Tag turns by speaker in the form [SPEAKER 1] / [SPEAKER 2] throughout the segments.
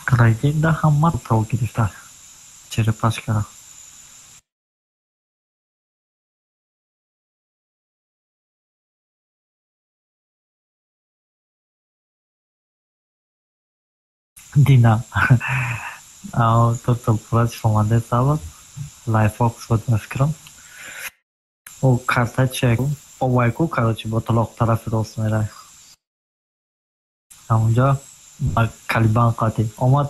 [SPEAKER 1] Трагедия ҳама тав гирифта. Черепашкара. Дина. Тотал пураш омаде сабаб. Лайфокс буд ба фикрам. О карта чия ку? Овай ку, короче, бо талоқ тарафи рост мерай. Ҳамунҷо ба Калибан қатӣ омад,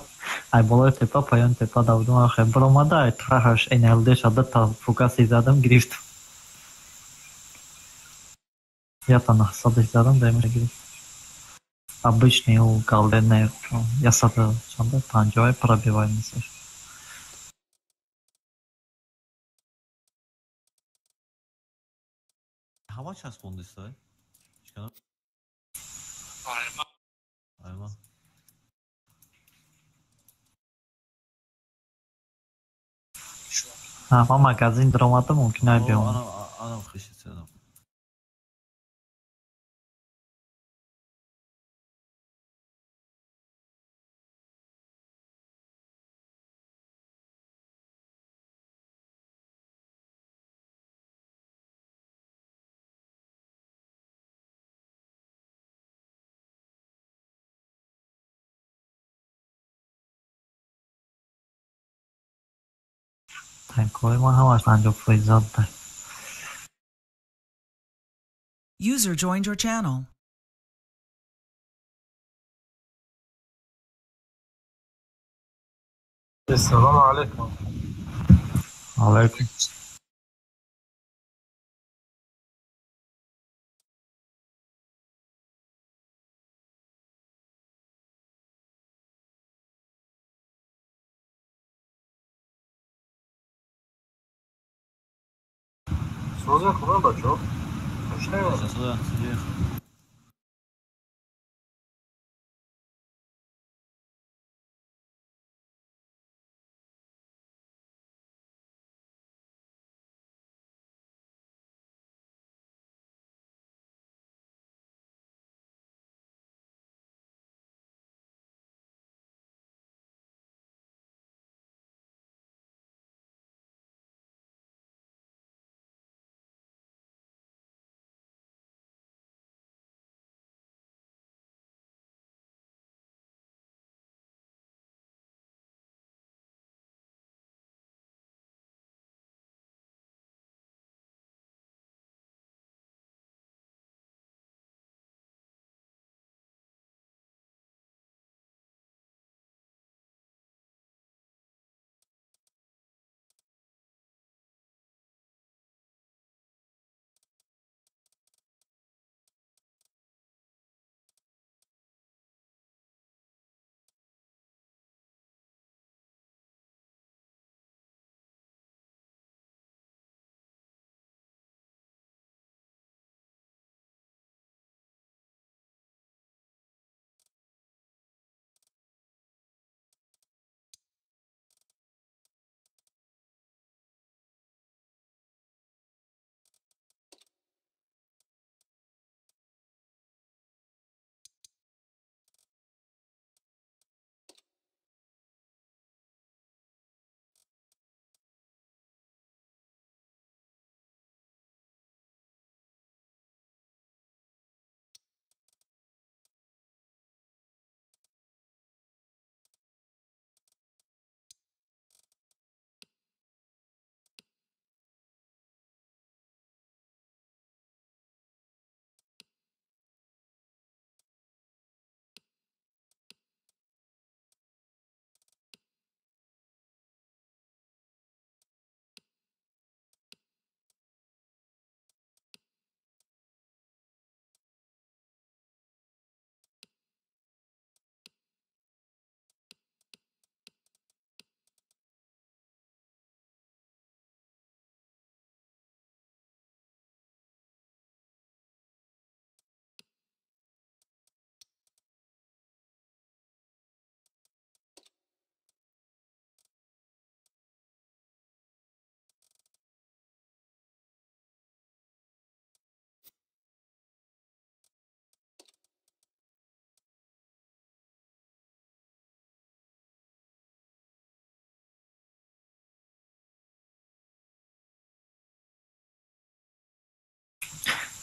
[SPEAKER 1] ай болои тепа, поёни тепа давидум, ахе биромада, ай таҳаш НЛД шада та фукаси задам, гирифт. Ята наҳсадаш задам, даймаша гирифт. Обычный ӯ галдене ясада чанда панҷоҳ пробивай месаш.
[SPEAKER 2] Ҳава часпондистай? Чикана?
[SPEAKER 3] Айма.
[SPEAKER 2] Айма.
[SPEAKER 1] Ма магазин даромадам, мумкин ай
[SPEAKER 2] О,
[SPEAKER 1] биём.
[SPEAKER 2] анам анам хишитседам.
[SPEAKER 1] Танкҳои ман ҳамаш 50% зад.
[SPEAKER 4] User joined your channel.
[SPEAKER 3] Ассалому алайкум.
[SPEAKER 1] Алайкум.
[SPEAKER 3] Сӯзе хубам, бачаҳо? Мешнавед?
[SPEAKER 2] Сасоя, сиҷех.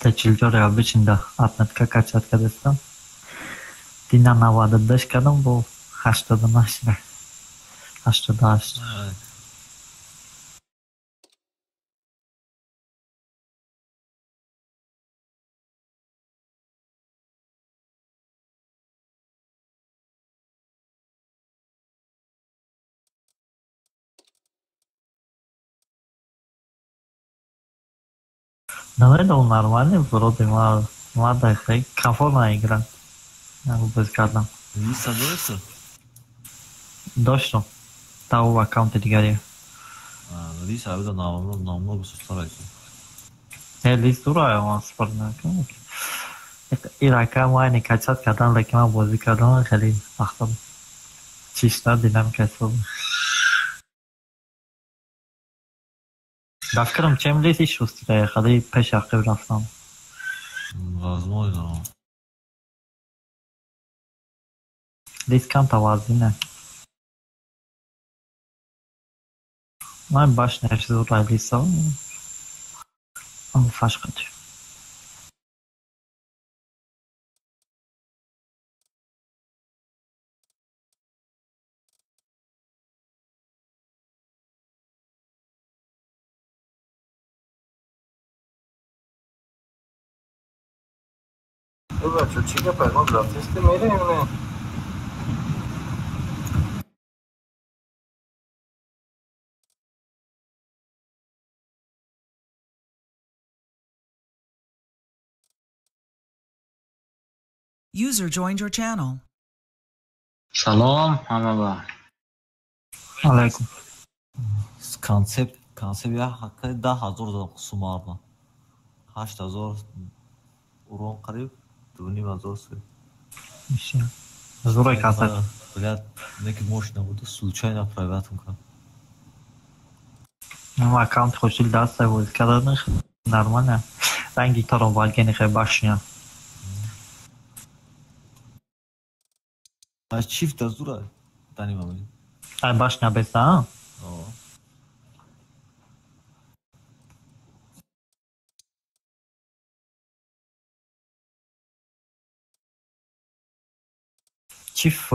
[SPEAKER 1] Т44 обычный да отметка качать кардастам. Дина 92 кардам, бо 89 88. Намедонам, нормальный вроде, ма дай комфортно игра. Боз кардам.
[SPEAKER 2] Лиса дорису?
[SPEAKER 1] Доштам. Та у аккаунти дигаре.
[SPEAKER 2] Лиса авида намного сустарайсу.
[SPEAKER 1] Не, лист дура, ман спор накунам. Ин рака ма качать кардан, лекин ман бозӣ кардан хеле вақта чишта динамика истифода. Ба фикрам чем лист иш шустира, хеле пеш ақиб рафтам.
[SPEAKER 2] Возможно.
[SPEAKER 1] Лист камта вазине. Ман башняш зура лиса. Фашқат.
[SPEAKER 3] Бачо, чӣ гап, ягон рафтисти мерем не?
[SPEAKER 4] User joined your channel.
[SPEAKER 5] Салом ҳамаба.
[SPEAKER 1] Алайкум.
[SPEAKER 2] Концепт, концепт я ҳаққи 10 000 додам суммарно. 8000 урон, қариб 2500 су.
[SPEAKER 1] Зурай концепт.
[SPEAKER 2] Блядь, неки мощно буду, случайно пробиватум кардам.
[SPEAKER 1] Ну, аккаунт хушил даста буд кардан нормально. Ранги тарон валгени хе башня.
[SPEAKER 2] Аз чифта зура дани мамин.
[SPEAKER 1] Ай башня беса?
[SPEAKER 2] О.
[SPEAKER 1] Чиф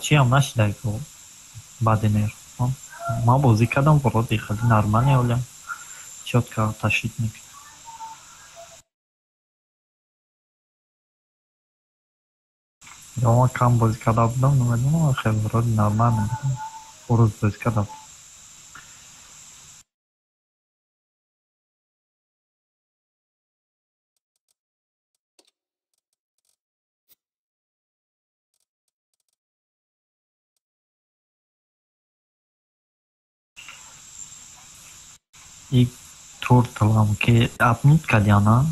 [SPEAKER 1] чиам нашида ку баъди нер. Ман бозӣ кардам, вроде хеле нормально олям. Чётко тащитник. Ё ман кам бозӣ карда будам, намедонам, хеле вроде нормально будам. Урӯз бозӣ карда будам. И туртлам ки апнут кардиана,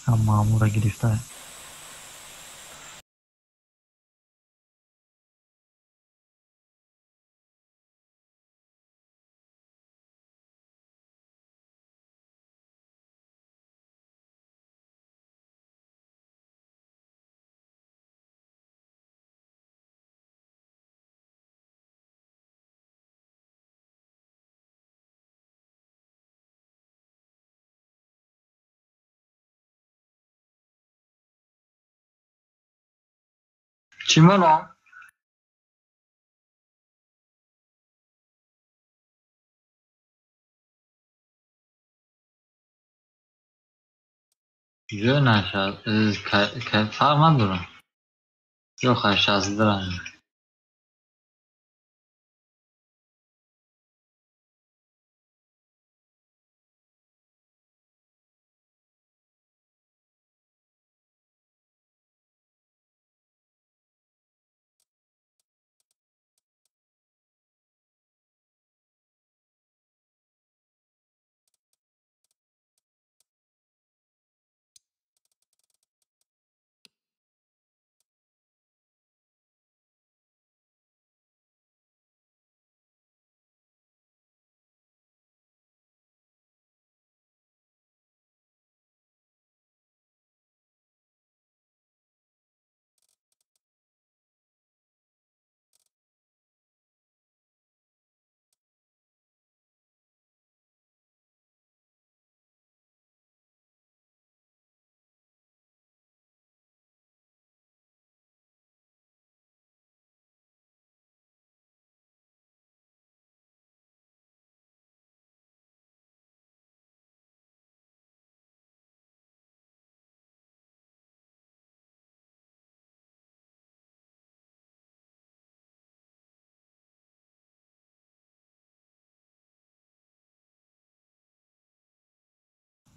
[SPEAKER 1] маъмура гирифта.
[SPEAKER 5] Чӣ мано? Ҷо наша, фарқ надорам. Ё хай 62.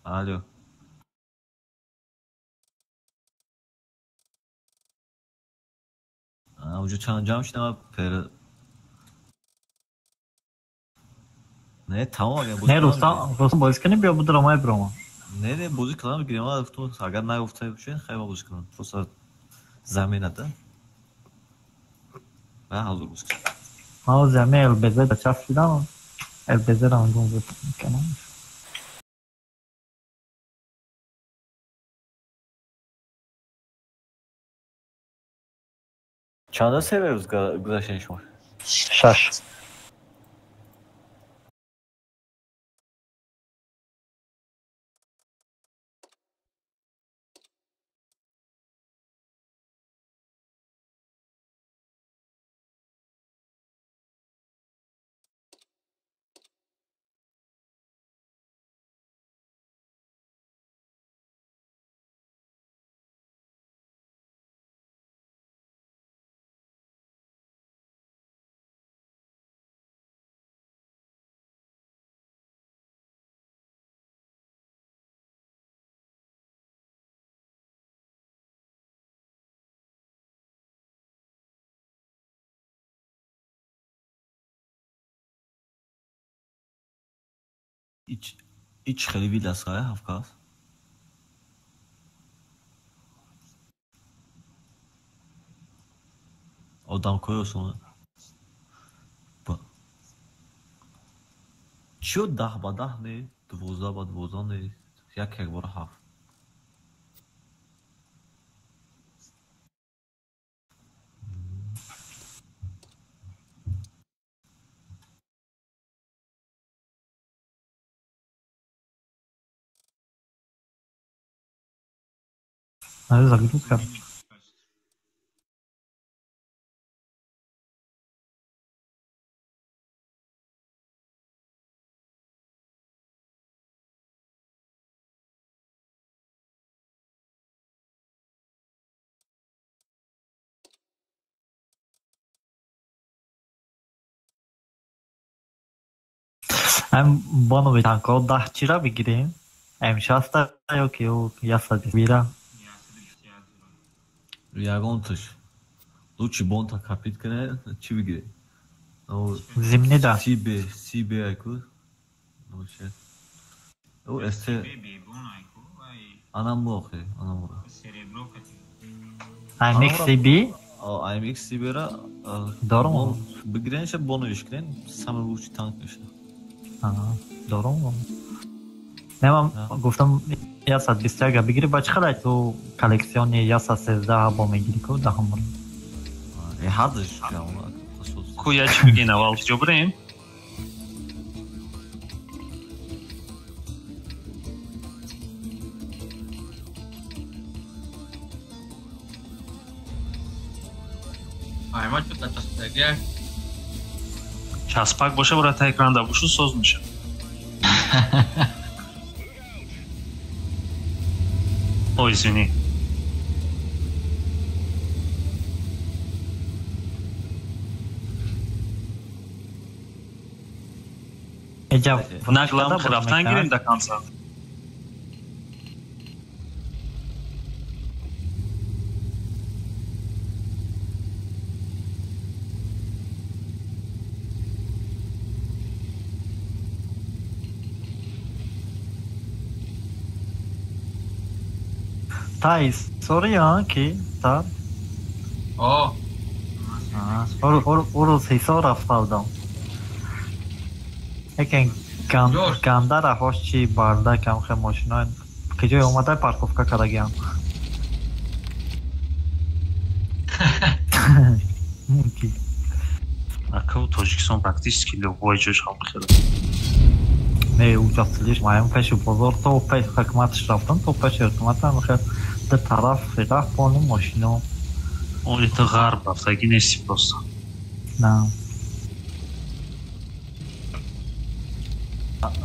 [SPEAKER 2] Алло. Уҷо чанд ҷамъ шудам пер. Не, тамом агар
[SPEAKER 1] Не, Рустам, Рустам бозӣ кунем биё будро май брома.
[SPEAKER 2] Не, не, бозӣ кунам гирем, гуфтам агар нагуфта бошед, хай бозӣ кунам. Просто замина да. Ма ҳозир бозӣ кунам.
[SPEAKER 1] Ма замин ЛБЗ да часпидам. ЛБЗ ро гум кунам.
[SPEAKER 2] Чанда сервер гузаштем шумо?
[SPEAKER 1] 6.
[SPEAKER 2] Ич хеле виласай ҳафкас. Одамкои осона. Чё 10 ба 10 не, 12 ба 12 не, як як бора 7.
[SPEAKER 1] Загрузка. Ам бонови танко 10 чира бигирем. М6 ё ки ё 120
[SPEAKER 2] Ягонташ. Лучше бонта капит кне, чи бигире?
[SPEAKER 1] Зимни да.
[SPEAKER 2] CB, CB айку. Лучше. О, СТ. Анам бохе, анам бо.
[SPEAKER 1] AMX CB?
[SPEAKER 2] AMX CB ра
[SPEAKER 1] дором.
[SPEAKER 2] Бигиренша боновиш кнен, самый лучший танк меша.
[SPEAKER 1] Ага, дором. Не, ман гуфтам 121 бигири ба чӣ қадар ту коллексиони 113 бо мегири ку даҳум.
[SPEAKER 2] Ҳардаш
[SPEAKER 6] ку я чӣ бигин аввал ҷо бирем?
[SPEAKER 5] Айма чӯта часпакия.
[SPEAKER 6] Часпак боша бора та экранда бушу соз меша. Ой, извини. Наглам рафтан гирем до конца.
[SPEAKER 1] Та история ки та?
[SPEAKER 5] О.
[SPEAKER 1] Урус ҳисор рафта будам. Лекин гандара ҳош чи бардакам хе мошино ки ҷой омада парковка кардагиам. Мумкин.
[SPEAKER 6] Ака Тоҷикистон практически любой ҷош ҳам хеле.
[SPEAKER 1] Не, участилиш маям пеши бозор то пеш ҳукуматш рафтам, то пеши ҳукуматам хел ду тараф рафт полни мошино.
[SPEAKER 6] Оли то ғарб рафтагӣ нести просто.
[SPEAKER 1] На.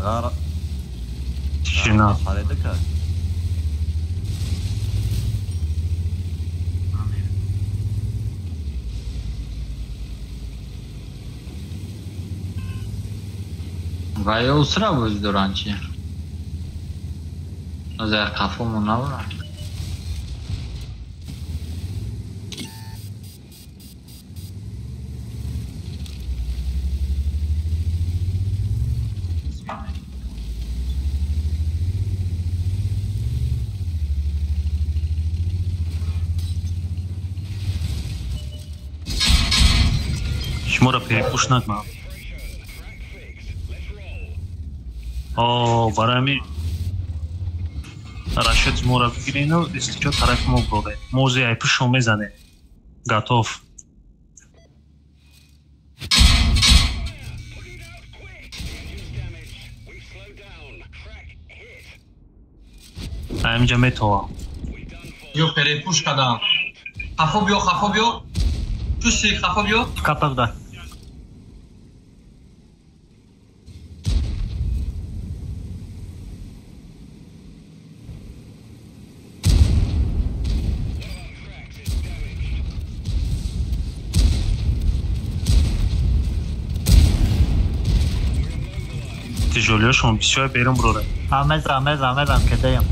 [SPEAKER 2] Ғарб.
[SPEAKER 6] Тишина.
[SPEAKER 2] Харида кард.
[SPEAKER 5] Ва ё усра бозӣ доранд чи?
[SPEAKER 1] Озар қафомон набурад.
[SPEAKER 6] Шуморо перепуш накунам. О, барои ҳамин расчёти моро бигирину истиҷо тарафи мо буроред. Мо ози айпушо мезанем. Готов. Ҳаминҷа метовам.
[SPEAKER 5] Ё перепуш кардам. Хафо биё, хафо биё. Чуси, хафо биё.
[SPEAKER 1] Капавда.
[SPEAKER 6] Тяжелешон бисёр берун буроред.
[SPEAKER 1] Мезам, мезам, мезам, кедаям.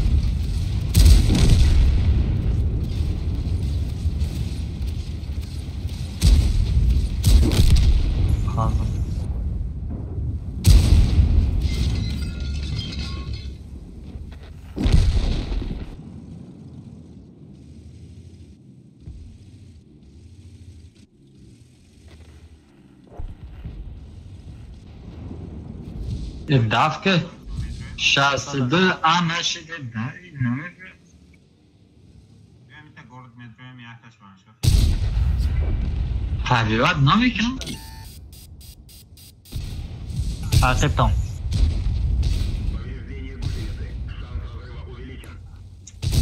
[SPEAKER 1] Давка 62 А нашиде да намебре. Табиат намекунам. Акцептом.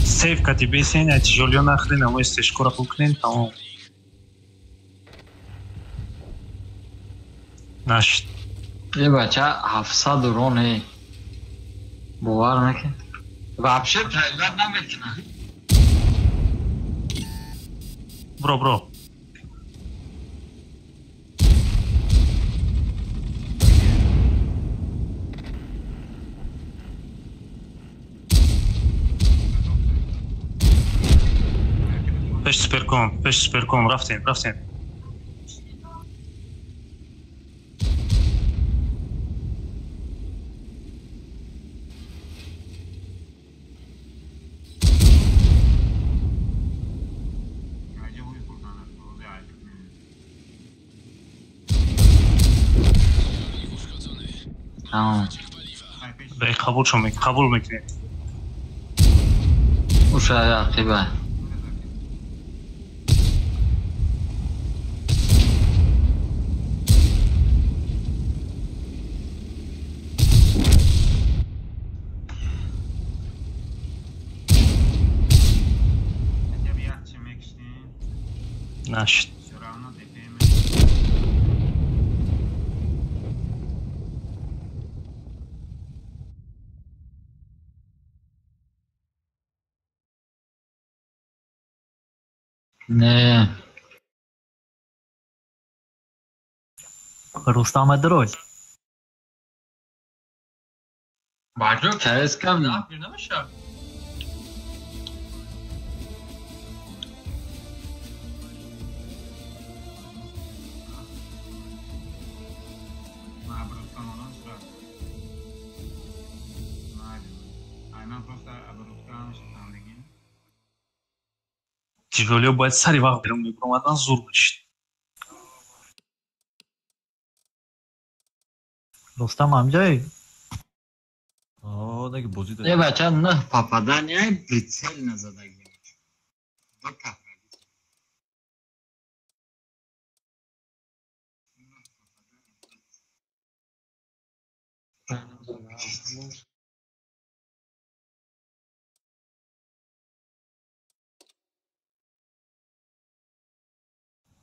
[SPEAKER 6] Сейф кати бесен, а тяжелё нахрен, а мы стежкора пукнем, тамом. Наш.
[SPEAKER 1] Е бача 700 урон е. Бовар накун. Вообще тайлар намекунад.
[SPEAKER 6] Бро, бро. Пеш суперком, пеш суперком, рафтем, рафтем. Қабул шо қабул мекунем.
[SPEAKER 1] Уша ақиба.
[SPEAKER 6] Нашид.
[SPEAKER 1] Не. Рустам Адрой.
[SPEAKER 5] Баҷо
[SPEAKER 1] КСК
[SPEAKER 5] намеша.
[SPEAKER 6] Тяжелё бояд сари вақт берун мебуромадан зур мешид.
[SPEAKER 1] Рустам ҳамҷой?
[SPEAKER 2] О, неки бозӣ
[SPEAKER 1] Е бача нӯҳ попадания прицел назадаги. Ду попадания.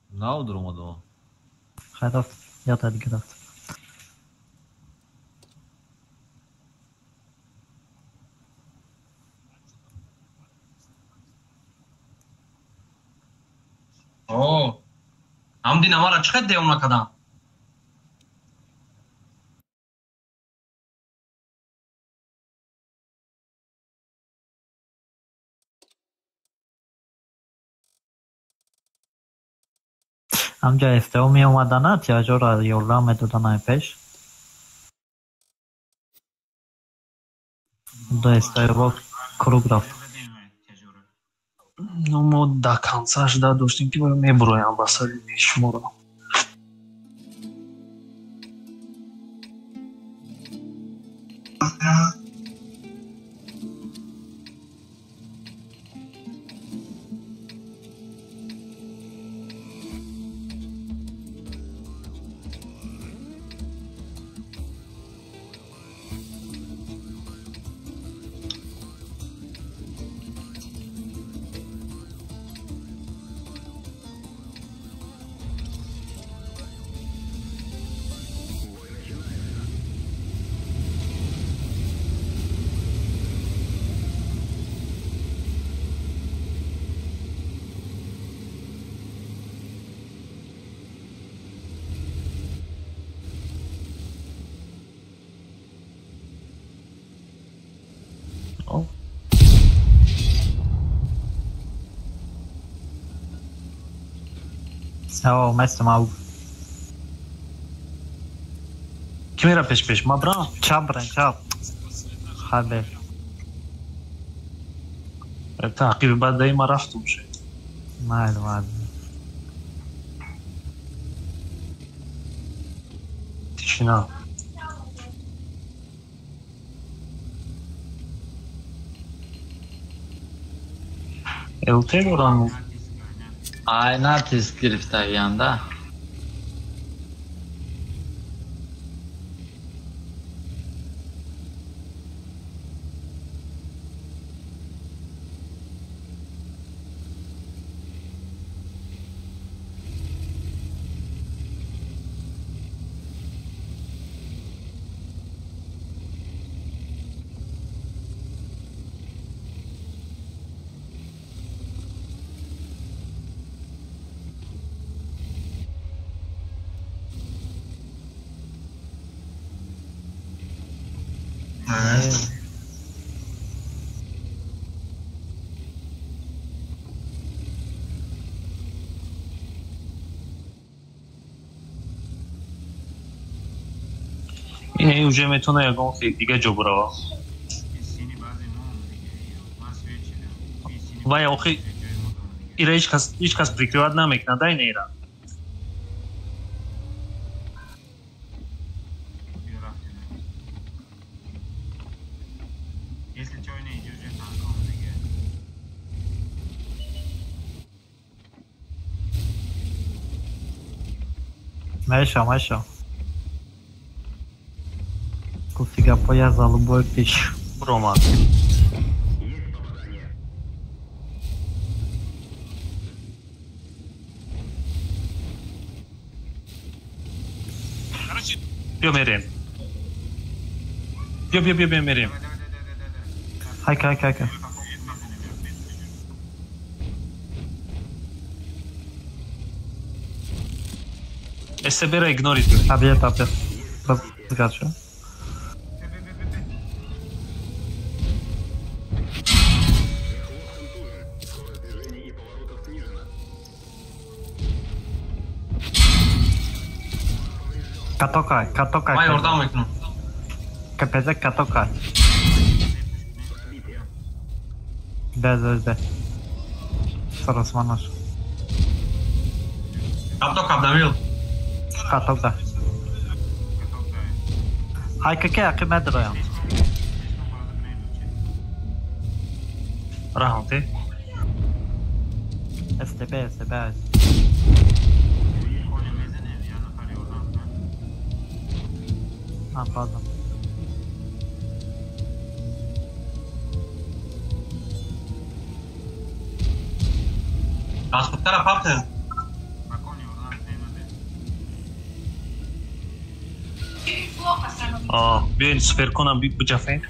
[SPEAKER 2] Нав дуромадо.
[SPEAKER 1] Хай рафт, ята дига рафт.
[SPEAKER 5] О, ҳамди намара чӣ қадр девона кардам?
[SPEAKER 1] Ҳамҷа СТО меомадана, тиражора ёрдам медодан ай пеш. Ду СТО круг рафт.
[SPEAKER 6] Ну, мо до конца ждать доштем, ки мебуроям ба сари шуморо.
[SPEAKER 1] О, местом.
[SPEAKER 6] Ки мера пеш пеш? Ма брам?
[SPEAKER 1] Чап брен, чап. Хабер.
[SPEAKER 6] Таъқиби баъд даи ма рафтум ше.
[SPEAKER 1] Майли, майли.
[SPEAKER 6] Тишина. ЛТ дорам.
[SPEAKER 7] Ай, натиск гирифтагиам да.
[SPEAKER 6] Ин уже метавона ягон дига ҷо бурава. Вай охи ира ҳеҷ кас прикрывать намекунад, ай не ира.
[SPEAKER 1] Меша, меша. Гуфти гапҳо як залубой пеш.
[SPEAKER 6] Буромад. Биё мерем. Биё, биё, биё, биё мерем.
[SPEAKER 1] Хайка, хайка, хайка.
[SPEAKER 6] СБ-ра игнорит кунед.
[SPEAKER 1] Табия, табия. Разгад шуд. Катока, катока.
[SPEAKER 5] Ман ёрдам мекунам.
[SPEAKER 1] КПЗ катока. Без, без, без. Саросманаш.
[SPEAKER 5] Катока, Дамил.
[SPEAKER 1] Катока. Ҳай каке ақи медроям.
[SPEAKER 6] Раҳм те.
[SPEAKER 1] СТБ, СТБ. А, пардон.
[SPEAKER 5] Транспортера папте.
[SPEAKER 6] Биёин суперконам биҷафем.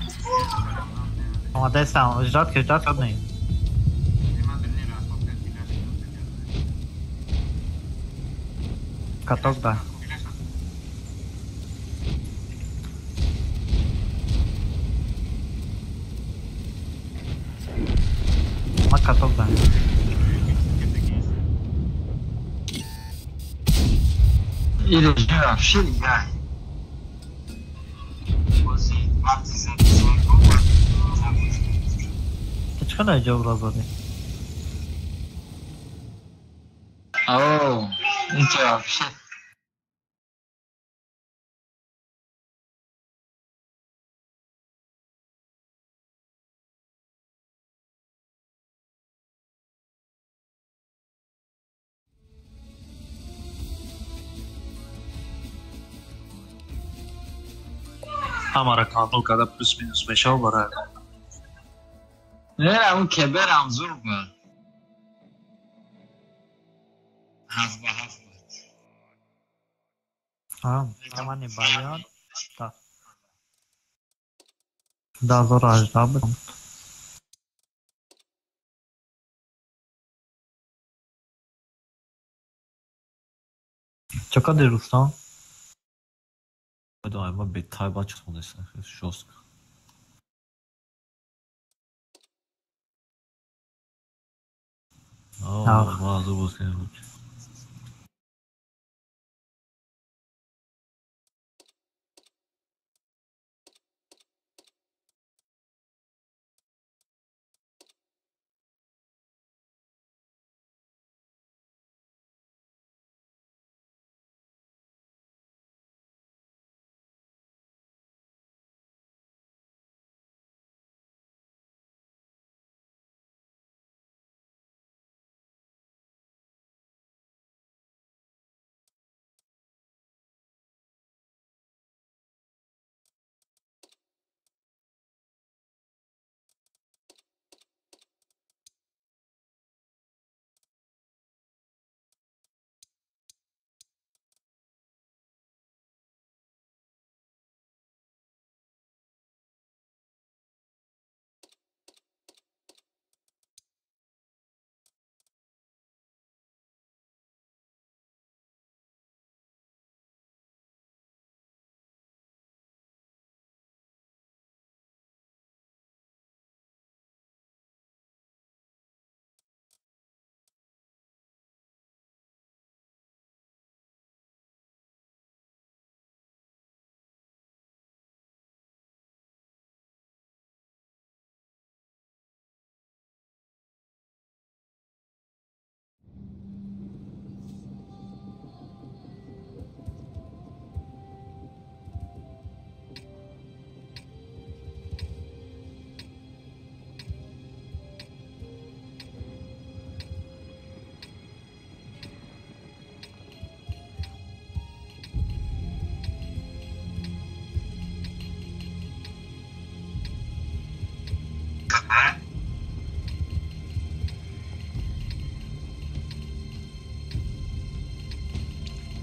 [SPEAKER 1] Омадастам, ждать ки ждать кад не. Каток да. Ма каток да.
[SPEAKER 7] Ин режим вообще дигар. Бози вақти задизон
[SPEAKER 1] Ту чӣ қадар ҷавоб задӣ?
[SPEAKER 7] О, инҷа вообще
[SPEAKER 6] ҳамаро контрол карда плюс минус мешавад барои
[SPEAKER 7] Не, он кеберам зур буд. 7-7 буд.
[SPEAKER 1] Замани Баян 2018 буд. Чӣ кардӣ, Рустам?
[SPEAKER 2] Ма бетайба чиқонеста, жёстко. Ма азу боз кардем.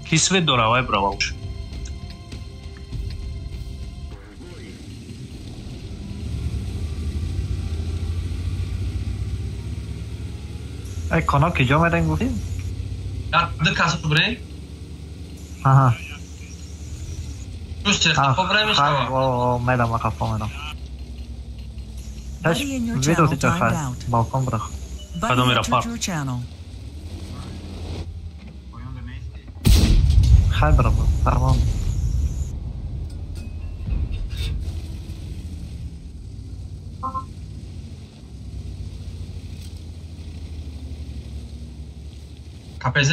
[SPEAKER 6] Ки свет дора, вай бравауш.
[SPEAKER 1] Ай, канал киҷо мерем гуфтӣ?
[SPEAKER 5] Ду кас бирем?
[SPEAKER 1] Аҳа.
[SPEAKER 5] Чӯш қафо бирем мешава?
[SPEAKER 1] Мерам, қафо мерам.
[SPEAKER 4] Buddy in your channel timed out.
[SPEAKER 1] Балкон бирах.
[SPEAKER 4] Buddy
[SPEAKER 6] Кадом
[SPEAKER 4] entered
[SPEAKER 6] мера
[SPEAKER 4] your channel.
[SPEAKER 1] Хай бира, фармон.
[SPEAKER 5] КПЗ.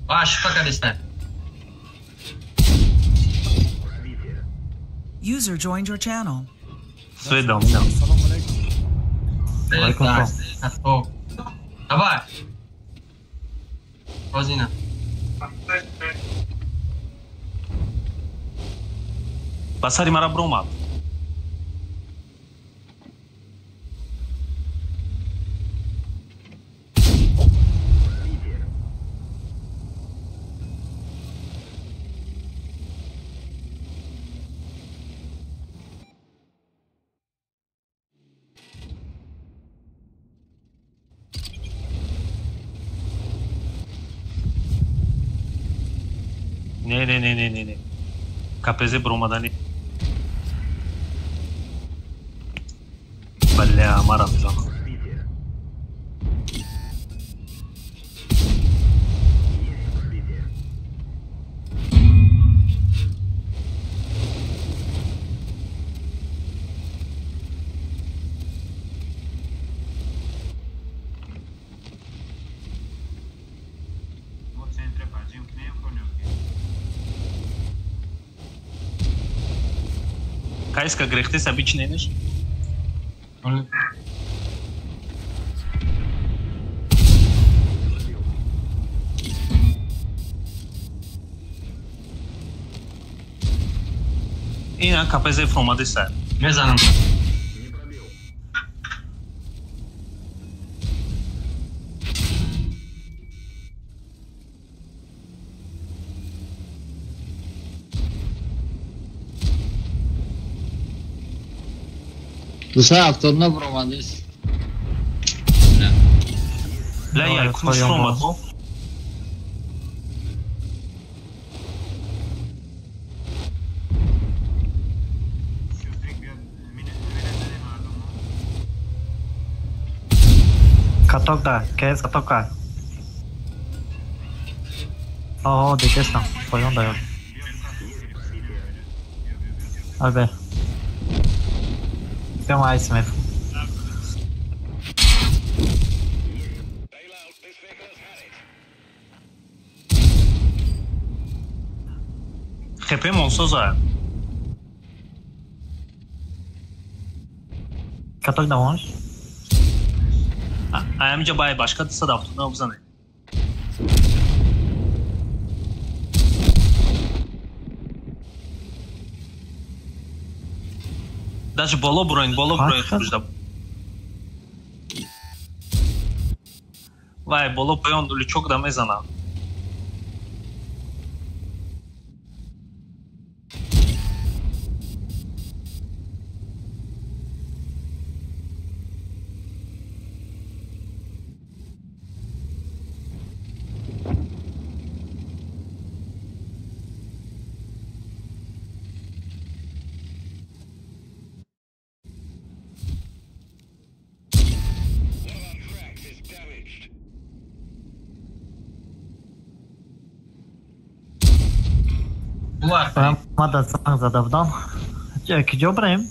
[SPEAKER 5] Ва, шифа кардиста.
[SPEAKER 4] User joined your channel.
[SPEAKER 6] Свет дам, инам.
[SPEAKER 1] Алайкум салом.
[SPEAKER 5] Давай. Бозина.
[SPEAKER 6] Ба сари мара биромад. Не, не, не, не, не, не. КПЗ биромадани. Бля, мара мезанам. Кайска грехтеса бичинениш? Ина КПЗ фромадеса.
[SPEAKER 5] Мезанам.
[SPEAKER 7] Дуса авторна бромадес.
[SPEAKER 6] Бля, я кунш фромад.
[SPEAKER 1] Каток да, КС катока. О, дитестам, поён даёт. Албе. Прямо айсмеф.
[SPEAKER 6] ХП монсоза.
[SPEAKER 1] Каток да можешь?
[SPEAKER 6] Аямҷа бай башка 279 бизане. Даже боло буроин хужда. Вай, боло поён лючок да мезана.
[SPEAKER 1] Мада занг зада будам. Киҷо бирем?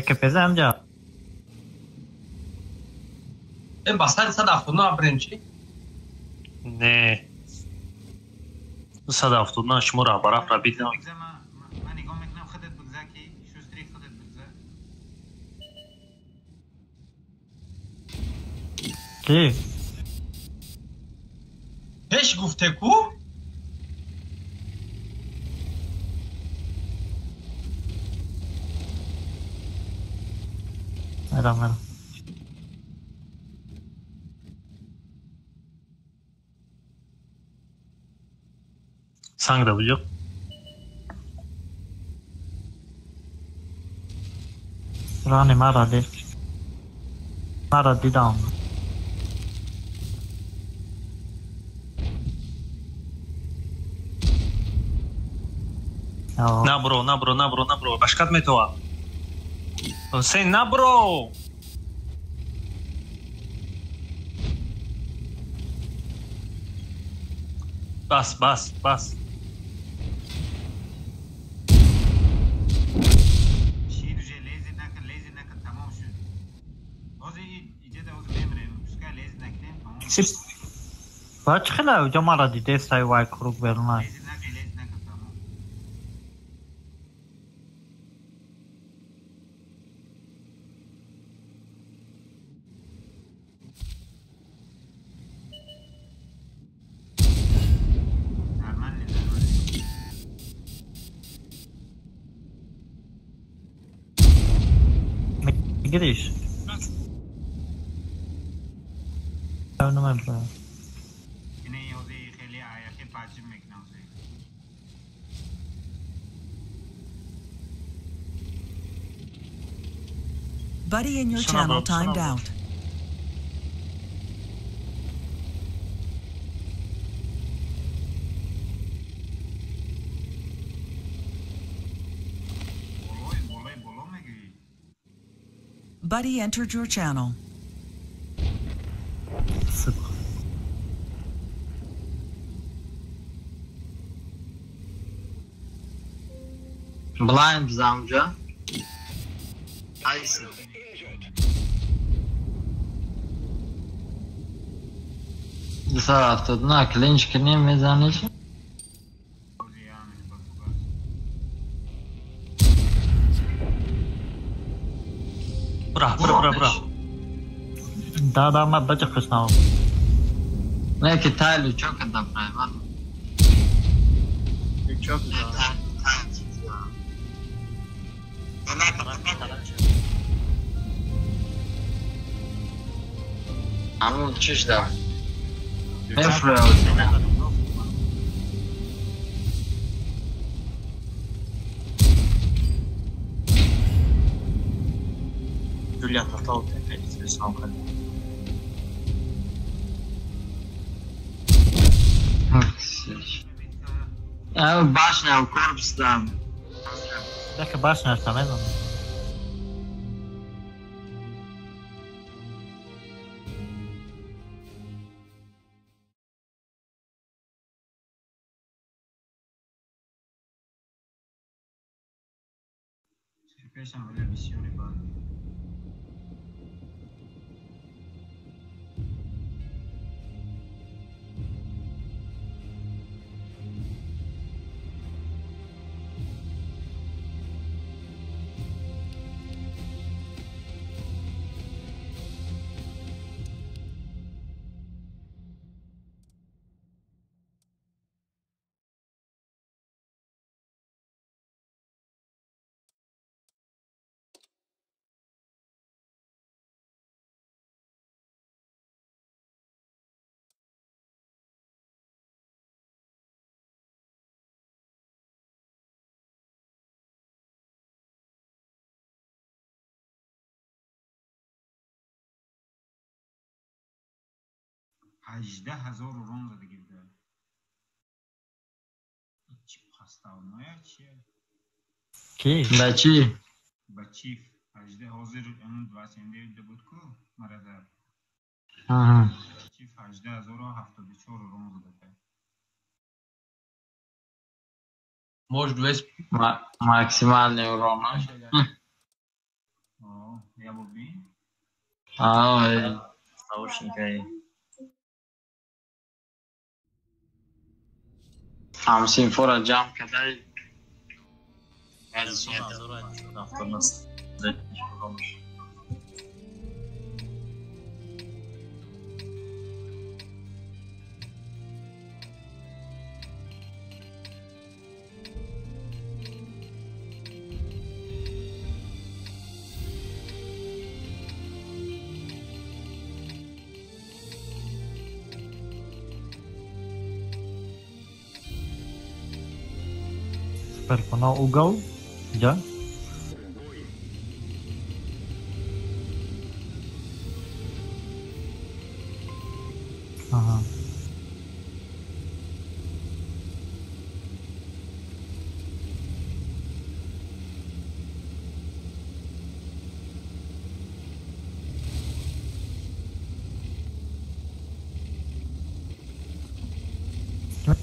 [SPEAKER 1] КПЗ ҳамҷа.
[SPEAKER 5] Ба 179 бирем чи?
[SPEAKER 6] Не. 179 шумо раҳбараф рабид.
[SPEAKER 1] Ки?
[SPEAKER 5] Пеш гуфте ку?
[SPEAKER 1] Мерам.
[SPEAKER 6] Санг да буҷо?
[SPEAKER 1] Рани мара дид. Мара дидам.
[SPEAKER 6] Набро, набро. Башкат метова. Ҳусейн, набро! Бас, бас, бас.
[SPEAKER 1] Ба чӣ хела уҷо мара дидестай вай круг берунай. Мегириш?
[SPEAKER 4] Buddy in your channel timed out. Buddy entered your channel.
[SPEAKER 7] Blind замҷа. Айс. 279 клинч кунем мезаниш.
[SPEAKER 6] Бра, бра, бра, бра.
[SPEAKER 1] Да, да, ма бача хушнав.
[SPEAKER 7] Не ки тайлу чо када прайват.
[SPEAKER 3] Чо када?
[SPEAKER 7] Аму чиш да. Мефро.
[SPEAKER 6] Julia татал тепе сам кад.
[SPEAKER 7] А башня корпус там.
[SPEAKER 1] Яка башня там мезан.
[SPEAKER 3] Пешам вале бисёри бад. 18,000 урон задагӣ буда. Чи паставная чия?
[SPEAKER 1] Ки?
[SPEAKER 7] Ба чӣ?
[SPEAKER 3] Ба чиф. 18 ҳозир ҳамун 29 буд ку марада.
[SPEAKER 7] Аҳа.
[SPEAKER 3] Чиф 18,074 урон зада.
[SPEAKER 5] Может, весь
[SPEAKER 7] максимальный урон.
[SPEAKER 3] О, я был би.
[SPEAKER 7] Аа,
[SPEAKER 2] наушникай.
[SPEAKER 7] Ҳамсинфора ҷамъ кардай.
[SPEAKER 1] Перконал угол, да? Ага.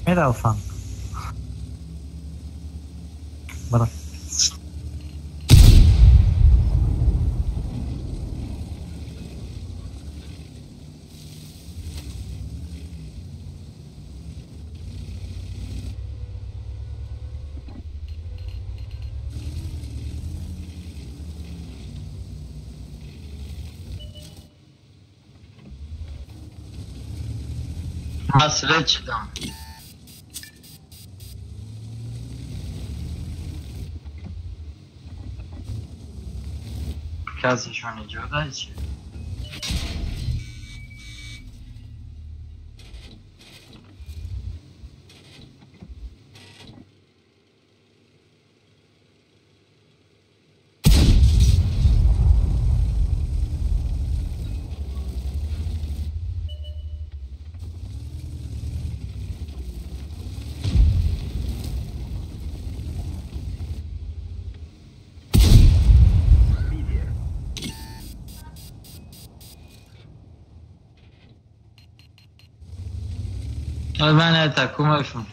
[SPEAKER 1] Медалфан. Бра.
[SPEAKER 7] Масречидам. Касешон иҷода чи? Ман такумашон.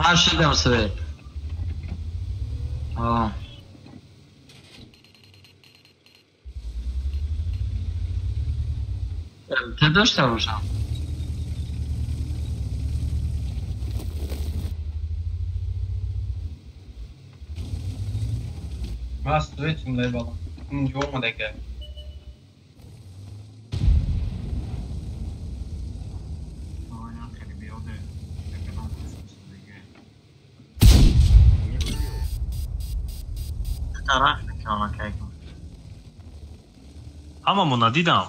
[SPEAKER 7] Ман шидам свет. Ты дошта бошам?
[SPEAKER 5] Ман светим лайбалам. Инҷо омадага.
[SPEAKER 6] Ҳамамо надидам.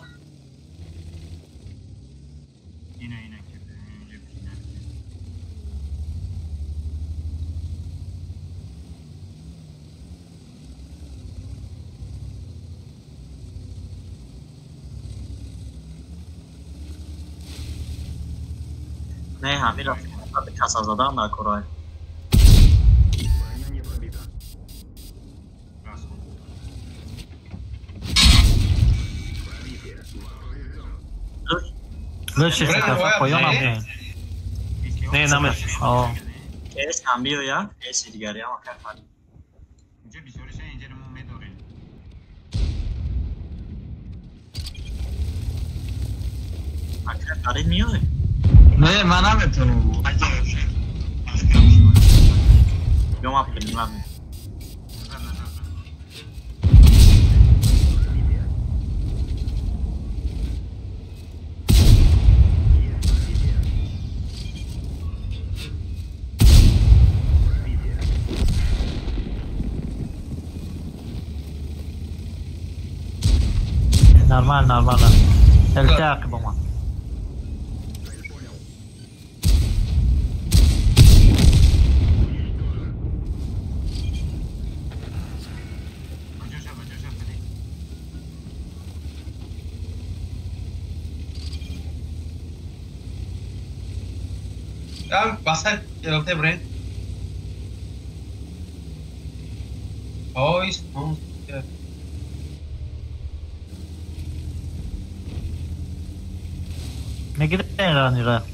[SPEAKER 1] Не, ҳамира каса задан накорай. Лучше поёнам.
[SPEAKER 6] Не, намеш.
[SPEAKER 1] Эс ҳам биёя, эси дигариам акар.
[SPEAKER 3] Инҷо бисёриша инҷаро мо медорем.
[SPEAKER 1] Акар Фарид меояд?
[SPEAKER 7] Не, ман наметавонам.
[SPEAKER 1] Ё ман филмам. Нормально, нормально. Элтяк ба ман.
[SPEAKER 5] Басай ЛТ бренд. Ой,
[SPEAKER 1] Мегирем ранира.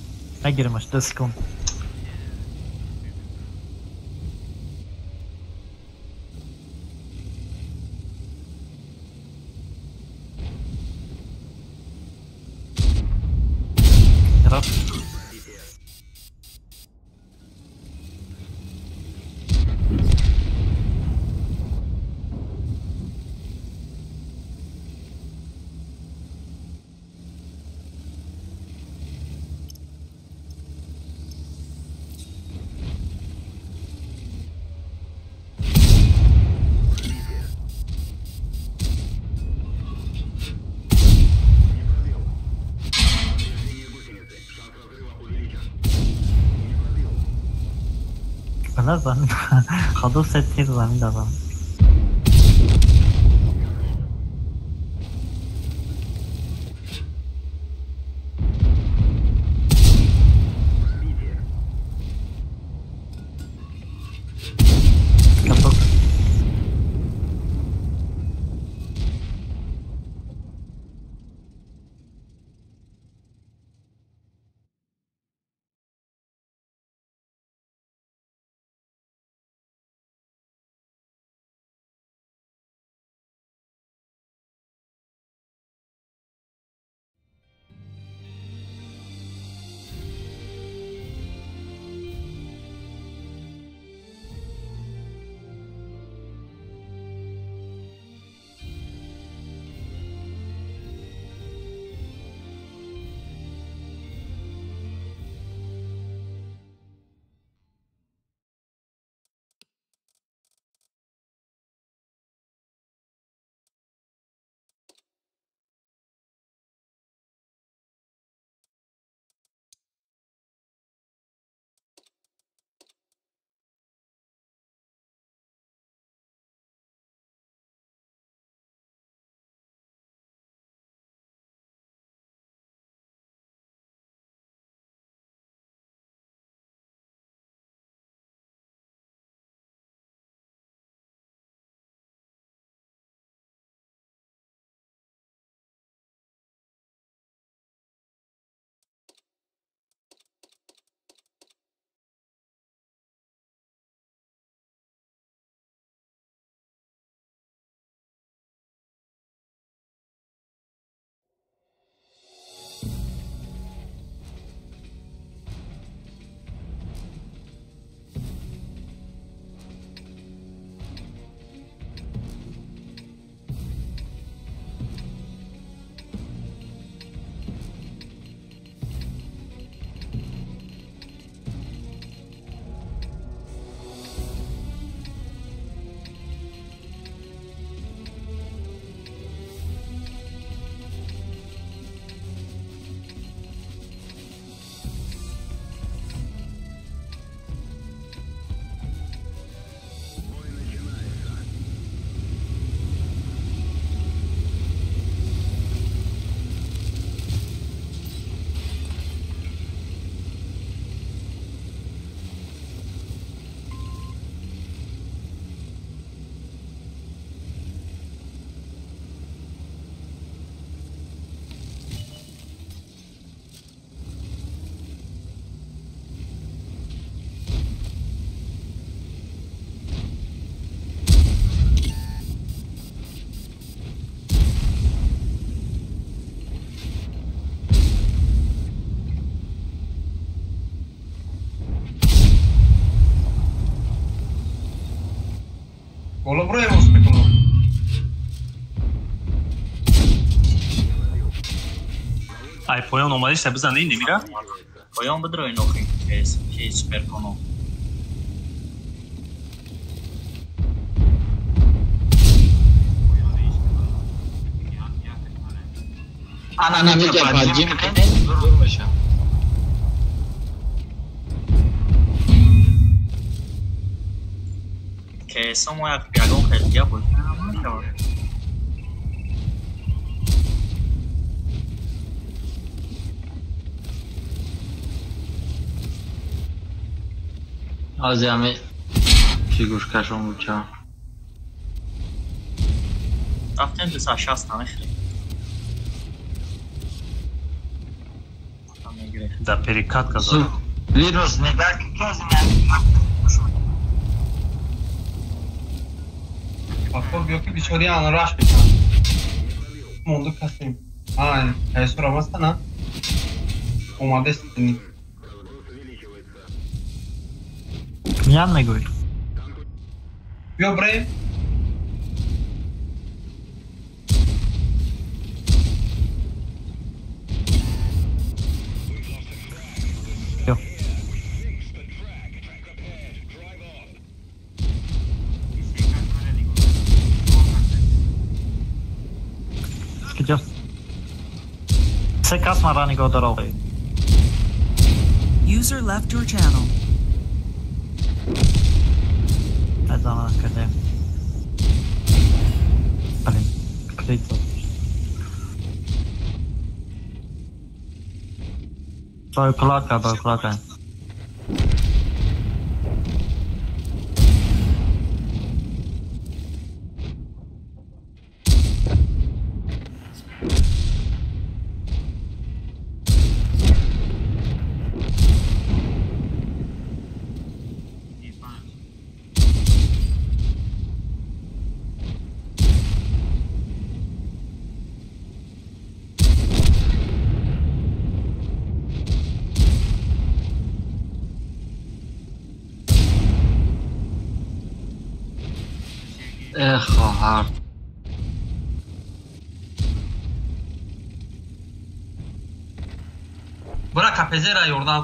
[SPEAKER 1] Нагиримаш, 2 секунд. Рафт. Замин ходов се тир замин дадам.
[SPEAKER 6] Ай поён омадиста бизан ин немира?
[SPEAKER 1] Поён бидрои нохи ки суперконо.
[SPEAKER 7] Ана намиҷа паджим кунем зур мешам.
[SPEAKER 1] КС мо як ягон хел дия бозӣ намешавад.
[SPEAKER 7] Ҳозир ҳами фигуркашон буд ча.
[SPEAKER 1] Рафтем 260 намехӯрем.
[SPEAKER 6] Да перекатка зад.
[SPEAKER 7] Вирус нигоҳ ки
[SPEAKER 5] Паспорт биё ки бечори ана раш мекунад. Монду касем. А, кайсура бастана? Омадест.
[SPEAKER 1] Миян мегӯй.
[SPEAKER 5] Биё бирем.
[SPEAKER 1] Биё. Куҷо? Се кас маро нигоҳ дорад.
[SPEAKER 4] User left your channel.
[SPEAKER 1] Азама кардем. Блин, клик зад. Бои кулак кард.
[SPEAKER 7] Хоҳар
[SPEAKER 5] Бура капезера ёрдам.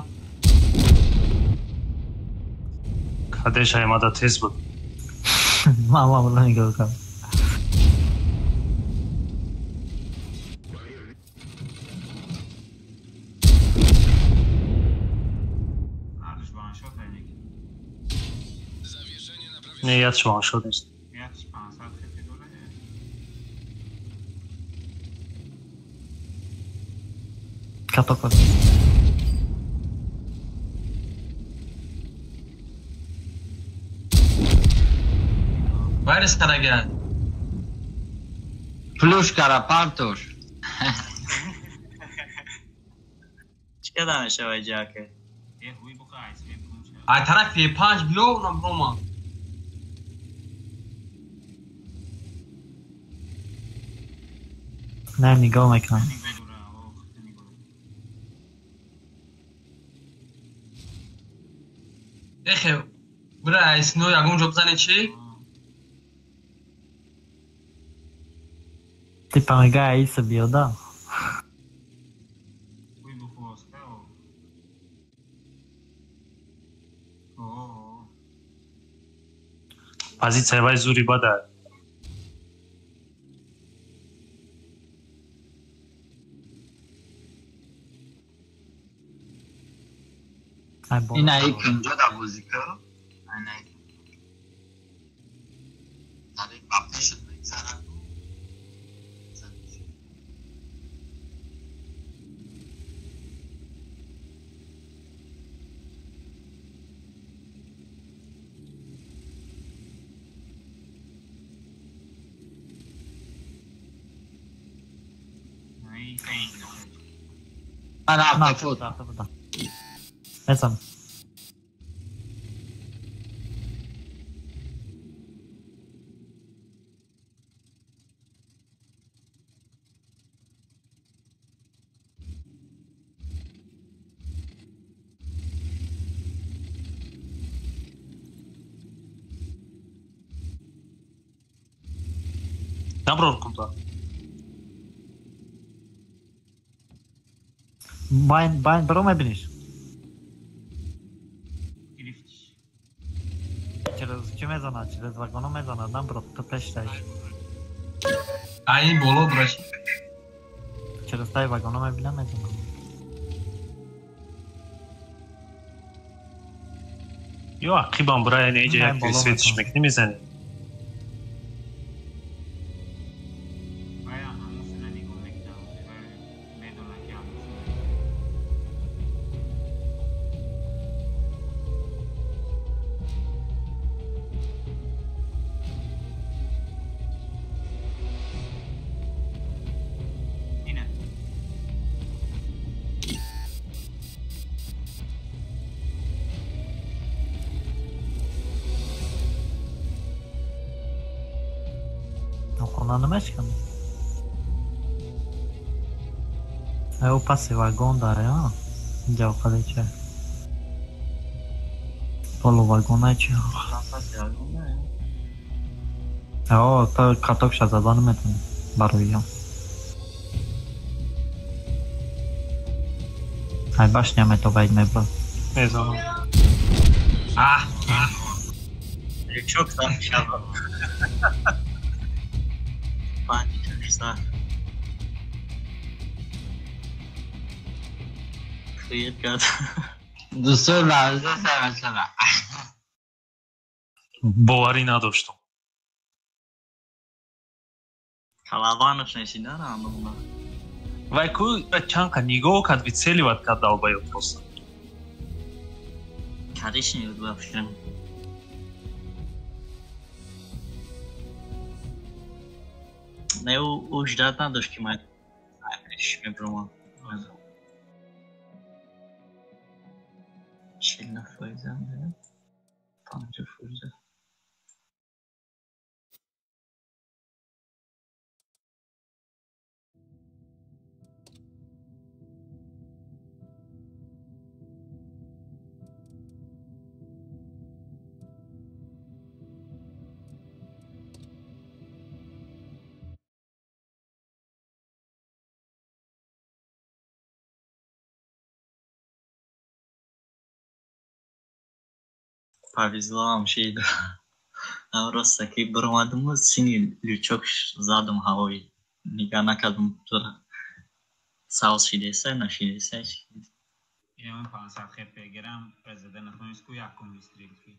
[SPEAKER 6] Кадеш аймада тез буд.
[SPEAKER 1] Ман мамула нигоҳ кардам.
[SPEAKER 6] Не, ятш ваншот нест.
[SPEAKER 1] Каток.
[SPEAKER 5] Вайрус карага.
[SPEAKER 7] Плюш кара партош.
[SPEAKER 1] Чӣ када мешавад ҷаке?
[SPEAKER 5] Ай тарафи 5 биё нам рома.
[SPEAKER 1] Не нигоҳ мекунам.
[SPEAKER 5] Эхе, бура айсино ягон ҷо бизане чӣ?
[SPEAKER 1] Типа мега айса биёда.
[SPEAKER 6] Позитсияи вай зури бада.
[SPEAKER 7] Ин аи кунҷо да бозӣ кар? Ба пешат мегзарад. Ана фут.
[SPEAKER 1] Мезанам.
[SPEAKER 6] Наброр кунда.
[SPEAKER 1] Байн, байн, баро мебиниш.
[SPEAKER 3] Гирифтиш.
[SPEAKER 1] Через чӣ мезанад? Через вагоно мезанад, на бро, ту пеш даиш.
[SPEAKER 5] Ай боло браш.
[SPEAKER 1] Через тай вагоно мебинам мезанад.
[SPEAKER 6] Ё ақибам бира, яъне иҷа
[SPEAKER 1] Не,
[SPEAKER 6] як
[SPEAKER 1] боло
[SPEAKER 6] светиш
[SPEAKER 1] метавон.
[SPEAKER 6] мекунӣ, мезанӣ.
[SPEAKER 3] Вая ҳамусина нигоҳ мекунад. Вай медонад ки ҳамусина. Ина.
[SPEAKER 1] Хона намешкан. Ай, паси вагон дара, а? Инҷа оқаде че? Полу вагон чи? О, та каток ша зада наметавонӣ барои ё. Ай башня метобаид мебра.
[SPEAKER 6] Мезанам.
[SPEAKER 5] Аҳ,
[SPEAKER 7] Лючок там шава. Паника шта. Хиет кард.
[SPEAKER 8] Ду-се лаҳза сара.
[SPEAKER 6] Боварӣ надоштам.
[SPEAKER 7] Калаванов нешидара андона.
[SPEAKER 6] Вай ку чанд қа нигоҳ кард, выцеливать кард долбоёб просто.
[SPEAKER 7] Коричневый буд ба фикрам. Не, ӯ ждать надошт ки ман пеш мебурмам. 40 фоиза, 50 фоиза. Повезло вам шид. Просто ки буромадуму сини лючок задум ҳавои. Нигаҳ накардум тура. Савз шидесай, нашидесай.
[SPEAKER 3] Инам 500 хп гирам, зада натонист ку якум выстрел ки.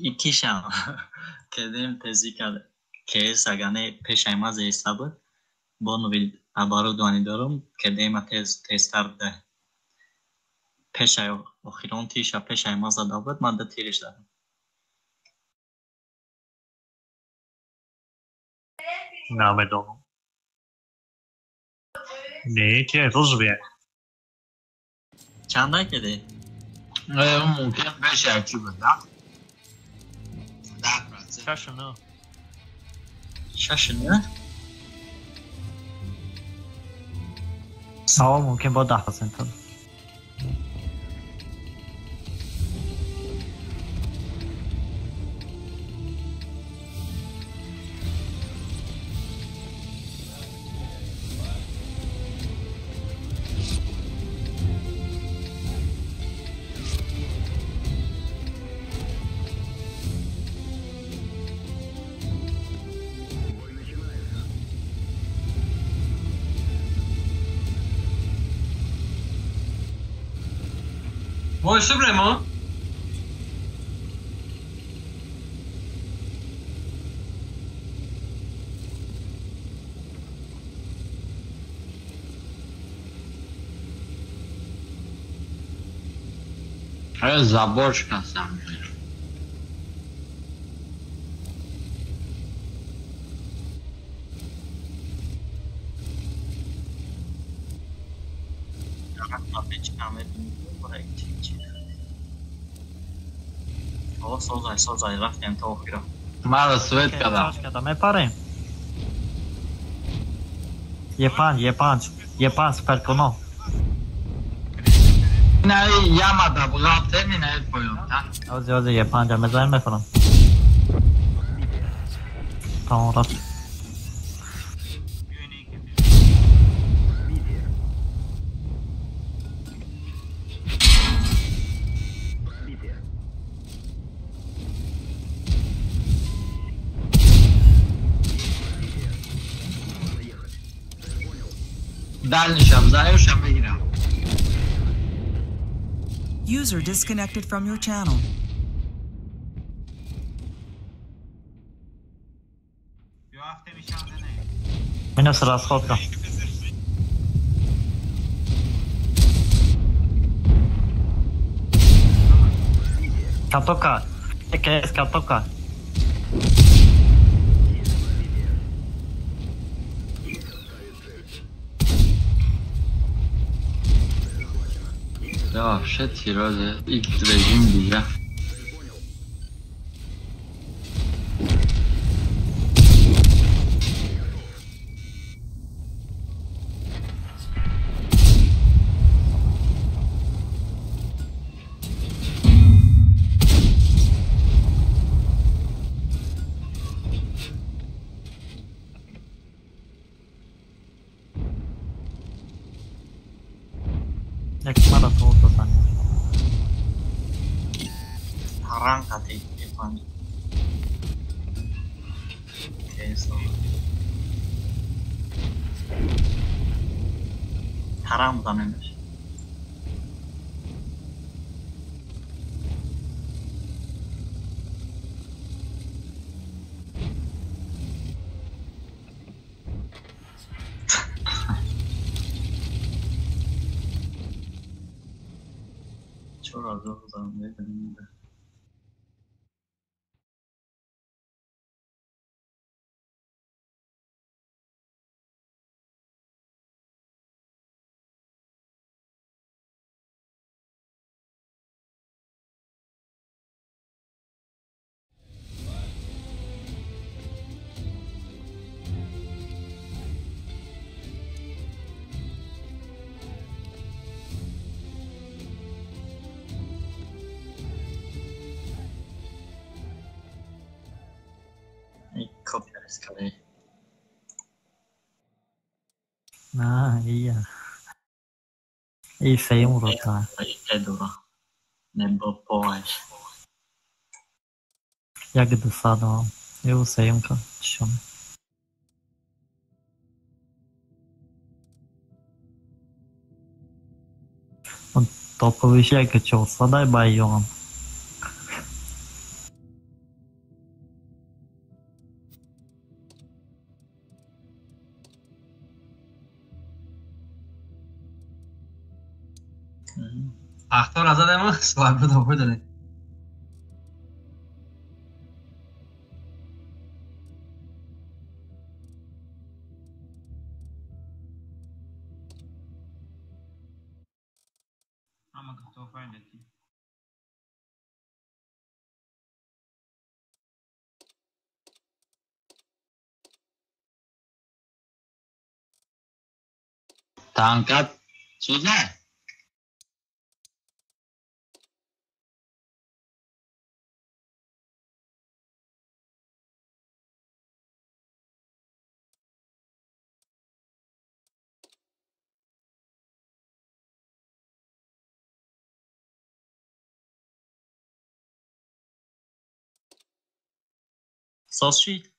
[SPEAKER 7] Икишам кедем тезӣ кард. КС агане пешай ма зеиста буд. Бо нови оборудование дорум, кедема тез тезтар буда. Пешай охирон тиша пешай ма зада буд, ман да тириш дадам.
[SPEAKER 6] Намедонам. Не, ки розовия.
[SPEAKER 7] Чанда кеде?
[SPEAKER 8] Мумкин беша чӣ буд, да? 10%.
[SPEAKER 6] Шашу нӯ.
[SPEAKER 7] Шашу нӯ?
[SPEAKER 1] О, мумкин бо 10%.
[SPEAKER 5] Вой шубремо?
[SPEAKER 8] Заборчка сам.
[SPEAKER 7] Созай, созай, рафтем то охира.
[SPEAKER 8] Мара свет када.
[SPEAKER 1] Када мепарем. Е5, Е5, Е5 суперконо.
[SPEAKER 8] Инаи яма да бугафтем, инаи поён, та?
[SPEAKER 1] Ози, ози, Е5 мезанем мефарам. Тамом рафт.
[SPEAKER 8] Дальниша бизанем, ша мегирам.
[SPEAKER 4] User disconnected from your channel.
[SPEAKER 1] Минус расходка. Катока. КС катока.
[SPEAKER 8] Да, вообще тироза и режим дига.
[SPEAKER 7] Харам занемеш. Чора зор занем.
[SPEAKER 1] На, ия. И сеюм рота. Як досадно. Ю сеюмка. Чом. Он топовый як чо, садай байон.
[SPEAKER 5] Ахтор задем, слабо добудали.
[SPEAKER 8] Танкат чизе?
[SPEAKER 7] Сос шид?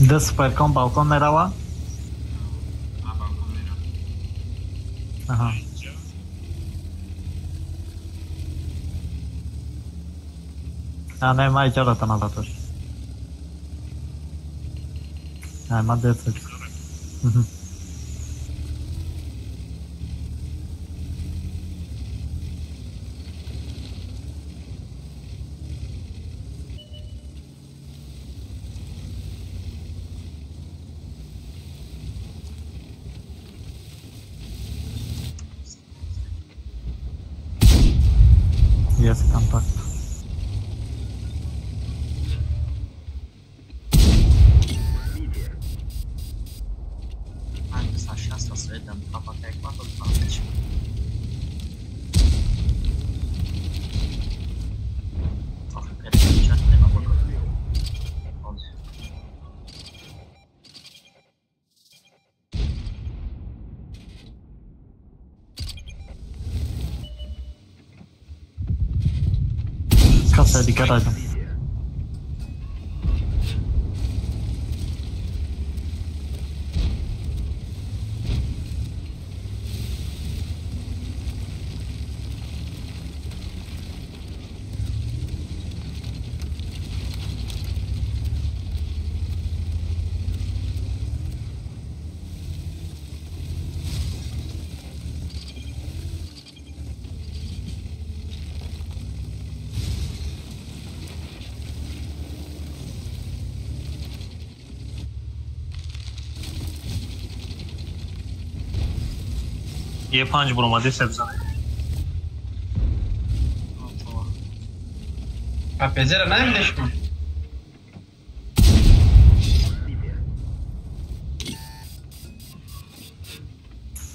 [SPEAKER 1] Ду суперкон балкон мерава?
[SPEAKER 3] Ман балкон мерам.
[SPEAKER 1] Аҳа. А, не, ма иҷарата надатош. А, ма десет. Есть контакт. Касса дигар айдам.
[SPEAKER 6] Е панҷ буромади себзане.
[SPEAKER 5] А пезера наемдеш ку?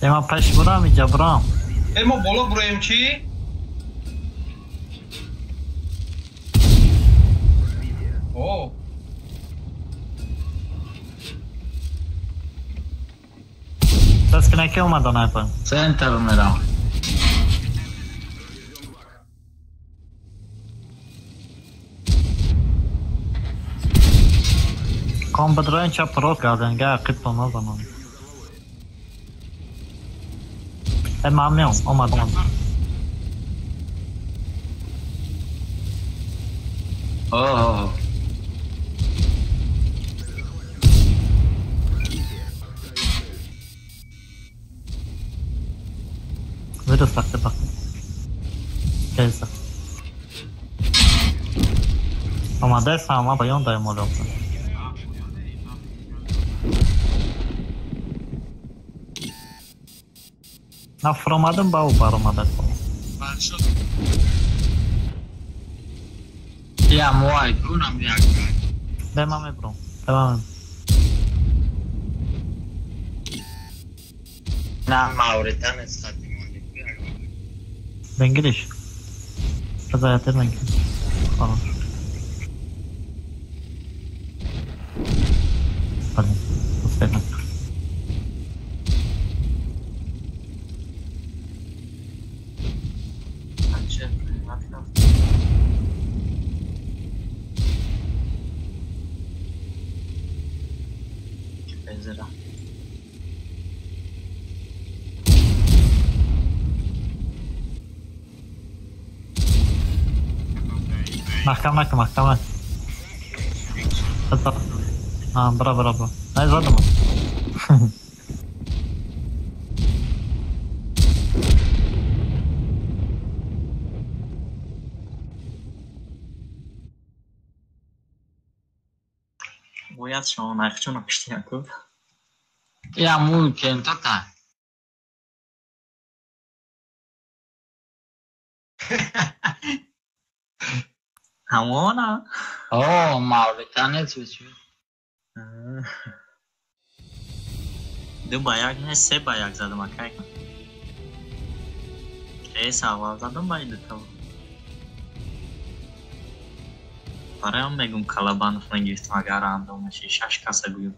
[SPEAKER 1] Е, ман пеш бурам иҷа бурам.
[SPEAKER 5] Е, мо боло буроем чӣ? О!
[SPEAKER 1] Даст кина ки омада найпа.
[SPEAKER 8] Центр мерам.
[SPEAKER 1] Ком бадроин чап рот гарден га қитто назанам. Е, ман меом, омад, омад.
[SPEAKER 8] Оҳ.
[SPEAKER 1] Видос тахте тахте. Кейса. Омадеса, ама поён даем олёпта. На фромадам бау баромадас.
[SPEAKER 8] Я мой, кунам як.
[SPEAKER 1] Дай маме бро. Дай маме.
[SPEAKER 8] На мавританец хати монди.
[SPEAKER 1] Бенгириш. Казаятер бенгириш. Хорош. Блин, успеем. Маҳкам накун, маҳкам накун. А, бра, бра, бра. Най задам.
[SPEAKER 7] Бояд шумо нархчуно киштиян ку?
[SPEAKER 8] Я мумкин тата.
[SPEAKER 7] Ҳамона?
[SPEAKER 8] О, мавританец бечи.
[SPEAKER 7] Ду ба як не, се ба як задам акай. Кес аввал задам ба дута. Барои он мегум Калабанов мегирифтам агар рандом меши шаш каса гӯю.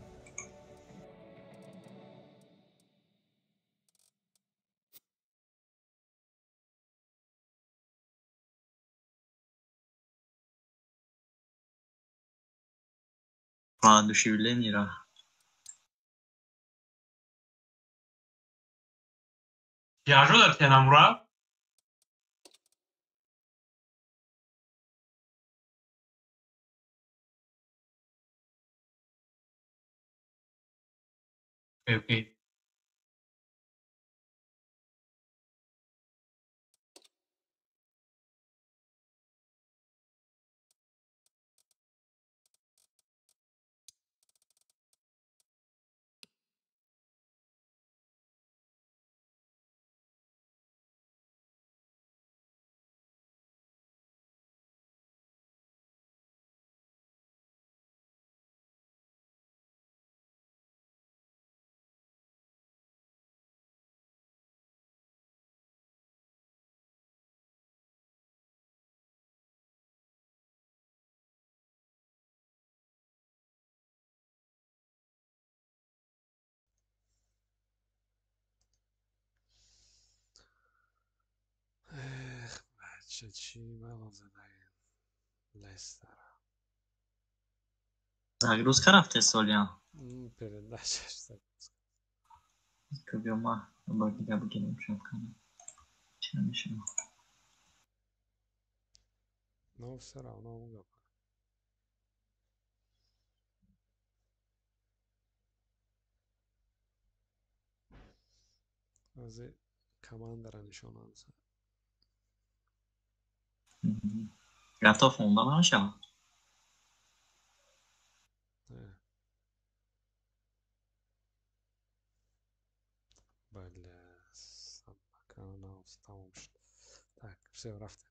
[SPEAKER 7] Воодушевление ра.
[SPEAKER 5] Яжо тенамура? Окей.
[SPEAKER 9] Бача чӣ мавозадаем Лестера.
[SPEAKER 7] Загрузка рафте солиям.
[SPEAKER 9] Передачаш загрузка.
[SPEAKER 7] Биё ма бор дига бигирем шабкана. Чӣ намешава?
[SPEAKER 9] Но всё равно гап. Ози командара нишонам.
[SPEAKER 7] Готов монда намешава?
[SPEAKER 9] Бля, канал тамом шуд. Так, всё, рафтем.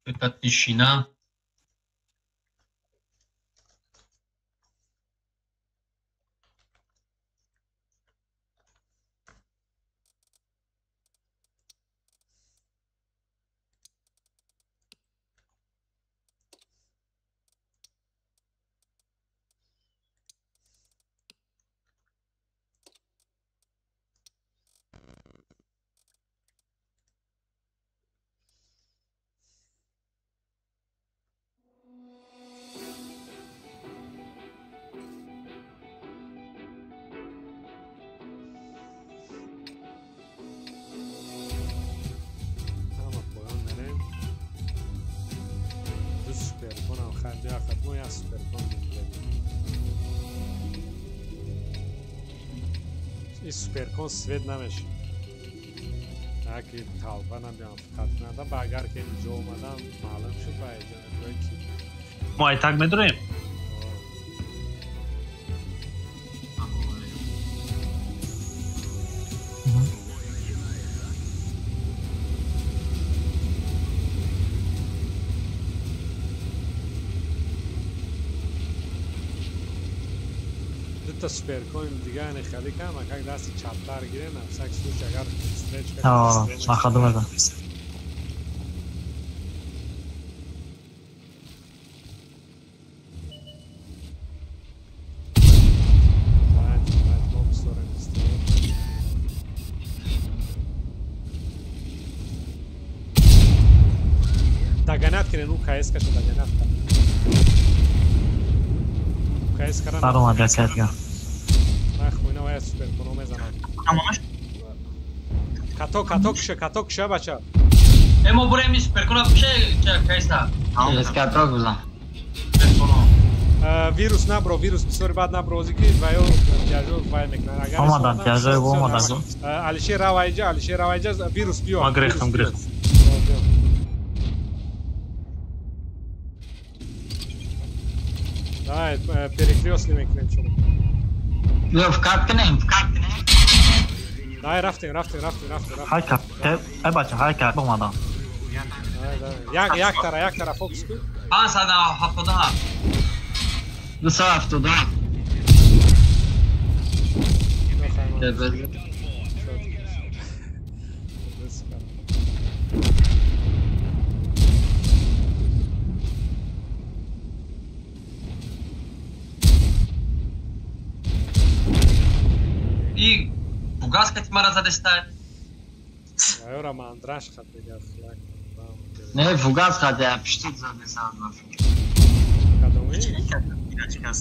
[SPEAKER 5] Это тишина.
[SPEAKER 9] И суперкон свет намешид. Аки талба набиям фақат надам, ба агар ки инҷо омадам маълум шуд ба иҷонаҷое ки
[SPEAKER 6] мо айтак медурем.
[SPEAKER 9] Дута суперкоин дига не хеле кам, как дасти чаптар гирен, на всякий случай агар встречка.
[SPEAKER 1] Махадумеда.
[SPEAKER 9] Догонять кунен, ӯ КС каша догонять кард. КС кара.
[SPEAKER 1] Баромад якадга.
[SPEAKER 9] Ман хуйна вая суперконо мезанам. Като като кша, като кша бача.
[SPEAKER 5] Э мо бурем суперконо пше КС-а.
[SPEAKER 8] КС като бузан.
[SPEAKER 9] Вирус набро, вирус бисёри бад набро, ози ки ваё тяжо вай мекунад. Агар
[SPEAKER 1] омадан, тяжо омадан.
[SPEAKER 9] Алишер равайҷа, Алишер равайҷа, вирус биё.
[SPEAKER 6] Ма грехтам, грехтам.
[SPEAKER 9] Давай, перекрёстный мекунем шумо.
[SPEAKER 8] Ё, вкат кунем, вкат кунем.
[SPEAKER 9] Давай, рафтем, рафтем, рафтем, рафтем, рафтем.
[SPEAKER 1] Ҳайка, э бача, ҳайка омадан.
[SPEAKER 9] Як як тара, як тара фокус кун.
[SPEAKER 5] 577.
[SPEAKER 8] 277.
[SPEAKER 5] И Бугас кати мара задестай.
[SPEAKER 9] Айора мандраш хат мегар флаг.
[SPEAKER 8] Не, Бугас хат я пштит задесад.
[SPEAKER 9] Кадоми?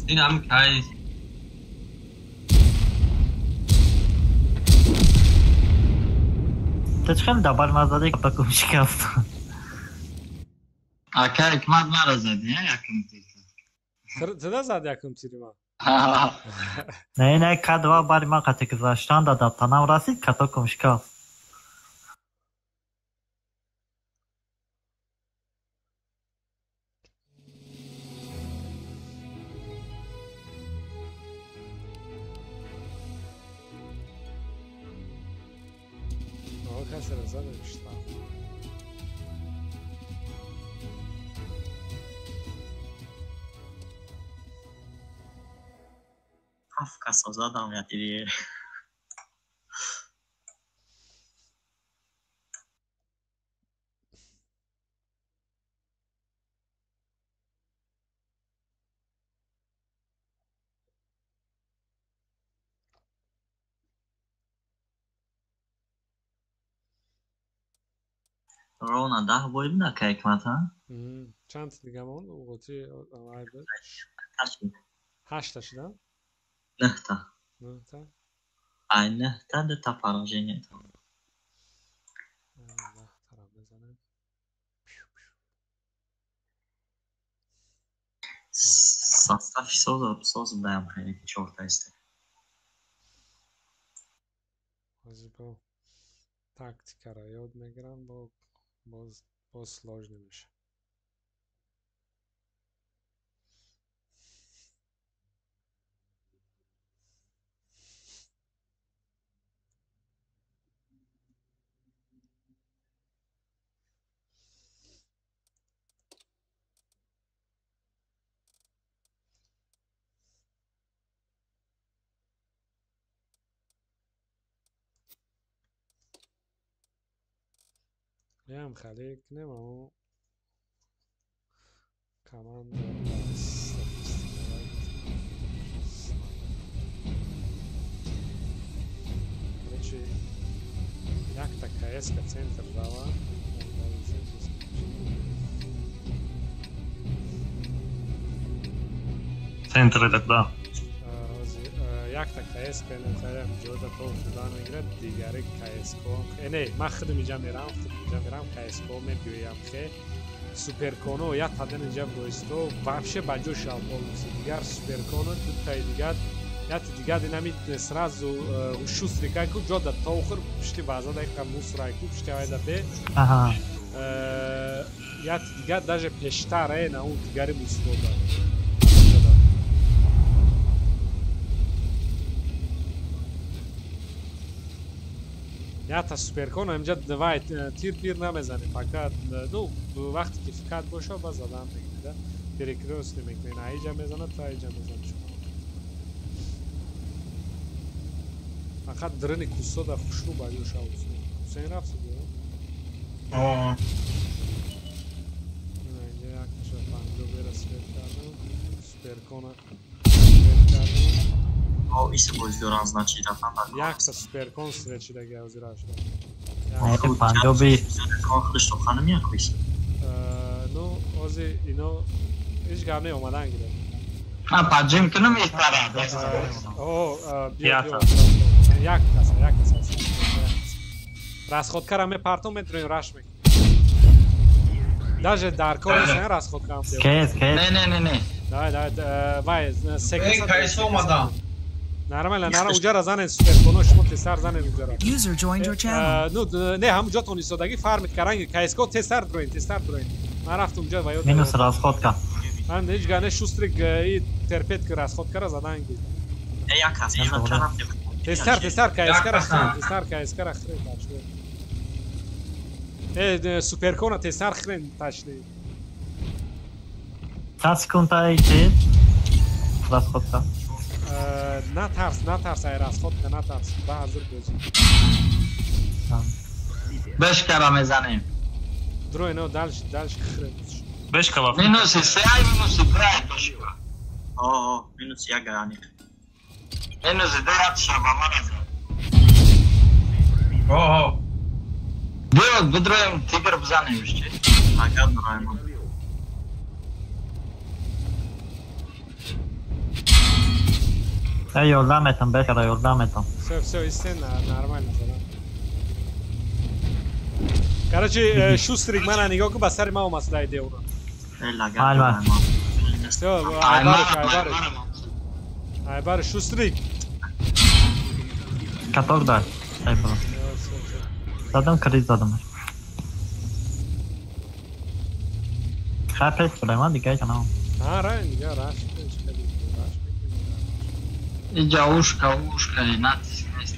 [SPEAKER 5] Ин ам кай.
[SPEAKER 1] Ту чӣ хеле дабар мазади катакум шикаст.
[SPEAKER 8] Ака ҳикмат мара зади, якум тир.
[SPEAKER 9] Туда зад якум тири ман.
[SPEAKER 1] Не, не, К2 бари ман қати гузаштан да танам расид, катокум шикаст.
[SPEAKER 9] Касера задам штраф.
[SPEAKER 7] Ҳафт касо задам я тири. Рона 10 бой буда ка ҳикмат, ҳа?
[SPEAKER 9] Чанд дига монд? Уғоти ҳашта шуда?
[SPEAKER 7] Нӯҳта.
[SPEAKER 9] Нӯҳта?
[SPEAKER 7] Ай нӯҳта дута поражение.
[SPEAKER 9] Даҳтара мезанем.
[SPEAKER 7] Состави соз будаям хеле ки чорта иста.
[SPEAKER 9] Ҳозир бо тактикаро ёд мегирам, бо боз боз сложный мешавад. Ям хеле кунем, амо команда короче якта КС-ка центр дава.
[SPEAKER 6] Центр тогда.
[SPEAKER 9] Якта КС-ка нахарям ҷода то худа мегирад, дигари КС-ко. Не, ман худам инҷа мерам, худам инҷа мерам, КС-ко мебиёям хе. Суперконо як тадан инҷа боисто, вообще ба ҷо шав полностью. Дигар суперконо дутаи дигар, яти дигар инами сразу шустрый кайку ҷода то охир пишти баъза дақиқа мусрайку пишти айда бе.
[SPEAKER 1] Аҳа.
[SPEAKER 9] Яти дигар даже пештар на ун дигари мусрода. Ята суперкон инҷа давай тир пир намезанем, пока ну вақте ки фикат боша ба задан мегирад, перекрёстный мекунем, аиҷа мезанад, то аиҷа мезанад шумо. Фақат дрини кусода хушрӯ ба ҷо шав Ҳусейн. Ҳусейн рафт судё?
[SPEAKER 5] О.
[SPEAKER 9] Инҷа якташа панҷо бера свет кардам, суперкона свет кардам.
[SPEAKER 7] О, исе боз доран, значит, рафтан ба
[SPEAKER 9] Якта суперкон свет шидаги ҳозир ашда.
[SPEAKER 1] Панҷоби
[SPEAKER 7] Худаш то ханам як исе.
[SPEAKER 9] Ҳозир ино ҳеҷ гап не, омадан гирад.
[SPEAKER 8] Ман поджим кунам беҳтара.
[SPEAKER 9] О, биё, биё. Як кас, як кас аст. Расходкара мепартом, метавонем раш мекунем. Даже дар кор нест, расходка ҳам.
[SPEAKER 1] Кес, кес.
[SPEAKER 8] Не, не, не, не.
[SPEAKER 9] Давай, давай, вай, се
[SPEAKER 5] каса. Кайсо омадам.
[SPEAKER 9] Нормально, нормально, уҷара занен суперконо, шумо тезтар занен уҷара.
[SPEAKER 4] User joined your channel.
[SPEAKER 9] Ну, не, ҳамун ҷотон истодагӣ фармид каранги, КСК тезтар дуроин, тезтар дуроин. Ман рафтум уҷа ва ёд.
[SPEAKER 1] Минус расходка.
[SPEAKER 9] Ман ҳеҷ га не, шустрик и терпет ки расходкара задан ги.
[SPEAKER 7] Як кас,
[SPEAKER 9] тезтар, тезтар КСК-ра хӯред, тезтар КСК-ра хӯред, бачаҳо. Э, суперкона тезтар хӯред, ташли.
[SPEAKER 1] Чанд секунда чиз? Расходка.
[SPEAKER 9] Натарс, натарс, ай расходка натарс. Ба ҳазир бозӣ.
[SPEAKER 8] Бешкара мезанем.
[SPEAKER 9] Дро ино дальше, дальше хӯред.
[SPEAKER 6] Бешка ва.
[SPEAKER 8] Минуси се, ай минуси ду ай бешка.
[SPEAKER 7] О, минус як аниқ.
[SPEAKER 8] Минуси ду рад шава ман аз.
[SPEAKER 5] О,
[SPEAKER 8] Биё, бидроем тигр бизанем чи?
[SPEAKER 7] Агар дроем.
[SPEAKER 1] Эй, ёрдам метам, бешкара ёрдам метам.
[SPEAKER 9] Всё, всё, истен, нормально задан. Короче, шустрик мана нигоҳ кун, ба сари ман омад сюда идея ура.
[SPEAKER 1] Альма.
[SPEAKER 9] Всё, айбарш, айбарш. Айбарш, шустрик.
[SPEAKER 1] Каток дар. Ай бро. Задам криз задам. Хай пеш Сулайман дига канал.
[SPEAKER 9] Ҳа, рай, дига раш, пеш кади, раш мекунем.
[SPEAKER 8] Иҷа ушка, ушка, натиск нест.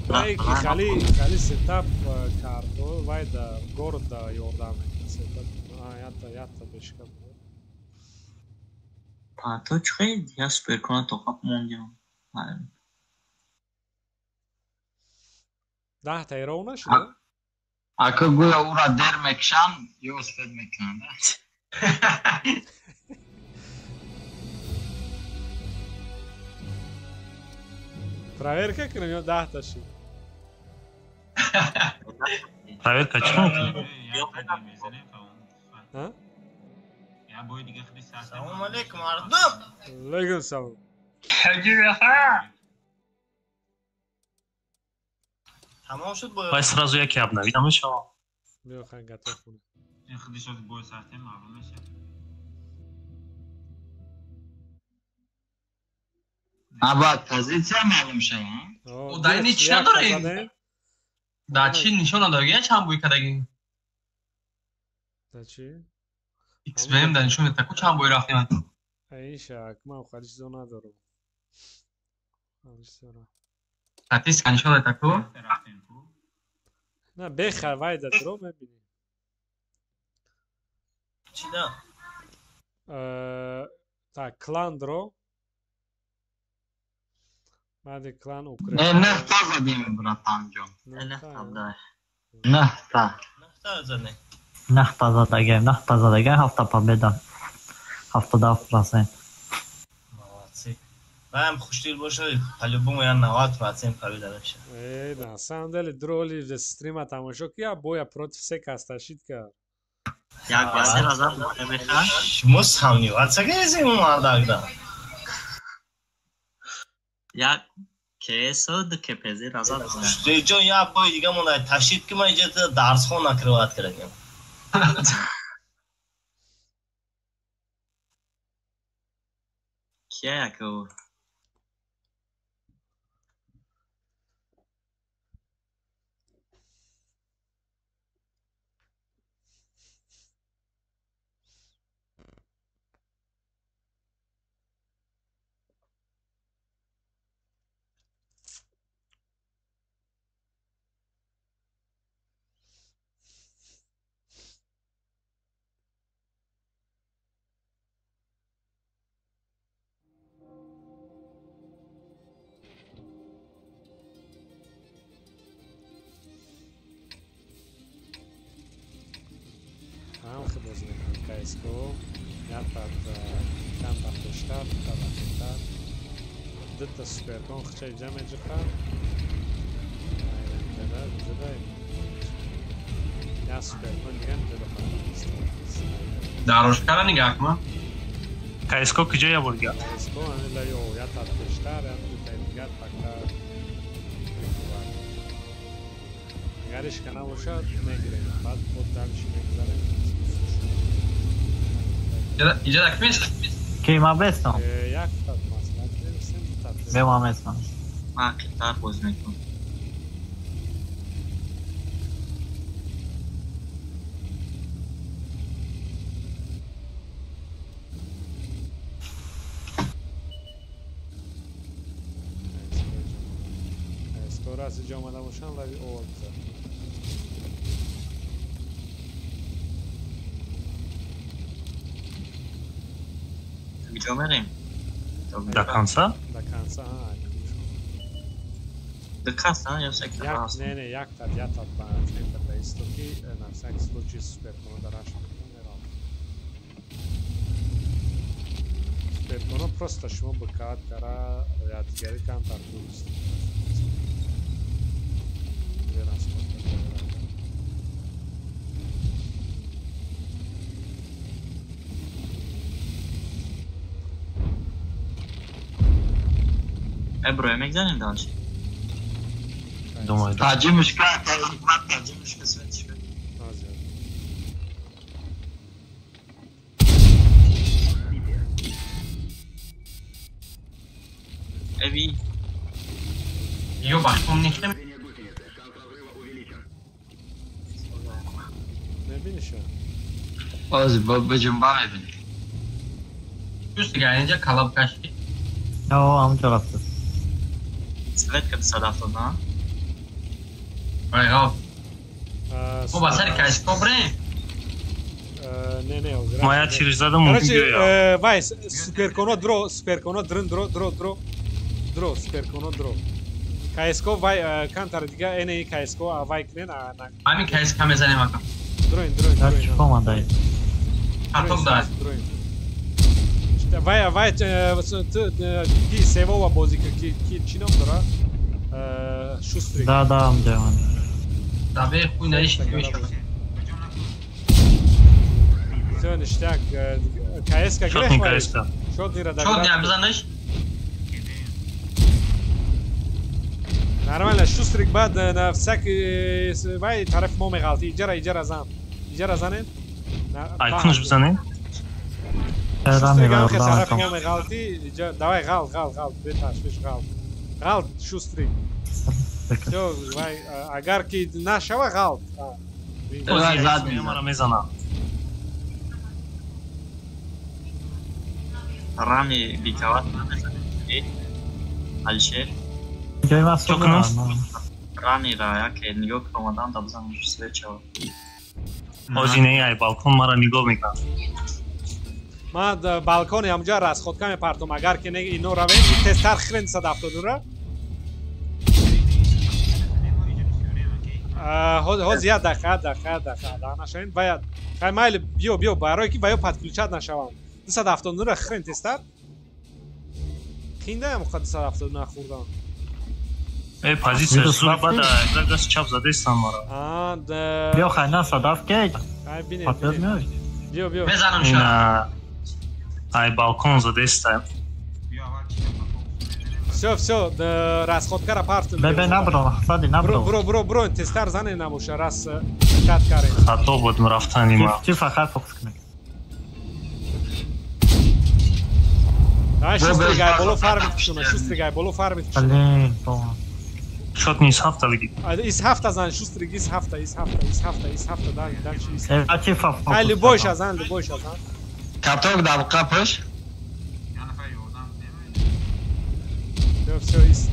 [SPEAKER 9] Вай ки хали хали сетап кардо, вай да город да ёрдам мекунад сетап. А ята ята бешка буд.
[SPEAKER 7] Па то чӣ я суперкона тоқаб мондям.
[SPEAKER 9] Даҳта эров нашуда?
[SPEAKER 8] Ака гӯя ӯра дер мекушанд, ё успед мекунанд.
[SPEAKER 9] Проверка кунем ё даҳта шуд?
[SPEAKER 6] Проверка чӣ мекунем?
[SPEAKER 10] Салом алейкум, мардум!
[SPEAKER 9] Алейкум салом.
[SPEAKER 10] Тамом шуд бо.
[SPEAKER 6] Вай сразу яке обновить мешавад.
[SPEAKER 9] Биё хай готов кунем.
[SPEAKER 3] Ин худиш аз бой сахте маълум мешавад.
[SPEAKER 8] Аба позитсия маълум шавад.
[SPEAKER 5] Дар ини чӣ надорем? Дар чӣ нишон надорем? Чанд бой кардагим?
[SPEAKER 9] Дар чӣ?
[SPEAKER 5] XBM дар нишон медиҳад, ку чанд бой рафтем?
[SPEAKER 9] Ин шак, ман хали чизо надорам.
[SPEAKER 5] Статистика нишон медиҳад ку?
[SPEAKER 9] На, бехар, вай да дро мебинӣ.
[SPEAKER 10] Чӣ да?
[SPEAKER 9] Так, клан дро. Баъди клан Украина.
[SPEAKER 8] Не, нӯҳта задем, братанҷон.
[SPEAKER 7] Нӯҳта.
[SPEAKER 8] Нӯҳта.
[SPEAKER 10] Нӯҳта задем.
[SPEAKER 1] Нӯҳта задагем, нӯҳта задагем, ҳафта победа. 77%.
[SPEAKER 10] Молодцы. Ваям хушдил бошад, по-любому я 90% победа мешавад.
[SPEAKER 9] Э, на самом деле дроли стрима тамошо ки я боя против се кас ташид кард.
[SPEAKER 7] Як ба се раза меха.
[SPEAKER 10] Шумо сомневаться кардед ин мардакда.
[SPEAKER 7] Як КСО ду КПЗ раза.
[SPEAKER 10] Ҷон, як бой дига монда ташид ки ман иҷа дарсхон накрыват кардем.
[SPEAKER 7] Кия яко?
[SPEAKER 9] КСКО, якта камтар пештар, дута рақибтар, дута суперкон хча иҷа меҷиқа. Я суперкон дига ҷода фақат.
[SPEAKER 5] Дорожкара нигаҳ кун.
[SPEAKER 6] КСКО куҷо я бурга?
[SPEAKER 9] КСКО ани лаи о, якта пештар, як дута дигар пока. Агар ишка набошад, мегирем. Баъд бо дальше мегузарем.
[SPEAKER 5] Иҷа дак мест?
[SPEAKER 1] Ки ма бестам?
[SPEAKER 9] Як тат маслиҳат мерасем, ду тат.
[SPEAKER 1] Бе ма местам.
[SPEAKER 7] Ман қитар бозӣ мекунам.
[SPEAKER 9] КСКО раз иҷа омада бошанд, лави овал бизад.
[SPEAKER 7] Куҷо мерем?
[SPEAKER 6] До конца?
[SPEAKER 9] До конца, а.
[SPEAKER 7] До конца, ё всякий раз.
[SPEAKER 9] Не, не, як тат, як тат ба центр да истоки, на всякий случай суперконо да раш мекунем. Суперконо просто шумо бикат кара я дигари камтар дуруст.
[SPEAKER 7] Эбро мегзанем дальше.
[SPEAKER 6] Думаю, да.
[SPEAKER 8] Таҷимушка, таҷимушка светишка.
[SPEAKER 7] Эви.
[SPEAKER 5] Ё бахтум нихтем.
[SPEAKER 9] Мебиниша?
[SPEAKER 8] Ози бо биҷунба мебини.
[SPEAKER 5] Чӯст дига инҷа калаб каши.
[SPEAKER 1] О, ҳамҷо рафта.
[SPEAKER 7] Свет ка 270, на?
[SPEAKER 5] Ой, ғав. Мо ба сари КСКО бирем?
[SPEAKER 9] Не, не, озира.
[SPEAKER 6] Ма я тир задам мумкин
[SPEAKER 9] Короче,
[SPEAKER 6] гӯя.
[SPEAKER 9] Вай, суперконо дро, суперконо дрын дро, дро, дро. Дро, суперконо дро. КСКО вай кантар дига эне КСКО а вай кнен а на.
[SPEAKER 5] Ҳамин КСК мезанем ака.
[SPEAKER 9] Дроин, дроин,
[SPEAKER 1] Дар
[SPEAKER 9] дроин.
[SPEAKER 1] чӣ омадаи?
[SPEAKER 5] Каток дар.
[SPEAKER 9] Дроин. Вай, вай, ки севова бозӣ ки ки чӣ ном дора? Шустрик.
[SPEAKER 1] Да, да, ҳамҷо омада.
[SPEAKER 5] Дабе хуй наишти мешавад.
[SPEAKER 9] Всё, ништяк. КСК
[SPEAKER 6] Шотни
[SPEAKER 9] гирефт вай.
[SPEAKER 6] КСК.
[SPEAKER 9] Шотнира
[SPEAKER 5] Чот
[SPEAKER 9] дагра.
[SPEAKER 5] не бизанаш?
[SPEAKER 9] Нормально, Шустрик баъд на всякий вай тарафи мо меғалти. Иҷара, иҷара зан. Иҷара занен.
[SPEAKER 6] Айкунаш бизанем?
[SPEAKER 9] Шустрик ҳам хе тарафи мо меғалти. Иҷа давай ғал, ғал, ғал, беташвиш ғал. Ғал Шустрик. Всё, вай агар ки нашава ғал.
[SPEAKER 8] Ой, зад
[SPEAKER 6] Мара мезанам.
[SPEAKER 7] Рами бикават намезанем. Алишер.
[SPEAKER 1] Ҷои ман
[SPEAKER 6] Чо кунам?
[SPEAKER 7] Рами ра яке нигоҳ ки омадам да бизанам свет шава.
[SPEAKER 6] Ози не ай балкон мара нигоҳ мекунад.
[SPEAKER 9] Ман балкони ҳамҷа расходка мепартом. Агар ки не ино равем, тезтар хирен 270 ра. Ҳоз як дақиқа, дақиқа, дақиқа. Да нашавем. Бояд. Хай майли биё, биё, барое ки ваё подключат нашавам. 279 ра хирен тезтар. Хиндаям ха 279 хӯрдан.
[SPEAKER 6] Э, позиция зур бада, даст чап задестан мара.
[SPEAKER 9] А, да.
[SPEAKER 1] Биё хай на садаф ки.
[SPEAKER 9] Хай бинем.
[SPEAKER 1] Патриот меояд.
[SPEAKER 9] Биё, биё.
[SPEAKER 5] Мезанам ша.
[SPEAKER 6] Ина ай балкон задеста.
[SPEAKER 9] Всё, всё, расходкара партум.
[SPEAKER 1] Бе, бе, набро, сади набро.
[SPEAKER 9] Бро, бро, бро, тезтар зане набоша, раз чат карем.
[SPEAKER 6] Хато буд рафтани ма.
[SPEAKER 1] Чи фақат фокус кунед.
[SPEAKER 9] Ай, шустрик, ай боло фармит кушона, шустрик, ай боло фармит кушона.
[SPEAKER 1] Блин, бо.
[SPEAKER 6] Шот низ ҳафта бигир.
[SPEAKER 9] Из ҳафта зан, шустрик, из ҳафта, из ҳафта, из ҳафта, из ҳафта, дан, дан чи из.
[SPEAKER 1] Э, чи фа фокус.
[SPEAKER 9] Ай, любой ша зан, любой ша зан.
[SPEAKER 8] Каток дар қапаш.
[SPEAKER 9] Всё, всё, из.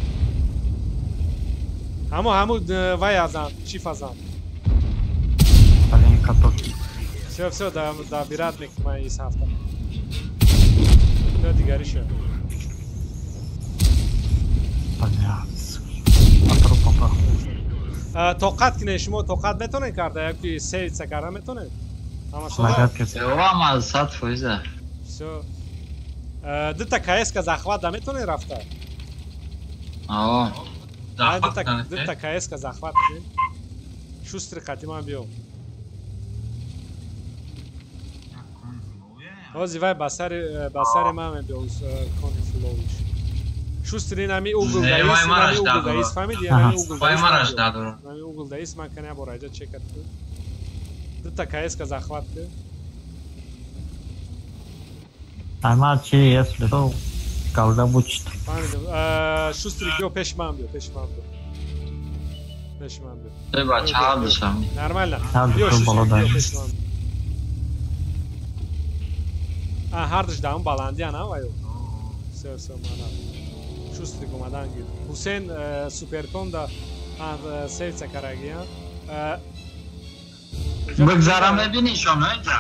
[SPEAKER 9] Ҳамо, ҳамо, вай азан, чиф азан.
[SPEAKER 1] Блин, каток.
[SPEAKER 9] Всё, всё, да, да, бират мекунам из ҳафта. Всё, дигари ша.
[SPEAKER 1] Блин. Атро папа.
[SPEAKER 9] Тоқат кине, шумо тоқат метонед карда, ё ки сейвица карда метонед?
[SPEAKER 8] Ама 100%.
[SPEAKER 9] Всё. Дута КС-ка захват да метавонӣ рафта?
[SPEAKER 8] Аа.
[SPEAKER 9] Дута КС-ка захват кун. Шустри қати ман биё. Ҳозир вай ба сари ман мебиё кони фловиш. Шустри нами угл даис, нами угл даис, фаҳмиди? Нами угл даис. Нами угл даис ман кани бора иҷа чекат кун. Дута КС-ка захват кун.
[SPEAKER 1] Ама чи если то калда бучт.
[SPEAKER 9] Фаҳмидам. Шустри биё пеши ман биё, пеши ман биё. Пеши ман биё.
[SPEAKER 8] Э бача душам.
[SPEAKER 9] Нормально. Биё шустри биё пеши ман. А ҳардуш даам баландиян, а ваё. Всё, всё, мана. Шустрик омадан гир. Ҳусейн суперкон да сейвца карагиян.
[SPEAKER 8] Бигзара мебинӣ шоно инҷа?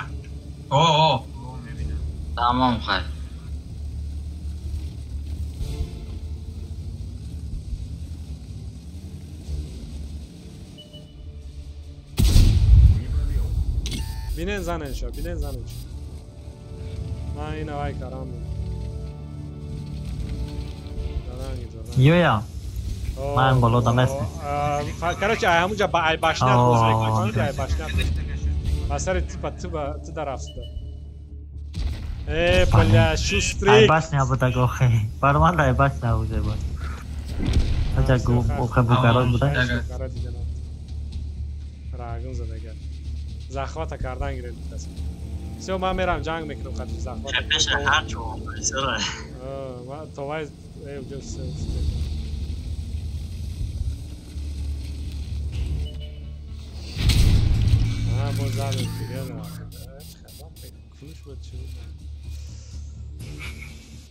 [SPEAKER 5] О, о.
[SPEAKER 8] Тамом хай.
[SPEAKER 9] Бинен заненша, бинен заненша. Ман ина вай карам.
[SPEAKER 1] Ёя. Ман боло дамест.
[SPEAKER 9] Короче, ай ҳамунҷа ба ай башнят боз мекунӣ, ай башнят. Ба сари типа ту дарафтида. Э, бля, шустрик.
[SPEAKER 1] Ай башня буда гохе. Барман ай башня буда бо. Аҷа гу охе бугарот буда.
[SPEAKER 9] Рагм задага. Захвата кардан гиред кас. Всё, ман мерам ҷанг мекунам хати захват.
[SPEAKER 7] Пеша ҳар ҷо сара.
[SPEAKER 9] Ма то вай э уҷо А, боз задем дига. Куш буд чӣ буд?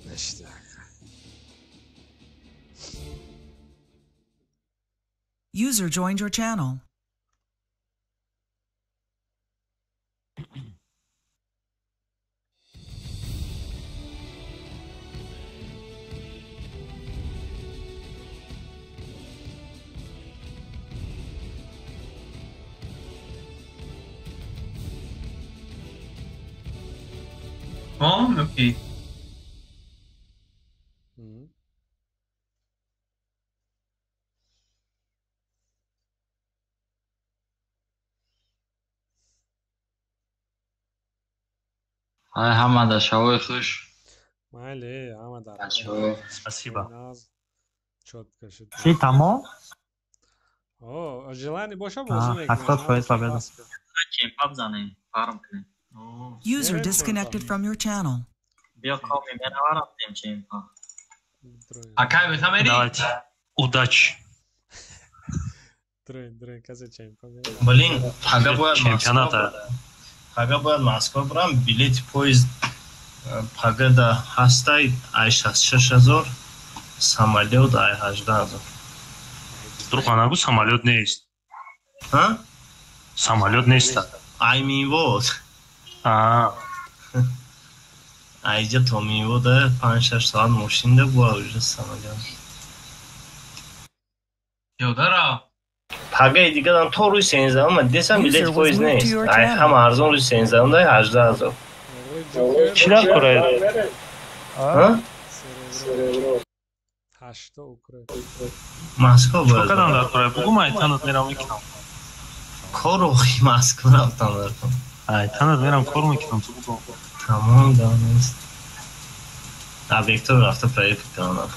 [SPEAKER 9] Нешта.
[SPEAKER 4] User joined your channel.
[SPEAKER 5] Bom, meu filho.
[SPEAKER 8] Ай, ҳамада шавои хуш.
[SPEAKER 9] Майли, ҳамада.
[SPEAKER 6] Спасибо.
[SPEAKER 9] Чётко шуд.
[SPEAKER 1] Чи тамом?
[SPEAKER 9] О, желание боша бозӣ мекунем.
[SPEAKER 1] 70% победа.
[SPEAKER 7] Чемпап занем, фарм кунем.
[SPEAKER 4] User disconnected from your channel.
[SPEAKER 7] Биё коми мераварафтем чемпа.
[SPEAKER 5] Акай бехамери?
[SPEAKER 6] Давайте. Удачи.
[SPEAKER 9] Дрын, дрын, касе чемпа.
[SPEAKER 10] Блин, пага бояд
[SPEAKER 6] чемпионата.
[SPEAKER 10] Пага бояд Москва бурам, билети поезд пага да ҳастай ай 66 000, самолёт ай 18 000.
[SPEAKER 6] Друг нагу самолёт нест.
[SPEAKER 10] Ҳа?
[SPEAKER 6] Самолёт нест.
[SPEAKER 10] Ай минвод.
[SPEAKER 6] А.
[SPEAKER 10] Айҷа то минвода 5-6 соат мошинда буа уже самолёт.
[SPEAKER 5] Ёдара.
[SPEAKER 10] Пагаи дигарам то рӯзи 13-ум десам билети поезд нест. Ай ҳама арзон рӯзи 13-ум да 18 000.
[SPEAKER 6] Чӣ дар кора?
[SPEAKER 10] Ҳа? Москва бояд.
[SPEAKER 6] Чӣ кардам дар кора? Бугу ман айтанат мерам мекунам.
[SPEAKER 10] Кору Москва рафтам дар кор.
[SPEAKER 6] Айтанат мерам кор мекунам, ту бугу.
[SPEAKER 10] Тамом да нест. Объектор рафта проект кардам.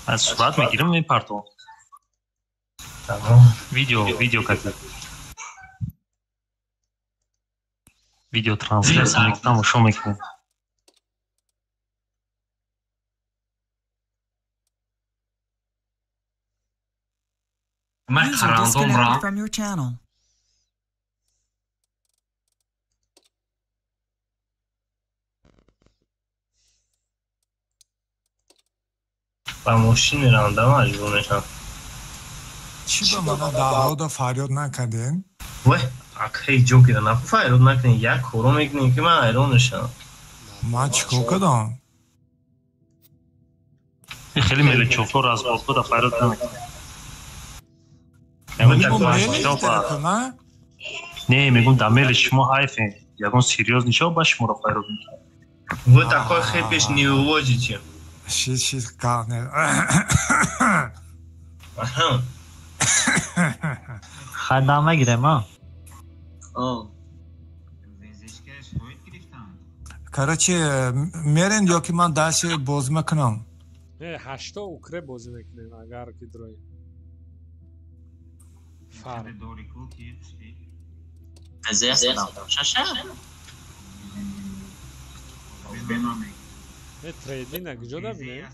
[SPEAKER 6] Аз сурат мегирам мепартом.
[SPEAKER 10] Тамом.
[SPEAKER 6] Видео, видео как видео трансляция мекунам, тамошо мекунем.
[SPEAKER 5] Ман
[SPEAKER 4] User
[SPEAKER 5] қарандом
[SPEAKER 4] disconnected
[SPEAKER 5] рам.
[SPEAKER 4] from your channel.
[SPEAKER 10] Ба мошин мерам, да маҷбур мешам.
[SPEAKER 11] Чӣ ба мана даҳода фарёд накарден?
[SPEAKER 10] Вай, акай ҷокера нафу файрод накунӣ, як коро мекунӣ ки ман ҳайрон мешавам.
[SPEAKER 11] Ман чӣ кор кардам?
[SPEAKER 6] Хеле мелечофо разборко да файрод намекунем. Не, мегум да мели шумо ҳайфе. Ягон серьёзный шава, ба шуморо файрод мекунад.
[SPEAKER 10] Вы такой хипиш не увозите.
[SPEAKER 11] Шит, шит, кане.
[SPEAKER 1] Хай дам мегирем, а?
[SPEAKER 11] Короче, мерем ё ки ман дальше бозӣ мекунам?
[SPEAKER 9] Не, ҳашто укре бозӣ мекунем, агар ки дрои. Фарм. Не, трейдинг куҷо дабинем?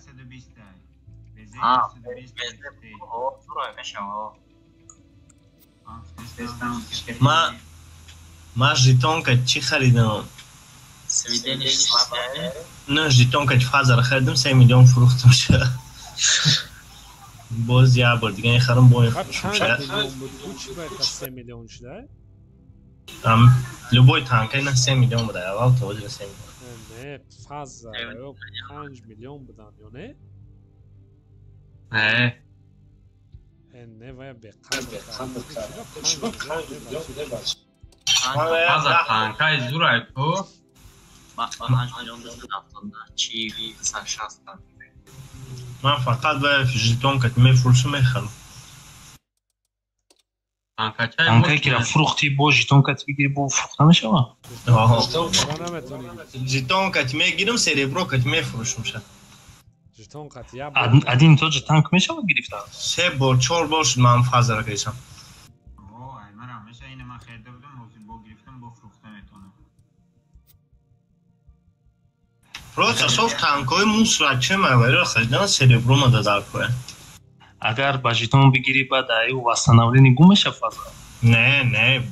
[SPEAKER 10] Ма жетонка чӣ харидам? Не, жетонка фазара харидам, 3 миллион фурӯхтам ша. Боз як бор дига мехарам, бо мефурӯшам ша.
[SPEAKER 9] Чӣ миллион шуда?
[SPEAKER 10] Любой танка ина 3 миллион буда, аввал то ҳозир 3 миллион.
[SPEAKER 9] Не, фаза 5 миллион будан ё не?
[SPEAKER 5] Не.
[SPEAKER 9] Не, вая беқадр.
[SPEAKER 5] Фаза танкаи зурай ку.
[SPEAKER 10] Ман фақат ба жетонка мефурӯшам, мехарам.
[SPEAKER 6] Танкае ки фурӯхтӣ, бо жетонкат бигирӣ, бо фурӯхта мешавад?
[SPEAKER 10] Жетонкат мегирам, сереброкат мефурӯшам ша.
[SPEAKER 6] Один тот же танк мешавад гирифта?
[SPEAKER 10] Се бор, чор бор шуд ман фазара кардам. Просто соф танкҳои мусра че мавариро харидан, серебро мада дар кӯя.
[SPEAKER 6] Агар ба жетон бигирӣ, баъд аю восстановление гум мешавад фаза?
[SPEAKER 10] Не, не.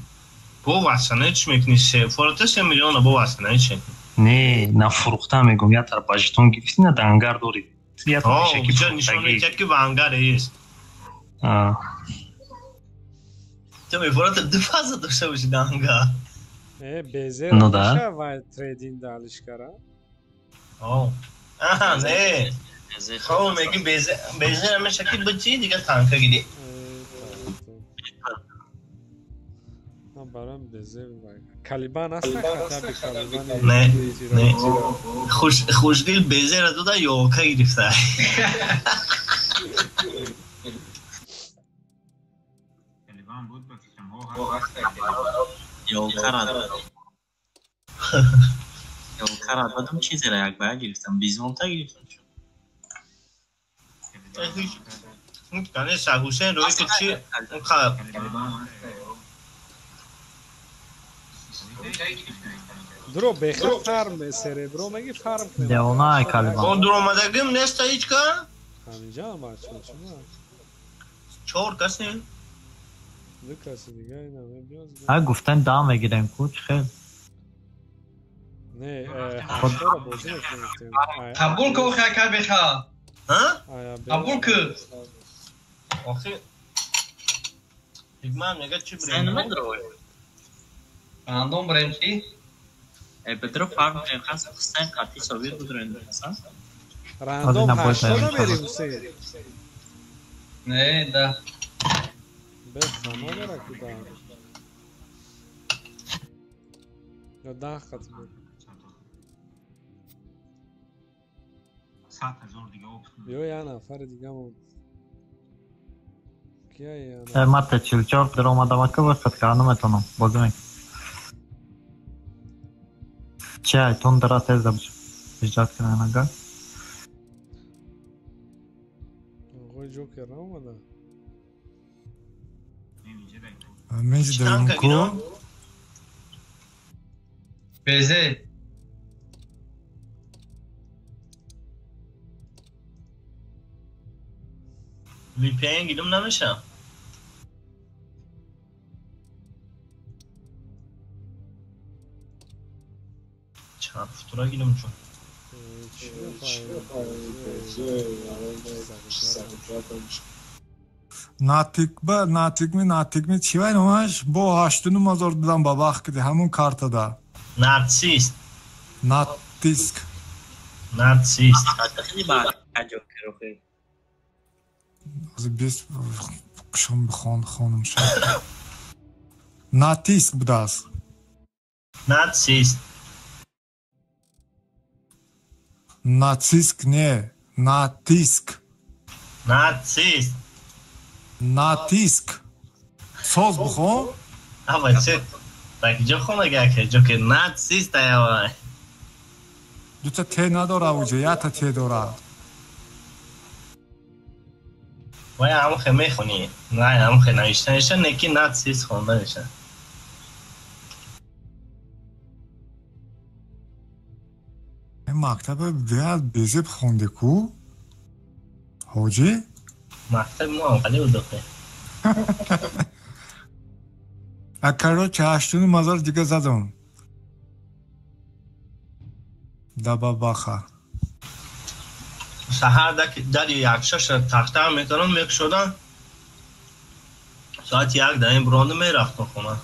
[SPEAKER 10] Бо восстановление чӣ мекунӣ? Фората 3 миллиона бо восстановление чӣ?
[SPEAKER 6] Не, на фурӯхта мегӯм, як тараф ба жетон гирифтӣ, на дар ангар дорӣ.
[SPEAKER 10] Ҷо нишон медиҳад ки ба ангар ест. Ту мефората ду фаза дошта бошӣ дар ангар.
[SPEAKER 9] Не, безер мешавад трейдинг далишкара?
[SPEAKER 10] Аҳа, не. Хо мегӣ безер меша ки бичи дига танка гирӣ.
[SPEAKER 9] Барам безер Калибан аст хатаби Калибан.
[SPEAKER 10] Не, не. Хушдил безера дода ёлка гирифта.
[SPEAKER 3] Калибан буд ба фикрам.
[SPEAKER 7] Ёлкара дод. Ёлкара додам, чизера як ба як гирифтам, бизонта гирифтам.
[SPEAKER 10] Конечно, Ҳусейн рӯи ки чи
[SPEAKER 9] Дро бехир фарм серебро меги фарм кунем.
[SPEAKER 1] Девона Калибан.
[SPEAKER 10] Он дуромадагим неста ҳеҷ ка?
[SPEAKER 9] Ҳаминҷа бача чума.
[SPEAKER 10] Чор кас не?
[SPEAKER 9] Ду каси дига ина мебиёз.
[SPEAKER 1] Ҳа гуфтан дам мегирем ку чӣ хел?
[SPEAKER 9] Не, ҳаштора бозӣ мекунем.
[SPEAKER 5] Қабул ку охи ака беха.
[SPEAKER 10] Ҳа?
[SPEAKER 5] Қабул ку.
[SPEAKER 10] Охи Ҳикмат мега чӣ бирем?
[SPEAKER 5] Андом бирем чӣ?
[SPEAKER 7] Бедро фарм кунем, хас Ҳусейн қатъи собир будроем асан.
[SPEAKER 9] Рандом ҳаштора мерем Ҳусейн.
[SPEAKER 5] Не, да.
[SPEAKER 9] Бехана дора ку да. Ё даҳ қат буд. Ё я нафари дига монд.
[SPEAKER 1] Ман та 44 даромадам, ака вақт карда наметавонам. Бозӣ мекунам. Чи айтон дара тез иҷод кунем агар?
[SPEAKER 9] Оғои Ҷокер наомада?
[SPEAKER 11] Меҷ ку?
[SPEAKER 5] Безе.
[SPEAKER 10] VPN гирим намешам. Чанд футура гирим чун.
[SPEAKER 11] Натикба, натикми, натикми чӣ вай номаш? Бо 8 ҳазор додам ба вақт киди ҳамун картада.
[SPEAKER 10] Нартсист.
[SPEAKER 11] Натиск.
[SPEAKER 10] Нартсист.
[SPEAKER 11] Бист шом бихон хонум шад. Натиск будааст.
[SPEAKER 10] Нацист.
[SPEAKER 11] Нациск не, натиск.
[SPEAKER 10] Нацист.
[SPEAKER 11] Натиск. Соз бихон.
[SPEAKER 10] Ава че? Так ҷо хонага ака, ҷо ки нацист аява.
[SPEAKER 11] Дута те надора уҷа, якта те дора.
[SPEAKER 10] Вай амхе мехонӣ. На, амхе навишта меша, не ки нацист хонда меша.
[SPEAKER 11] Мактаба беҳад безеб хонде ку? Ҳоҷӣ?
[SPEAKER 10] Мактаби мо ҳам қали буд охе.
[SPEAKER 11] А короче, 8,5 ҳазор дига задам. Да бабаха.
[SPEAKER 10] Саҳар дари якшаш тахта метавонам мекушодам. Соати як дар ин буронду мерафтам хона.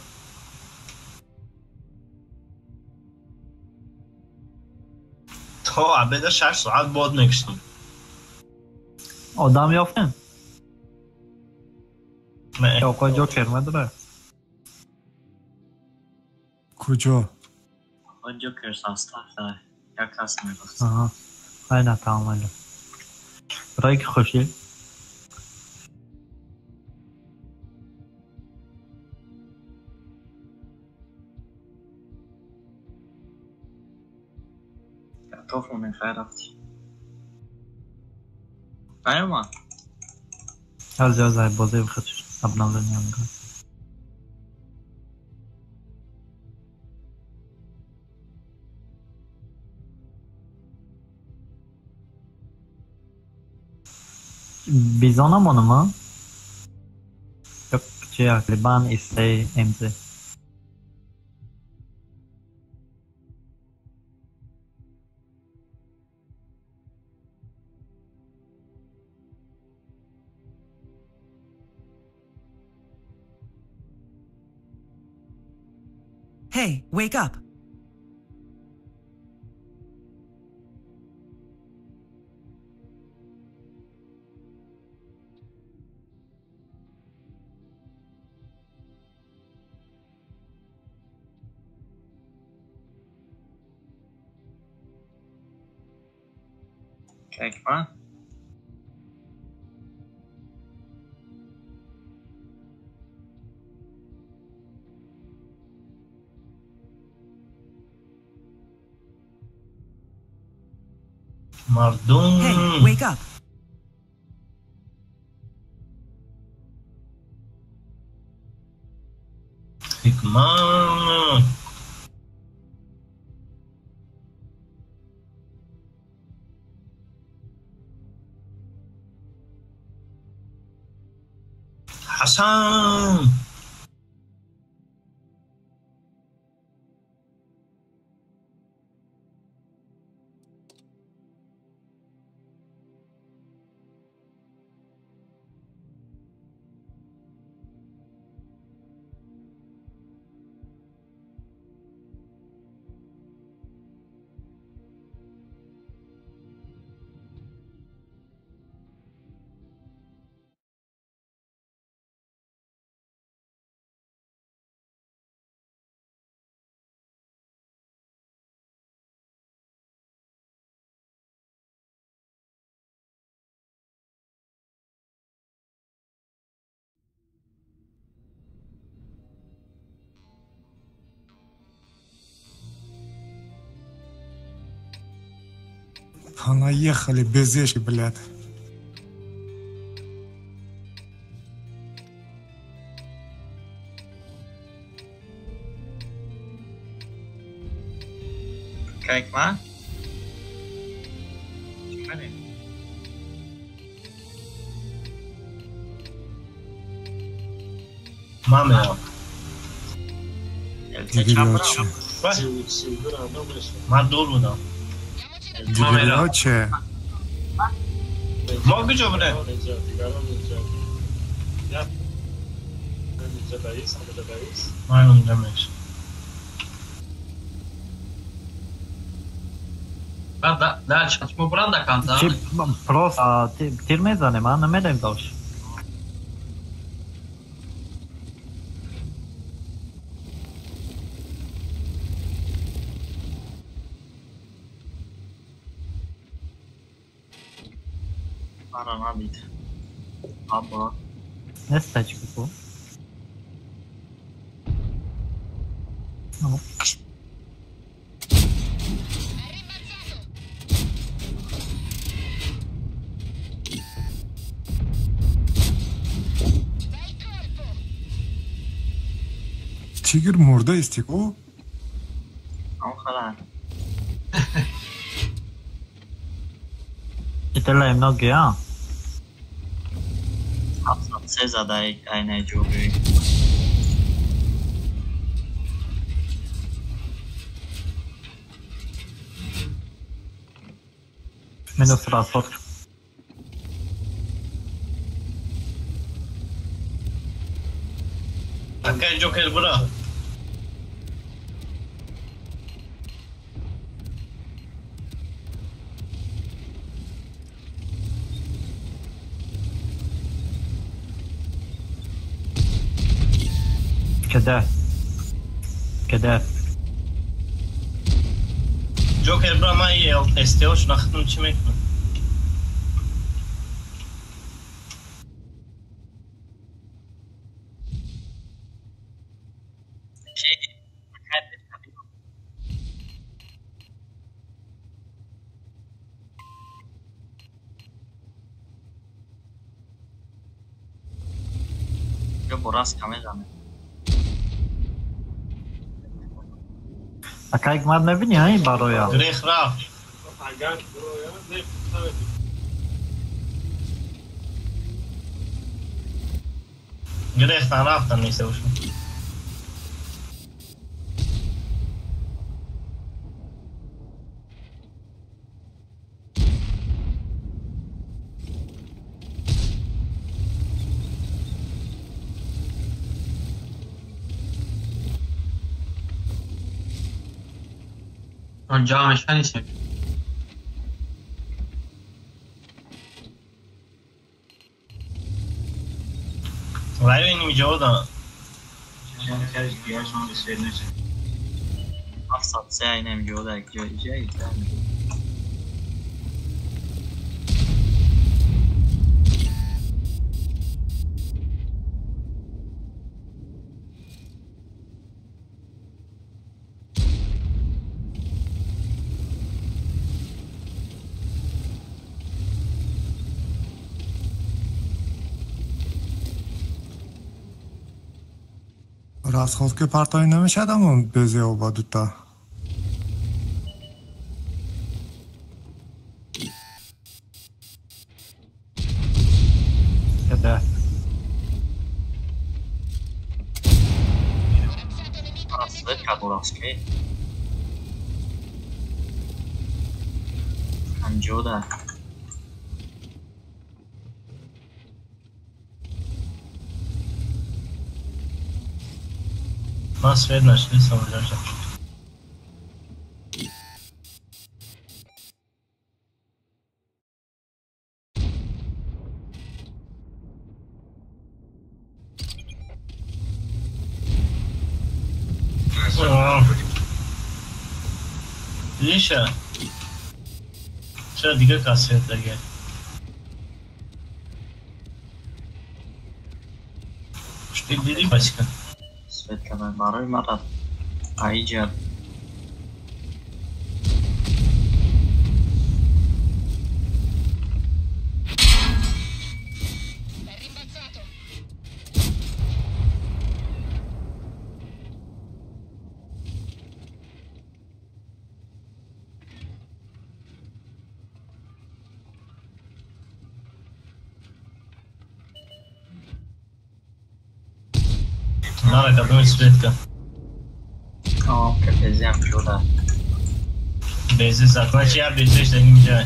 [SPEAKER 10] То обеда 6 соат бод мекушидем.
[SPEAKER 1] Одам ёфтем?
[SPEAKER 10] Не.
[SPEAKER 1] Оқои Ҷокер медора?
[SPEAKER 11] Куҷо?
[SPEAKER 7] Оқои Ҷокер состав як кас мехост.
[SPEAKER 1] Аҳа. Айна тамом майли. Барои ки хушӣ?
[SPEAKER 7] Готов монем, хайр рафтӣ. Наёмад?
[SPEAKER 1] Аз ҷо бозӣ бихоч обновление мекунад. Бизона монам, а? Чи Либан истей МЗ.
[SPEAKER 4] Hey, wake up.
[SPEAKER 7] Kijk maar.
[SPEAKER 10] Мардум.
[SPEAKER 4] Hey, wake up.
[SPEAKER 10] Ҳикмат. Ҳасан.
[SPEAKER 11] Понаехали безешки, блядь.
[SPEAKER 7] Kijk maar. Ben ik.
[SPEAKER 10] Ман меям.
[SPEAKER 11] Дигариҳо чи?
[SPEAKER 10] Ман дур будам.
[SPEAKER 11] Дигариҳо чи?
[SPEAKER 10] Мо куҷо будем? Ман унҷа мешам.
[SPEAKER 5] Дальше мо буранда канта.
[SPEAKER 1] Чи просто тир мезанем, а намедаем дальше.
[SPEAKER 7] Мара надид. Аба.
[SPEAKER 1] Нест тачку.
[SPEAKER 11] Чигир мурда истику?
[SPEAKER 7] Охала.
[SPEAKER 1] Итала многие, а?
[SPEAKER 7] Се задай айна ҷоби.
[SPEAKER 1] Минус расход.
[SPEAKER 10] Акай Ҷокер бура.
[SPEAKER 1] Каде? Каде?
[SPEAKER 10] Ҷокер бура, ман ЛТСТ-ош нахтум чӣ мекунам?
[SPEAKER 1] Акай мад мебини ҳай бароя.
[SPEAKER 10] Грех рафт.
[SPEAKER 9] Агар бароя не
[SPEAKER 10] Грехтан рафтан нестеошо.
[SPEAKER 5] Ҷамъ нестем.
[SPEAKER 10] Лайве ҷода.
[SPEAKER 7] Ҳафтсад се айнам ҷода ҷои ҷои.
[SPEAKER 11] Расходки партоӣ намешавад безео ба дута.
[SPEAKER 1] Каде?
[SPEAKER 7] Анҷода.
[SPEAKER 10] Ман свет нашидисам ҷаша. Лиша. Чара дига кас свет даге? Шти диди пасика.
[SPEAKER 7] Свет кадан барои мара аиҷа.
[SPEAKER 10] Мара кадоми светка?
[SPEAKER 7] Безиам ҷода.
[SPEAKER 10] Безе зад. Значи я безеш да нимҷа.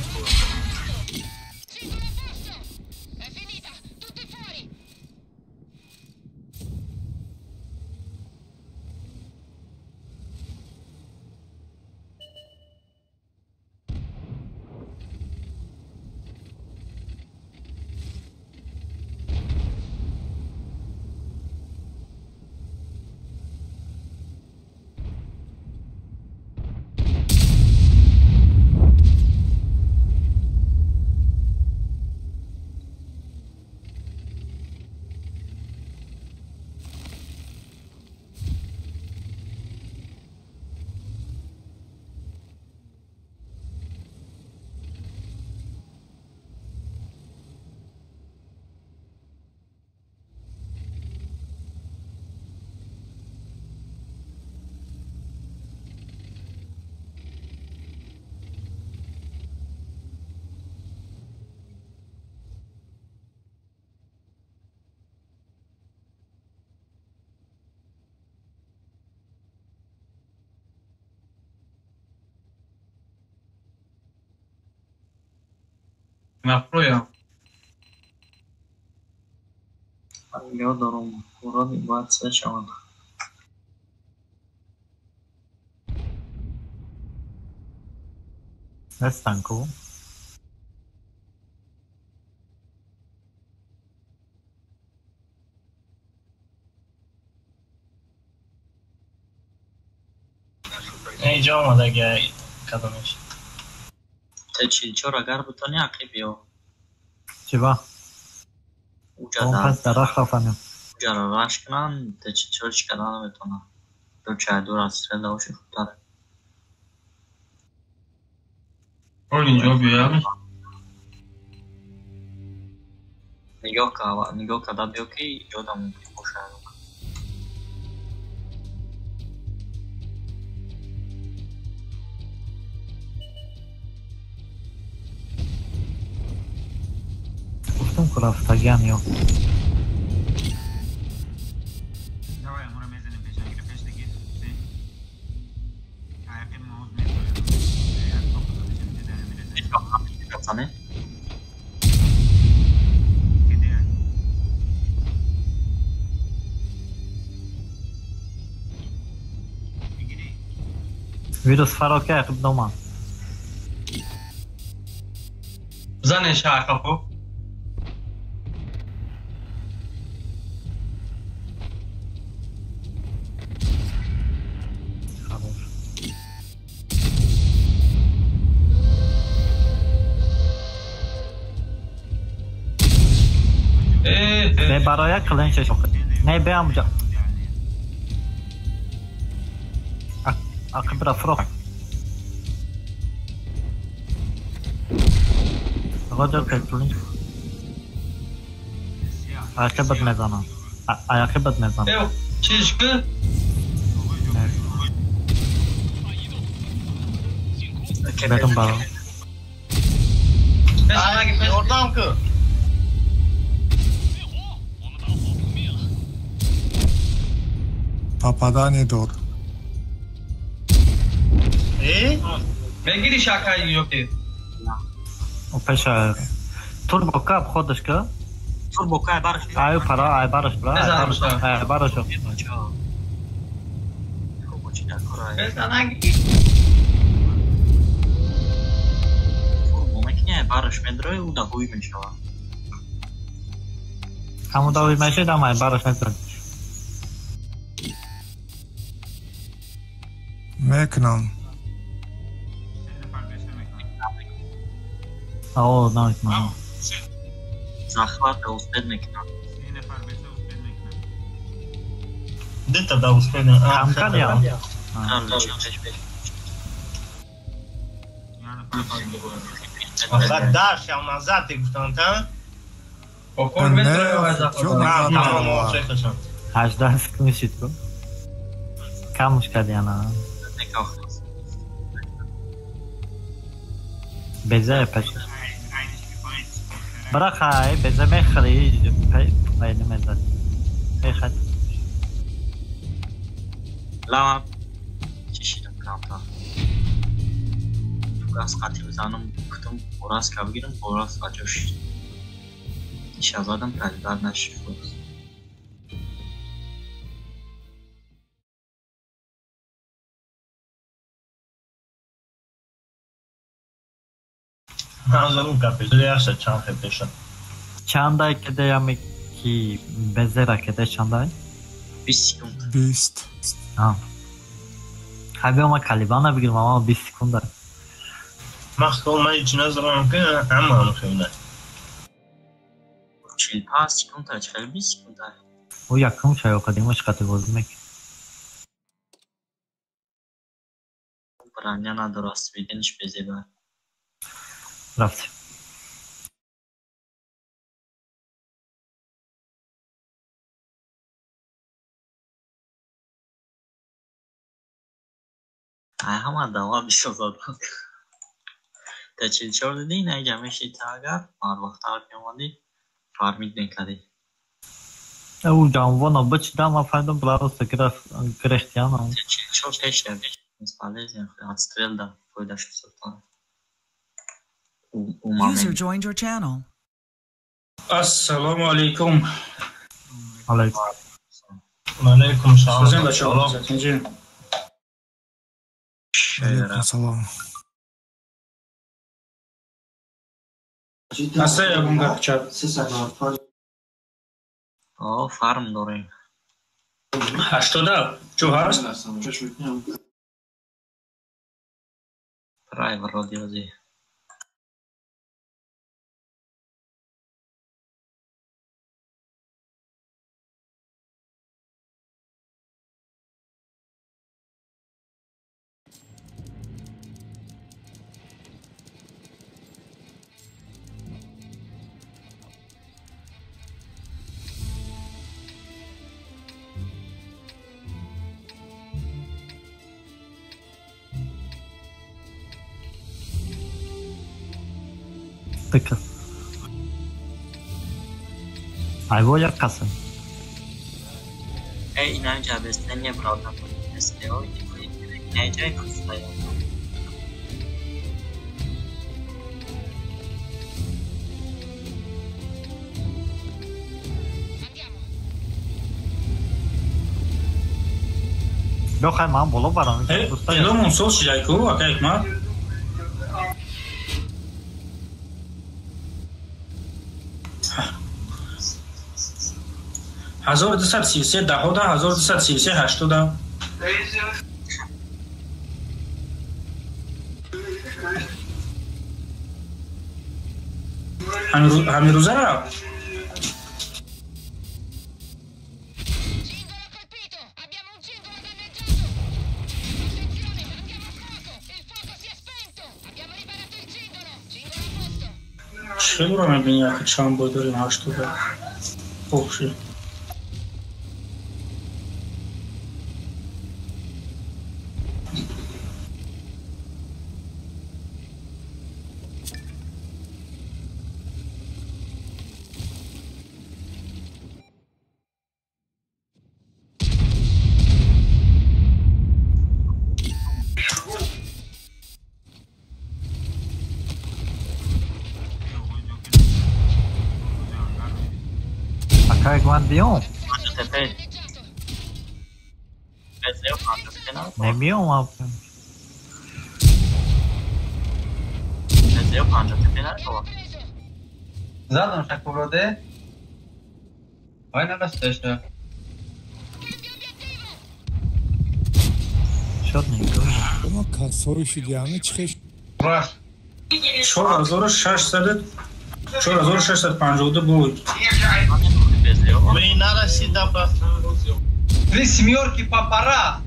[SPEAKER 5] Напроям.
[SPEAKER 7] Нигоҳ дорум, уроди бояд се шавад.
[SPEAKER 1] Нестан ку?
[SPEAKER 10] Инҷо омадаги кадомеш.
[SPEAKER 7] Т44 агар битонӣ ақиб биё.
[SPEAKER 1] Чиба?
[SPEAKER 7] Уҷа
[SPEAKER 1] Он
[SPEAKER 7] дар
[SPEAKER 1] пас дарахт рафтанем.
[SPEAKER 7] уҷаро раш кунанд, Т44 чӣ карда наметавонад. Ду чайдур аз стрел давоши хубтар.
[SPEAKER 5] Он инҷо биёям.
[SPEAKER 7] Нигоҳ ка, нигоҳ карда биё ки ҷода мумкин бошад.
[SPEAKER 1] Гуфтам ку рафтагиан ё.
[SPEAKER 3] Давай, амура мезанем пеш, агира пеш дагир. Ҳусейн. Аяқи моз мезанем. Як топ задашем, ҷида намерезем.
[SPEAKER 7] Зане?
[SPEAKER 3] Кеде? Мегирӣ?
[SPEAKER 1] Вирус фарор ки ақиб доман.
[SPEAKER 5] Бизанен шаҳр хоб.
[SPEAKER 1] Хорош.
[SPEAKER 5] Э,
[SPEAKER 1] Не
[SPEAKER 5] э.
[SPEAKER 1] бароя клинчаш охи. Не беам ҷа. Ақиб ра фурох. Роҷер ки клинч. Ақибат мезанам. Ақибат мезанам.
[SPEAKER 5] Э, чиш ки?
[SPEAKER 1] Берун баро.
[SPEAKER 5] Пеш наги пеш.
[SPEAKER 10] Ёрдам ку.
[SPEAKER 11] Попадание дод.
[SPEAKER 10] Э?
[SPEAKER 5] Мегири шакай ё ки?
[SPEAKER 1] О пеша турбо кап ходаш ка?
[SPEAKER 7] Турбо кай барш.
[SPEAKER 1] Аю пара, ай бараш бра, ай
[SPEAKER 5] Мезанам
[SPEAKER 1] бараш,
[SPEAKER 5] ша.
[SPEAKER 1] ай бараш.
[SPEAKER 7] Турбо чӣ дар кор ай?
[SPEAKER 5] Пеш наги.
[SPEAKER 7] Турбо мекунӣ ай барш медрои ӯ да ҳуй мешавад.
[SPEAKER 1] Ҳамон дави мешидам, ай бараш мезад.
[SPEAKER 11] Мекунам.
[SPEAKER 3] Се нафар бештар мекунам.
[SPEAKER 1] О, намекунам.
[SPEAKER 7] Захват успед мекунад.
[SPEAKER 3] Се нафар бештар успед мекунам.
[SPEAKER 10] Дета да успед.
[SPEAKER 1] Кам кардям?
[SPEAKER 7] Пеш пеш.
[SPEAKER 3] Я нафар
[SPEAKER 10] Охир дашам назад гуфтам та?
[SPEAKER 5] Окор
[SPEAKER 11] Не,
[SPEAKER 5] метрои вай
[SPEAKER 11] чё
[SPEAKER 5] захват.
[SPEAKER 11] назад
[SPEAKER 10] Тамом,
[SPEAKER 11] мерава?
[SPEAKER 10] ошиқашам.
[SPEAKER 1] 18 секунд шид ку. Камуш кардяна. Безе пеш.
[SPEAKER 3] Айниш ки паин.
[SPEAKER 1] Бра хай, безе мехӯри, пай намезад. Мехад.
[SPEAKER 7] Лама чишидам камтар. Фугас қатӣ бизанам, гуфтам бораска бигирам, борас аҷош. Иша задам, бад нашид фугас.
[SPEAKER 10] Назарум капеш, яша чанд хепеша.
[SPEAKER 1] Чандай кедеями ки безера кеде чандай?
[SPEAKER 7] 20 секунд.
[SPEAKER 11] 20.
[SPEAKER 1] А. Хай биё ман калибана бигирам, ама 20 секунда.
[SPEAKER 10] Ман хол ман ҳеч назарам ки ҳама ҳам хеле.
[SPEAKER 7] 45 секунд ай, хеле 20 секунд ай.
[SPEAKER 1] Ӯ якум чай оқадимаш қати бозӣ мекунад.
[SPEAKER 7] Броня надорад, сведениш безеба.
[SPEAKER 1] Рафтем.
[SPEAKER 7] Ай ҳама дава бисозад. Та 44 дидӣ, на меши та агар барвақттар меомадӣ, фармид мекардӣ.
[SPEAKER 1] Ӯ ҷанвона бичидам, ман фаҳмидам просто гирехтиянам.
[SPEAKER 7] Та 44 пеш да бесполезен, отстрел да фоидаш бисёртар.
[SPEAKER 4] User joined your channel.
[SPEAKER 12] Ассалому алайкум.
[SPEAKER 1] Алайкум.
[SPEAKER 10] Алайкум салом.
[SPEAKER 11] Алайкум салом.
[SPEAKER 12] Аса ягон гап чап.
[SPEAKER 7] О, фарм дорем.
[SPEAKER 12] 80 чо ҳаст?
[SPEAKER 7] Прайвер родиози.
[SPEAKER 1] Тыка. Айво як каса.
[SPEAKER 7] Эй, инаҷа бестения бродам. СТО инаҷа кустая.
[SPEAKER 1] Бихай ман боло барам.
[SPEAKER 12] Эломон соз шидай ку, ака Ҳикмат? Ҳазору дусад сию се даҳода, 1233 ҳаштода. Ҳамин рӯзара? Чӣ мебинӣ, ака чанд бой дорем ҳаштода? Охши.
[SPEAKER 1] Ман биём. Небиём.
[SPEAKER 5] Задам шакуроде. Вай нарастеша.
[SPEAKER 1] Шод нигоҳ.
[SPEAKER 11] Ма касои шидиами чихеш.
[SPEAKER 12] Раш. 4600 4652 буд.
[SPEAKER 10] Ми нарасида ба.
[SPEAKER 5] Три семерки папара.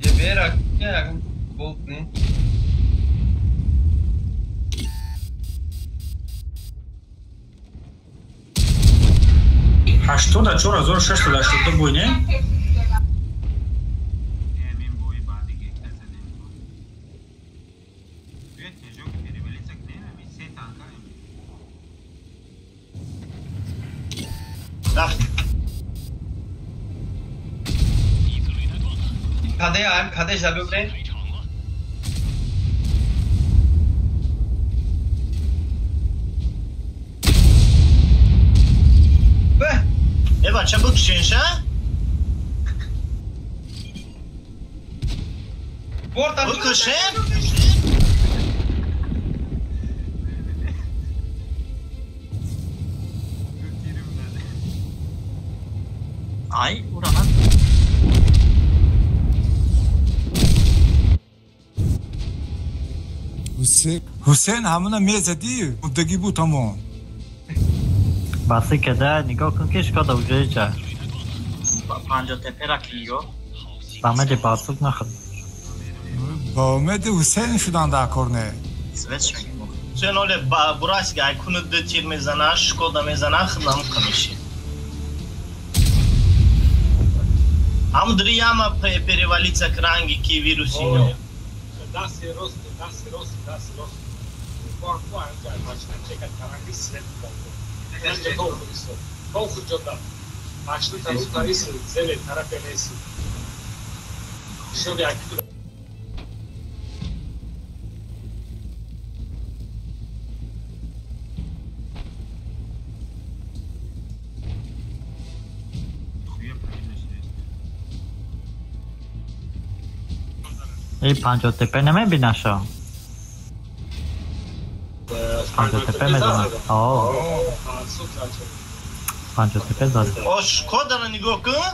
[SPEAKER 5] Ебера, я болт не.
[SPEAKER 12] 84682 бой, не?
[SPEAKER 5] Каде аем, каде жабёбре? Бе!
[SPEAKER 10] Э бача букшинша? Букшин?
[SPEAKER 7] Ай, ура!
[SPEAKER 11] Ҳусейн ҳамона мезадӣ, муддагӣ буд ҳамон.
[SPEAKER 1] Баси када нигоҳ кун ки шкода уҷои ча.
[SPEAKER 7] 50 тепера ки нигоҳ.
[SPEAKER 1] Ба умеди басук нахӯрд.
[SPEAKER 11] Ба умеди Ҳусейн шудан дар кор не.
[SPEAKER 7] Свет шуд.
[SPEAKER 10] Ҳусейн оле бурас гай куну ду тир мезана, шкода мезана, хидам камиши. Ҳам дри яма перевалиться к ранги ки вируси но.
[SPEAKER 9] Даст рост, даст рост, даст рост. Qua macina karangi свет
[SPEAKER 1] Эй, панҷо тепе намебинаша? Панҷо тепе медонад. О. Панҷо тепе зад.
[SPEAKER 10] О, Шкодара нигоҳ кун.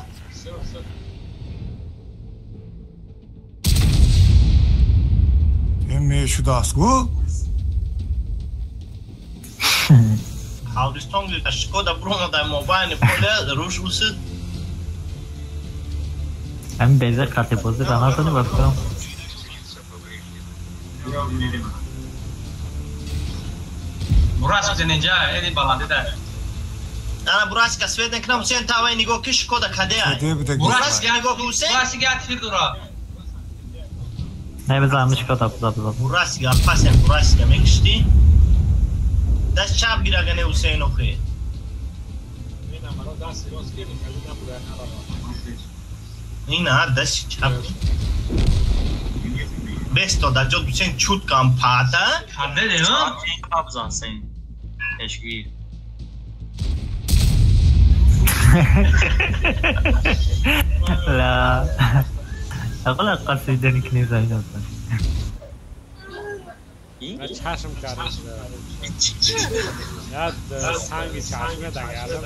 [SPEAKER 11] Ин мешудааст гу?
[SPEAKER 10] Ҳавдистон гирифта Шкода буромада мобайни поле руш усид.
[SPEAKER 1] Ҳамин беза қати бозӣ ра надонӣ ба фикрам.
[SPEAKER 5] Бурас инҷа эди баланди да.
[SPEAKER 10] Ана Бураска свет накунам Ҳусейн тавай нигоҳ ки Шкода кадеай. Бураска нигоҳ ки Ҳусейн.
[SPEAKER 5] Бураска тир дура.
[SPEAKER 1] Не бизан ҳамин Шкода биза биза.
[SPEAKER 10] Бураска пасем Бураска мекишти. Даст чап гирагане Ҳусейн охи. Ина даст чап. Бесто дар ҷо Ҳусейн чут кам пата.
[SPEAKER 5] Каде де, ҳа?
[SPEAKER 7] Бизан Ҳусейн. Пешгир.
[SPEAKER 1] لا اغلق قصيدة كنيسة هنا.
[SPEAKER 9] چشم کرد. یاد سنگ چشم دگردم.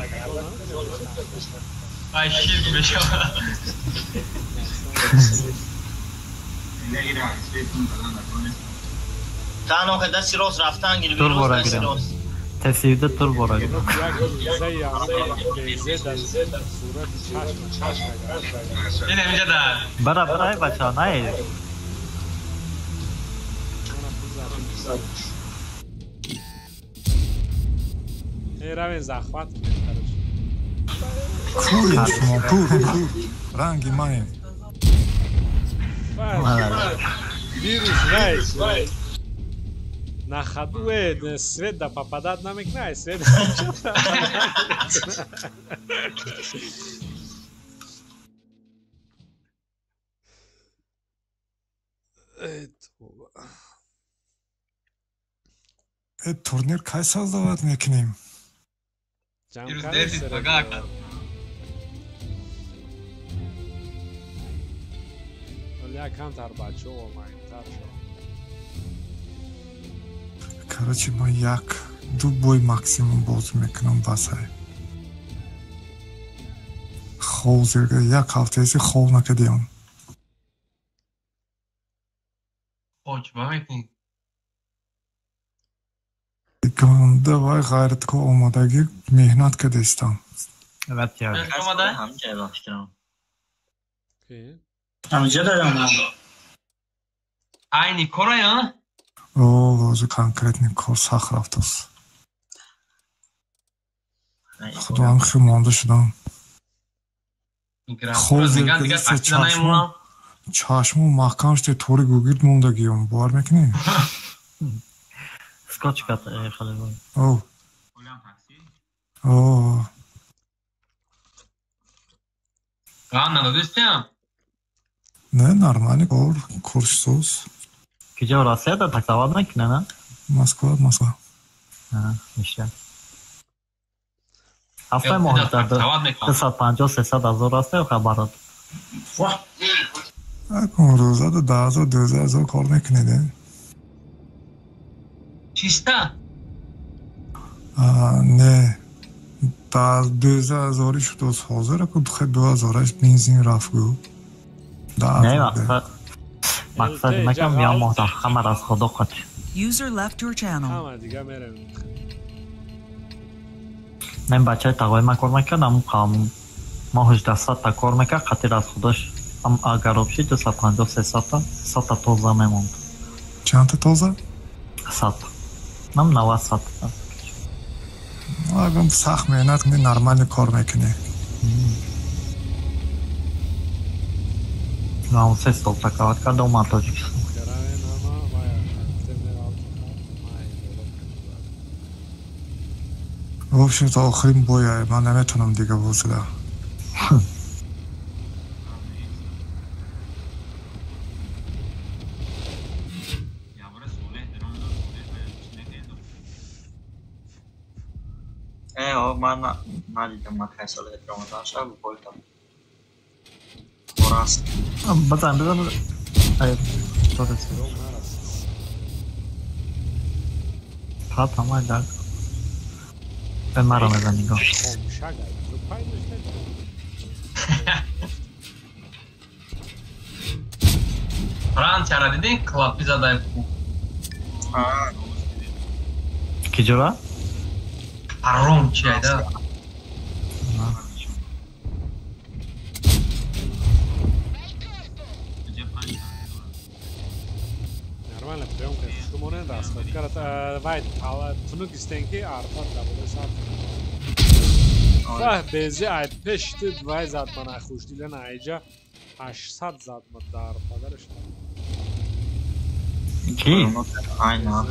[SPEAKER 5] ای شیر میشه.
[SPEAKER 10] تنها که دستی راست رفتن گیر بیروز دستی راست.
[SPEAKER 1] تسیده تور بارا گیرم. برا برا ای بچه ها نه.
[SPEAKER 9] روین زخوات.
[SPEAKER 11] کوری شما کور کور رنگی من.
[SPEAKER 9] ویروس وای. На ходу свет да попадать намекнай, свет.
[SPEAKER 11] Турнир кай создавать мекунем?
[SPEAKER 9] Камтар бачаҳо маҳимтар шо.
[SPEAKER 11] Короче, ман як ду бой максимум бозӣ мекунам басай. Хов зирга як ҳафтаеси хов накардиам.
[SPEAKER 5] Хов чӣ мекунӣ?
[SPEAKER 11] Ганда вай ғайратко омадагӣ меҳнат кардистам.
[SPEAKER 12] Ҳамҷа дарам.
[SPEAKER 5] Айни корая?
[SPEAKER 11] О, ҳозир конкретный кор сахт рафтааст. Худоам хел монда шудам. Чашму маҳкам шуд, тори гугирд мондагиам. Бовар мекунӣ?
[SPEAKER 1] Скотч кард хеле.
[SPEAKER 11] О. О.
[SPEAKER 5] Ғам надодистиам?
[SPEAKER 11] Не, нормальный кор, коршсоз.
[SPEAKER 1] Куҷо Россия да таксовать мекунад, на?
[SPEAKER 11] Москва, Москва.
[SPEAKER 1] Ништяк. Ҳафтаи моҳ дар 250-300 ҳазор аст ё хабарот?
[SPEAKER 11] Акун рӯза да 10,000 12,000 кор мекунед.
[SPEAKER 5] Чиста?
[SPEAKER 11] Не. 12,000 шуд ҳозир, акун 2,000-аш бензин рафт гу.
[SPEAKER 1] Не, мақсад макам я моҳ дар хамар аз худо қач.
[SPEAKER 4] User left your channel.
[SPEAKER 9] Ҳама дига мерем.
[SPEAKER 1] Мен бачаи тағои ман кор мекард, ам мо 1800 та кор мекард, қатир аз худош ам агар обши 250 300 та 100 та тоза мемонд.
[SPEAKER 11] Чанд та тоза?
[SPEAKER 1] 100. Нам 90 100 та.
[SPEAKER 11] Агам сахт меҳнат кунӣ, нормально кор мекунӣ.
[SPEAKER 1] Нам се сол таковат кард, омад Тоҷикистон.
[SPEAKER 11] В общем, то охирин боя, ман наметавонам дига бозида.
[SPEAKER 7] О, ман надидам, ман кай соли ромадан шаб бойтам. Раст.
[SPEAKER 1] Базан, базан, базан. Ай, что-то. Папа, май дар. Ба маро мезан нигоҳ.
[SPEAKER 5] Францияра дидӣ? Клапи задай ку.
[SPEAKER 1] Киҷора?
[SPEAKER 5] Ҳаром чи айда?
[SPEAKER 9] Нормально, приём шумонен расход кард. Вай, тунук истен ки арфат дабода сар. Вах, бези ай пешти вай зад ман ай хушдилен айҷа 800 зад ман дар падараш.
[SPEAKER 1] Ки?
[SPEAKER 7] Айна.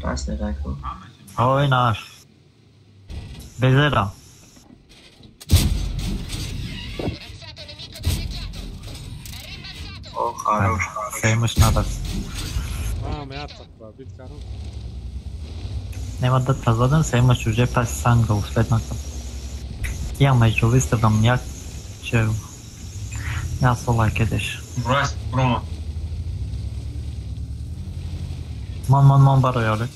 [SPEAKER 7] Красный райко.
[SPEAKER 1] Ой, наш. Безера.
[SPEAKER 7] О, хорош, хорош.
[SPEAKER 1] Семаш надо.
[SPEAKER 9] А, мята, бит карам.
[SPEAKER 1] Нема да тазадам, семаш уже пас санга уследната. Я между выставам як че я сола кедеш.
[SPEAKER 5] Брась, промо.
[SPEAKER 1] Ман ман ман барои оле.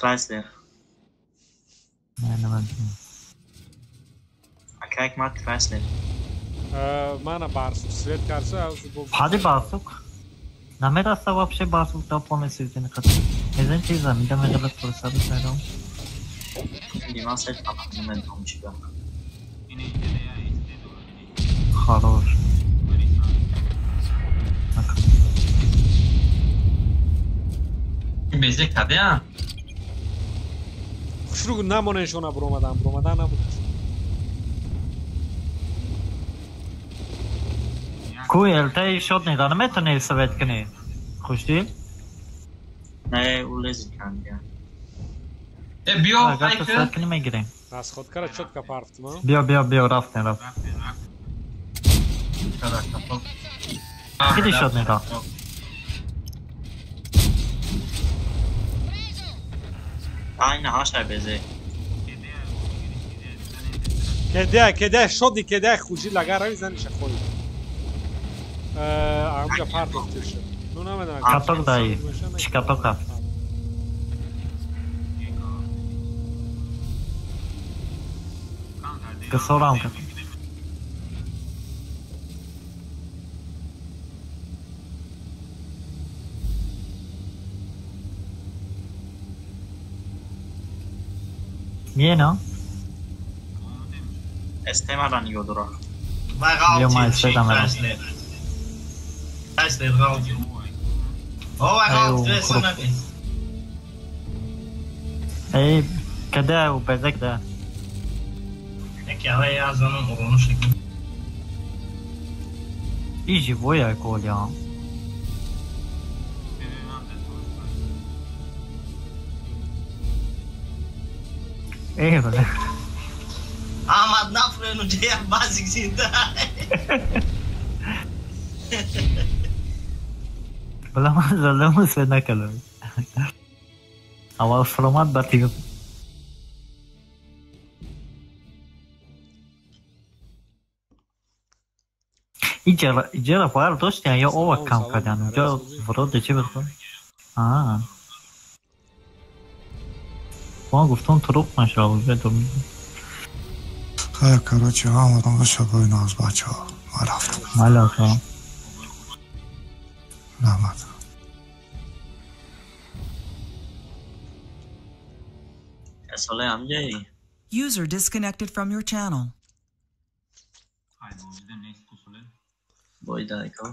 [SPEAKER 7] Chrysler.
[SPEAKER 1] Не, не
[SPEAKER 7] А как мат Chrysler?
[SPEAKER 9] Мана Барсук, свет карса,
[SPEAKER 1] Хади Барсук. Намераса вообще Барсук да полностью не хат. Мезен чиза, мида мегалат фурсат сайрам.
[SPEAKER 7] Дима сет апартамент чида.
[SPEAKER 1] Хорош.
[SPEAKER 5] Безе кадеа?
[SPEAKER 9] Хушруг намонешона буромадан, буромадан набуд.
[SPEAKER 1] Ку элтаи шот неда наметони совет кунӣ? Хушдил?
[SPEAKER 7] Не, улези кандия.
[SPEAKER 5] Э, биё,
[SPEAKER 1] Агар ту совет кунӣ мегирем.
[SPEAKER 9] Расходкара чётко парфтма.
[SPEAKER 1] Биё, биё, биё, рафтем, рафтем. Киди шот неда?
[SPEAKER 7] Айна ҳашай безе.
[SPEAKER 9] Кедеа, кедеа, шоди кедеа хуши лагара мизаниша холи. Амҷа партофтир шуд. Ну намедонам.
[SPEAKER 1] Каток даи. Чӣ катока? Касорам кат. Миена?
[SPEAKER 7] Эстемара нигоҳ дора.
[SPEAKER 1] Биё ман истедам мерам.
[SPEAKER 10] Chrysler ғалти. О, ғалти, ресона.
[SPEAKER 1] Эй, каде у безек да?
[SPEAKER 10] Яки ава я занам урону шеки.
[SPEAKER 1] И живой я коля. Эй, бля.
[SPEAKER 10] Амад нафрену джея базик зинда.
[SPEAKER 1] Бля, ман задам свет накардам. Аввал фуромад, баъд дигар. Иҷара фар доштиян ё ова кам кардиян? Унҷо вроде чи буд? Аа. Ман гуфтам туруқ нашава, уже
[SPEAKER 11] Хайр, короче, ҳаматон шабои ноз бачаҳо. Ман рафтам.
[SPEAKER 1] Малака.
[SPEAKER 11] Раҳмат.
[SPEAKER 7] Соле амҷаи?
[SPEAKER 4] User disconnected from your channel.
[SPEAKER 7] Бой дай ко.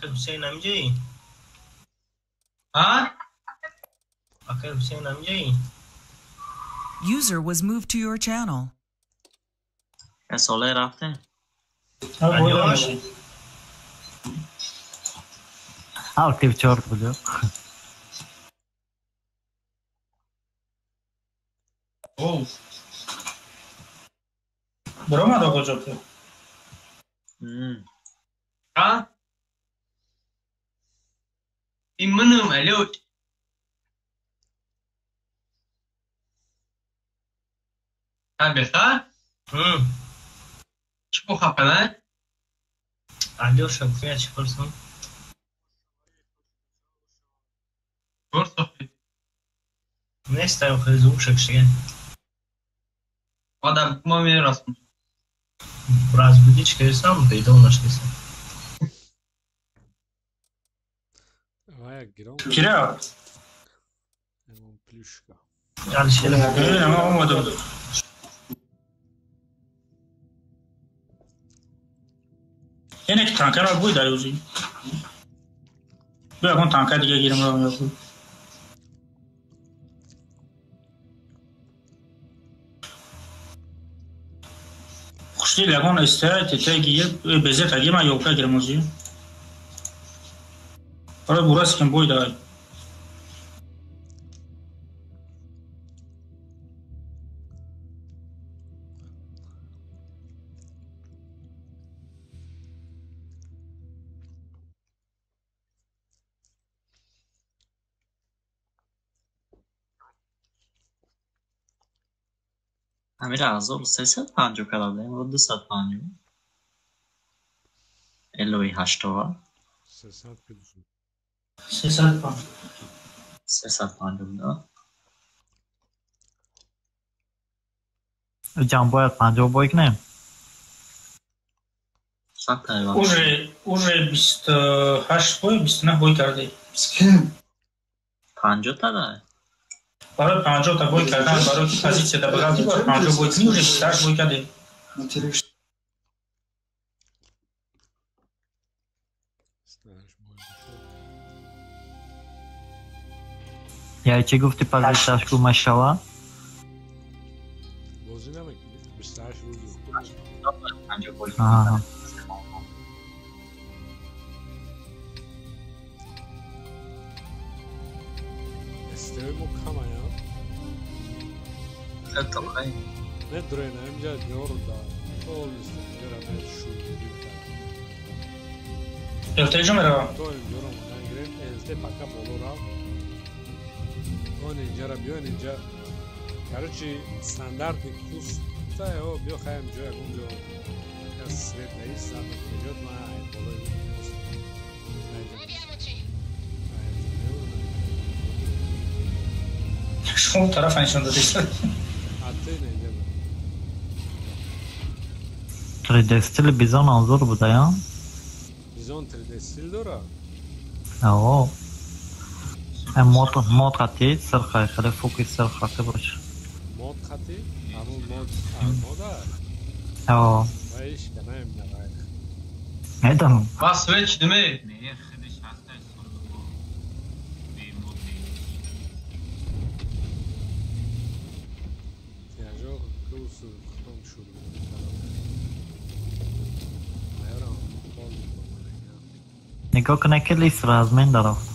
[SPEAKER 10] Ҳусейн амҷаи?
[SPEAKER 5] А?
[SPEAKER 10] Акай Ҳусейн амҷаи?
[SPEAKER 4] User was moved to your channel.
[SPEAKER 7] Соле рафтем?
[SPEAKER 1] Алтив чорт буд.
[SPEAKER 5] Оу.
[SPEAKER 12] Буромад оғоҷото?
[SPEAKER 5] А? И мынум, алло. Беха? Чӣ бо хафана?
[SPEAKER 10] Алёша, гуфтия чӣ пурсам?
[SPEAKER 5] Пурс охи.
[SPEAKER 10] Нест, ай охи звукша кшиген.
[SPEAKER 5] Ода, ма мерасм.
[SPEAKER 10] Разбудить кардисам, бедор нашдисам.
[SPEAKER 12] Кира?
[SPEAKER 9] Плюшка.
[SPEAKER 12] Омадам. Яъне ки танкаро буй дар ӯзи. Бу ягон танка дига гирим ро меохӯ. Хушдил ягон СТ ТТ гир, БЗ та гир, ман ёлка гирим ӯзи. Барои бурас ким бой дар.
[SPEAKER 7] Амира 1350 карда будем, 250. Элои ҳаштова.
[SPEAKER 9] 350.
[SPEAKER 12] 350.
[SPEAKER 7] 350 буда.
[SPEAKER 1] Ҷам бояд 50 бой кунем?
[SPEAKER 12] Уже 28 бой, 29 бой карди.
[SPEAKER 7] 50 та да?
[SPEAKER 12] Барои 50 та бой кардан, барои ки позитсия да бағалти, бояд 50 бой кунӣ, уже 28 бой кардем.
[SPEAKER 1] Яъне чӣ гуфти позитсияш гума шава?
[SPEAKER 9] Бозӣ намекунӣ? 28 рӯз.
[SPEAKER 1] Аҳа.
[SPEAKER 9] Стево камая. Не дрена, имҷа ҷорда. Полностью ҷора шуд.
[SPEAKER 12] ЛТ ҷо мерава?
[SPEAKER 9] То инҷоро мондан гирем, ЛТ пака боло рафт. Он инҷара биё, инҷа. Короче, стандартный курс. Та ё биё хаем ҷо ягон ҷо. Як свет наист, задам придёт, ма ай болои.
[SPEAKER 12] Шумо тарафа нишон додед.
[SPEAKER 9] А ты не ҷаба.
[SPEAKER 1] 3D стил бизон анзур буда, я?
[SPEAKER 9] Бизон 3D стил дора?
[SPEAKER 1] Ао. Мод мод хати сирха, хеле фокус сирха хати бош.
[SPEAKER 9] Мод хати? Ҳамун мод мода?
[SPEAKER 1] Ао.
[SPEAKER 9] Вайш канаем навай.
[SPEAKER 1] Медонам.
[SPEAKER 5] Ма свеч диме.
[SPEAKER 3] Не, худиш ҳастай сундуко. Бе мод не.
[SPEAKER 9] Тиажо кусу хтом шуд. Айрам пол.
[SPEAKER 1] Нигоҳ кунед ки лист размен дарафт.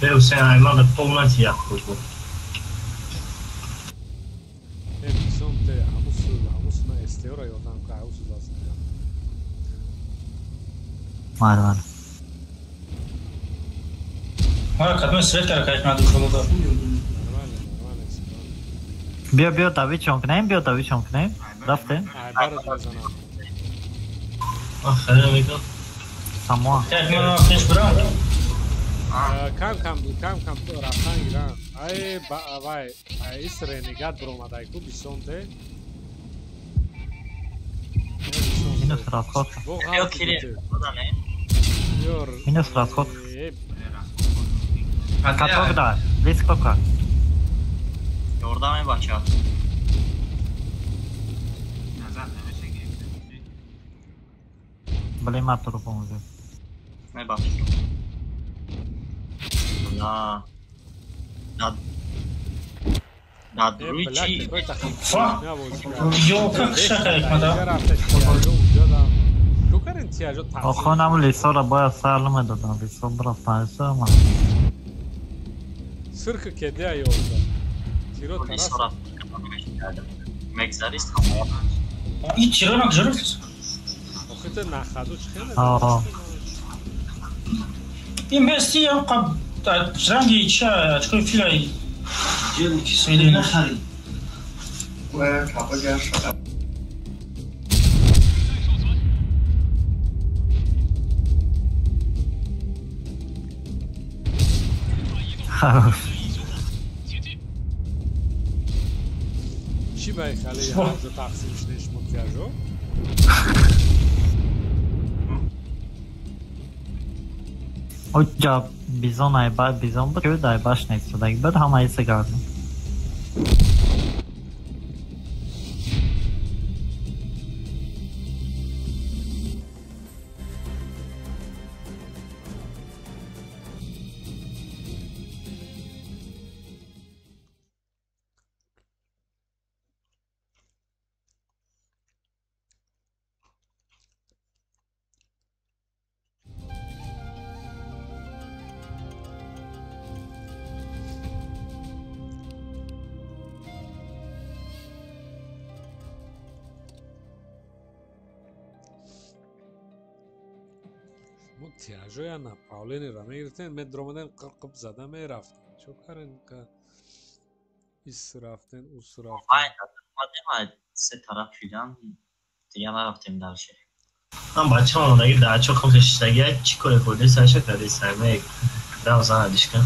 [SPEAKER 10] Бе Ҳусейн Аймада полнати як рӯз буд.
[SPEAKER 9] Э бисом те ҳамусу ҳамусу на эстеора ёрдам ка ҳамусу даст мегам.
[SPEAKER 1] Майли, майли.
[SPEAKER 12] Мара кадом свет кара кайф надушоло да.
[SPEAKER 9] Нормально, нормально.
[SPEAKER 1] Биё, биё давичон кунем, биё давичон кунем. Рафтем.
[SPEAKER 9] Ай барот мезанам.
[SPEAKER 10] Ман хеле мекунам.
[SPEAKER 1] Самоа.
[SPEAKER 12] Так, ман пеш бурам.
[SPEAKER 9] Кам кам кам кам рафтан гирам. Ай вай, ай ис ренегат буромадай ку бисонте.
[SPEAKER 1] Минус расход.
[SPEAKER 7] Ё кире,
[SPEAKER 1] Минус расход. Каток да, лист кока.
[SPEAKER 7] Ёрдаме бача.
[SPEAKER 3] Назад намеша гирифта.
[SPEAKER 1] Блин, ма туро помоги.
[SPEAKER 7] Мебахшед. Да. Да. Да, друи чи?
[SPEAKER 12] Ёлка кшака мада.
[SPEAKER 1] Охонам лисора бояд сар намедодам. Лисо брафтан лисо ма.
[SPEAKER 9] Сирка кедеа ёлка. Тиро тарас.
[SPEAKER 7] Мегзарист ҳамон.
[SPEAKER 12] Ин тиро нагзарист?
[SPEAKER 9] Охи ту нахаду чӣ хеле?
[SPEAKER 12] Ин бести ям қаб ранги ча очкои филай ки
[SPEAKER 5] нахари.
[SPEAKER 1] Хорош.
[SPEAKER 9] Чӣ ба хали ҳарҷо тақсим шудем шумо тиражо?
[SPEAKER 1] Оҷа бизон айба бизон буд, ки айбаш нест, буд ҳама иса гардон.
[SPEAKER 9] Тиражоя направлениро мегирифтем, медромадем, қирқиб зада мерафтем. Чо карен ка ис рафтен, ус рафтен?
[SPEAKER 7] Се тараф шидан, дига нарафтем дальше.
[SPEAKER 10] Ман бачам омадаги даачо кам кашидаги, чӣ коре хӯрди саша карди саймек дам зана дишка.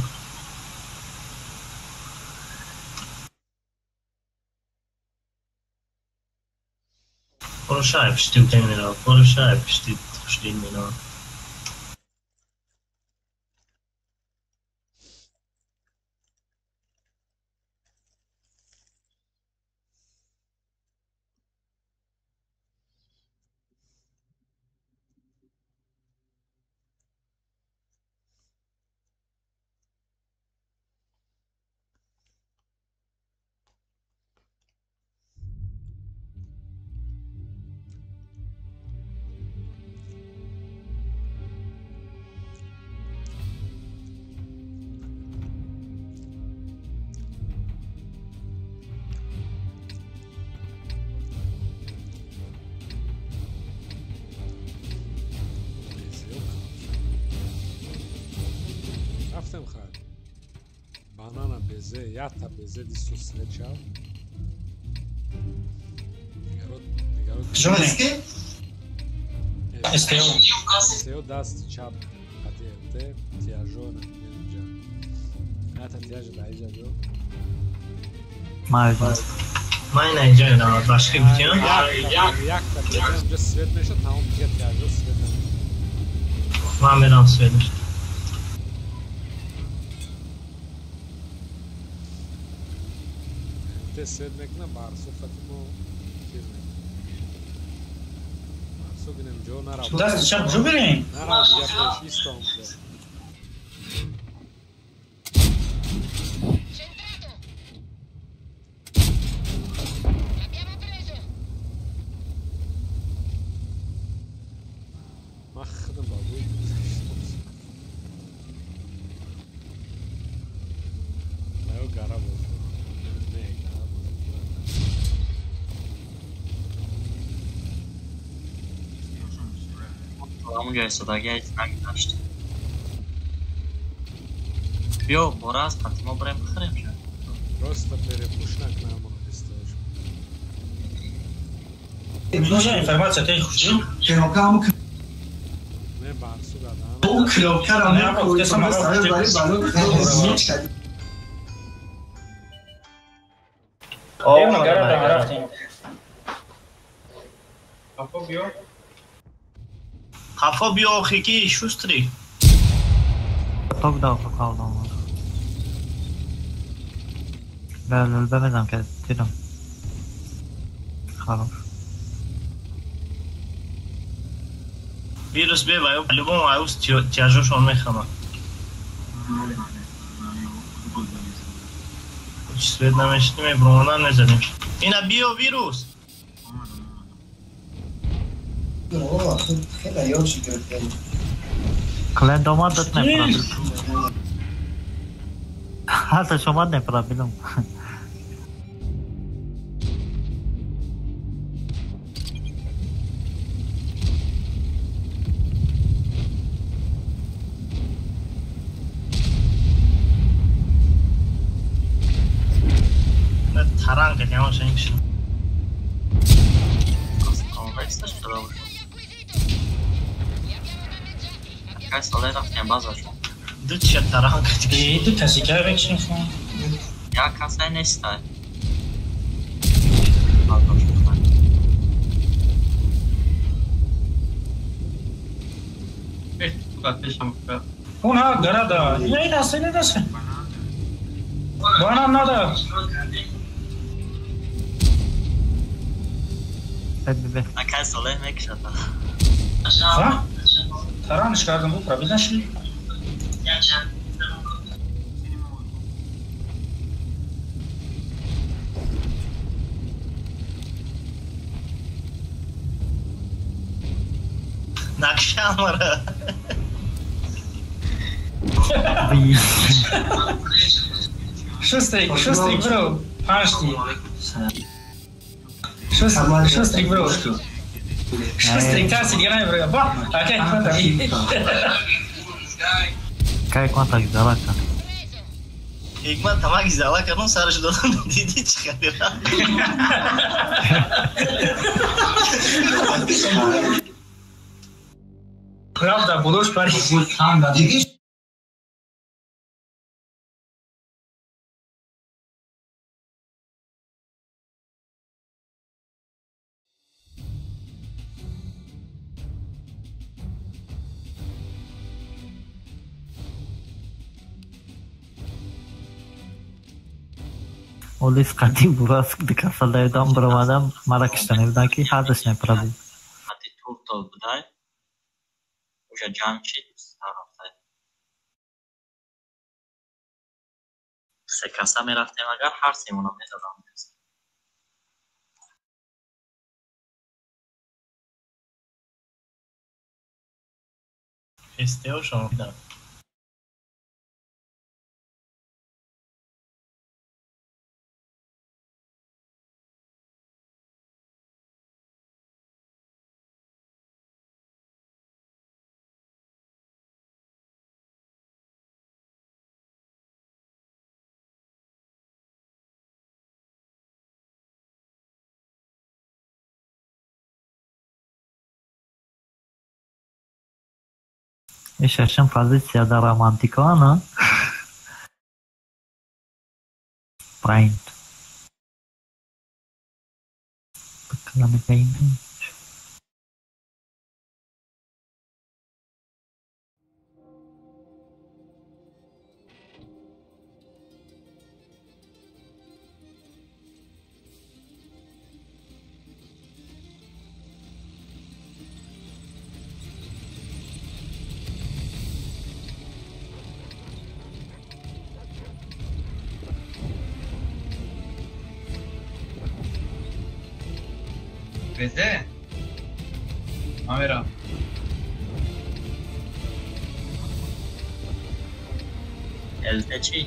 [SPEAKER 10] Хороша пишти утемина, хороша пишти хушдин мина.
[SPEAKER 9] Рафтем хай. Банана безе, ята безе дисту свеча. Дигаро
[SPEAKER 5] Журналистки?
[SPEAKER 12] СТО.
[SPEAKER 9] СТО даст чап АДМТ тиражо на инҷа. Ята тиражо да инҷа биё.
[SPEAKER 1] Майда.
[SPEAKER 10] Ман инҷа на башки бутиям.
[SPEAKER 9] Якта безе инҷа свет меша, тамом дига тиражо свет намеша.
[SPEAKER 10] Ман мерам свет меша.
[SPEAKER 9] Свет мекунам, барсу хатимо чиз мекунам. Барсу гинем ҷо нарав.
[SPEAKER 12] Даст чап ҷо бирем?
[SPEAKER 9] Нарав дига пеш истом. Ман худам ба бӯй Маё гара боз. Не, гара боз.
[SPEAKER 7] Ҳамонҷо истодаги нагузашт. Биё, бора аз қати мо бирем бихӯрем ша.
[SPEAKER 9] Просто перепуш накунам истош.
[SPEAKER 12] Нужна информация, ты хушдил?
[SPEAKER 9] Не барсу дадан.
[SPEAKER 5] О, кнопка
[SPEAKER 12] Не, сама рафтем.
[SPEAKER 5] Қафо биё.
[SPEAKER 10] Қафо биё охи ки шустри.
[SPEAKER 1] Ток да қалдам. Бе мезанам ки дидам. Хорош.
[SPEAKER 10] Вирус бе ва любом аюс тяжошон мехама. Свет намешидим, бромодан мезадим. Ина биё вирус.
[SPEAKER 1] Клен омад дат непра. Ҳатто омад непра билам.
[SPEAKER 10] Таранг кардем, ҳамаша ин шуд. Ду чиша таранг кардем.
[SPEAKER 12] Ду каси кай бекшем шумо?
[SPEAKER 7] Як касай нестай.
[SPEAKER 12] Он ҳа гарада. Не даст, не даст. Банан надо.
[SPEAKER 7] Акай Солеҳ мекушад.
[SPEAKER 12] Ҳа? Таранш кардам, бу пробил нашли.
[SPEAKER 10] Накшамара.
[SPEAKER 12] Шустрик, Шустрик, бро, паншти. Шустрик, Шустрик, бро. Шустрик, тарси дига намебро. Ба, акай кванта.
[SPEAKER 1] Кай кванта гизала кард.
[SPEAKER 10] Ҳикмат тама гизала кардам, сараш додам, дидӣ чӣ хеле рафт.
[SPEAKER 12] Правда, будош пари.
[SPEAKER 1] Олис қадим бурас дикасалдаедам баромадам мара киштане будан ки ҳардаш непрабуд.
[SPEAKER 7] Қати туртол будай уже ҷамшид рафтай. Се каса мерафтем агар ҳар семона мезадам.
[SPEAKER 10] Ҳистеошон дидам.
[SPEAKER 1] Шашум позиция да романтикона. Paint. Paint.
[SPEAKER 5] Везе? Амера.
[SPEAKER 7] ЛТ чӣ?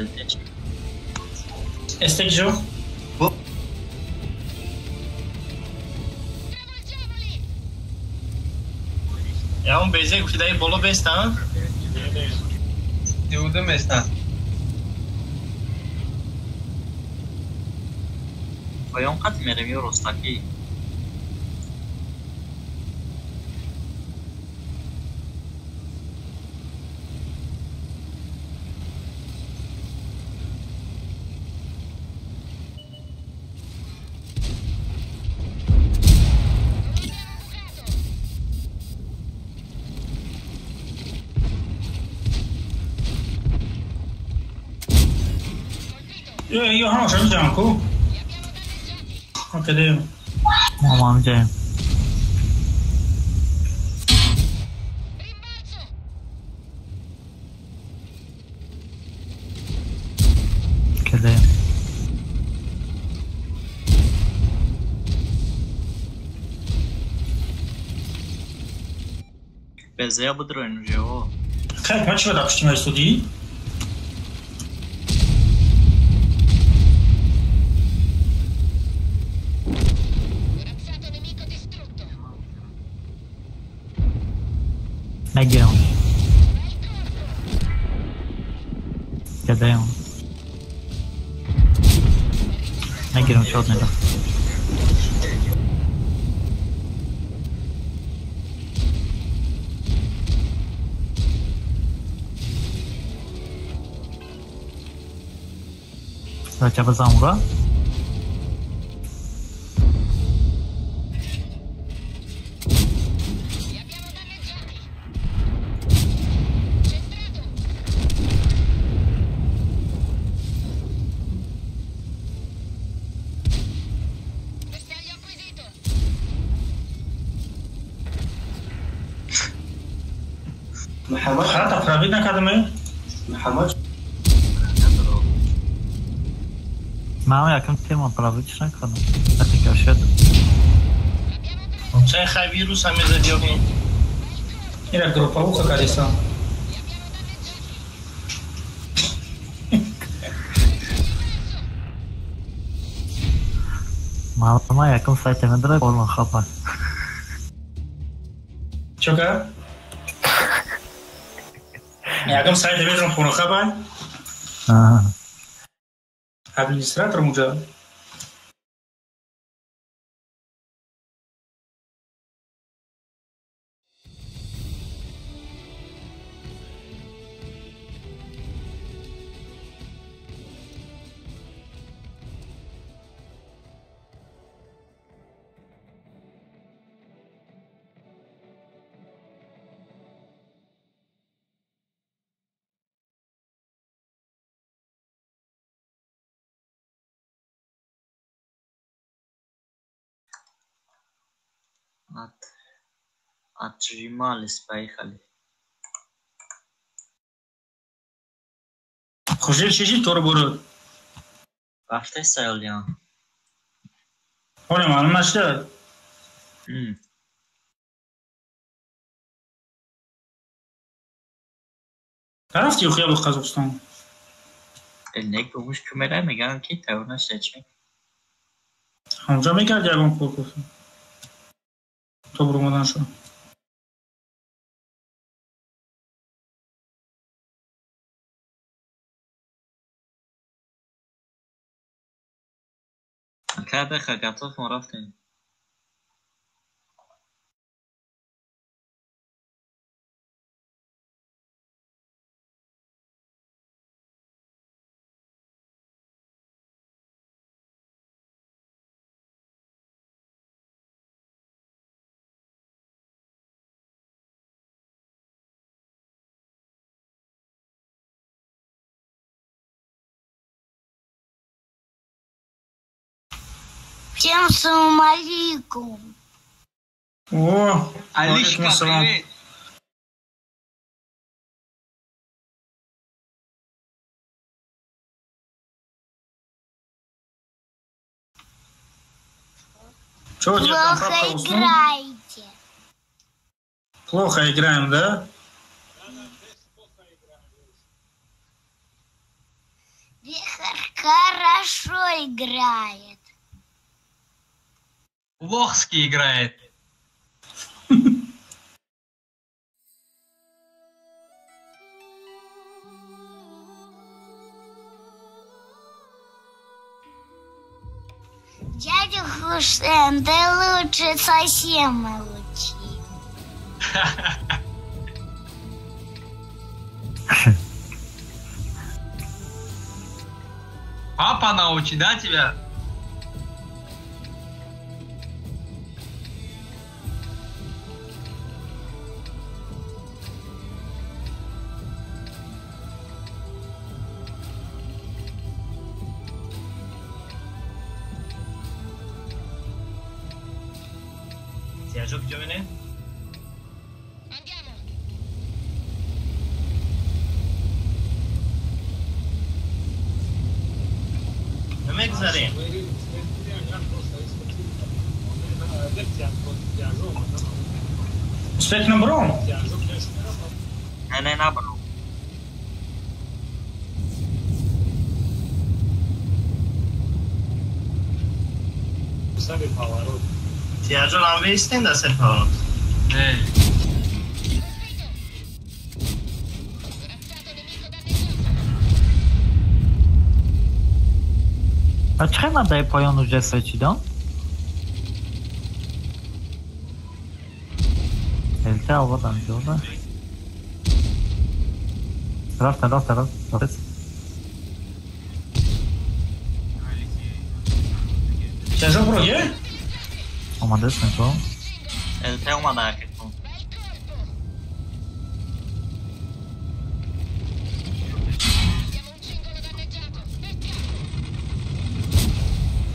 [SPEAKER 7] ЛТ чӣ?
[SPEAKER 12] СТ ҷо?
[SPEAKER 10] Ягон безе гуфтидаи боло беста?
[SPEAKER 5] Диудум беста.
[SPEAKER 7] Поён қат мерем ё ростакӣ?
[SPEAKER 12] Ё ҳамаша миҷам ку? Окей,
[SPEAKER 1] Мамам ҷаем. Кедаем.
[SPEAKER 7] Безея будроин уже о.
[SPEAKER 12] Кай, ма чӣ бада пушти ма истодӣ?
[SPEAKER 1] Мегирам. КДМ. Мегирам чот неда. Бача базан ура.
[SPEAKER 12] Хата пробит накардаме?
[SPEAKER 13] Муҳаммад
[SPEAKER 1] Ман якам тема пробитш накардам. Натикашед.
[SPEAKER 10] Чай хай вирус ҳаме задиёни.
[SPEAKER 12] Ира групповуха кадисан.
[SPEAKER 1] Ман якам сайт медара порно хапа.
[SPEAKER 12] Чо кар? Якам сайт медарам порно хапа?
[SPEAKER 1] Аҳа.
[SPEAKER 12] Администратор муҷа.
[SPEAKER 7] Отжимались, поехали.
[SPEAKER 12] Хушил чижи тор буру.
[SPEAKER 7] Рафтай саёлиан.
[SPEAKER 12] Ҳоле маълум нашуда? Нарафти охия ба Қазоқистон?
[SPEAKER 7] Не гумуш ку мерай, мегӯянд ки тайёр нашуда чи.
[SPEAKER 12] Ҳамҷо мекард ягон кор кофӣ? То буромадан шуд.
[SPEAKER 7] Ака беха готов мо рафтем.
[SPEAKER 14] Всем салам алейкум.
[SPEAKER 12] О,
[SPEAKER 5] Алишка, привет.
[SPEAKER 12] Чё, дед, там
[SPEAKER 14] Плохо
[SPEAKER 12] папка уснул?
[SPEAKER 14] играете.
[SPEAKER 12] Плохо играем, да?
[SPEAKER 14] Вихрь хорошо играет.
[SPEAKER 5] Лохский играет.
[SPEAKER 14] Дядя Хусен, ты лучше совсем молчи.
[SPEAKER 5] Папа научит, да, тебя?
[SPEAKER 10] Тяжок ҷоине? Намегзарем.
[SPEAKER 12] Успех нам бром?
[SPEAKER 7] Не, не, набрал.
[SPEAKER 10] Тияҷон ҳам вестен да сер поворот?
[SPEAKER 5] Не.
[SPEAKER 1] А чӣ ман дар поён уже сочидам? Элте аввалам ҷода. Рафта, рафта, рафта.
[SPEAKER 12] Чажо броге?
[SPEAKER 1] Омадест нето.
[SPEAKER 7] Элте омада акетон.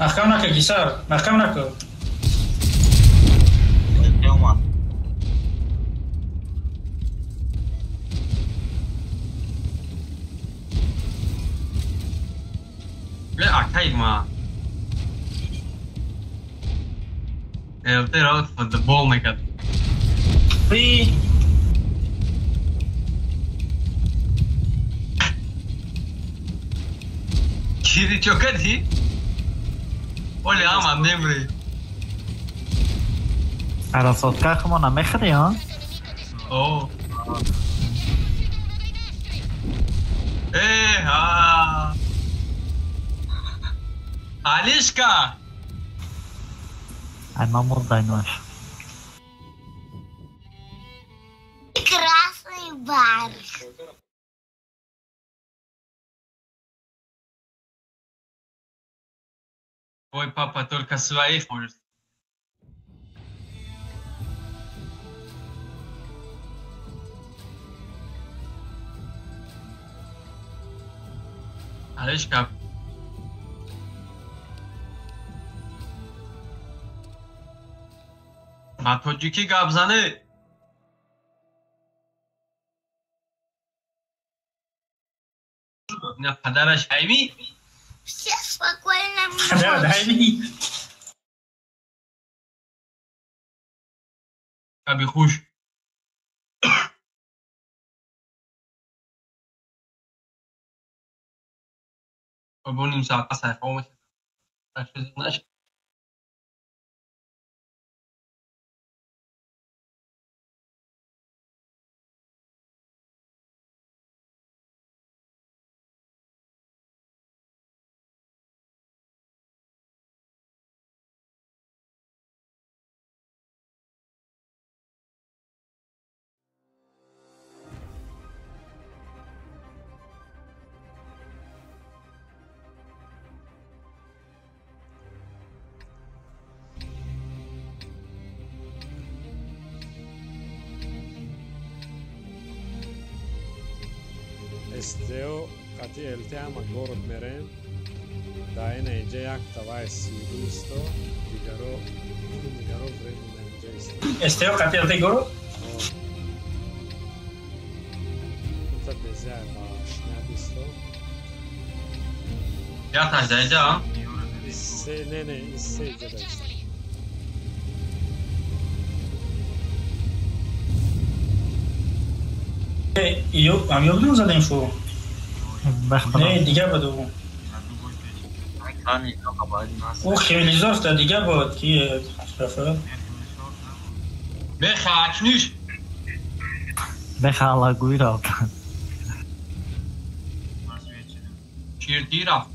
[SPEAKER 12] Маҳкам нака, Гисар, маҳкам нака.
[SPEAKER 7] Элте омад.
[SPEAKER 5] Ле акай ма. Элте рафт футбол мекард.
[SPEAKER 12] Фри.
[SPEAKER 5] Кири чо кардӣ? Оле ама немри.
[SPEAKER 1] Арасотка хмо намехӯри, а?
[SPEAKER 5] О. Э, ха. Алишка!
[SPEAKER 1] Ай, ман мурдай наш.
[SPEAKER 14] Красный барс.
[SPEAKER 5] Твой папа только своих может. Алишка. Ба тоҷикӣ гап занӣ. На падараш ҳайми?
[SPEAKER 14] Все спокойно.
[SPEAKER 12] Падараш ҳайми?
[SPEAKER 5] Шаби хуш. Бо ним соат пас ҳайфа омад.
[SPEAKER 9] СТО қати ЛТ ҳама город мерем. Да ина инҷа як тавай сиду исто, дигаро временно инҷа исто.
[SPEAKER 12] СТО қати ЛТ город?
[SPEAKER 9] Дута беза ба шнаб исто.
[SPEAKER 5] Я тажда инҷа, а?
[SPEAKER 9] Се, не, не, се инҷа да исто.
[SPEAKER 12] Ам ёдам задем шу. Не, дига буд ӯ. Ӯ хелизор та дига буд ки рафа.
[SPEAKER 5] Беха акниш.
[SPEAKER 1] Беха алагуй рафт.
[SPEAKER 5] Чирди рафт.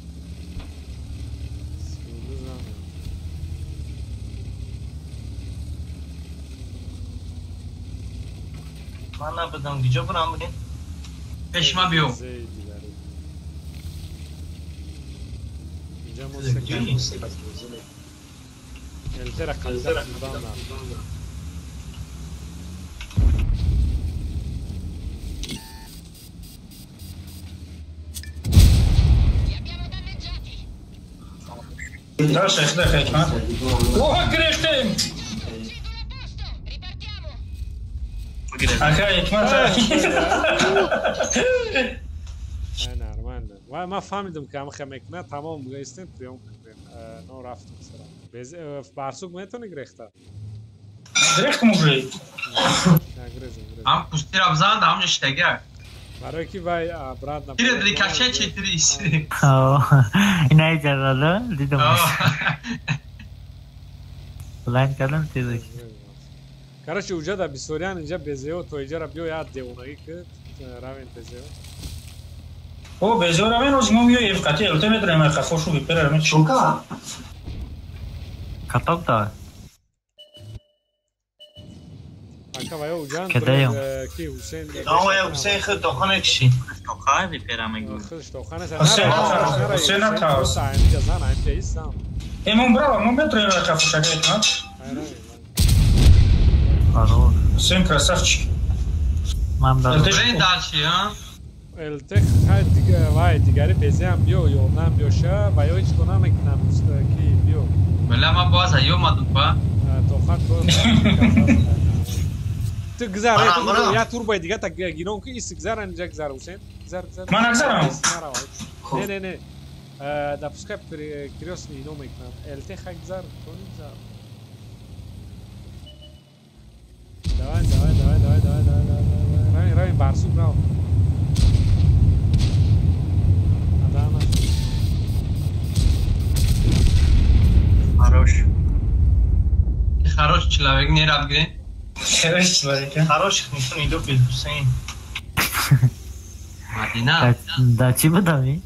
[SPEAKER 10] Ман набудам, куҷо бурам будем?
[SPEAKER 5] Пеш ма биё.
[SPEAKER 9] ЛТ-ра қабза хӯрдан.
[SPEAKER 12] Даша, хда хекмат. О, гирифтем! Ака, ҳикмат.
[SPEAKER 9] Нормально. Вай, ман фаҳмидам ки ҳамаха мекунад, тамом гӯистем, приём кардем. Но рафтем сара. Барсук метавонӣ гирехта?
[SPEAKER 12] Гирехтам уже.
[SPEAKER 9] Гирезем, гирезем.
[SPEAKER 5] Ҳам пустира бзанд, ҳам ништага.
[SPEAKER 9] Барои ки вай обратно.
[SPEAKER 5] Кире рикошет четирис.
[SPEAKER 1] Ина иҷазада дидам. Блайнд кардам тезак.
[SPEAKER 9] Короче, уҷа да бисёриан инҷа безео то иҷара биё як девонагӣ ки равем безео.
[SPEAKER 12] О, безора мен ози мо миёем қати ЛТ медроем ай қафошу випера ме.
[SPEAKER 13] Чунка?
[SPEAKER 1] Каток да.
[SPEAKER 9] Ака вай уҷан
[SPEAKER 1] Кадаям.
[SPEAKER 9] ки Ҳусейн.
[SPEAKER 10] Давай Ҳусейн худ тохана киши.
[SPEAKER 7] Тохай випера мегӯ.
[SPEAKER 9] Худш тохана са.
[SPEAKER 12] Ҳусейн, Ҳусейн натавс.
[SPEAKER 9] Ҳаминҷа зан, ҳаминҷа истам.
[SPEAKER 12] Э, мон брава, мо медроем ай қафоша гайт,
[SPEAKER 1] Хорош.
[SPEAKER 12] Ҳусейн красавчик.
[SPEAKER 1] Ман дадам.
[SPEAKER 5] Брен дальше, а?
[SPEAKER 9] ЛТ хай дига вай дигари безеам биё ёрдам биёша ва ё ҳеч кор намекунам ки биё.
[SPEAKER 5] Бля, ма боз омадам ба.
[SPEAKER 9] Тохан ту гузар я турбои дига та гирон ки ис гузар инҷа гузар Ҳусейн. Гузар гузар.
[SPEAKER 12] Ман нагзарам.
[SPEAKER 9] Не не не. Допускай крёстный ино мекунам. ЛТ хай гузар, то гузар. Давай, давай, давай, давай, давай, давай, давай. Равим, равим, барсук рав. Адама.
[SPEAKER 7] Хорош.
[SPEAKER 5] Хорош человек, не рад гри.
[SPEAKER 12] Хорош человек.
[SPEAKER 10] Хороших никто не любит, Хусейн.
[SPEAKER 5] Мадина.
[SPEAKER 1] Да, чӣ будам?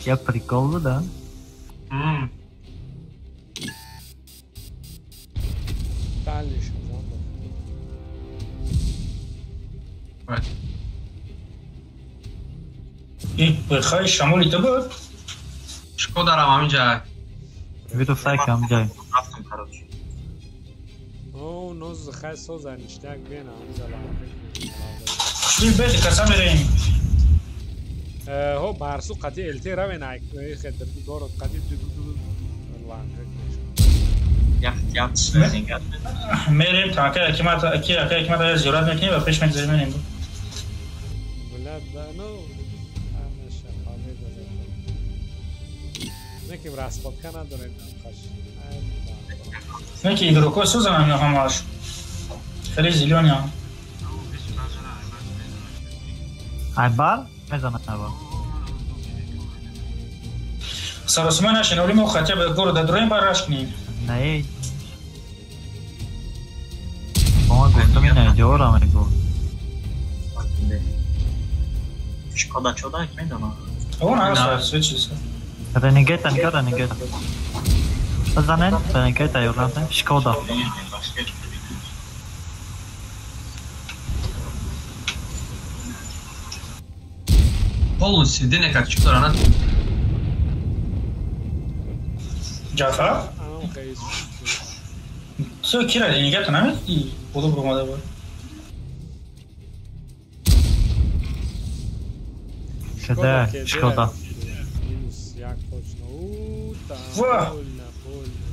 [SPEAKER 1] Я прикол будам.
[SPEAKER 9] Дальше.
[SPEAKER 12] И бихай шамоли ту буд?
[SPEAKER 5] Шкода рам ҳаминҷа.
[SPEAKER 1] Вирусай камҷай.
[SPEAKER 7] Рафтам, короче.
[SPEAKER 9] О, ноз хай соза ништяк бена ҳаминҷа.
[SPEAKER 12] Шуи беди каса мерем.
[SPEAKER 9] Ҳо барсу қати ЛТ равен ай хетр город қати ланг.
[SPEAKER 12] Мерем така акимата аки ака акимата зиёрат мекунем ва пеш мегзарем мерем.
[SPEAKER 9] Бля, да, ну, ҳамеша победа. Неким расходка надорем хаш.
[SPEAKER 12] Неки игроко созам ҳамаш. Хеле зелёный.
[SPEAKER 1] Айбар мезанад айбар.
[SPEAKER 12] Саросима нашин, оли мо хотя бы города дроем бараш кунем.
[SPEAKER 1] Не. Мо гуфтам ин идеора мегӯ.
[SPEAKER 7] Шкода чода медонам.
[SPEAKER 12] Он ҳаст, се чиз.
[SPEAKER 1] Ренегейта нигоҳ Ренегейта. Бизанед Ренегейта ёрдам Шкода.
[SPEAKER 5] Полностью денег чӣ дорад?
[SPEAKER 12] Ҷафар? Ту кира Ренегейта намедидӣ? Боло буромада буд.
[SPEAKER 1] Шуда, Шкода.
[SPEAKER 9] Минус як точно. У, там больно, больно.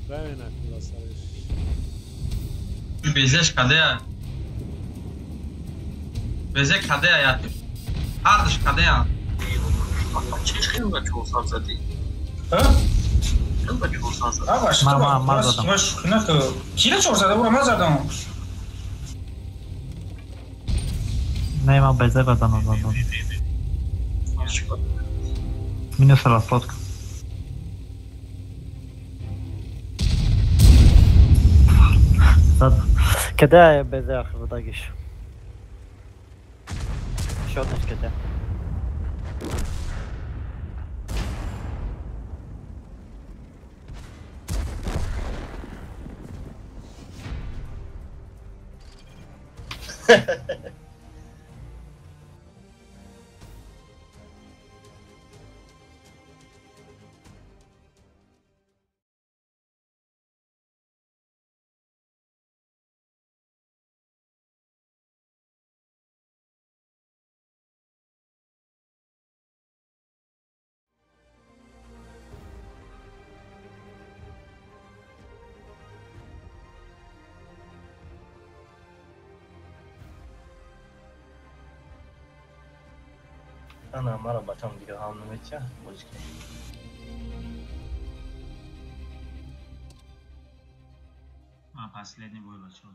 [SPEAKER 9] Правильно, куда сариш.
[SPEAKER 5] Безеш кадея. Безе кадея я. Ҳардуш кадея.
[SPEAKER 7] Чӣ хеле чорсад задӣ?
[SPEAKER 12] Ҳа?
[SPEAKER 7] Хеле чорсад задӣ.
[SPEAKER 12] Ава, что?
[SPEAKER 1] Ман задам.
[SPEAKER 12] Кира чорсад бура ман задам.
[SPEAKER 1] Не, ман безе задам задам. Минус расходка. Зад. Каде безе ахир будагиш? Шотнеш каде.
[SPEAKER 10] Ана мара бачам дига ҳам наметия бозӣ кунем.
[SPEAKER 3] Ман последний бой бачаҳо.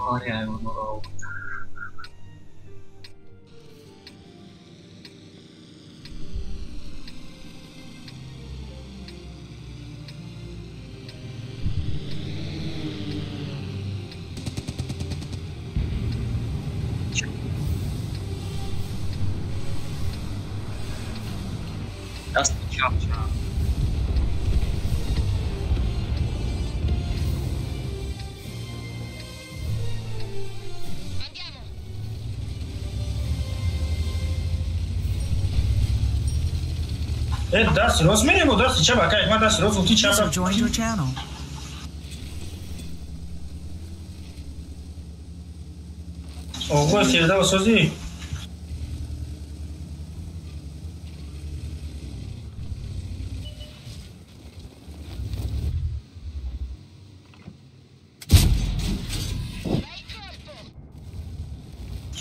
[SPEAKER 7] Хоҳари ҳайвонҳоро овард. Дасти чап.
[SPEAKER 12] Дасти рост мерем, дасти чап, ака, ма дасти рост, гуфти чап.
[SPEAKER 4] User joined your channel.
[SPEAKER 12] Оғои Фирдавс созӣ?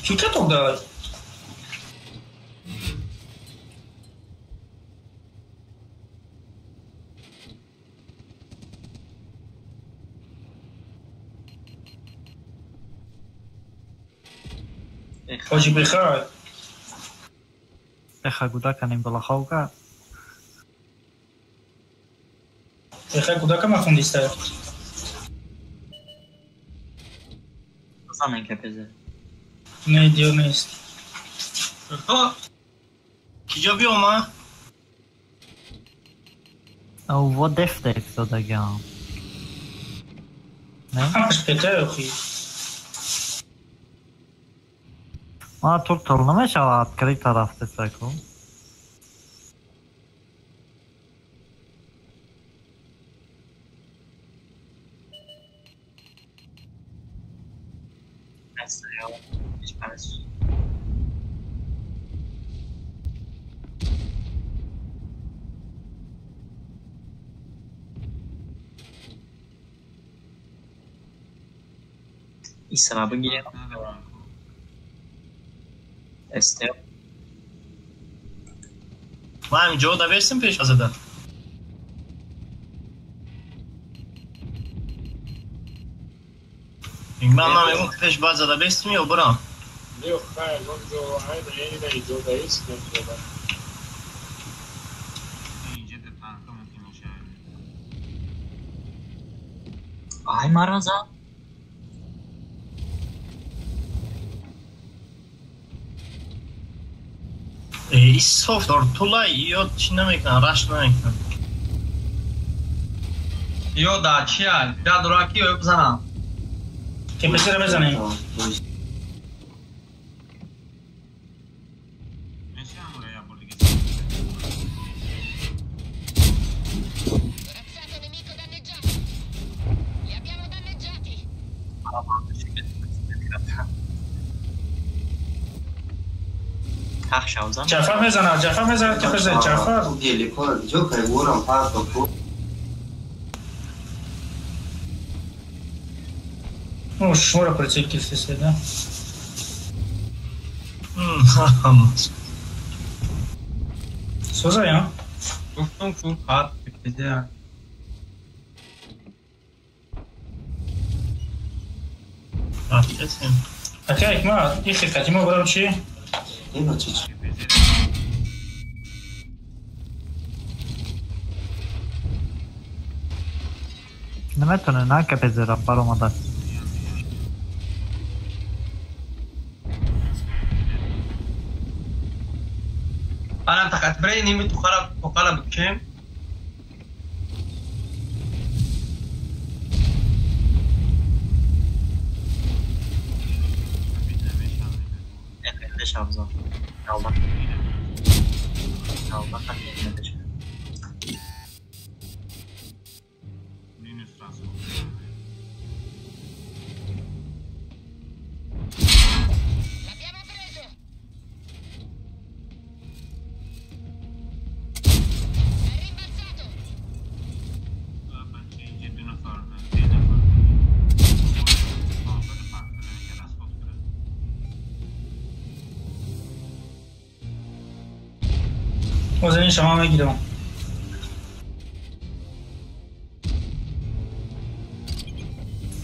[SPEAKER 12] Кӣ каток давай? Ҳоҷи бехай.
[SPEAKER 1] Беха гудака нем балаховка.
[SPEAKER 12] Бехай гудака махундиста.
[SPEAKER 7] Занен кепезе.
[SPEAKER 12] Не, диё нест.
[SPEAKER 10] Киҷо биёма?
[SPEAKER 1] Во дефта ифтодагиам.
[SPEAKER 12] Ҳамаш петаё хи.
[SPEAKER 1] Ма туртал намешавад открыто рафтесаку.
[SPEAKER 7] Исра бигирем. Эстер.
[SPEAKER 10] Ман ҳаминҷо давестим пеш азада. Ман намегум пеш баъд зада бестим ё бурам?
[SPEAKER 9] Не, хай, онҷо айна эйна иҷо даист немҷода.
[SPEAKER 3] Инҷа да танка мумкин мешавад.
[SPEAKER 7] Ай мараза.
[SPEAKER 10] Исоф тортулай ё чӣ намекунад, рашк намекунад.
[SPEAKER 5] Ё да чия, да дураки ё бизанам.
[SPEAKER 12] КПЗ-ро мезанем. Ҷафар мезанад, Ҷафар мезанад, КПЗ, Ҷафар. Ну, шуморо прицел килсесе, да? Созая?
[SPEAKER 5] Гуфтум ку хат КПЗ.
[SPEAKER 10] Рафтесем.
[SPEAKER 12] Ака, икма, ихи қадимо бурам чи?
[SPEAKER 1] Наметоне на КПЗ-ра баромада.
[SPEAKER 5] Анам тақат брей ними тухара тоқала бикем.
[SPEAKER 12] Озани шама мегирам.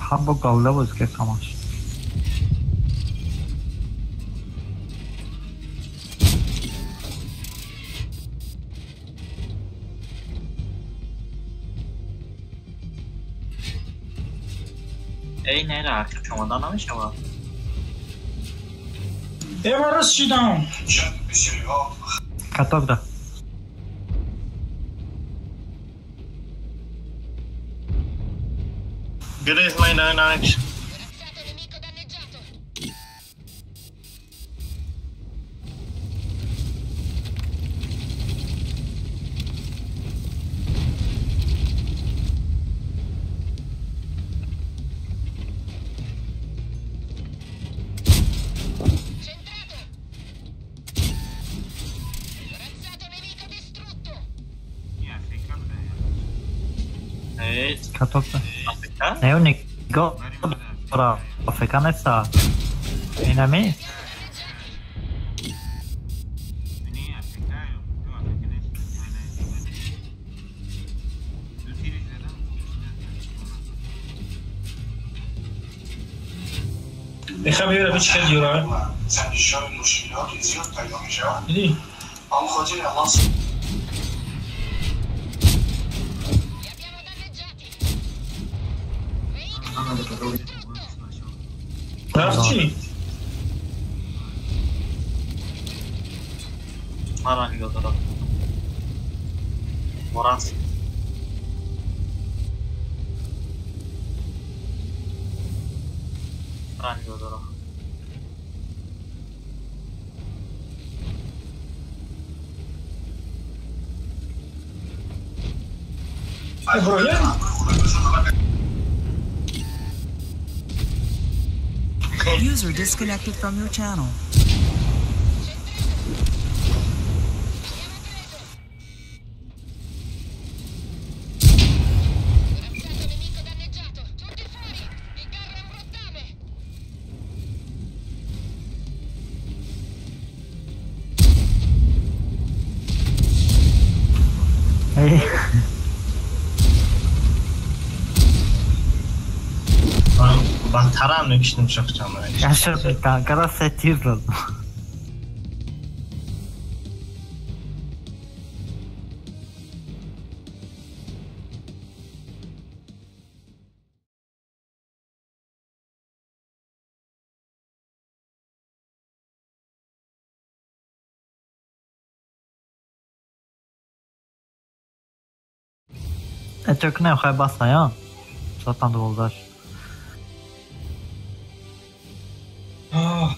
[SPEAKER 1] Ҳам бо галда боз ки ҳамаш.
[SPEAKER 7] Эй, нера, омода намешавад.
[SPEAKER 12] Э, ман рост шидам.
[SPEAKER 1] Каток да.
[SPEAKER 10] Грез май на.
[SPEAKER 1] Каток да. Не, нигоҳ дора. АФК неста. Инами?
[SPEAKER 12] Мехоҳам бибинам чӣ хел юра. Диди? Рафт чӣ?
[SPEAKER 7] Мара нигоҳ дорад. Морас. Мара нигоҳ дорад.
[SPEAKER 4] User disconnected from your channel.
[SPEAKER 1] Hey.
[SPEAKER 10] Ба тарам мекишидам шахчама.
[SPEAKER 1] Яша танкара се тир дад. Эчо кунем хай бас ная. Соатан 12.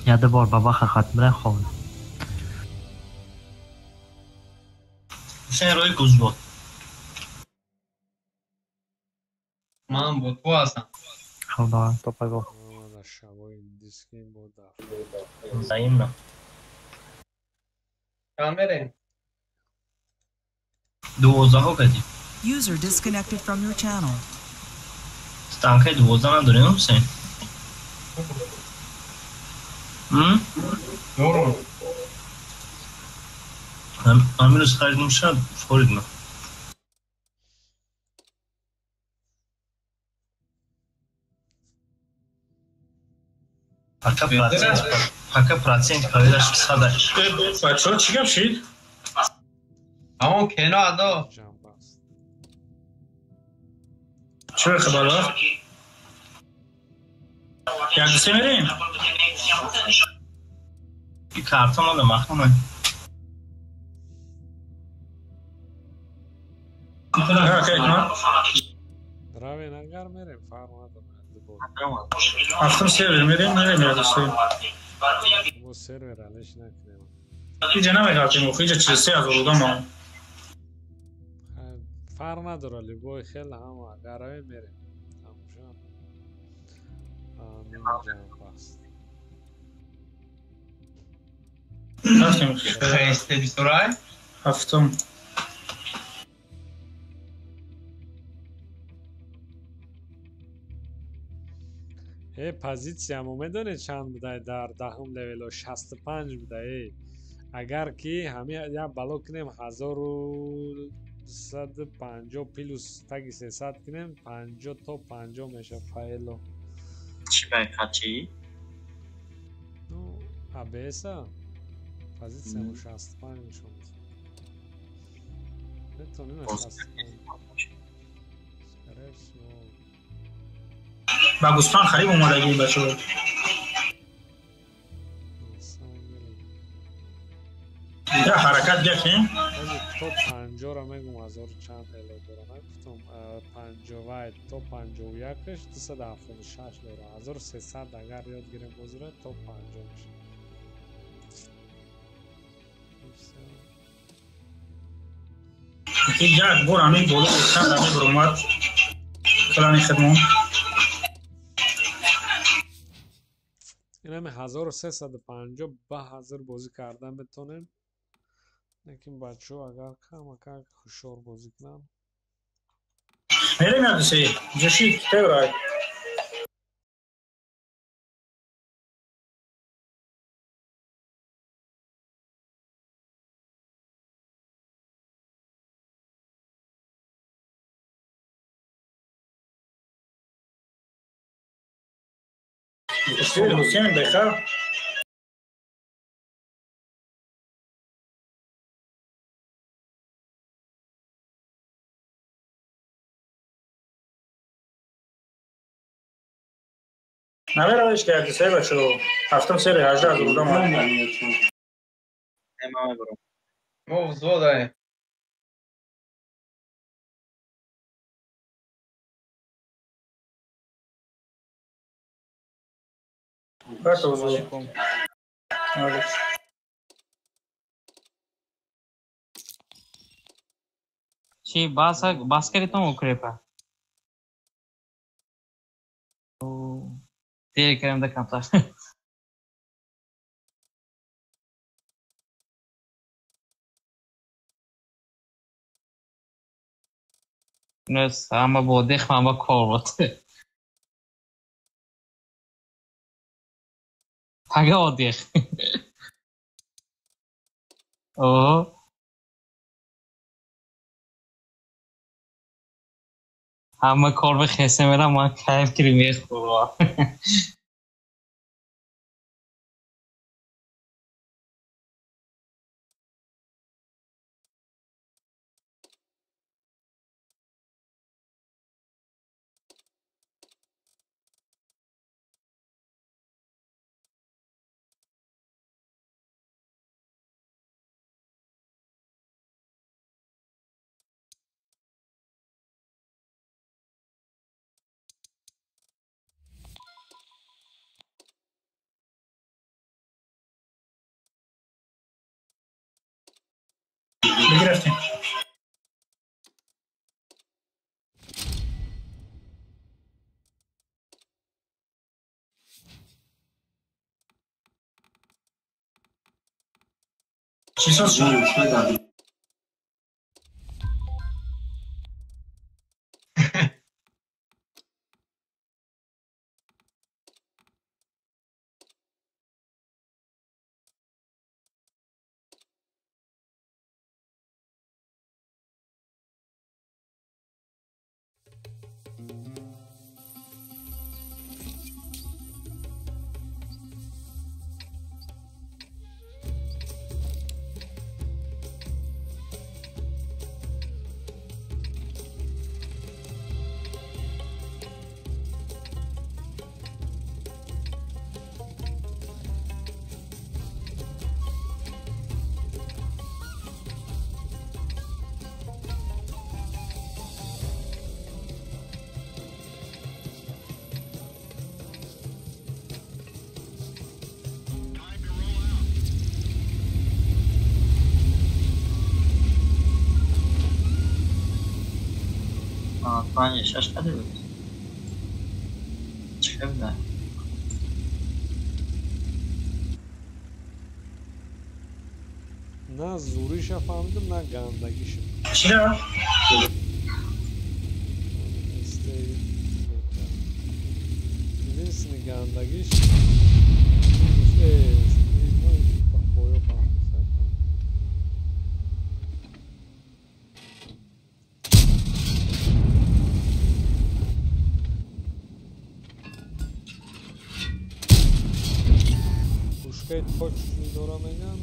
[SPEAKER 1] Я бор ба вақт хат мирем хоб.
[SPEAKER 10] Ҳусейн рои гузбод.
[SPEAKER 5] Ман бо ту ҳастам.
[SPEAKER 1] Хоб давай, то пагоҳ.
[SPEAKER 9] Дар шабои диски бо даф.
[SPEAKER 10] Взаимно.
[SPEAKER 5] Чанд мерем?
[SPEAKER 10] 12 кадим.
[SPEAKER 4] User disconnected from your channel.
[SPEAKER 10] Танкаи 12 надорем, Ҳусейн?
[SPEAKER 5] Дорум.
[SPEAKER 10] Ҳамин рӯз харидем шад, форидма. Пока процент повераш сада.
[SPEAKER 12] Бачаҳо чӣ гап шид?
[SPEAKER 5] Ҳамон кино адо.
[SPEAKER 12] Чӣ хабар? Як ду се мерем?
[SPEAKER 10] Карта мада махнамай.
[SPEAKER 9] Равен агар мерем, фарқ надорад.
[SPEAKER 12] Ҳафтум сервер мерем, мерем як ду се.
[SPEAKER 9] Мо сервер алиш накунем.
[SPEAKER 12] Иҷа намеғалтем, охи иҷа 43 000 одам.
[SPEAKER 9] Фарқ надорад, любой хел ҳама агар равем мерем. Тамошо. Амин ҷамбаст.
[SPEAKER 12] Рафтем.
[SPEAKER 5] Хесте бисурай?
[SPEAKER 12] Ҳафтум.
[SPEAKER 9] Э, позитсиямо медонед чанд будай дар даҳум левело? 65 будай. Э, агар ки ҳами як бало кунем, 1150 плюс таги 300 кунем, 50 то 50 меша фаэло.
[SPEAKER 7] Чӣ байқа чӣ?
[SPEAKER 9] Ну, АБСа позитсиямо 65 нишон метавонем 65, скорее всего.
[SPEAKER 12] Ба гӯспанд хариб омадагӣ бачаҳо. Я ҳаракат гакем.
[SPEAKER 9] То панҷора мегум ҳазору чанд эло дора, нагуфтум панҷовай то панҷову якаш 276 дора, 1300 агар ёд гирем бозира то 50 мешавад.
[SPEAKER 12] Як бор ҳамин боло чанд ҳамин баромад клани хидмон.
[SPEAKER 9] Инами 1350 ба ҳазр бозӣ карда метонем. Лекин бачаҳо агар камакак ҳушёр бозӣ кунанд.
[SPEAKER 12] Мерем як дусе, ҷӯшид теврай. Ҳусейн бехар. Намеравиш ки як дусе бачаҳо. Ҳафтум сери 18 ҳазор одам.
[SPEAKER 5] Мо взводаем.
[SPEAKER 1] Чи бас бас каритон укрепа. Дер кардам да камтар. Нес ҳама бодех ҳама кор буд. Пага одех. Оҳ. Ҳама кор ба хесе мерам, ман кайф кири мехӯрам.
[SPEAKER 12] Гирифтем. Чӣ соз шуд?
[SPEAKER 7] Панҷ шаш қадар буд? Чӣ буда?
[SPEAKER 9] На зуриша фаҳмидам, на гандагиша.
[SPEAKER 12] Чира?
[SPEAKER 9] Единственный гандагиш пушкаи точный дора меган,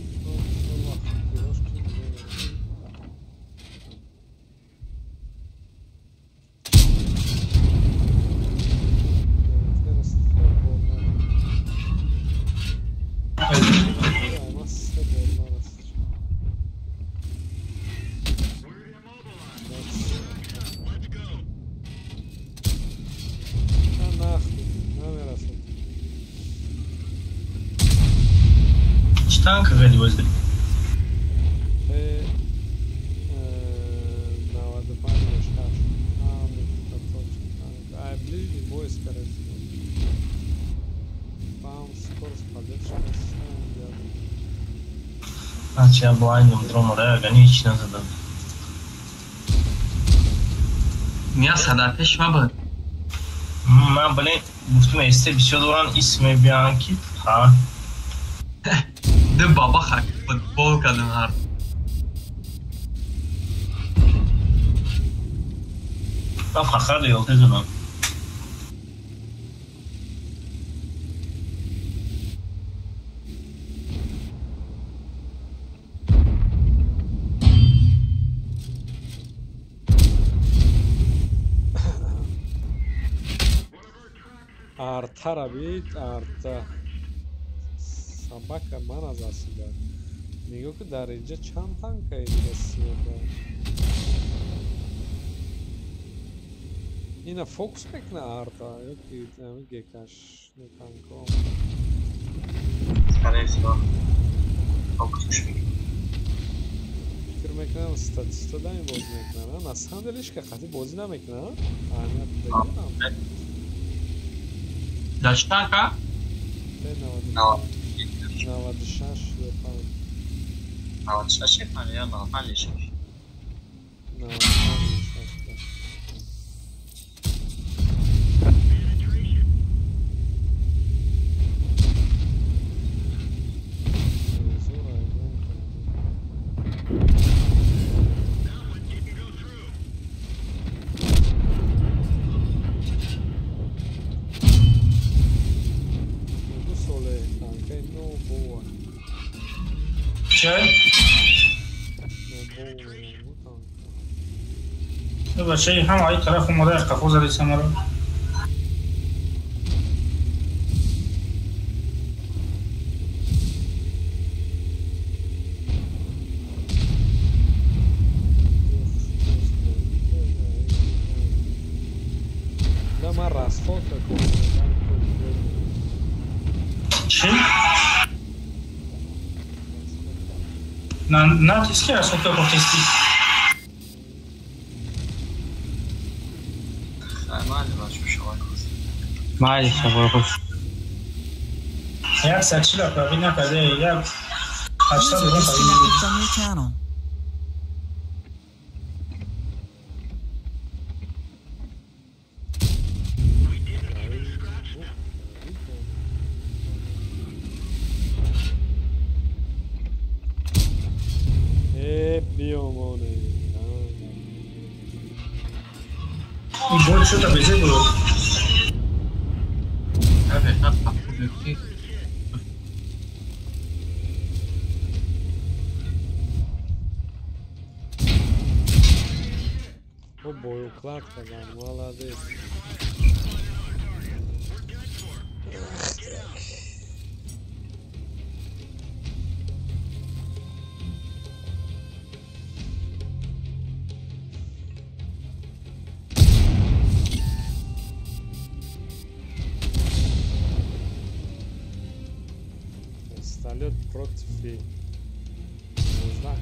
[SPEAKER 10] Чӣ танка гади бозӣ?
[SPEAKER 9] Т 95 6. Ай, ближний бой, скорее всего. Там скорость поддержки.
[SPEAKER 10] Значи я блайндом дромара, ага ҳеч назадам.
[SPEAKER 5] Я сада пеш ма буд.
[SPEAKER 10] Ман блин гуфтум эсте бисёр доран исм мебиён ки ҳа.
[SPEAKER 5] Ду баба хак футбол кардам ҳар.
[SPEAKER 10] Ман фақат ёлте задам.
[SPEAKER 9] Артара бит, арта. Собака ман аз асида. Нигоҳ ки дар инҷа чанд танка дига сиёда. Ина фокус мекуна арта, ё ки ҳамин гекаш танко.
[SPEAKER 7] Скорее всего, фокус мекунад.
[SPEAKER 9] Фикр мекунам статиста да ин бозӣ мекунад. На самом деле ҳеч қати бозӣ намекунад. Аҳамият дагирам.
[SPEAKER 5] Дар чӣ танка?
[SPEAKER 9] 96 ё 5.
[SPEAKER 7] 96 ё 5 ё 95 6.
[SPEAKER 9] 95
[SPEAKER 12] бачаи ҳама ай тараф омада қафо задиса маро.
[SPEAKER 9] Да, ман расход
[SPEAKER 12] чӣ? Натиски расход кофтести.
[SPEAKER 5] Майли шабоқус.
[SPEAKER 12] Як сачила правӣ накарда, як 80
[SPEAKER 4] User disconnected from your channel.
[SPEAKER 9] Э, биомоне.
[SPEAKER 12] Ин бод шуд безе буд.
[SPEAKER 9] Бой уклад кардам, молодец. Пистолет против знак.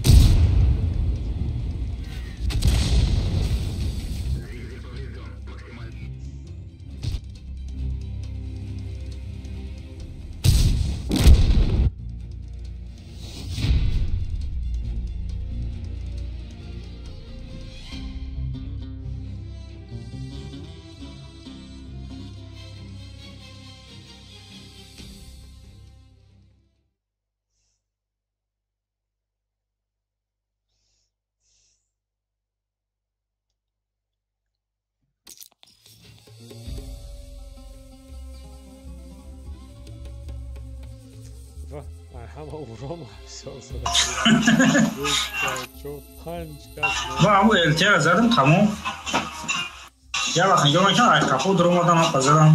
[SPEAKER 9] Ҳама урон
[SPEAKER 12] Ман ҳамун ЛТ-ро задам, тамом. Як вақт нигоҳ мекардам, ай қафо дуромадам, ҳапа задам.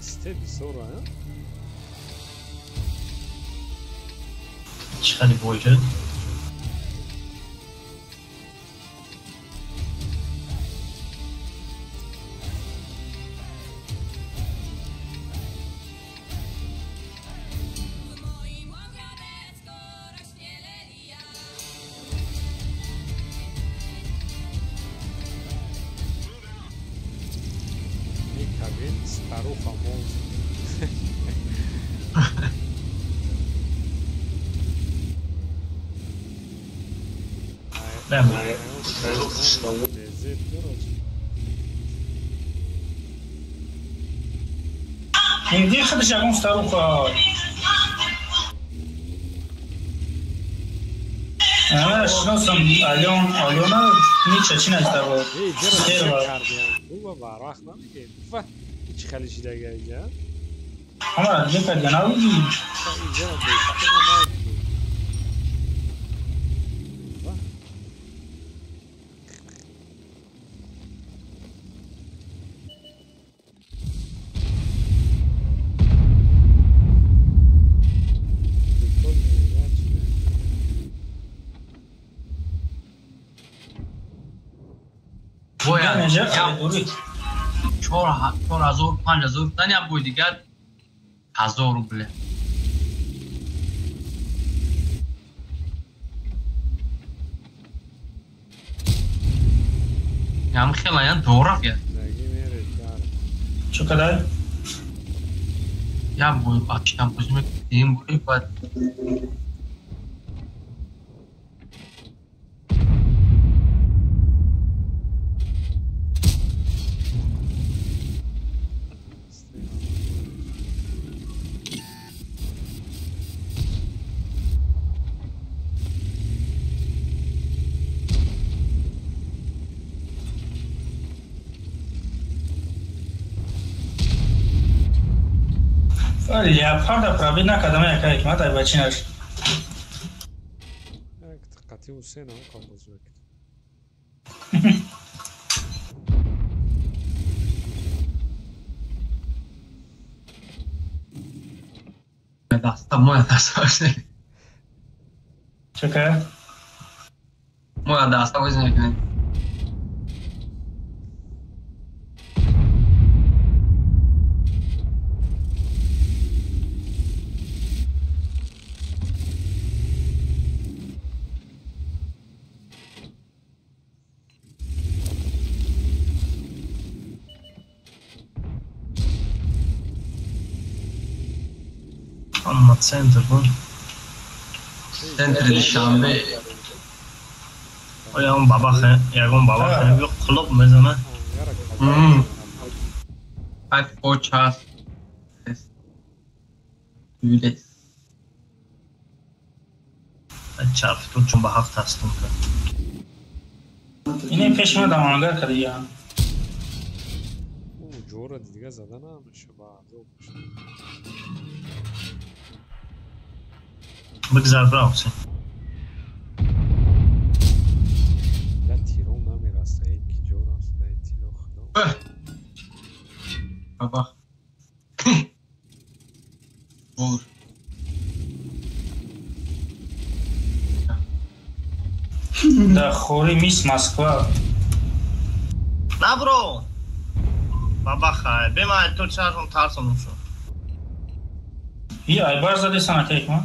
[SPEAKER 9] СТ бисёр, а?
[SPEAKER 10] Чӣ хеле бой шуд?
[SPEAKER 9] Старуха монстр.
[SPEAKER 12] Инди худаш ягон старуха. Ана шиносам Алён, Алёна нича чи наздава.
[SPEAKER 9] Стерва. Бува барах намегем. Ва чӣ хеле шидага иҷа?
[SPEAKER 12] Ама дига кардия набудӣ?
[SPEAKER 9] Иҷа
[SPEAKER 5] 4000 5000 дан як бой дигар 1000 рубле. Ям хелаян дорог я.
[SPEAKER 12] Чӣ қадар?
[SPEAKER 5] Як бой ачтам бозӣ мекунем бой баъд
[SPEAKER 12] Леопарда пробить накардам яка ҳикмат ай бачинаш.
[SPEAKER 9] Як қати Ҳусейн ҳам кор бозӣ мекард.
[SPEAKER 5] Даста моя даста бозӣ.
[SPEAKER 12] Чӣ кард?
[SPEAKER 5] Моя даста бозӣ мекунем.
[SPEAKER 10] Ама центр буд.
[SPEAKER 5] Центри Душанбе.
[SPEAKER 10] Ягон бабахе, ягон бабахе қулоқ мезана.
[SPEAKER 5] Ай почас. Юлес.
[SPEAKER 10] Чарфтун чун ба ҳақ таслим кард.
[SPEAKER 12] Ин пеш ма дамангар кардия.
[SPEAKER 9] Ӯ ҷора дига зада намеша ба азоб.
[SPEAKER 10] Бигзар бра, Ҳусейн.
[SPEAKER 9] Я тиром намераса, ки ҷо раст, дай тиро худо.
[SPEAKER 5] Бабах. Бур.
[SPEAKER 12] Дар хори мис Москва.
[SPEAKER 10] Набро! Бабахай, бема ту чашм тарсонум шуд.
[SPEAKER 12] И айбар задесан ака ҳикмат.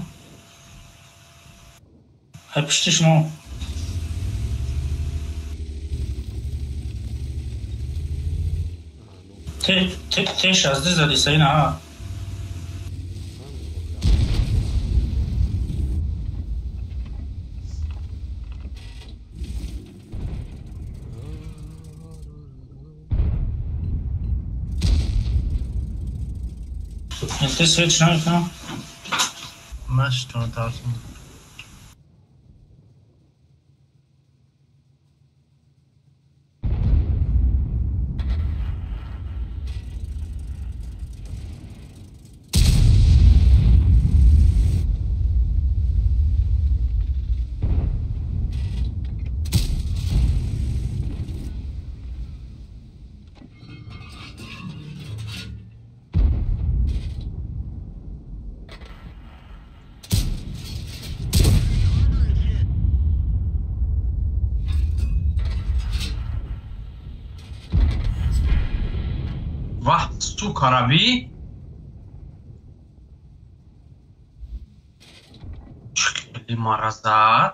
[SPEAKER 12] Ай пушти шумо. Те шазди задиса ина ҳа. Те свет намекунам?
[SPEAKER 10] Наштона тарсонум.
[SPEAKER 5] Ваҳ, сука, раби. Чӣ маразат.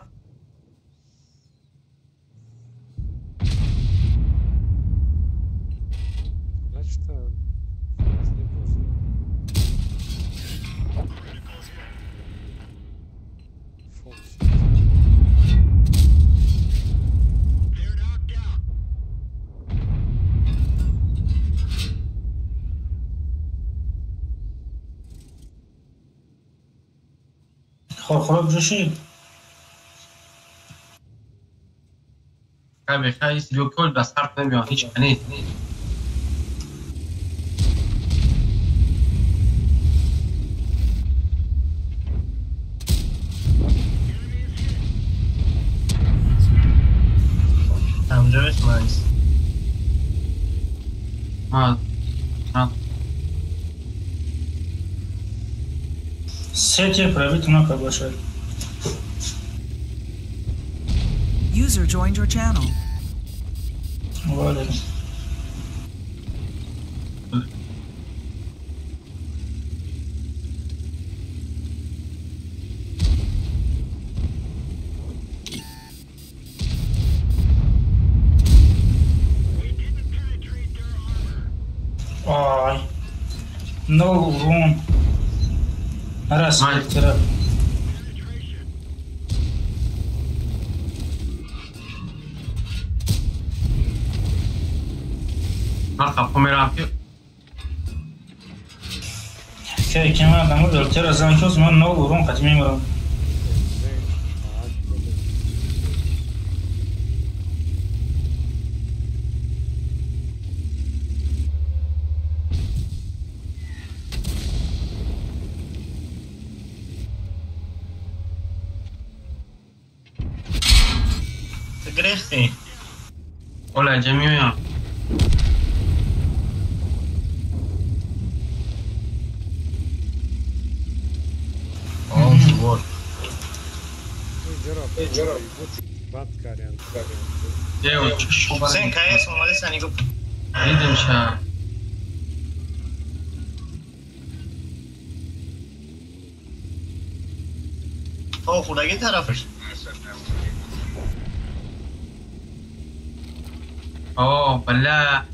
[SPEAKER 12] Хорхорак ҷӯшид. Сети пробит на бошад.
[SPEAKER 4] User joined your channel.
[SPEAKER 12] Валерий. Ай. No room. Раз, втора. Ки ман адамо велтера зан кёс ман нол урон қати мемирам.
[SPEAKER 10] Грехти.
[SPEAKER 5] Оля, ҷамиёям.
[SPEAKER 10] Ҳусейн КС омадеса нигоҳ.
[SPEAKER 5] Дидимша.
[SPEAKER 10] То хурдаги тарафаш.
[SPEAKER 5] О, бля.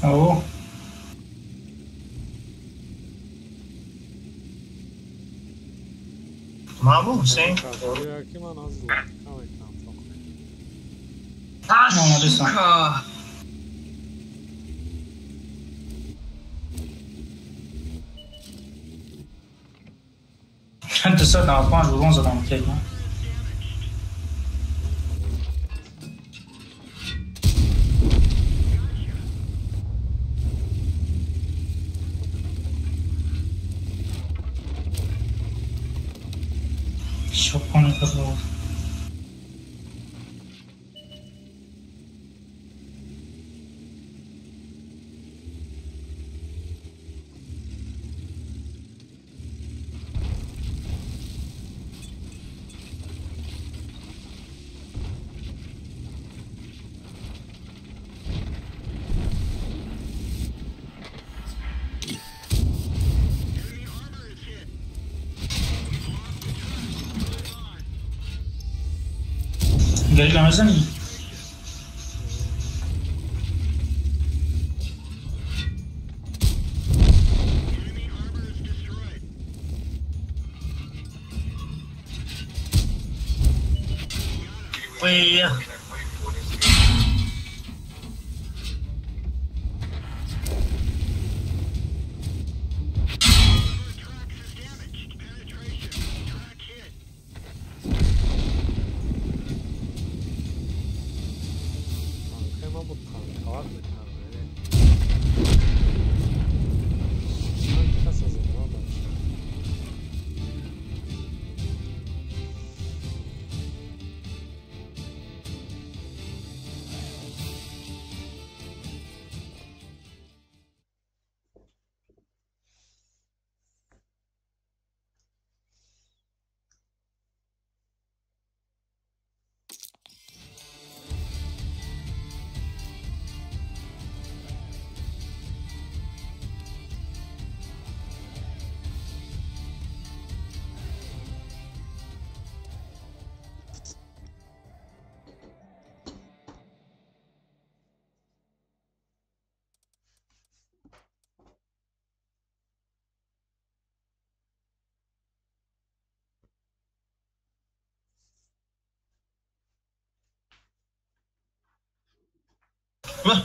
[SPEAKER 12] О.
[SPEAKER 10] Мабу Ҳусейн.
[SPEAKER 5] Сука.
[SPEAKER 12] Дусад навад панҷ урон задам кек. Шопони карло. Горилла мезанӣ?
[SPEAKER 10] Ой.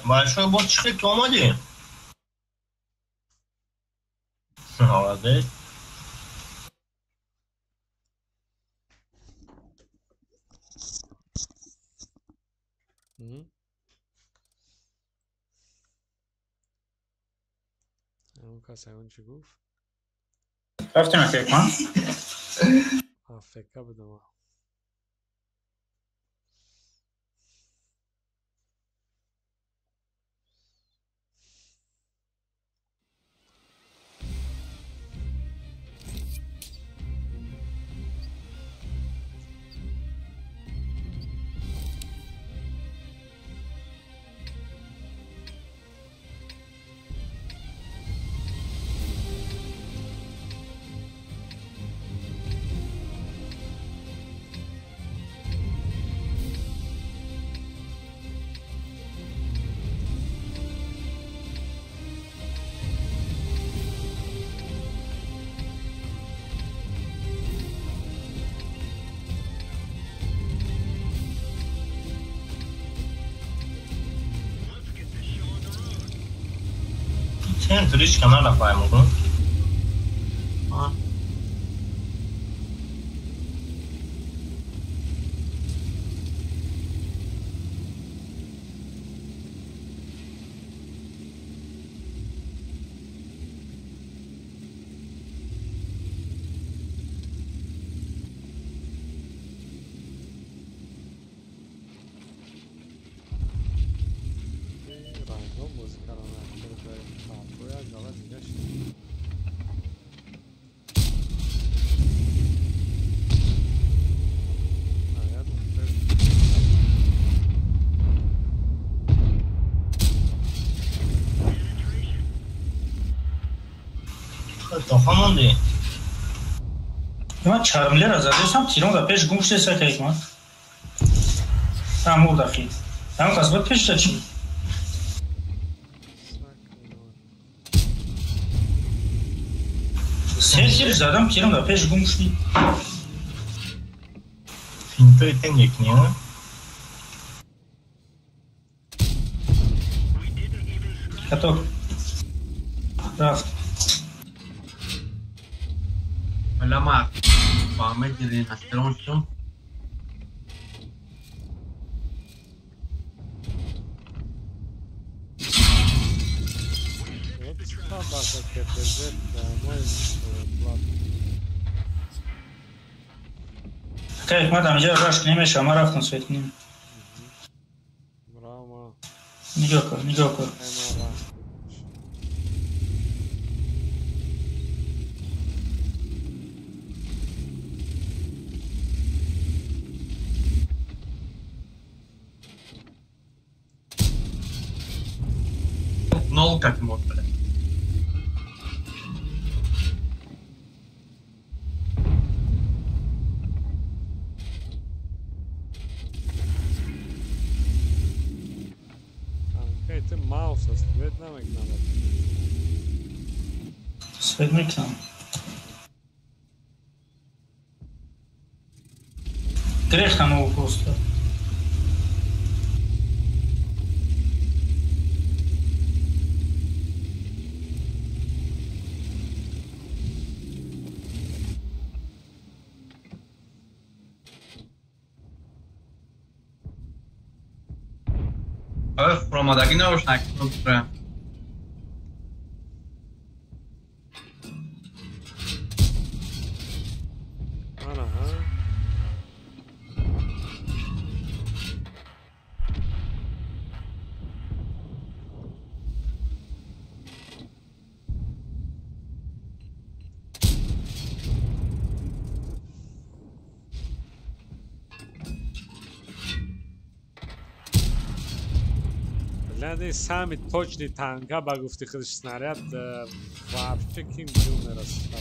[SPEAKER 10] Большой босс чӣ хел ту омадӣ? Молодец.
[SPEAKER 9] اون کس اون چی گفت؟
[SPEAKER 12] رفتیم افکا؟
[SPEAKER 9] افکا بودم.
[SPEAKER 10] Ҳеч канал нафаҳмидам. Тоха монди?
[SPEAKER 12] Ман чармлера задесам, тирон да пеш гум шудеса кайк ман. Та мурда хит. Там кас буд пеш чӣ? Се тир задам, тирон да пеш гум шуд.
[SPEAKER 10] Финтои тен якни, а?
[SPEAKER 12] Каток. Рафт.
[SPEAKER 5] لما فهمت هسترون
[SPEAKER 12] Кайф, мадам, я рашк немеша, ма рафтам свет ним. Нигоҳ кун, нигоҳ кун.
[SPEAKER 5] Нол как мод, блядь.
[SPEAKER 9] Окей, мауса свет намекнам.
[SPEAKER 12] Свет мекнам. Грехтам его просто.
[SPEAKER 5] Промадаги набошад, акнун.
[SPEAKER 9] Сами точный танка ба гуфти худаш снаряд вообще ким ҷун мерасад.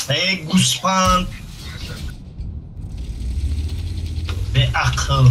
[SPEAKER 10] Эй гӯсфанд беақл.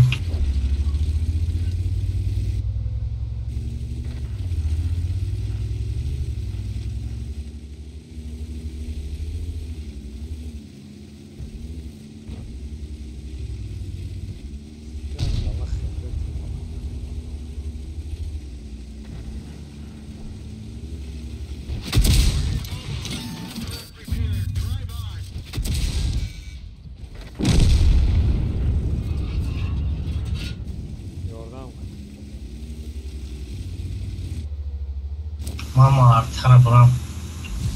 [SPEAKER 10] Мама артара бурам.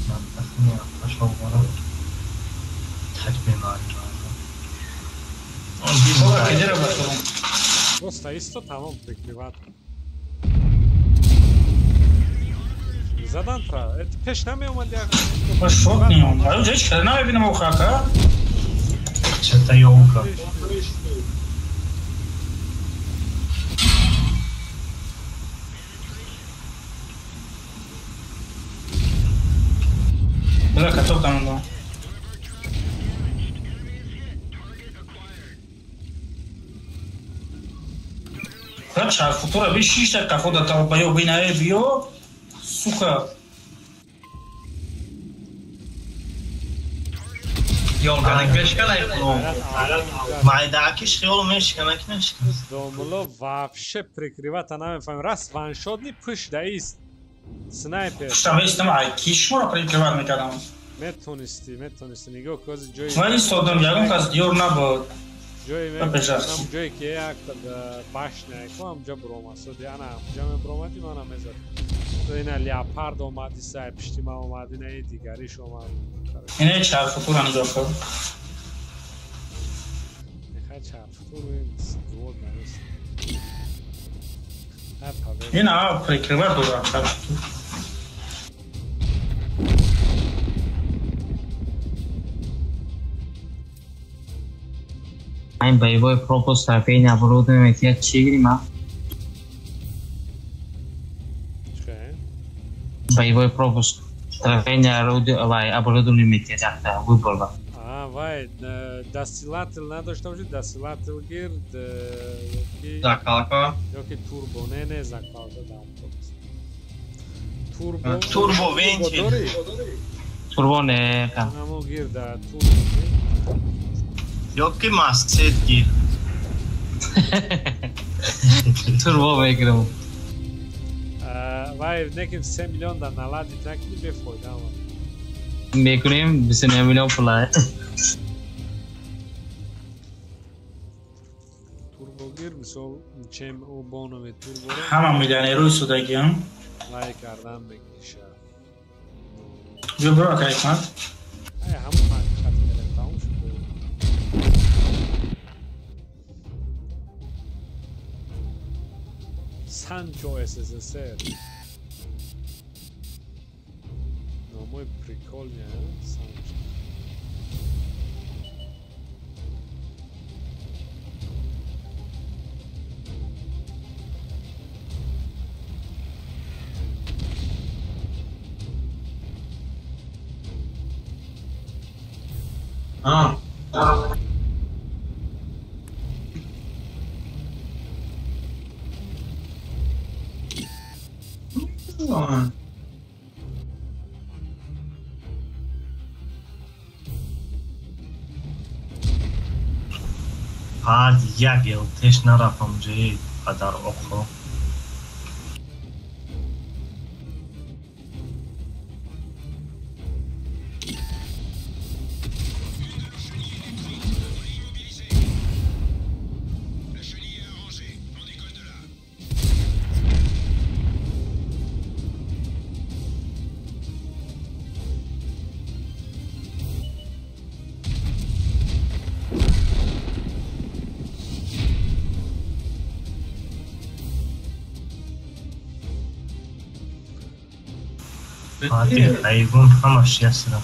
[SPEAKER 10] Мантахни арташо бурам. Таҷбемари.
[SPEAKER 9] Просто исто тамом прикрыват. Задан тра. Это пеш намеомад як.
[SPEAKER 12] Ба шот неом. Аю ҷа ҳеч када намебинам охака.
[SPEAKER 10] Чата ёлка.
[SPEAKER 12] Бля, каток там да. Чарфутура би шишта кафода талбаё бинае биё сука.
[SPEAKER 10] Ёлканак бешканай хулом. Майдаакиш хиёл мешканак нашкан.
[SPEAKER 9] Домло вообще прикрывата намефаҳмем. Раз ваншотни пуш даист. Снайпер.
[SPEAKER 12] Пуштам истам ай кишмора прикрыват мекардам.
[SPEAKER 9] Метонисти, метонисти. Нигоҳ ки ози ҷои
[SPEAKER 12] Ман истодам, ягон кас диёр набуд.
[SPEAKER 9] Ҷои ҷое ки якта башня ку ҳамҷа буромад. Суди ана ҳамҷа мебуромади мана мезад. Ина леопард омад, исай пишти ман омад, ина и дигариш омад.
[SPEAKER 12] Ина чархутура нигоҳ кун.
[SPEAKER 9] Нехай чархутур дуо наест.
[SPEAKER 12] Ина прикрыват дора чархутур.
[SPEAKER 8] Айн боевой пропуск трофейный оборудование я чӣ гирим, а? Боевой пропуск трофейный оборудование метия якта выбор ба.
[SPEAKER 9] А, вай, досилатель надошта боши, досилатель гир, ёки
[SPEAKER 5] Закалка.
[SPEAKER 9] Ёки турбо, не, не закалка дам. Турбо.
[SPEAKER 10] Турбо вентиль.
[SPEAKER 8] Турбо не, ка.
[SPEAKER 9] Намо гир да турбо.
[SPEAKER 10] Ёки масксет гир.
[SPEAKER 8] Турбо мегирам.
[SPEAKER 9] Вай, неким 7 миллион да наладит накини бефоида ама.
[SPEAKER 8] Мекунем 29 миллион пула.
[SPEAKER 9] Турбогир мисол чем о бонови турбо.
[SPEAKER 12] Ҳама миллионерои судагиам.
[SPEAKER 9] Лай кардан мегириша.
[SPEAKER 12] Биё бро акай Ҳикмат.
[SPEAKER 9] Ай ҳамон панҷ хат мерем тамом шуд. Санчо СССР. Номой прикольный, а? Санчо.
[SPEAKER 5] А.
[SPEAKER 10] Баъд як елтеш нарафтам ҷои падар оқо. Ҳайвон ҳамаш ясра.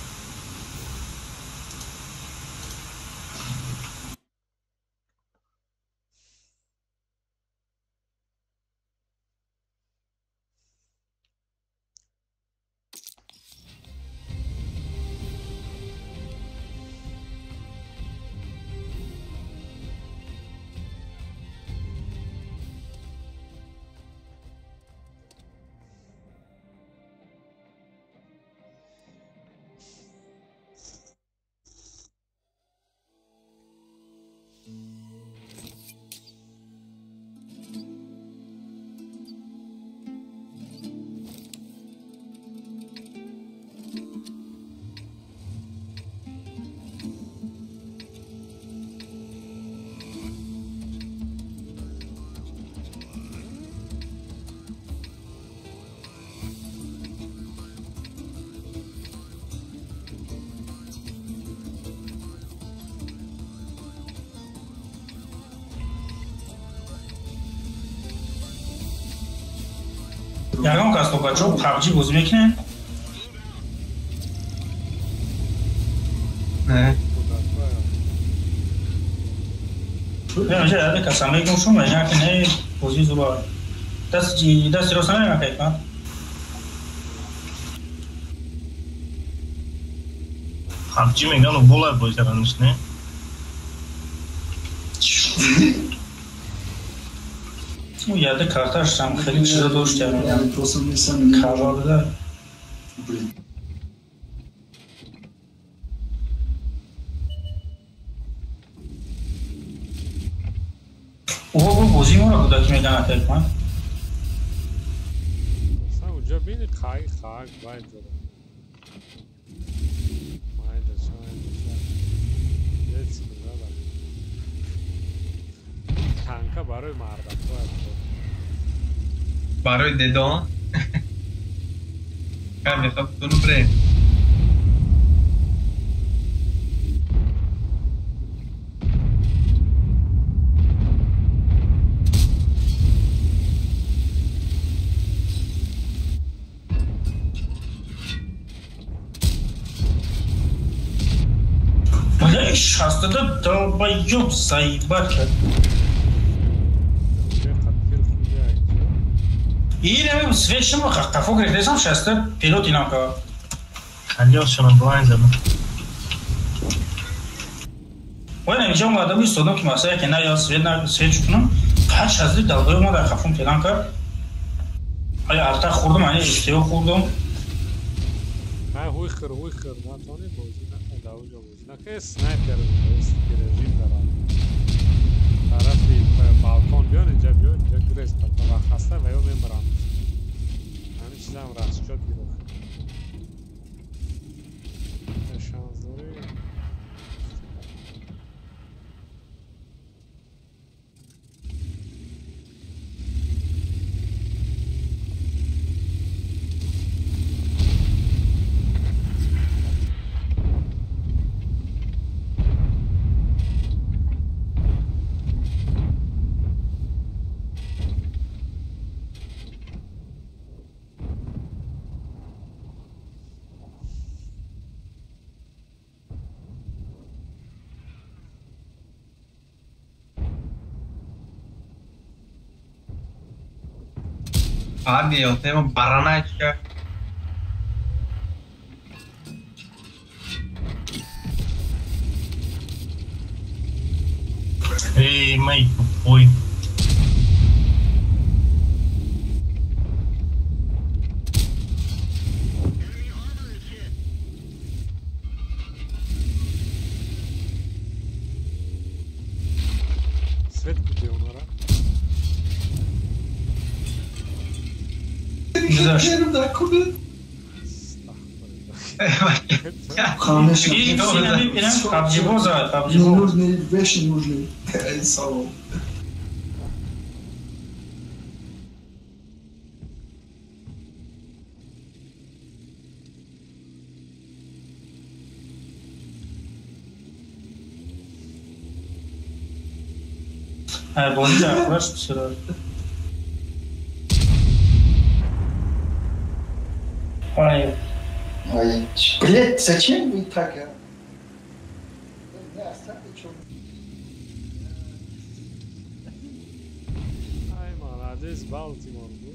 [SPEAKER 12] Ягон кас то бачаҳо PUBG бозӣ мекунед?
[SPEAKER 5] Не.
[SPEAKER 12] Не, яде каса мегум шум, мегӯянд ки не, бозӣ зур. Дасти рост намегӯянд ки ҳикмат?
[SPEAKER 10] PUBG мегӯянд, болай бозӣ карданиш, не?
[SPEAKER 12] Ӯ яде карташ там хеле чизо дошт, кава буда. Ӯ бозии моро кӯдаки мегӯянд ки ҳикмат?
[SPEAKER 9] Уҷа бини қай хак байн зада. Майда ча. Лец зада. Танка барои мардакҳо аст.
[SPEAKER 5] Барои дедон? Кар мехоҳ туну бирем.
[SPEAKER 12] Бля, шастада долбоёб заебать кард. Инами свет шумо қафо гирифтесам шаста пилот инам ка.
[SPEAKER 10] Халёшона блайн зада.
[SPEAKER 12] Вай намиҷа омадам истодам ки масала ки на я свет на свет шукунам. Ҳар шазди долбоёб ма дар қафом пелан кард. Ай арта хӯрдам, ай истео хӯрдам.
[SPEAKER 9] Ай ҳуйхир, ҳуйхир, натони бозӣ на дар уҷо бозӣ нака снайпер режим дорад. Тарафи балкон биён, инҷа биён, инҷа грез ва хаста ва ё мемиранд. Ҳамин чизам расчёт гирифт. Шанс дорӣ.
[SPEAKER 5] Парни, тема бараначка.
[SPEAKER 10] Эй, мэй, тупой.
[SPEAKER 9] Свет куди онора?
[SPEAKER 13] Ненужные вещи нужны. Салом.
[SPEAKER 12] Бозӣ дар хураш бисёр. Ой.
[SPEAKER 13] Ой, блядь, зачем вы так? А?
[SPEAKER 9] Ай, молодец, Балтимор был.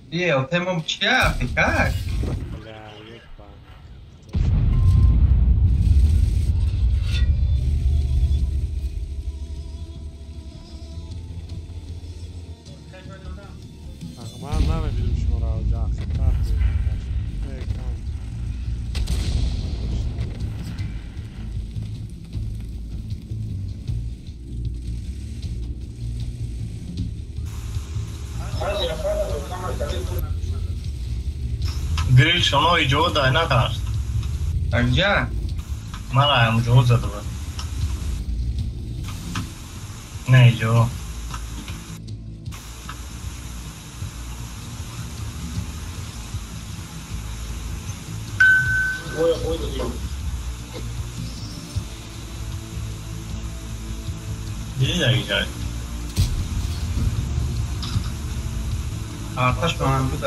[SPEAKER 5] Е, тема чья, ты как?
[SPEAKER 9] Дахтар.
[SPEAKER 10] Грил шумо иҷо дай накард.
[SPEAKER 5] Анҷа?
[SPEAKER 10] Мара ҳамҷо зада буд. Не иҷо. Диди дар иҷой?
[SPEAKER 5] Арташ ба ман буд.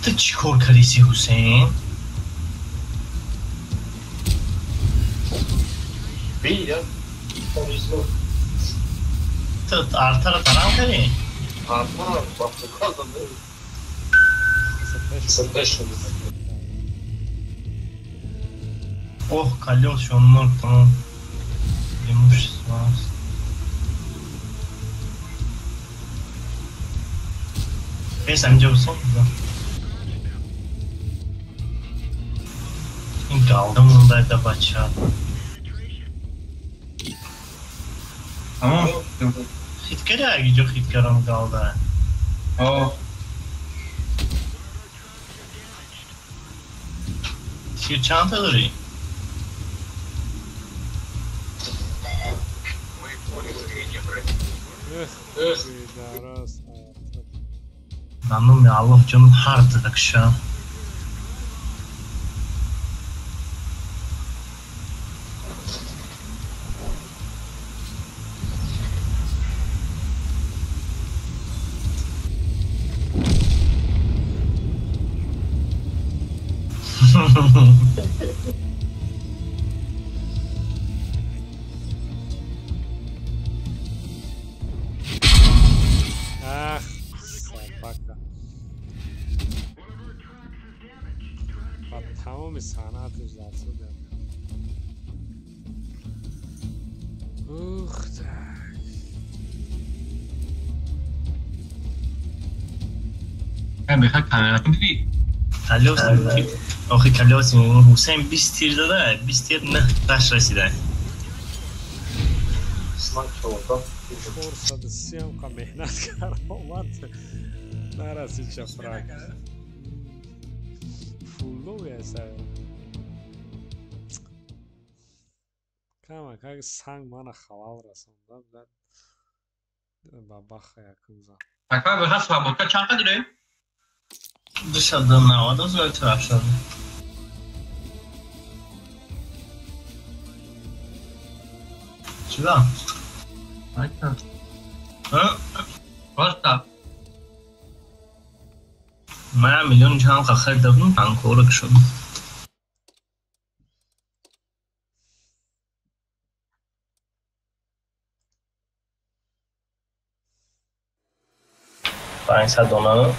[SPEAKER 10] Ту чӣ кор кардиси, Ҳусейн? Ту артаро тарам кардӣ? Ох, колёс он ноль тамом. Преимущество аст. Бес ҳаминҷо бисо. Ин галда монда да бача.
[SPEAKER 5] Тамом.
[SPEAKER 10] Хит карди агиҷо хит кардам галда.
[SPEAKER 5] О.
[SPEAKER 10] Тир чанд та дорӣ? Ба номи Аллоҳ ҷон ҳар зада куша.
[SPEAKER 9] Ах, собака. Ба тамоми санъаташ дар суд. Ух, так.
[SPEAKER 5] Бихай камератон диди?
[SPEAKER 10] Калёс охи калёс Ҳусейн 20 тир дада, 20 тир не таш расида.
[SPEAKER 9] 430 ка меҳнат кард, омад нарасид чапрак. Фулловый аста. Кама как санг мана халал расонда. Ба баха якум зад.
[SPEAKER 5] Ака бихай свободка чанд қа дорем?
[SPEAKER 10] 290 зои тараф шуд. Чиба?
[SPEAKER 5] Просто.
[SPEAKER 10] Ман миллион чанд қа харида будам, танкорак шуд. Панҷсад дона.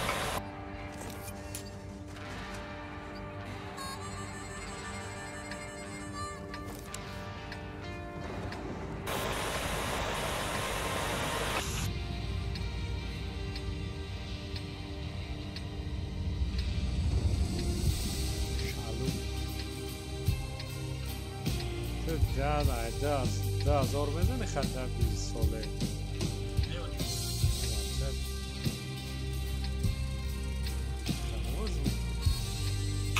[SPEAKER 9] 10,000 мезани хатар 20 соле.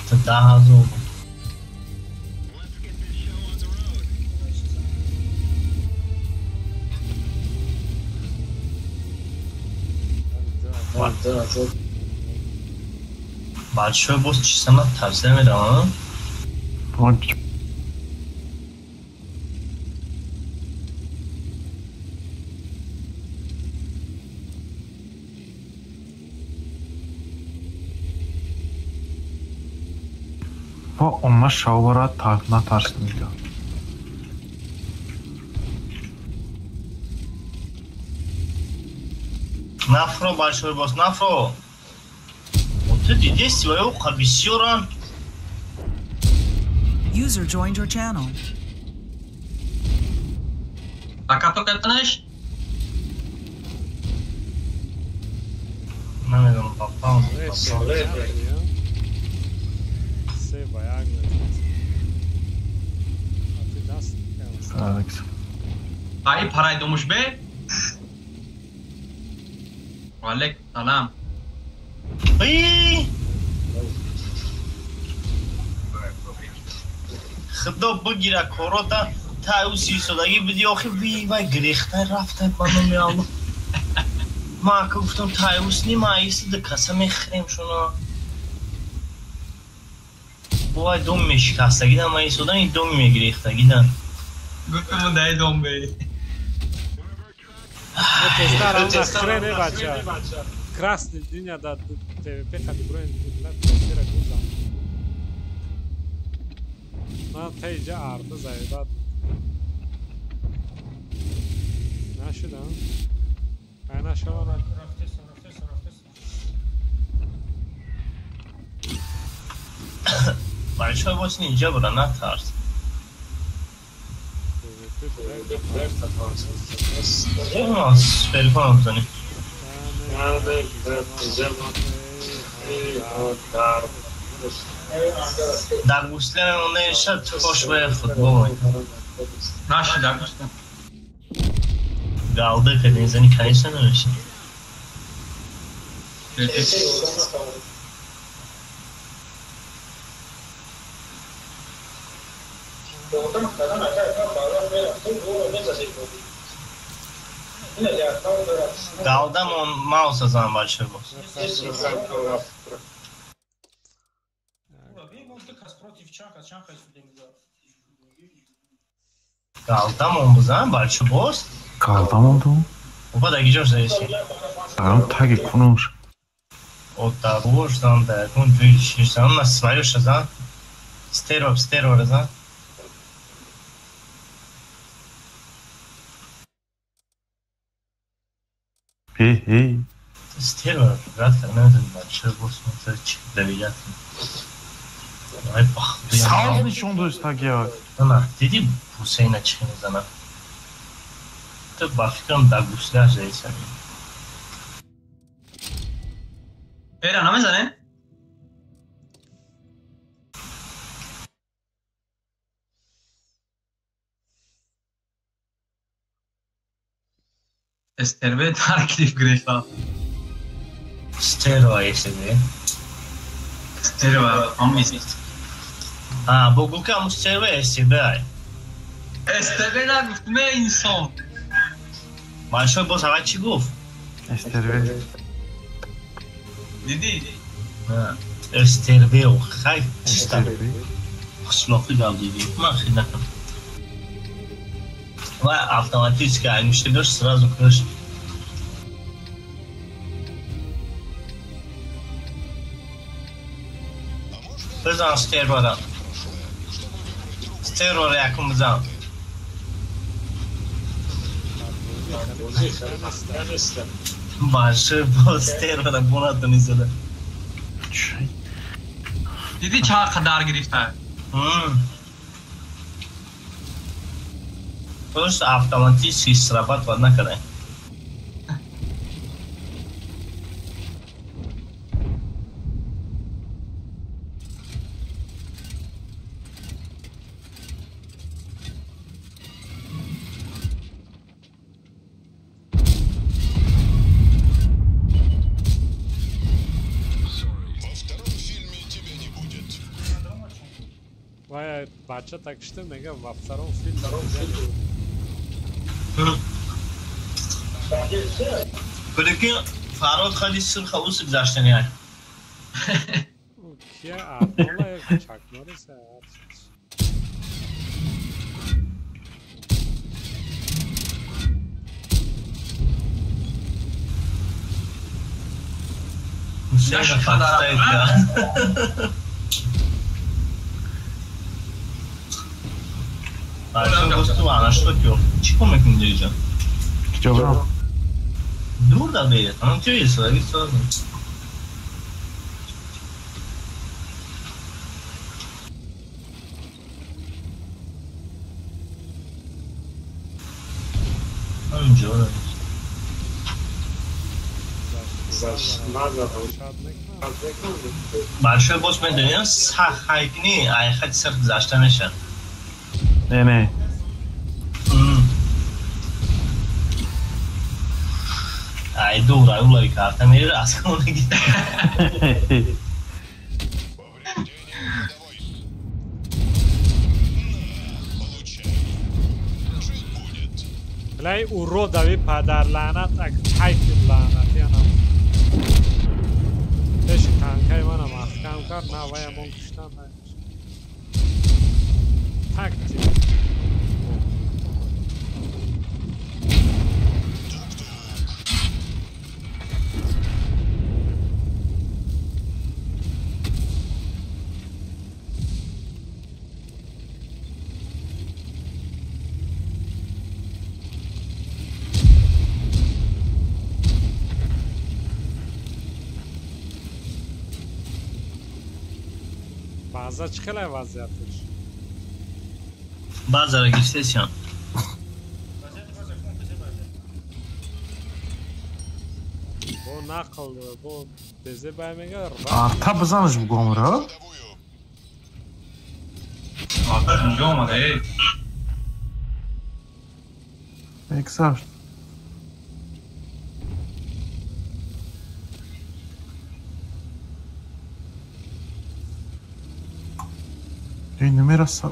[SPEAKER 10] 10,000. Бачаҳо боз чӣ санат тавсия медиҳам?
[SPEAKER 1] Бо онма шавбара натарсида.
[SPEAKER 10] Нафро большой босс, нафро. Вот ты дидеси ва ё қабисёран.
[SPEAKER 4] User joined your channel.
[SPEAKER 5] Ракато карданаш?
[SPEAKER 10] Намедонам, папам.
[SPEAKER 9] Се ба як
[SPEAKER 2] Алекс.
[SPEAKER 5] Ай парай думуш бе? Валейкум салам.
[SPEAKER 10] Эй! Худо бигира корота та ӯ сисодагӣ биди охи ви вай гирехта рафта ба номи Аллоҳ. Ма ака гуфтам тайус ни ма иси каса мехӯрем шуно. Вай дом мешикастагида ма исодан и дом мегирехтагида.
[SPEAKER 5] Гуфтам дай дом бе.
[SPEAKER 9] Тезтар бача. Красный диня да ТВП хади броен на тезтера гузам. На тейҷа арда заебат. Нашудам. Ай нашава.
[SPEAKER 10] Большой босс инҷа бура натарс. Телефон бизанем. Дар гусле мемонда хош ба футбол.
[SPEAKER 5] Наши дар гусле.
[SPEAKER 10] Галда кардем зани конечно намеши. Галдамон мауса зан большой босс. Галдамон бузан большой босс.
[SPEAKER 6] Галдамон ту?
[SPEAKER 10] Опа даги ҷош заеси.
[SPEAKER 6] Дарам таги кунуш.
[SPEAKER 10] О даруш зан да кун ҷои шиш зан на сваёш зан. Стеро стеро зан.
[SPEAKER 6] Эй, эй.
[SPEAKER 10] Стерва, братка, намедонам большой босс чӣ давият. Ай бах.
[SPEAKER 6] Савз нишон дошт тагия.
[SPEAKER 10] На, диди Ҳусейна чӣ мезанад? Ту ба фикрам дар гусляш заисами.
[SPEAKER 5] Эра намезане? Стерве таркиб гирифта.
[SPEAKER 10] Стерва СВ.
[SPEAKER 5] Стерва ҳамист.
[SPEAKER 10] А, бо гул ки ҳамун стерва СВ ай.
[SPEAKER 5] СТВ нагуфт, ме инсон.
[SPEAKER 10] Большой босс ага чӣ гуфт?
[SPEAKER 6] СТРВ.
[SPEAKER 5] Дидӣ?
[SPEAKER 10] СТРВ хай чиста. Қишлоқи гап дидӣ. Ман хел накардам. Ва автоматически айнушта дошт сразу кушт. Бизан стервара. Стервара якум бизан. Большой босс стервара бонатон изода.
[SPEAKER 5] Дидӣ чанд қадар гирифта?
[SPEAKER 10] Просто автоматически срабатывать накарда.
[SPEAKER 9] Бача так шта мега во втором фильме.
[SPEAKER 10] Прикинь, Фарод хади сурха ус гузаштани ай.
[SPEAKER 9] Кия Арнола Чак Норрис.
[SPEAKER 10] Мусейна подставит кард. Большой босс ту ана что кё? Чӣ кор мекунӣ диҷа?
[SPEAKER 6] Киҷо бурам?
[SPEAKER 10] Дур Дур да бе, ҳамон ҷо истодагӣ созем. Ҳаминҷо. Большой босс медонем, сахт хайкни, айхати сир гузашта мешавад.
[SPEAKER 6] Не, не.
[SPEAKER 10] Ай дур, ай улави карта мерира, аз хонаги.
[SPEAKER 9] Блай уродави падарлаънат, ак хайки лаънати анам. Пеши танкаи манам маҳкам кард, на ваямон куштан, на тактик. Баъза чӣ хеле вазъияташ?
[SPEAKER 10] Баъзара гирифтесиям.
[SPEAKER 9] Бо нақл, бо дезе бай мега.
[SPEAKER 6] Арта бизанаш бугомра?
[SPEAKER 12] Арта инҷо омада, эй.
[SPEAKER 6] Бегзашт. Эй, намераса.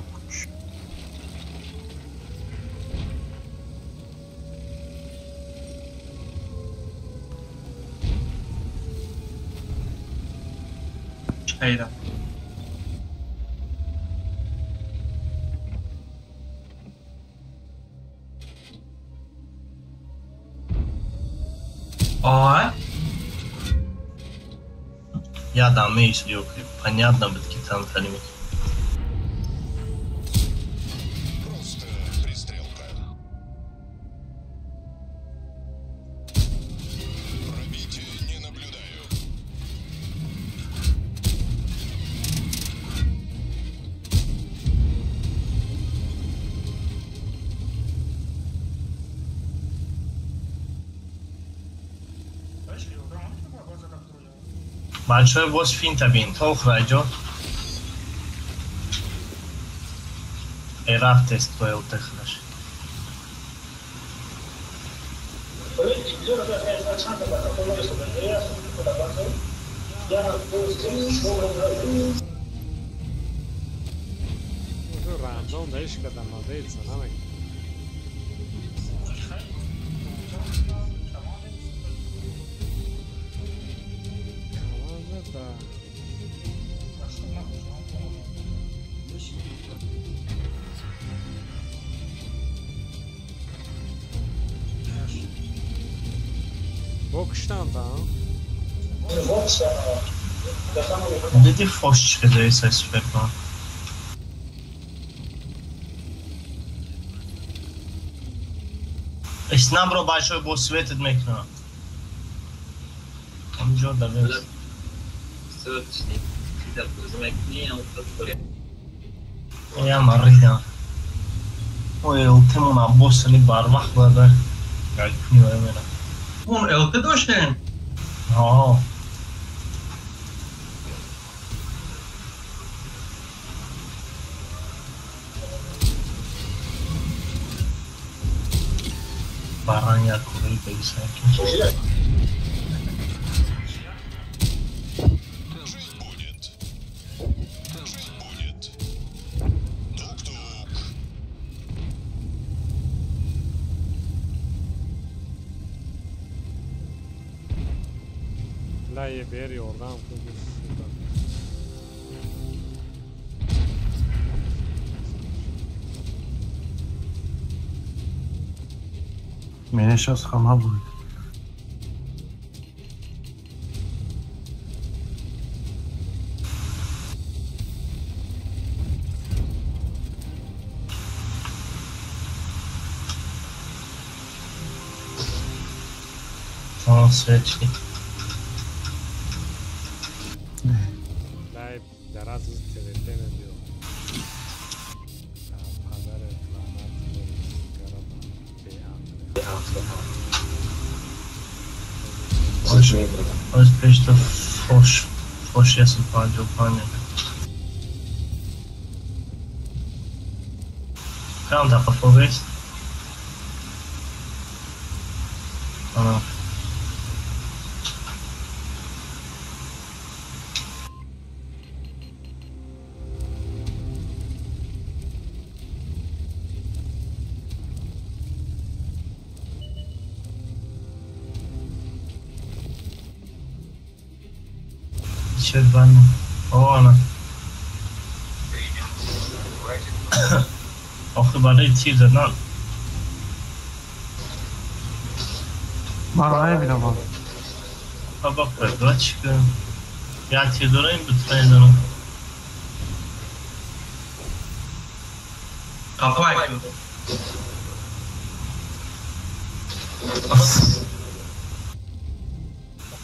[SPEAKER 12] Хайда.
[SPEAKER 10] Ой. Я дам меистод, понятно буд ки там калимат. Большой босс финта бин, то охраҷо. Рафтест то ЛТ-хнаш.
[SPEAKER 9] Рандом даиш кардам, надеется, намек. Бо куштан там?
[SPEAKER 10] Диди фош чӣ зависай суперкон. Снабро большой босс светит мекунам. Ҳаминҷо давес. Я маридам. Ой, ЛТ-мон Аббосали барвақт бада. Гайкуни вай мера.
[SPEAKER 5] Он ЛТ доштем?
[SPEAKER 10] Ҳо. Баран як кураи бегисаки.
[SPEAKER 9] Лае бер ёрдам кун.
[SPEAKER 6] Меня сейчас хана будет.
[SPEAKER 10] О, свечки.
[SPEAKER 9] Дай дараз ТВТ мебиё. Падаре лаънат
[SPEAKER 10] Оз пешта фош фош 155. Кам да қафовест? Ана. Ванну. О, она. Охи барои тир задан.
[SPEAKER 1] Ман намебинам.
[SPEAKER 10] Баба продавчика. Я тир дорам, бутфай дорам.
[SPEAKER 5] Капай.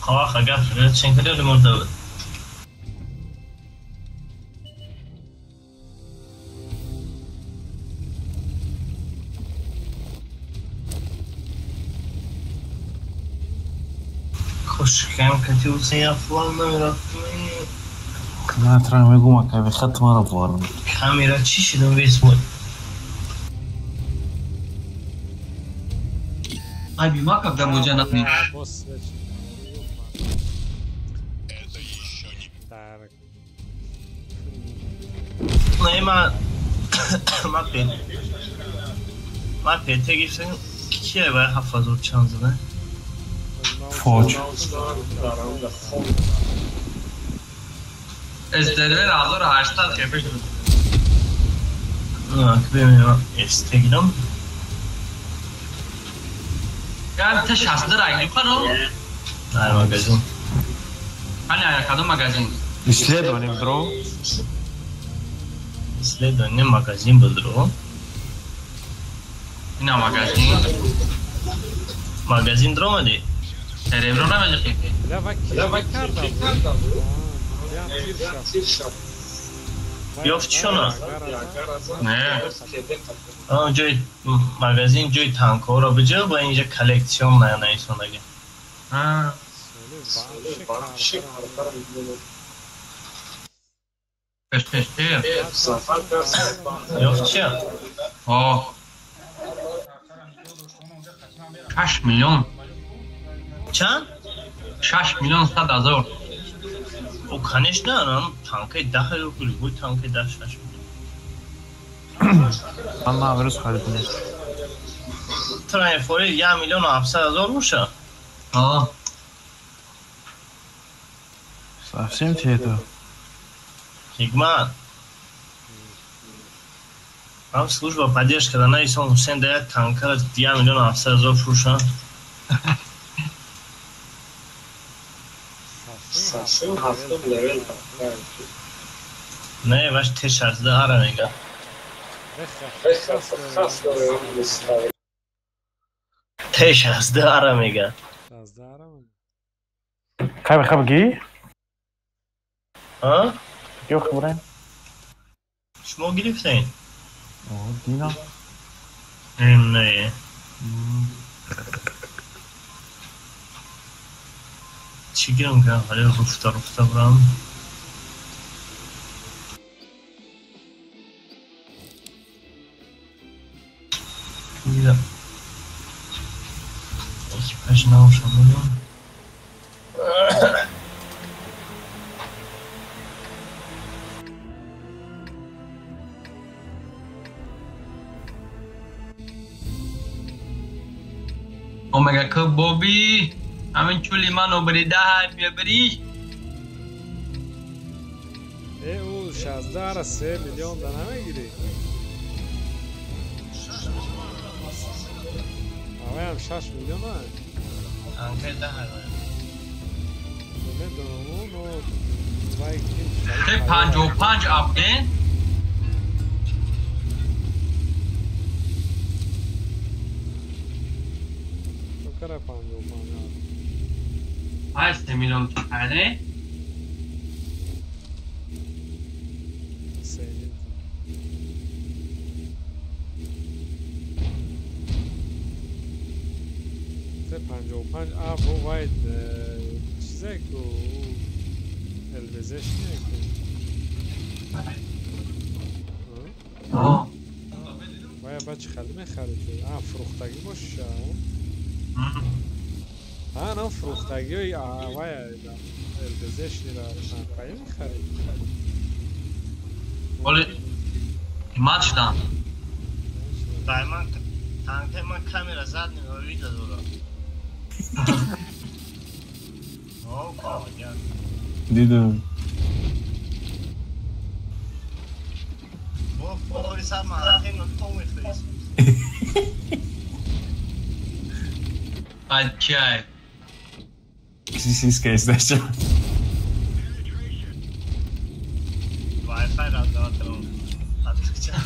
[SPEAKER 10] Қавах агар чен кардем мурда буд. Кошкам кати я флан намерафтем.
[SPEAKER 2] Натрам мегум акай хат маро боварам.
[SPEAKER 10] Камера чӣ шидам вес буд?
[SPEAKER 5] Ай бима когда муҷа натни.
[SPEAKER 10] Не ма ма пет. Ма пете гирифтем кие вай 7000 чанд зада?
[SPEAKER 6] Фоч.
[SPEAKER 5] Сервер 1800 кепеш буд.
[SPEAKER 10] Не, бибинем СТ гирам.
[SPEAKER 5] Яр та 60 ранг харо?
[SPEAKER 10] Дар магазин.
[SPEAKER 5] Ана кадом магазин?
[SPEAKER 1] Исследование бро.
[SPEAKER 10] Исследование магазин бро.
[SPEAKER 5] Ина магазин.
[SPEAKER 10] Магазин дромади?
[SPEAKER 5] Серебро намеҷи.
[SPEAKER 10] Ёфт чона?
[SPEAKER 5] Не.
[SPEAKER 10] А ҷои магазин ҷои танкҳоро биҷа ва инҷа коллекцион наисонаги.
[SPEAKER 5] А. Пеш пеш пеш.
[SPEAKER 10] Ёфт чия?
[SPEAKER 5] О. 6 миллион.
[SPEAKER 10] Чанд?
[SPEAKER 5] 6 миллион 100 ҳазор.
[SPEAKER 10] О, конечно, нам танкаи 10 ҳазор любой танкаи 10 6 миллион.
[SPEAKER 1] Ман наврӯз харидам.
[SPEAKER 10] Траефори 1 миллион 700 ҳазор боша?
[SPEAKER 5] А.
[SPEAKER 1] Совсем тебе это?
[SPEAKER 10] Ҳикмат. Ам служба поддержка да наисон Ҳусен да як танкара 1 миллион 700 ҳазор фурӯшанд. Не, ваш Т-62 ара мега. Т-62 ара мега.
[SPEAKER 1] Кай мехоҳ бигӣ?
[SPEAKER 10] А?
[SPEAKER 1] Ки хӯрем?
[SPEAKER 10] Шумо гирифтед?
[SPEAKER 1] О, динам.
[SPEAKER 10] Не. Чӣ гирам ка? Ҳали руфта руфта бурам. Дидам. Экипаж наушам будем.
[SPEAKER 5] Омега ки Боби, ҳамин чули ман обрида бия бириш.
[SPEAKER 9] Э, ӯ 16 3 миллион да намегирӣ? Аваям 6 миллион а?
[SPEAKER 10] Танкаи 10 ҳазор.
[SPEAKER 9] Намедонам, но вай
[SPEAKER 5] Те 55 апден?
[SPEAKER 9] Кара 55.
[SPEAKER 5] Ай, 3 миллион чақайне?
[SPEAKER 9] Се 55 а бо вай чизе ку ЛВЗ-ш не ку. Вай ба чӣ хеле мехарид? А фурӯхтагӣ бошиша? А на фурӯхтагиҳои вай ЛВЗ-ш нера танқаи мехарид.
[SPEAKER 5] Оли қимат шудан.
[SPEAKER 10] Дайман танкаи ман камера заднего вида дорад.
[SPEAKER 15] Дидам.
[SPEAKER 5] Ай,
[SPEAKER 15] Сиска издача.
[SPEAKER 10] Wi-Fi раздавателом. Отключал.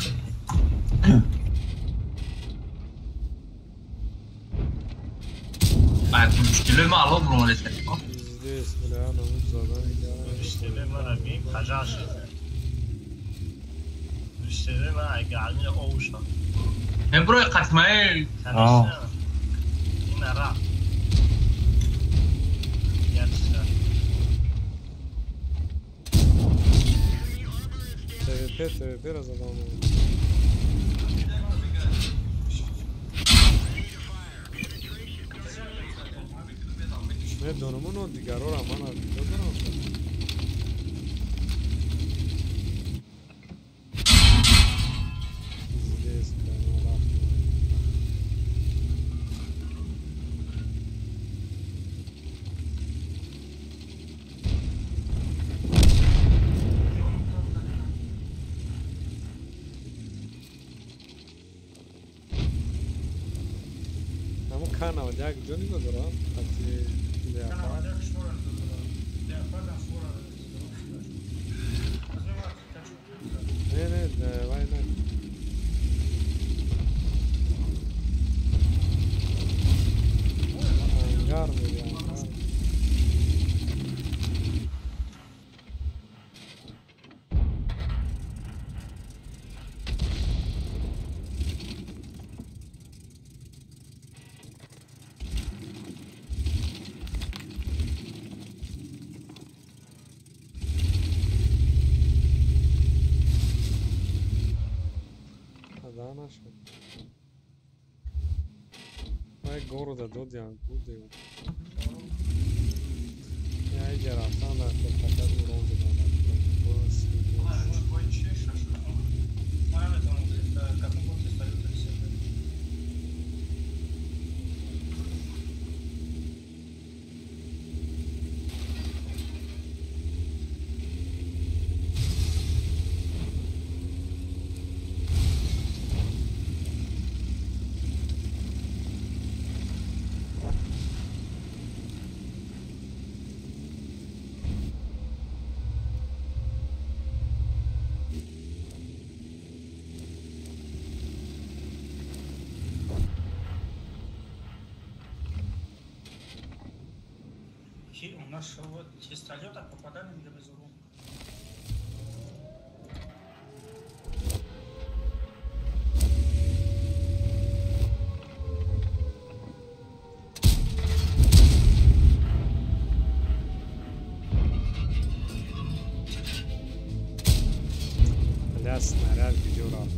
[SPEAKER 5] Мушкилои ма алло буромадеста.
[SPEAKER 9] Пиздец, бля, намуд задан.
[SPEAKER 10] Мушкилои ма рабин пажар шуд. Мушкилои ма агарни овшон.
[SPEAKER 5] Меброи қатмаи.
[SPEAKER 10] Конечно. Ина рафт.
[SPEAKER 9] ТВП, ТВП разадал. Медонам, оно дигарора мана додам. Пиздец, бля, ну рафт. Ҳамон К91 ҷо нигоҳ дорам? Хати Леопард. Не, не, вай не. Ангар меги, ангар. Да, нашел. Вай города додиан будем. Я иди рафтан дар фақат урон задан.
[SPEAKER 12] У нас вот чистолета попадали на безуру.
[SPEAKER 9] Бля, снаряд где рафт.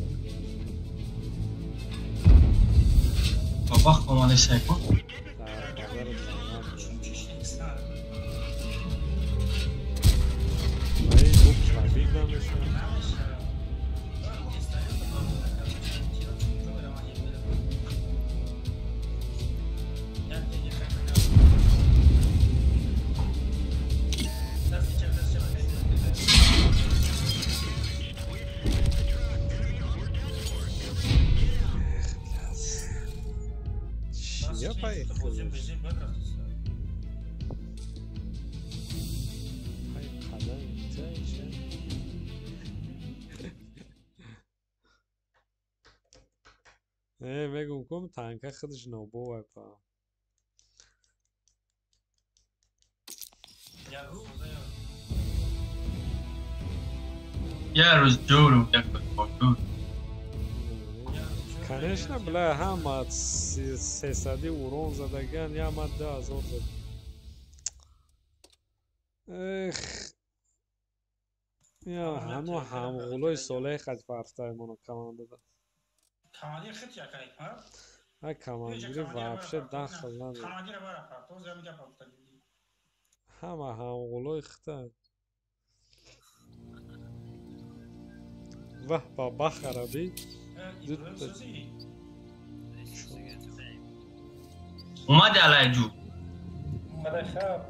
[SPEAKER 7] Бабах помоли сайку. Я поехал. Э, мегум кум танка худаш нобовай па.
[SPEAKER 5] Я рӯз ҷӯру як ҷӯр.
[SPEAKER 9] Конечно, бля, ҳама сесади урон задаган, я ма 2000 зад. Эх, я ҳамо ҳамғулои солеҳ қад фарфтаймоно командада.
[SPEAKER 12] Командир хит якай, ҳа?
[SPEAKER 9] А командири вообще дахл надорад.
[SPEAKER 12] Командира бара фарт, оз ҳами гапа гуфтагӣ.
[SPEAKER 9] Ҳама ҳамғулои хитанд. Ваҳ ба бахараби.
[SPEAKER 5] Омади алайҷу.
[SPEAKER 12] Омадай хаб,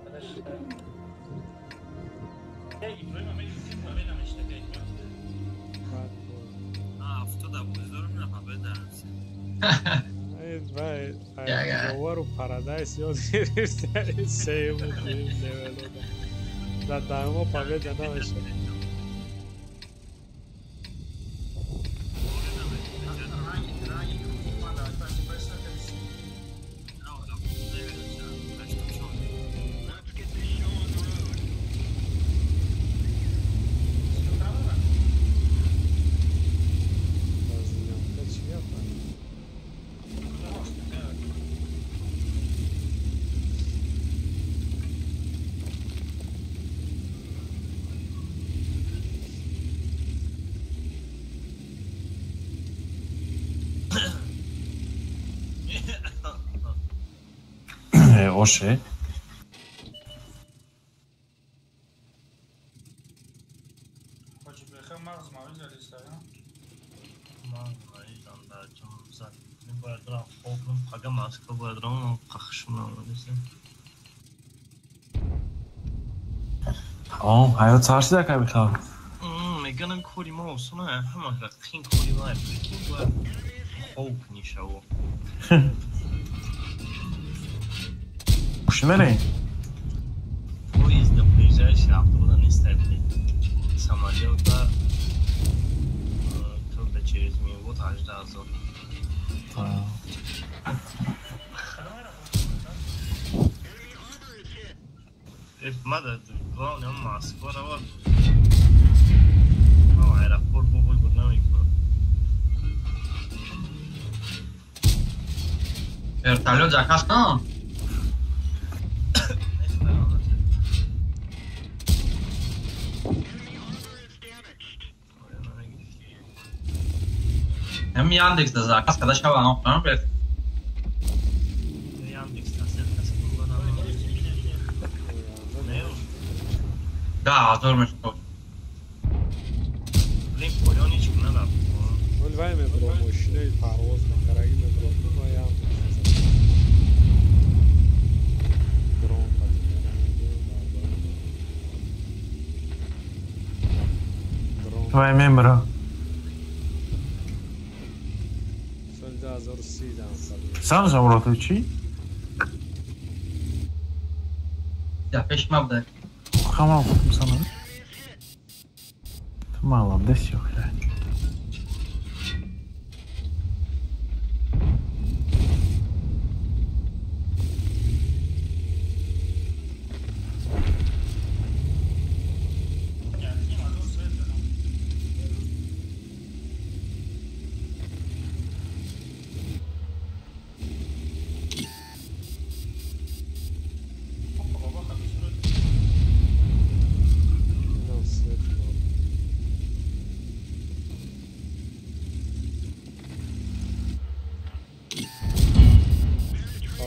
[SPEAKER 9] Вай, Парадайс ёд гирифта, сеюму дуюм левелода. Дар даҳумо победа намешавад.
[SPEAKER 6] Оше. Тамом, ҳаёт сар шуда ка бихав.
[SPEAKER 10] Меганам кори ма осона, ҳама қин кори ма, прикинь, бояд хоб кунӣ шаво.
[SPEAKER 6] Куши мерем?
[SPEAKER 10] Поезд до ближайшего автобуса не стоит. Самолета только через минут аж до Азов. Мада, главное, Москва, вот. Аэропорт бобой намекунад.
[SPEAKER 5] Вертолёт заказ кунам? Ҳам Яндекс да заказ када шава ам кунам бер.
[SPEAKER 10] Яндекс тасир
[SPEAKER 5] Да, ҳазор мешавад.
[SPEAKER 10] Блин, поён ҳеч нарафт.
[SPEAKER 9] Вол вай мебро мошинаи парвоз мекараги мебро ва Яндекс. Дрон
[SPEAKER 6] вай мембро.
[SPEAKER 9] Соли 2030 дам.
[SPEAKER 6] Сам замроту чӣ?
[SPEAKER 5] Да, пеш ма буда.
[SPEAKER 6] Хамал сам. Ту молодец, ёхра.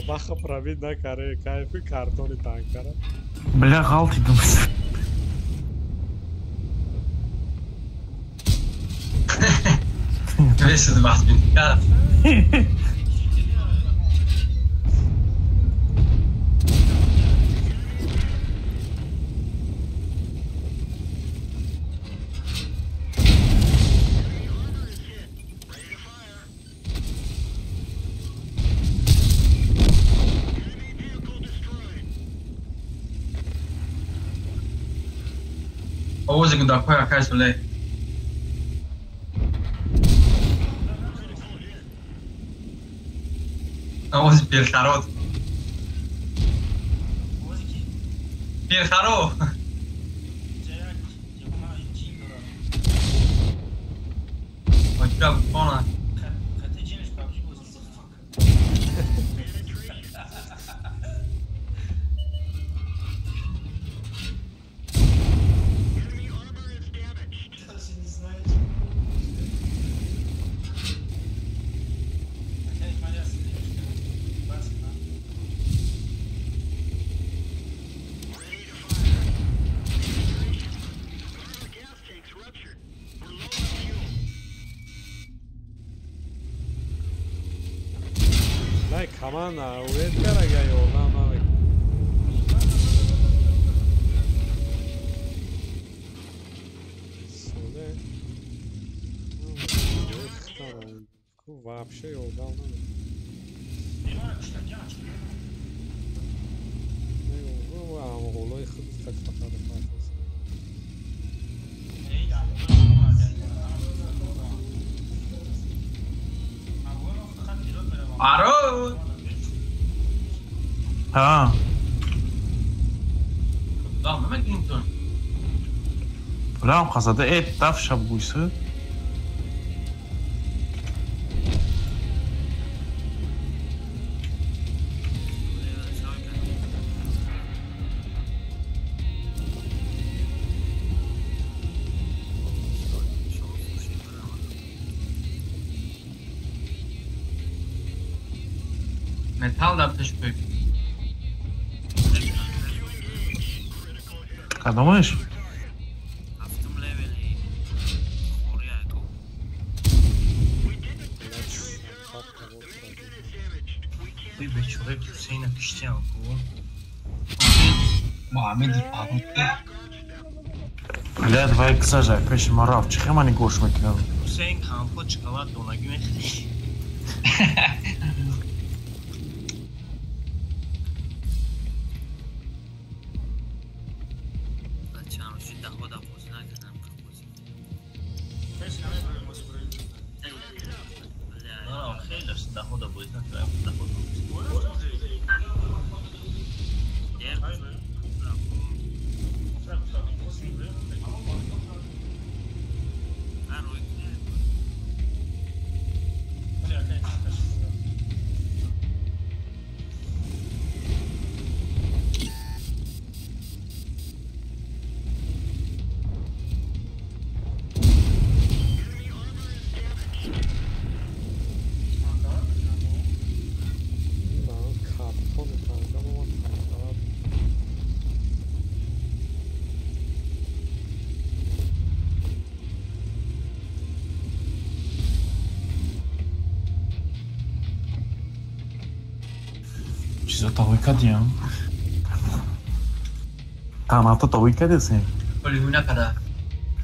[SPEAKER 9] Баха пробить накаре, кайфи картони танкара.
[SPEAKER 6] Бля, ғалтидум.
[SPEAKER 5] Весит вас бинкат. Овози гудакҳои акай Сулей. Овози Белхарод. Пирхаро. Оҷра бона.
[SPEAKER 9] Команда увед карага ёрдам намекунад. Соле вообще ёрдам намекунад. Амғолои худ так фақат фақат.
[SPEAKER 5] Аро.
[SPEAKER 6] Ҳа. Пулам қасада э даф шаб гӯйсу.
[SPEAKER 5] Металл дар пеш бӯй.
[SPEAKER 6] Кадомаш? Блядь, вай гузашт, пеши ма рафт. Чӣ хел мани гӯш мекунам?
[SPEAKER 10] Ҳусейн компот шоколад донагӣ мехӯрӣ?
[SPEAKER 6] Чизо тавой кадиям? Таната тавой кадеси?
[SPEAKER 5] Оли уй накада.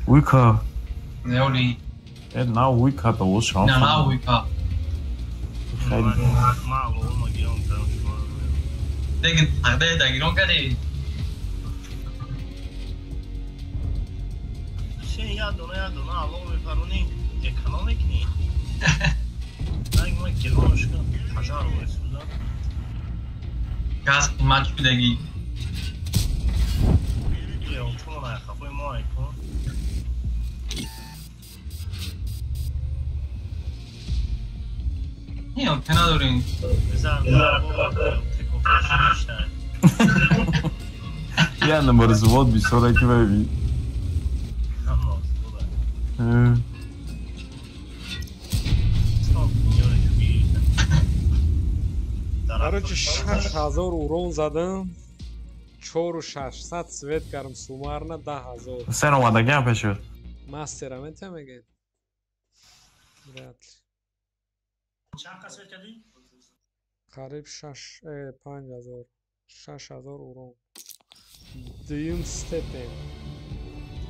[SPEAKER 6] Уйка.
[SPEAKER 5] Не оли.
[SPEAKER 6] Э на уйка да ош.
[SPEAKER 5] На на уйка. Деги тағде дагирон кади.
[SPEAKER 10] Ҳусейн як дона алло мепаронӣ, эконом мекунӣ. Ранг ма гиронш кун, пожар вайсуда.
[SPEAKER 5] Газ қимат шудагӣ.
[SPEAKER 10] Хафои мо айкун.
[SPEAKER 5] Не, те надорем.
[SPEAKER 6] Я на марзвод бисёр аки вави.
[SPEAKER 9] Короче, 6000 урон задам, 4600 свет кардам, суммарно 10000.
[SPEAKER 6] Сен омадагиам пешуд.
[SPEAKER 9] Мастера метиҳам мегӯед? Вряд ли.
[SPEAKER 12] Чанд қас свет кардӣ?
[SPEAKER 9] Қариб 6 5000, 6000 урон. Дуюм степен.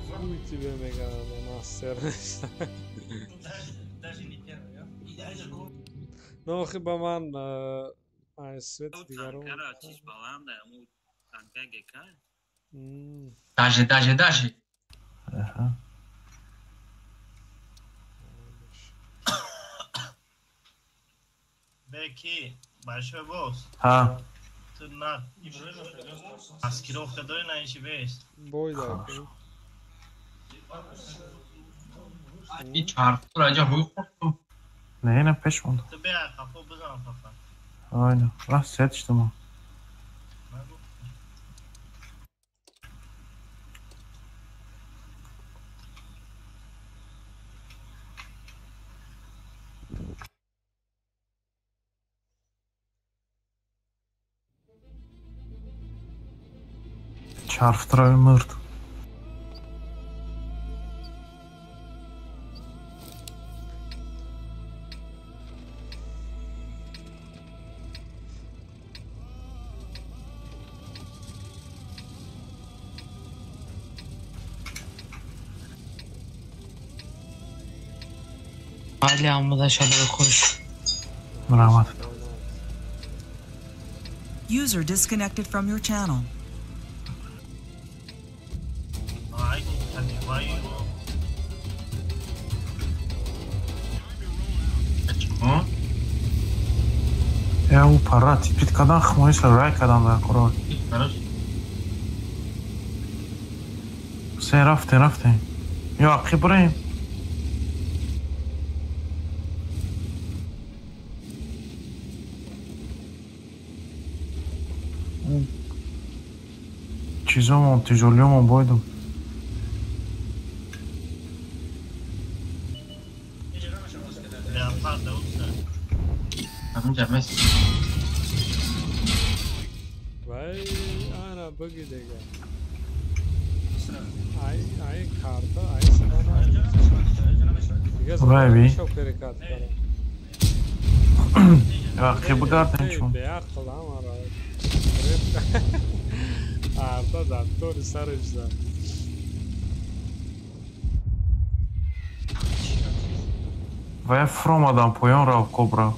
[SPEAKER 9] Хуй тебе мегӯям, мастер нест.
[SPEAKER 12] Даже не первый, а?
[SPEAKER 9] Но охи ба ман ай свет дигарон.
[SPEAKER 5] Даже, даже, даже.
[SPEAKER 6] Аҳа.
[SPEAKER 10] Беки, большой босс.
[SPEAKER 6] Ҳа.
[SPEAKER 10] Ту на маскировка дори на иши бест.
[SPEAKER 9] Бой дар.
[SPEAKER 5] И чархур аҷа ҳуй хӯрд.
[SPEAKER 6] Не, на пеш монд.
[SPEAKER 10] Ту бия қафо бизан фақат.
[SPEAKER 6] Айна, раст сет шудам. Чарфтрави мурд.
[SPEAKER 8] Али омада шабаи хуш.
[SPEAKER 6] Раҳмат.
[SPEAKER 4] User disconnected from your channel.
[SPEAKER 6] Я у пара типит кадан хмоиса рай кадан дар корол. Се рафтем рафтем. Ё ақиб бирем. Чизомон тиҷолиёмон бойдум.
[SPEAKER 9] Вай, ана буги дега. Ай, ай карта, ай садана.
[SPEAKER 6] Вай би. Ақиб бигардем чун.
[SPEAKER 9] Беақл амара. Арта дар тори сараш зад.
[SPEAKER 6] Вай фуромадам поён рав кобра.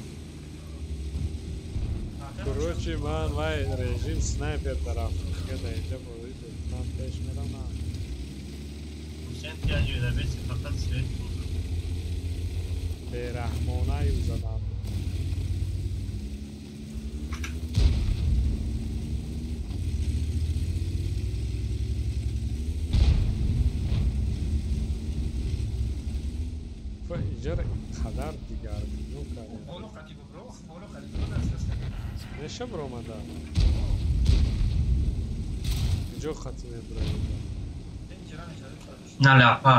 [SPEAKER 9] Короче, ман вай режим снайпер тараф. Дига дар инҷа бозӣ ман пеш мерам на.
[SPEAKER 10] Ҳусен тиаҷоида беси фақат свет буд.
[SPEAKER 9] Бераҳмона юзадам. Иҷара қадар дигаргуно кардем. Неша биромада? Куҷо хати мебуравида?
[SPEAKER 5] На ляпа.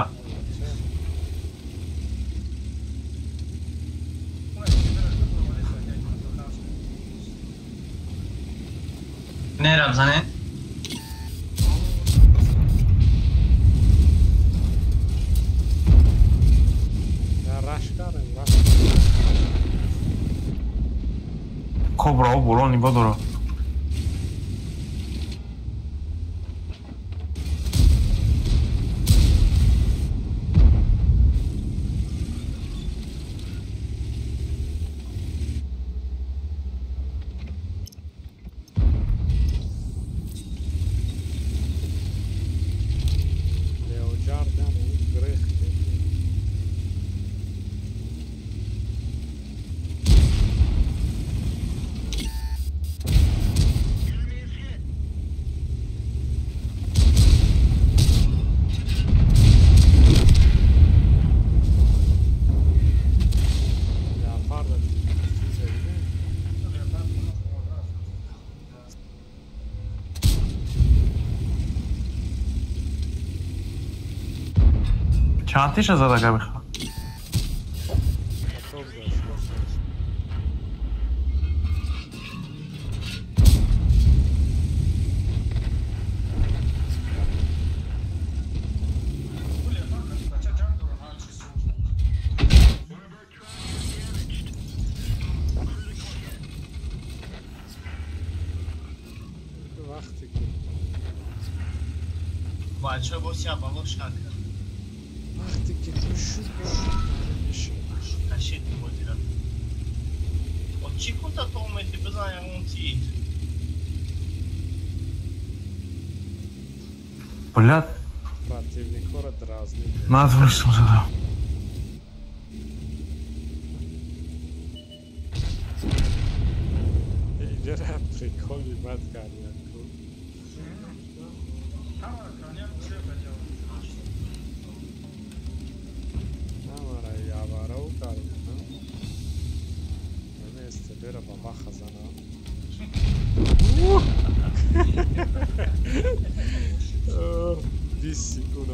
[SPEAKER 5] Не рабзане?
[SPEAKER 6] Кобра о боло нигоҳ дора. Чанд тиша зада габиха?
[SPEAKER 10] Бача бося бало шак.
[SPEAKER 9] Вақте ки ту шуд
[SPEAKER 10] кашид бозира. О чӣ кунта то омеди бизан ягон тир.
[SPEAKER 6] Блядь.
[SPEAKER 9] Противникора дразнит.
[SPEAKER 6] Надврсам зада.
[SPEAKER 9] Иҷара Приколи бад кардиям. Намара яваров кардам. Бера бабаха зана. 10 секунд.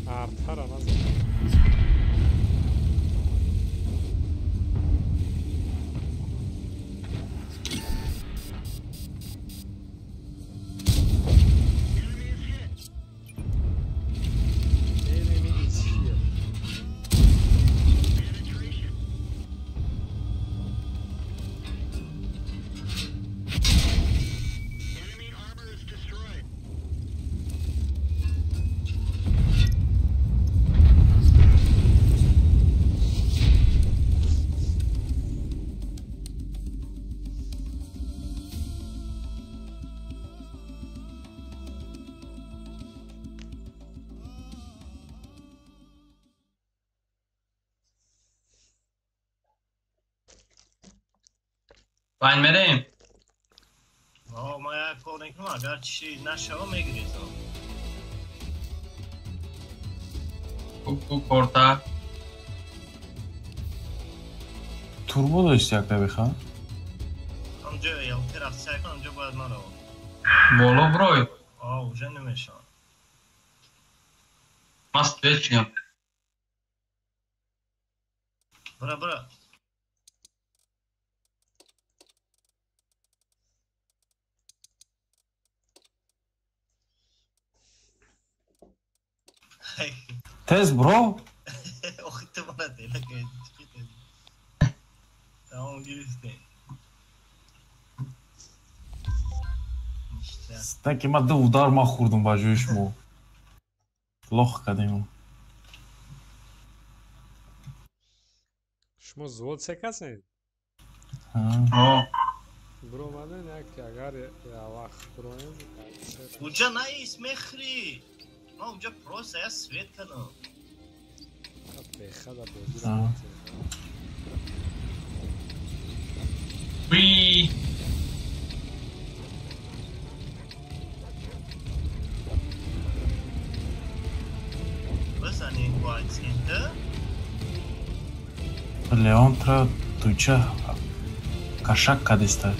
[SPEAKER 9] Артара назад.
[SPEAKER 5] Вайн мерем?
[SPEAKER 10] Ма як кор мекунам, агар чӣ нашава мегирезам.
[SPEAKER 5] Ку корта.
[SPEAKER 15] Турбо дошт як дақиқа?
[SPEAKER 10] Онҷо ялти рафт сай кун, онҷо бояд ман равам.
[SPEAKER 5] Боло брой?
[SPEAKER 10] Уже намешавам.
[SPEAKER 5] Ман стречиям.
[SPEAKER 10] Бра, бра.
[SPEAKER 15] Тез бро?
[SPEAKER 10] Охи ту мана дела кардӣ. Тамом гирифтем.
[SPEAKER 15] Таки ма ду удар ма хӯрдум ба ҷои шумо. Лох кардем.
[SPEAKER 9] Шумо звод се касед? Бромаден як агар вақт броем.
[SPEAKER 10] Уҷа наис мехри. Ма уҷа просто я свет кардам.
[SPEAKER 9] Бехада бозӣ.
[SPEAKER 5] Ви
[SPEAKER 10] бизанем боайтсента.
[SPEAKER 15] Леон тра туйча кашак кадиста.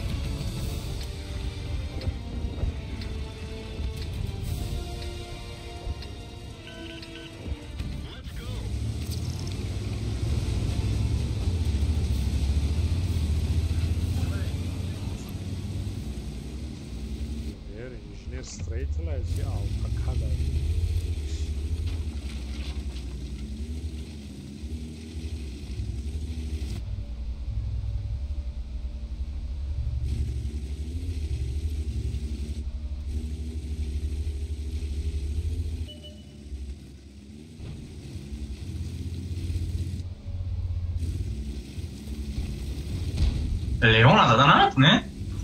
[SPEAKER 5] Леона зада намету, не?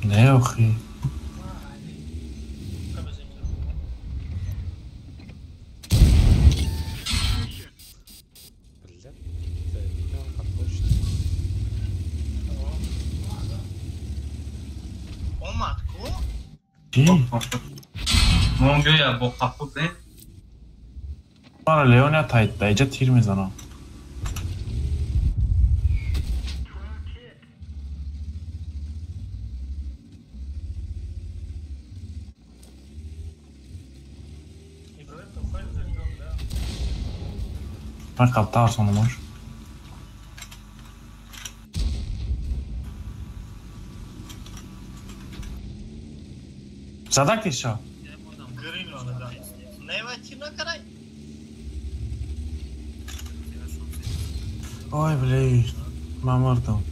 [SPEAKER 15] Не, охи.
[SPEAKER 10] Омад ку?
[SPEAKER 15] Чӣ?
[SPEAKER 5] Мон гӯя бо қафо не?
[SPEAKER 15] Мара Леон я даиҷа тир мезанам. Ман қабтар сонумаш. Задак тиша? Ой, блин, ман мурдам.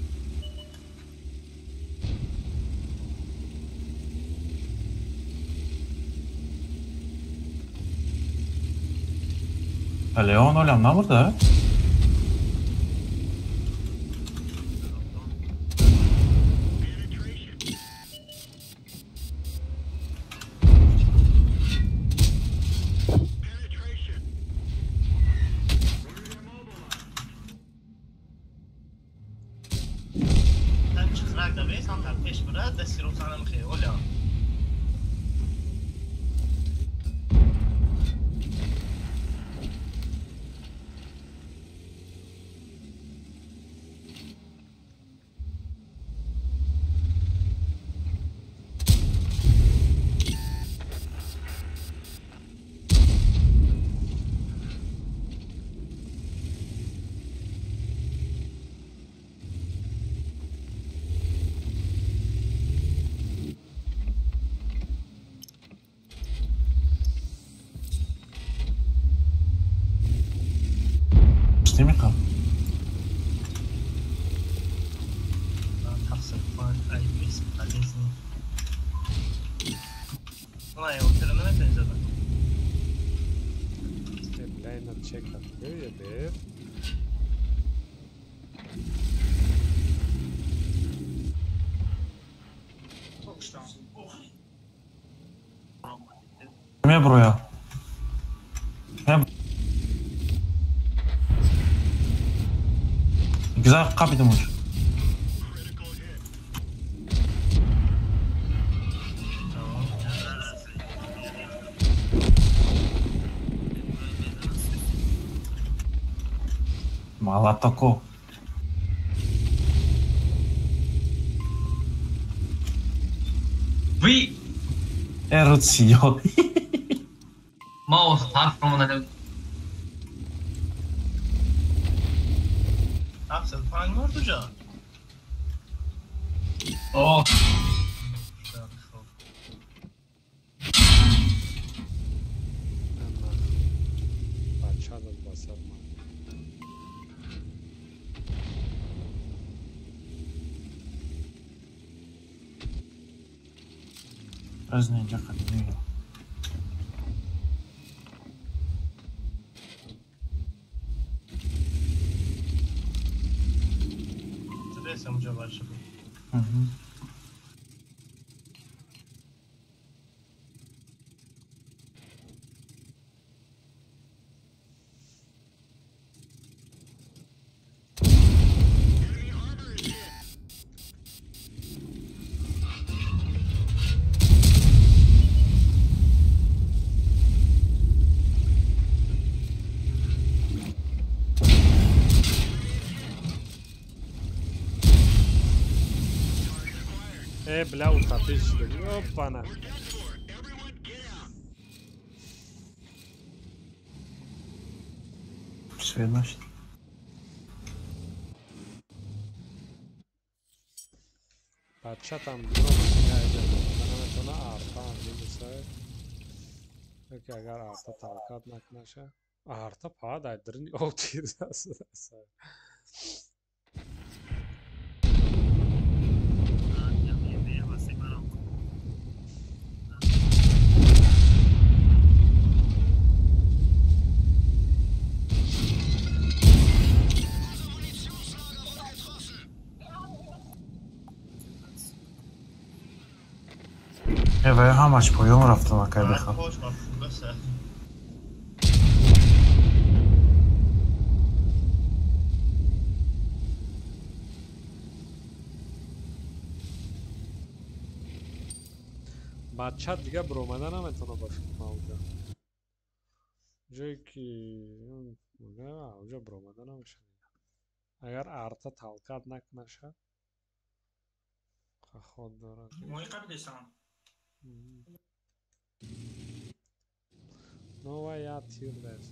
[SPEAKER 15] Леон олям намурда?
[SPEAKER 10] Сарак да бес, ам тар пеш бира, да сиросанам хе, оля.
[SPEAKER 15] Намехам. Меброя. Güzel kapıdım uç. Малатако.
[SPEAKER 8] Ви.
[SPEAKER 15] Eruziyo.
[SPEAKER 8] Mouse platform. О.
[SPEAKER 15] Аз не инҷа қадимӣ.
[SPEAKER 9] Бля, утопиш. Опа-на.
[SPEAKER 15] Свет.
[SPEAKER 9] Бачатам агар арта талкат накунаша. Арта падай дрни отир.
[SPEAKER 15] Ва ҳамаш поён рафтам акай бихам.
[SPEAKER 9] Бача дига биромада наметавона ба фикр мавҷа. Ҷое ки уҷа биромада намешавад. Агар арта талкат накунаша, ход дорад. Новая тир дес.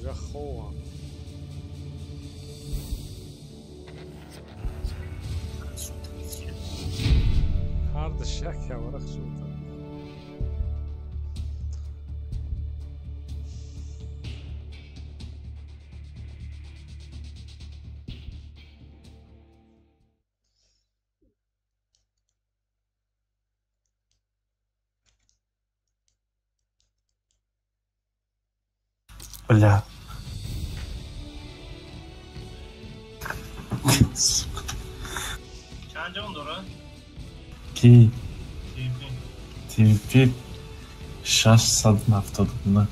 [SPEAKER 9] Уже ховам. Ҳар диш як явара хушута.
[SPEAKER 15] Бля.
[SPEAKER 10] Чанд ҷон дорад?
[SPEAKER 15] Ки? ТВП 679.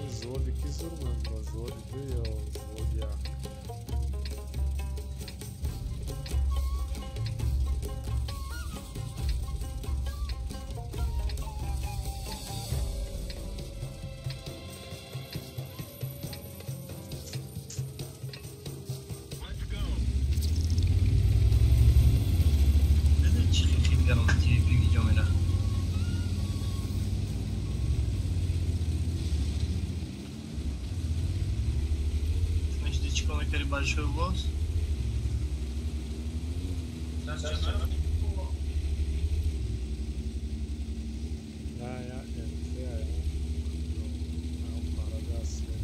[SPEAKER 9] Взводи ки зур ман бо взводи ду ё взводи як?
[SPEAKER 10] Диди чӣ хит кардам ТВП ҷо мерафт. Чикор мекарди большой босс?
[SPEAKER 9] На, я МТ, я парада свет.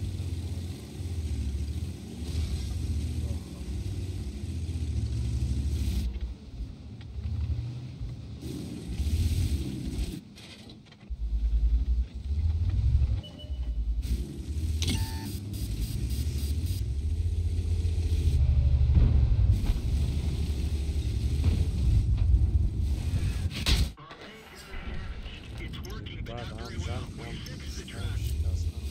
[SPEAKER 9] Баъд ҳам зан ҳам шикастан.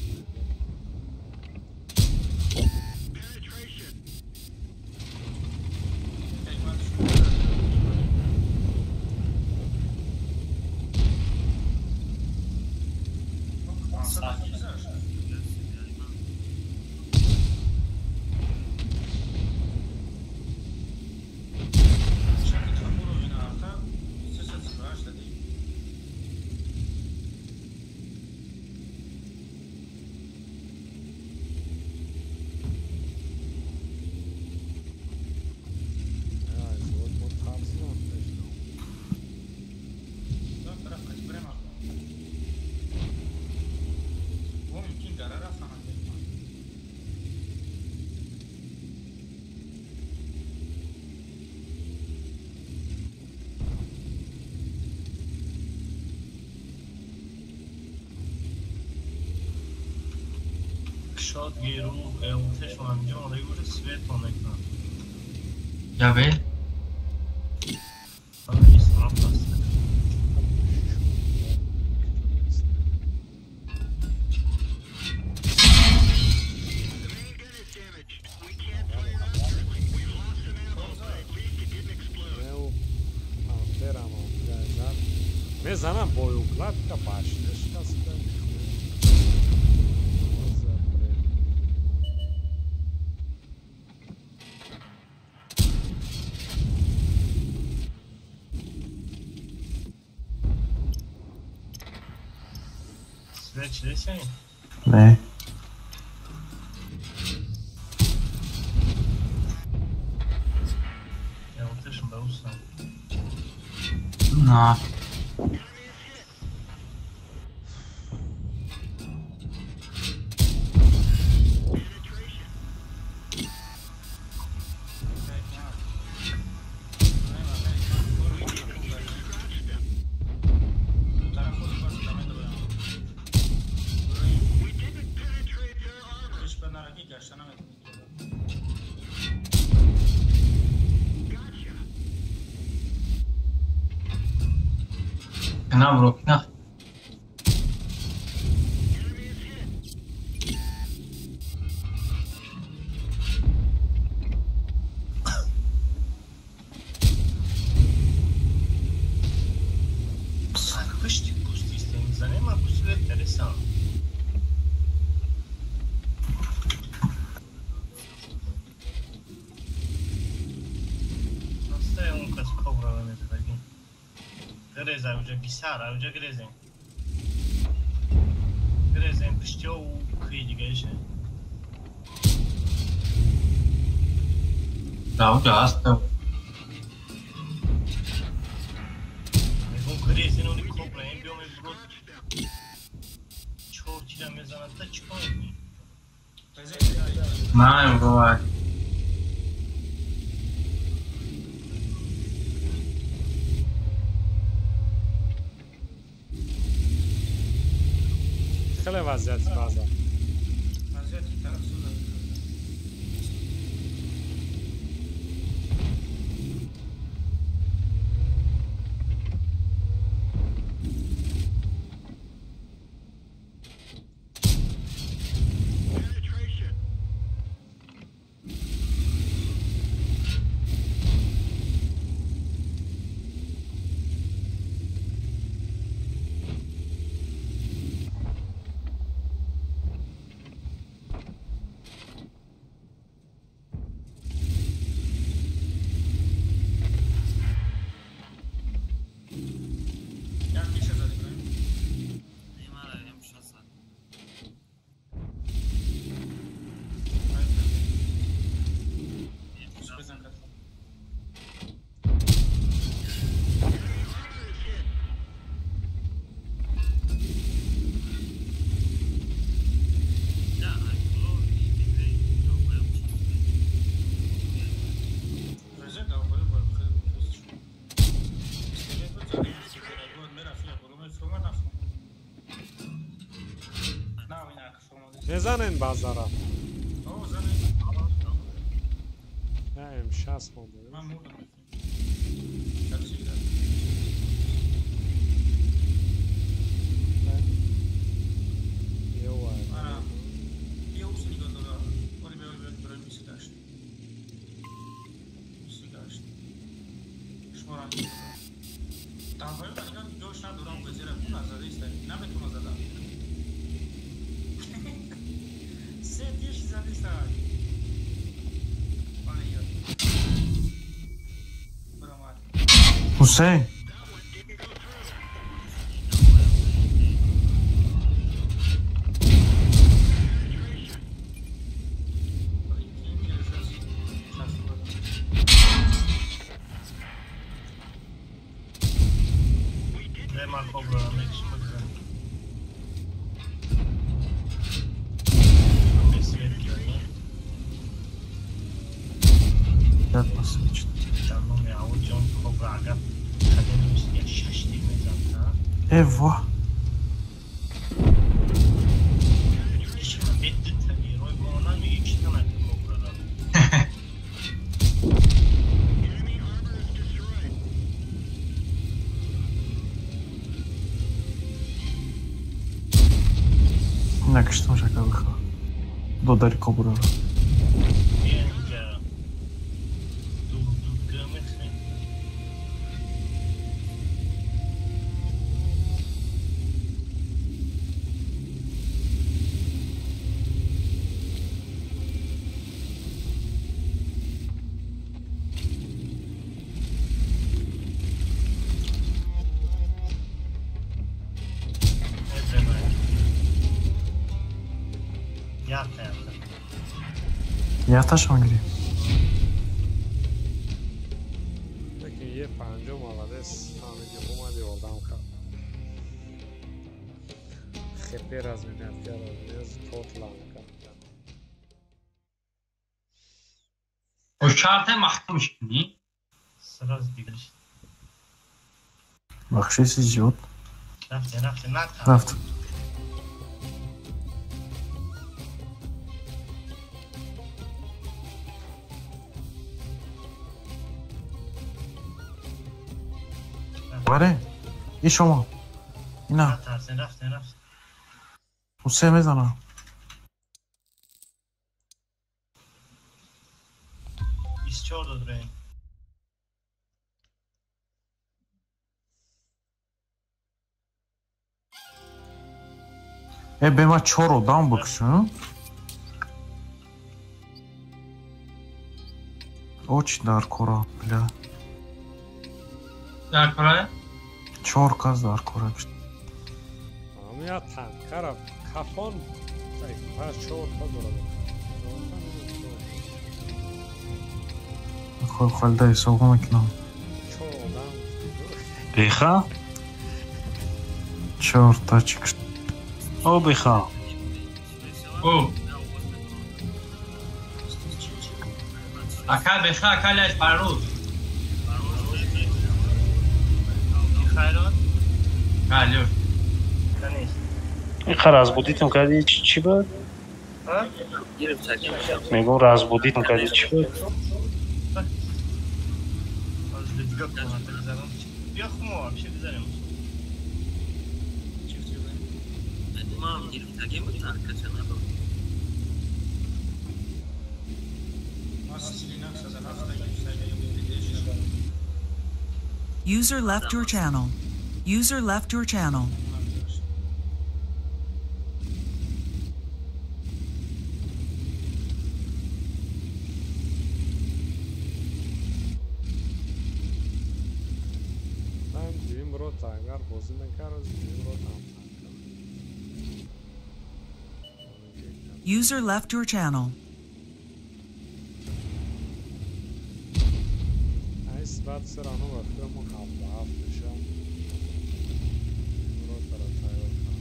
[SPEAKER 9] Ай, взвод мо тарсидам пешдам.
[SPEAKER 10] Шод гиру ЛТ-шон ҳаминҷо омада буд, светон мекунад.
[SPEAKER 8] Яве?
[SPEAKER 10] Ҳама исторам паст.
[SPEAKER 9] Неу пантерам зад. Мезанам боеукладка башня шикаста.
[SPEAKER 10] Свет чидесяни?
[SPEAKER 15] Не.
[SPEAKER 10] ЛТ-шон ба устам.
[SPEAKER 8] На. На, бро, на.
[SPEAKER 10] Грез ауҷа гисар ауҷа грезем. Грезем пиштио куи дигаише.
[SPEAKER 5] Ауҷа ҳастам.
[SPEAKER 10] Мегум грезин оли кобра ем биём брод. Чор тира мезанад та чикор мекунӣ?
[SPEAKER 5] Ман бовар.
[SPEAKER 9] Хеле вазъияти баъза.
[SPEAKER 12] Вазъияти тараф суда.
[SPEAKER 9] Мезанен базара. Не, М6 монда.
[SPEAKER 15] Ҳусейн. Эва. Накиштам шака бихо. Додари кобрара. Яташон гирифт.
[SPEAKER 9] Лекин е панҷо молодец, ҳамиди омади одам кард. Хепе разменят кард, Котланд кард.
[SPEAKER 5] Шарте маҳкум шудӣ?
[SPEAKER 10] Сразу дигар.
[SPEAKER 15] Бахшиши зиёд.
[SPEAKER 10] Рафте, рафте, натар.
[SPEAKER 15] Рафт. Бале, и шумо. Ина.
[SPEAKER 10] Рафте, рафте.
[SPEAKER 15] Ҳусейн мезанам.
[SPEAKER 10] 24 дод рейн.
[SPEAKER 15] Э, бе ма чор одам бикушам. Оч дар кора, бля.
[SPEAKER 5] Дар кора?
[SPEAKER 15] Чор кас дар кора.
[SPEAKER 9] Ҳамя танкара кафон экипаж чор та дорад.
[SPEAKER 15] Хол холда ҳисоб мекунам.
[SPEAKER 9] Чор одам.
[SPEAKER 6] Беха?
[SPEAKER 15] Чор та чик.
[SPEAKER 6] О, беха.
[SPEAKER 5] О. Ака беха, ака ляш паруз.
[SPEAKER 10] Хайрот?
[SPEAKER 5] Алло.
[SPEAKER 6] Иқа разбудитм кардӣ чӣ буд? Мегӯм разбудитм кардӣ чӣ буд?
[SPEAKER 10] Бیا хумо вообще бизанем. Мам гирифтагим буд танкача надод.
[SPEAKER 4] User left your channel. User left your channel.
[SPEAKER 9] Ман дуюм рота агар бозӣ мекард, дуюм рота ҳам танка.
[SPEAKER 4] User left your channel.
[SPEAKER 9] Ай баъд все равно ба фикрам мо 7-7 мешавам. Дуюм ротаро тайёр кардам.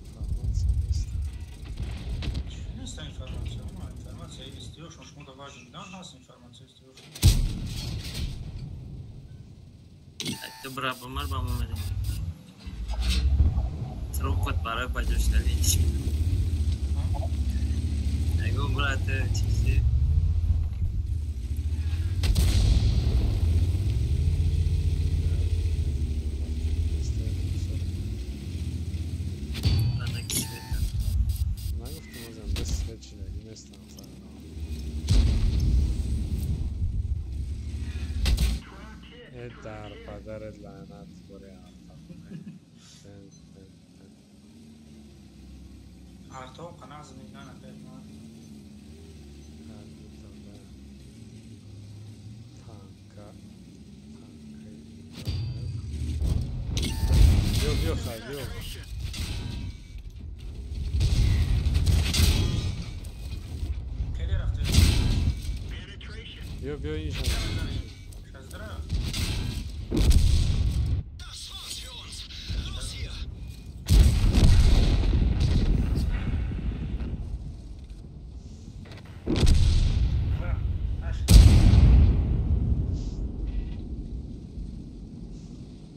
[SPEAKER 9] Информация нест.
[SPEAKER 12] Нест информация, информация истиёшон шумо да важен дан ҳаст информация истиёшон.
[SPEAKER 16] Ту бра бумар ба мо медем. Срокот барои ба ҷо шудани чӣ? Ягон бра ту чизи Анаки света.
[SPEAKER 9] Нагуфтам озам без свет шидагӣ нестам сарно. Э дар падарат лаънат бори арта. Бен, бен, бен.
[SPEAKER 12] Арто қанағз меган ака.
[SPEAKER 9] Ҳар танка танка. Биё, биё, хай, биё.
[SPEAKER 12] Хеле рафта.
[SPEAKER 9] Биё, биё иншо.
[SPEAKER 12] Шаздра.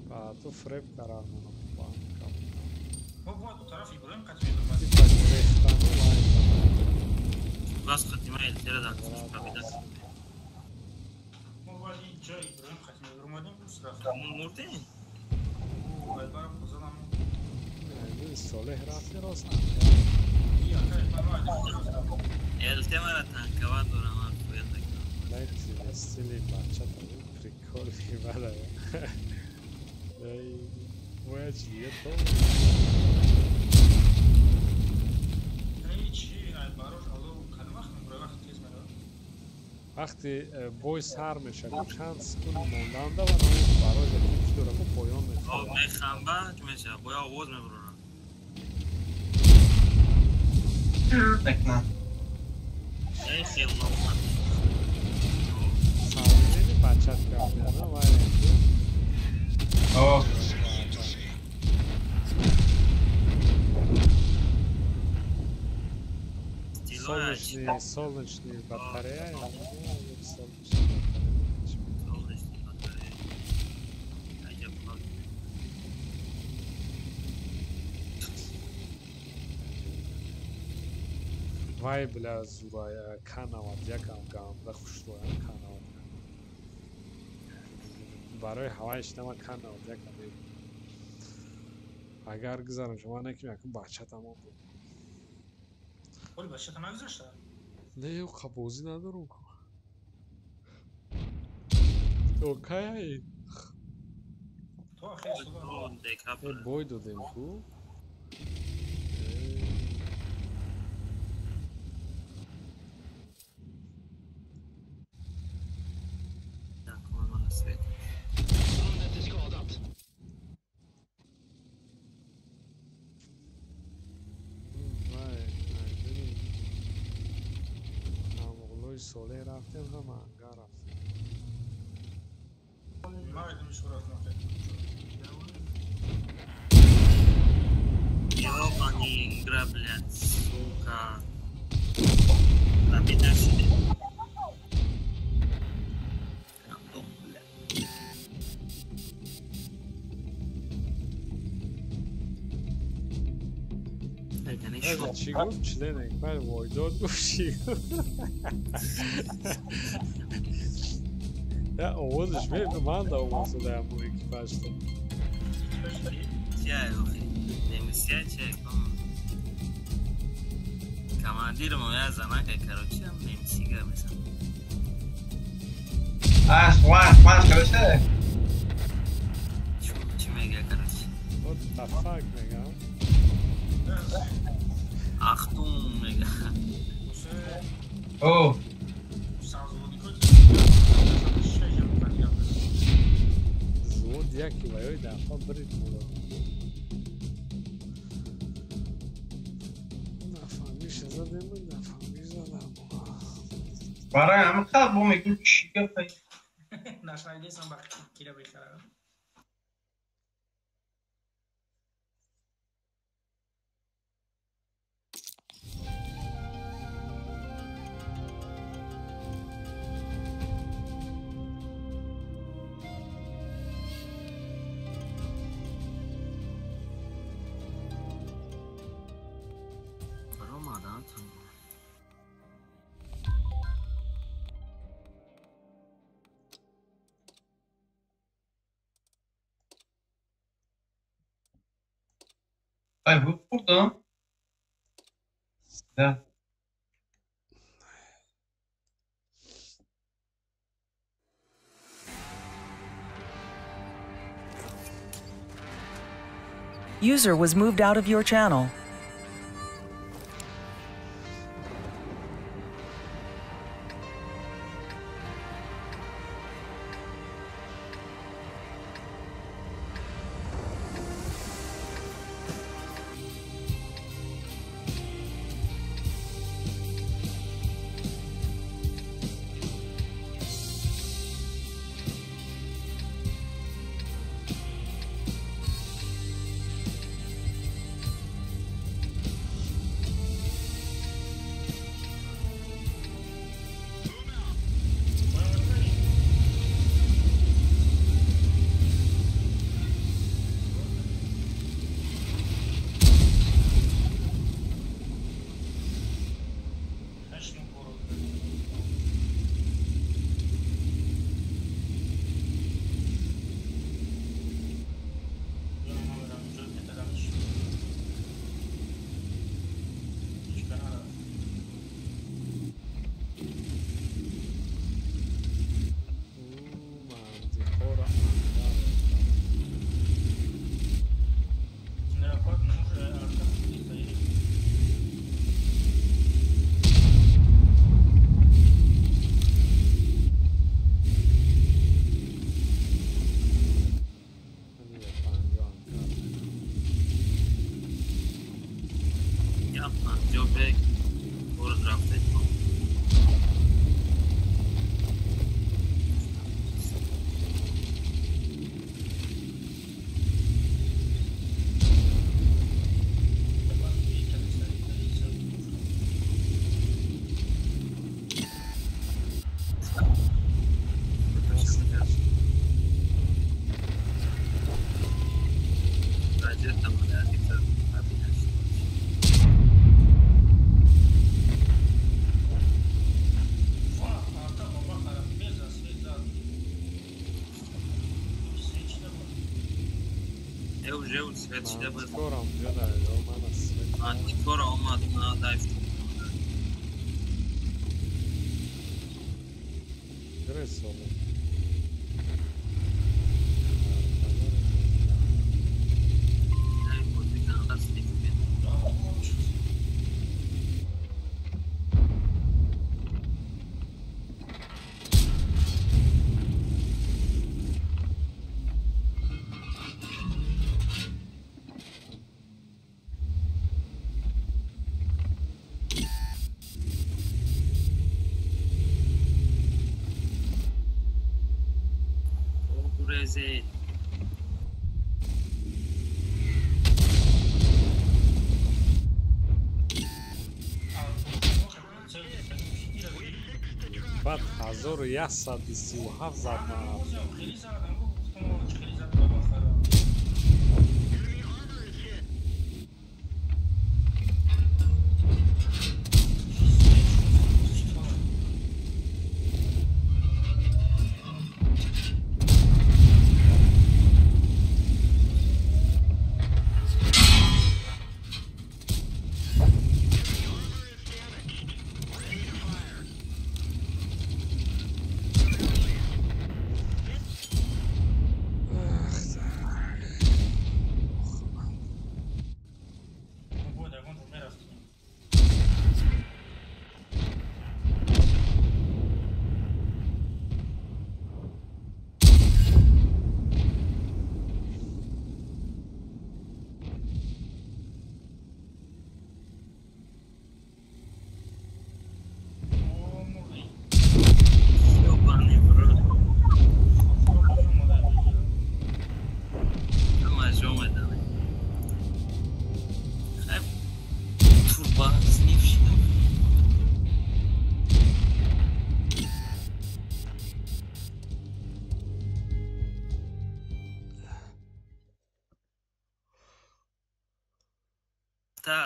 [SPEAKER 9] Ба ту фреб карам банка.
[SPEAKER 12] Мо бояд тараф Иброҳим қатъ мебурмад.
[SPEAKER 9] Типа гирехтану лайк.
[SPEAKER 16] Бас хатима элтера дар кабида.
[SPEAKER 12] Мо бояд ин ҷо Иброҳим қатъ мебурмадем, ус рафта.
[SPEAKER 16] Мурдем?
[SPEAKER 12] Бояд барам қозанам.
[SPEAKER 9] Солеҳ рафти рост.
[SPEAKER 12] И ака барам рафта.
[SPEAKER 16] Элте мара танкава дорам ҳарфоя такам.
[SPEAKER 9] Найти стили бачата приколи бада. Бояд чи дига то
[SPEAKER 12] Эй чи ай барош алло кадом вақт мебура вақт тез меравад?
[SPEAKER 9] Вақти бой сар мешавад чанд секунд монданда ва намуд барои чӣ дора ку поён мешавад.
[SPEAKER 16] Мехамба чӣ мешавад? Боя овоз мебурорам.
[SPEAKER 5] Мекунам.
[SPEAKER 16] Эй хел лоқмат.
[SPEAKER 9] Савмени бачат кардана вай.
[SPEAKER 5] О.
[SPEAKER 9] Солнечные, солнечные батареи, солнечные батареи.
[SPEAKER 16] Солнечные батареи. Аҷаб хок.
[SPEAKER 9] Вай бля зурая канавад якам ганда хушрӯя канавад. Барои ҳаваи шинама канавад якам мебинам. Агар гузарам шумо не ки якум бача тамом буд.
[SPEAKER 12] Оли бачата нагузашта?
[SPEAKER 9] Не, ё қабозӣ надорам ку. То кай?
[SPEAKER 12] То ахир
[SPEAKER 9] Э, бой додем ку. Соле рафтем, ҳама ангар рафтем.
[SPEAKER 16] Ёбаный игра, блядь, сука. Обидно себе. Рандом, блядь.
[SPEAKER 9] Чӣ гуфт членек? Ман войдод гуфт, чӣ гуфт? Я овозаш ман да овоз додаям бо экипажто.
[SPEAKER 16] Чия, охи? Немисия чия? Командир моя занака, короче, немси га месам.
[SPEAKER 5] А, Juan, Juan, короче.
[SPEAKER 16] Чӣ мега, короче?
[SPEAKER 9] What the fuck мега?
[SPEAKER 16] Ахтун мега.
[SPEAKER 5] О.
[SPEAKER 9] Зуд яки ваёй дафа брид муро. Нафаҳмиша задем, нафаҳмиш задам.
[SPEAKER 5] Барои ҳамин қадр бо мегӯм чӣ гапай.
[SPEAKER 12] Нашнавидесам ба кира бехарам.
[SPEAKER 5] Ay bu burada. Да.
[SPEAKER 4] User was moved out of your channel.
[SPEAKER 16] Уже свет шида буд.
[SPEAKER 9] Мантикора онҷо дар ман аз свет.
[SPEAKER 16] Мантикора омад, на дайф.
[SPEAKER 9] Гресоло.
[SPEAKER 16] Zed.
[SPEAKER 9] Баъд 1137 зад ман.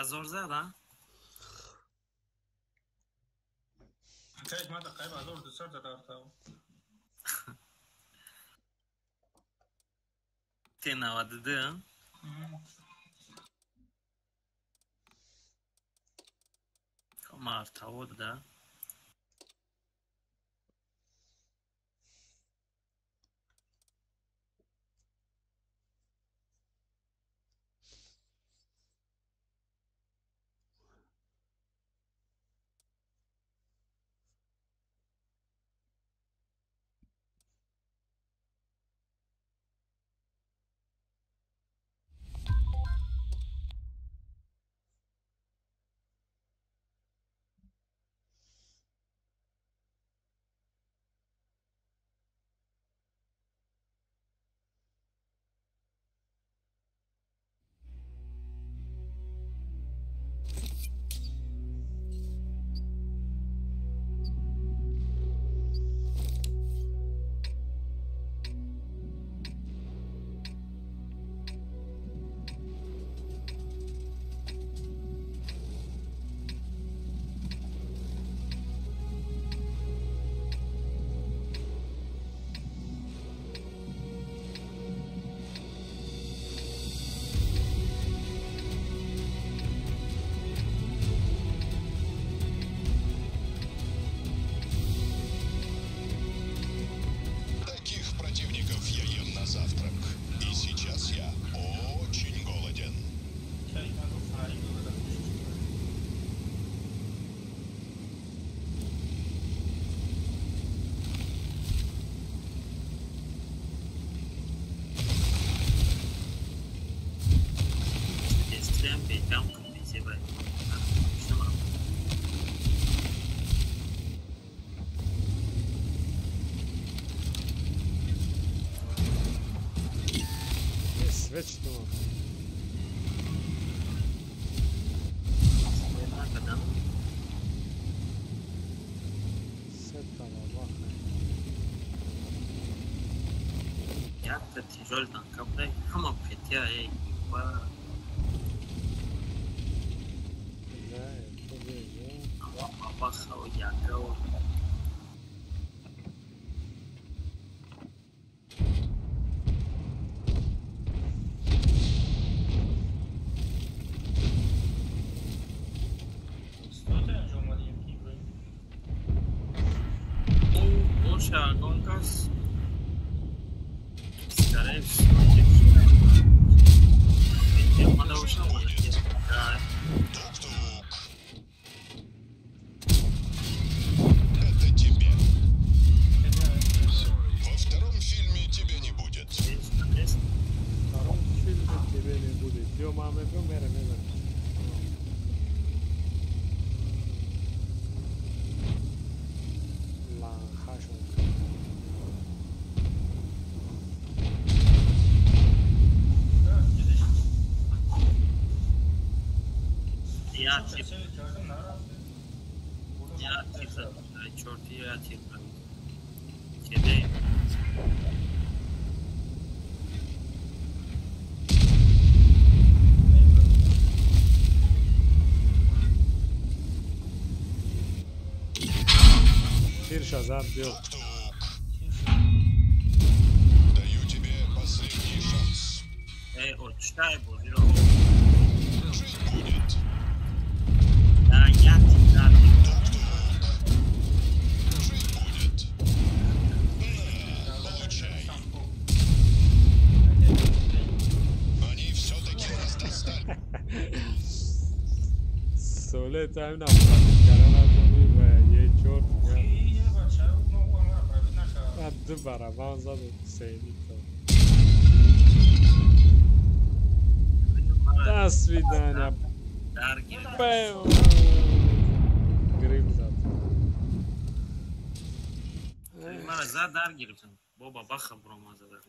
[SPEAKER 16] Зор зад, а? Те 92, а? Мартаво, да.
[SPEAKER 9] Вечно.
[SPEAKER 16] Боша гонкас. Скорее всего, Да.
[SPEAKER 17] Это тебе. Во втором фильме тебя не будет.
[SPEAKER 9] Во втором фильме тебя не будет. Ё маме, ё мере, мере.
[SPEAKER 17] Даю тебе последний шанс.
[SPEAKER 16] Эй, отчитай, бозиро.
[SPEAKER 17] Жить будет.
[SPEAKER 16] Да, я тебя.
[SPEAKER 17] Жить будет. На, получай. Они все-таки нас достали.
[SPEAKER 9] Соле тайм на ду барабан заду сейнито. До свидания. Грим зад.
[SPEAKER 16] Мара зад дар гирифтам. Боба баха брома зада.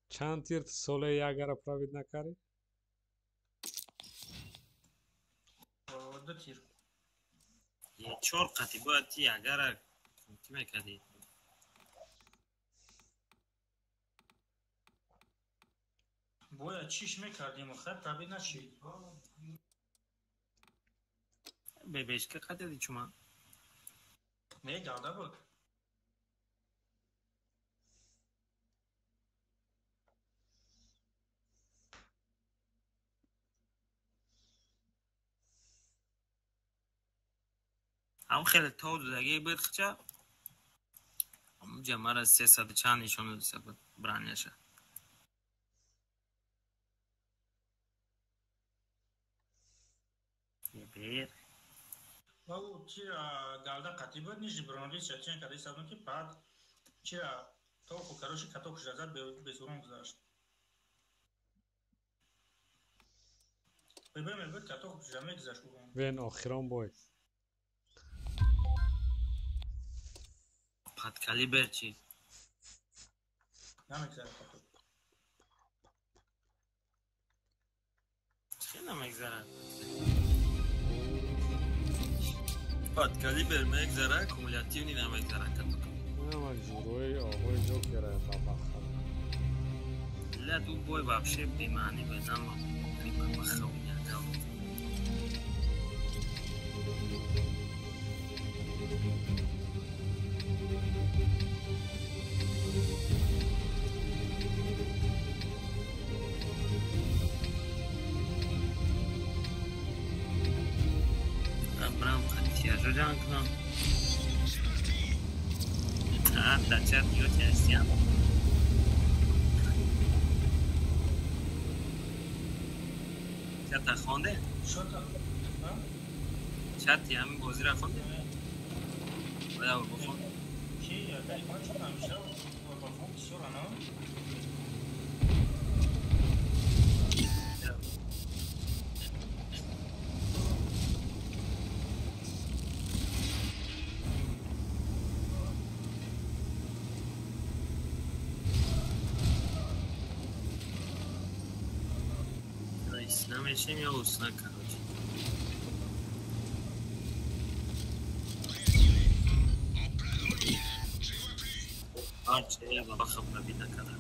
[SPEAKER 9] Чанд тир соле ягара правид накари?
[SPEAKER 12] Ду тир.
[SPEAKER 16] Чор қати бояд ти агара ки мекардӣ?
[SPEAKER 12] Бояд чиш мекардим, хай пробид нашид.
[SPEAKER 16] Бебешка қати чума?
[SPEAKER 12] Не, галда буд.
[SPEAKER 16] Ҳам хеле тов додагӣ буд хча. Ҳамуҷа мара 300 чанд нишон дода буд браняша. Бер.
[SPEAKER 12] Вау, чира галда қати буд, нижи бронли чачен кади садон ки баъд чира товху короче каток шуда безурон гузашт. Бебе мебуд каток шуда мегузашт урон.
[SPEAKER 9] Вен охирон бой.
[SPEAKER 16] Подкалибер чӣ?
[SPEAKER 12] Намегзарад каток.
[SPEAKER 16] Чӣ намегзарад? Подкалибер мегзарад, кумулятивный намегзарад каток.
[SPEAKER 9] Ман ҷурои оғои ҷокера бабаха.
[SPEAKER 16] Ля ду бой вообще бемаъни буд, ама бабаха уякав. Брам қатияжо ҷанг кунам. Дар чат ёти ҳастиям. Чата хонде? Чати ҳамин бозиро хонде? Бояд бихон. Намешем ё усна, короче. Арче бабаха пробита када.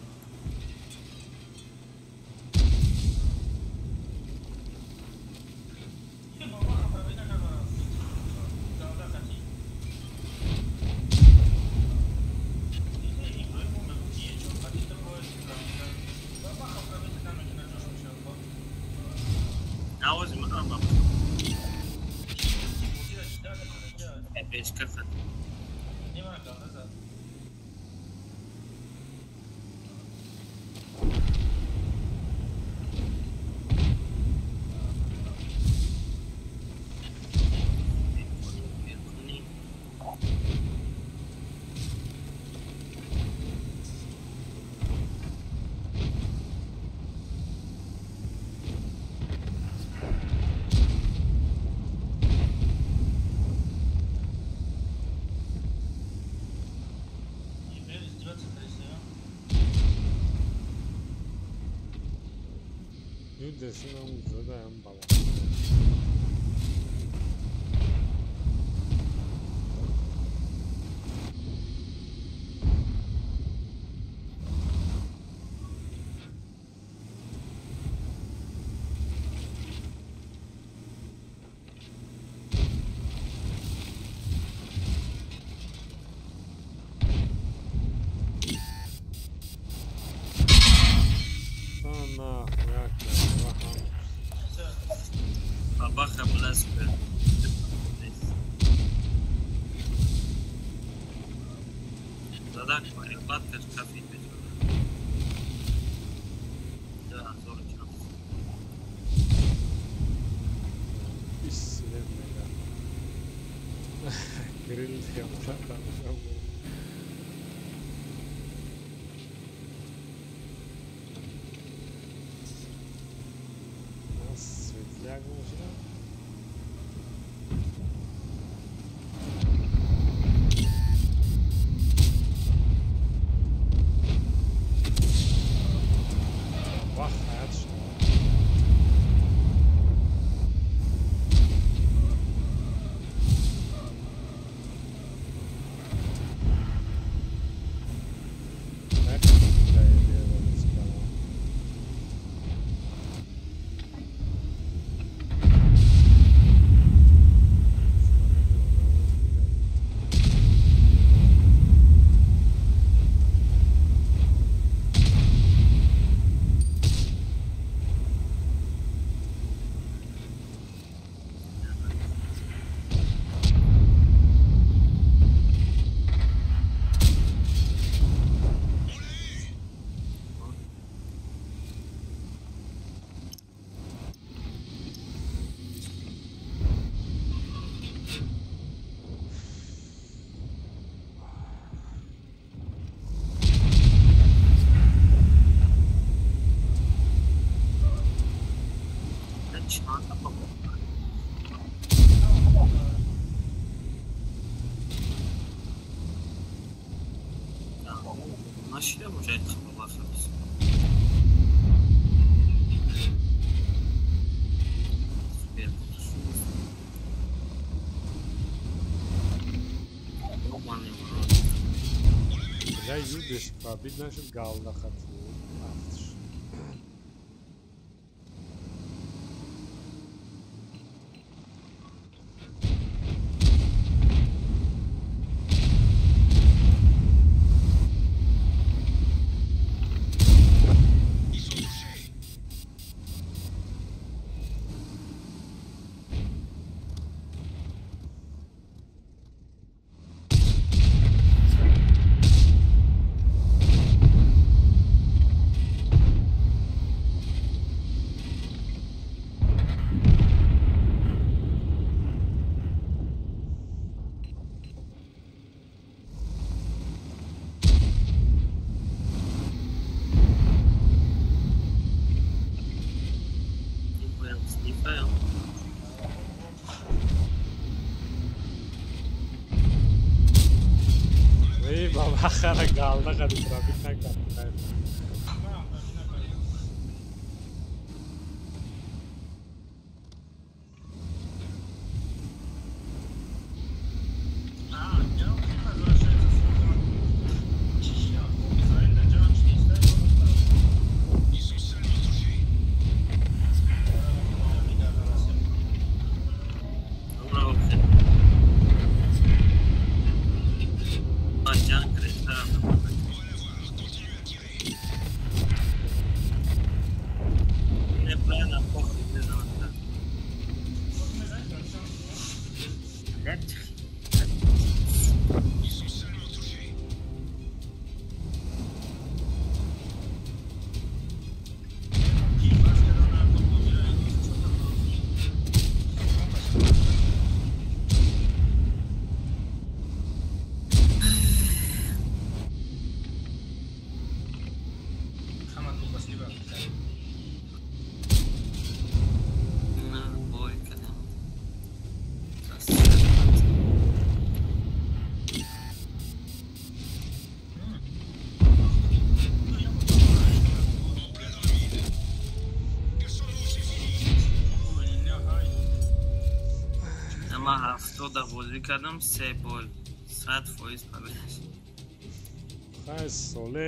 [SPEAKER 9] Пробить наши галда хотел. Бахара галда қади пробить накард.
[SPEAKER 16] Да бозӣ кардам се бой 100% победа.
[SPEAKER 9] Хай соле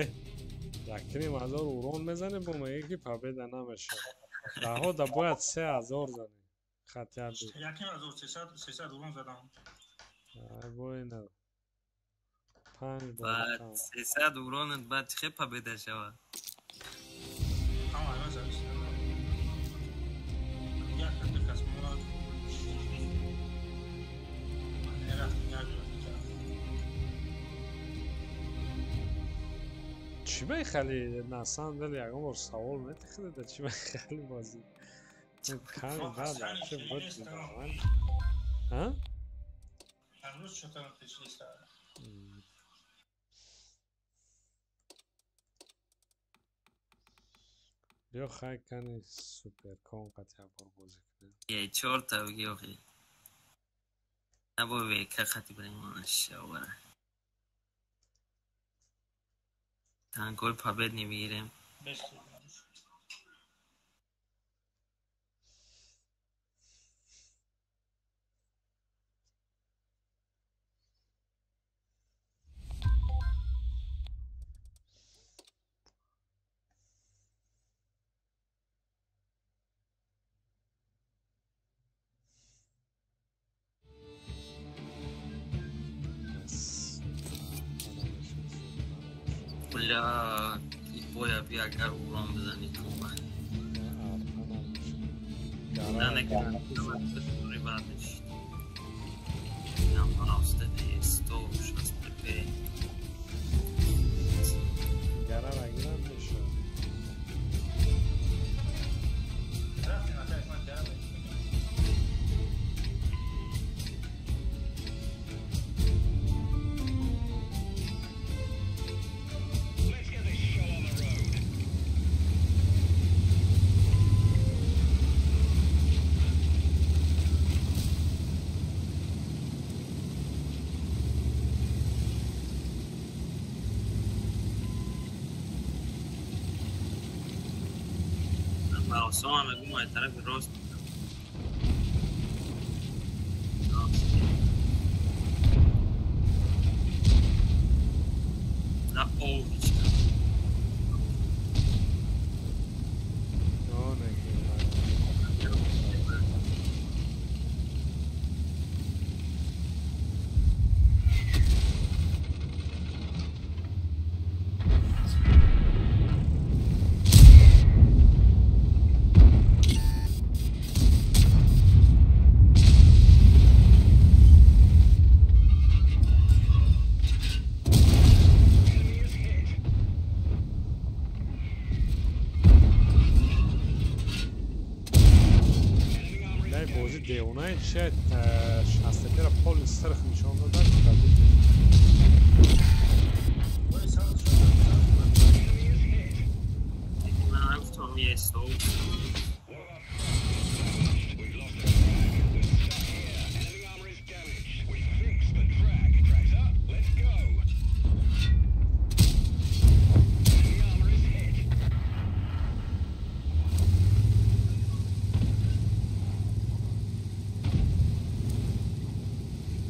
[SPEAKER 9] 1,5 ҳазор урон мезанем, бо меге ки победа намешавад. Даҳо да бояд 3000 занем. Хотя бы.
[SPEAKER 12] 1,5 ҳазор 300 урон задам.
[SPEAKER 9] Ай бой на. Панҷ бор.
[SPEAKER 16] Баъд 300 уронат баъд чӣ победа шавад?
[SPEAKER 12] Ҳама ҳама зависит. Як ду кас монад. Рафтем як ҷо.
[SPEAKER 9] Чӣ мехали на самом деле ягон бор савол метихида, чӣ мехали бозӣ? Ками баъд вообще буд. А?
[SPEAKER 12] Ҳанӯз чё-то печлиста.
[SPEAKER 9] Биё хай кани суперкон қати бор бозӣ кунем.
[SPEAKER 16] Е чорта бигӣ охи. Набо века қати бирем шавара. Танкои победный бигирем.
[SPEAKER 12] Бест.
[SPEAKER 16] Бля, боя би агар урон бизани туба. Баъдеш. 165.
[SPEAKER 9] Гарара гирам мешавад.
[SPEAKER 12] Рафтем ата ман гарам.
[SPEAKER 16] Осама мегум ай тарафи рост. На овичка.
[SPEAKER 9] Бозӣ девонаи чи шастапера поли сирх нишон додад.
[SPEAKER 16] Гуфтам естов.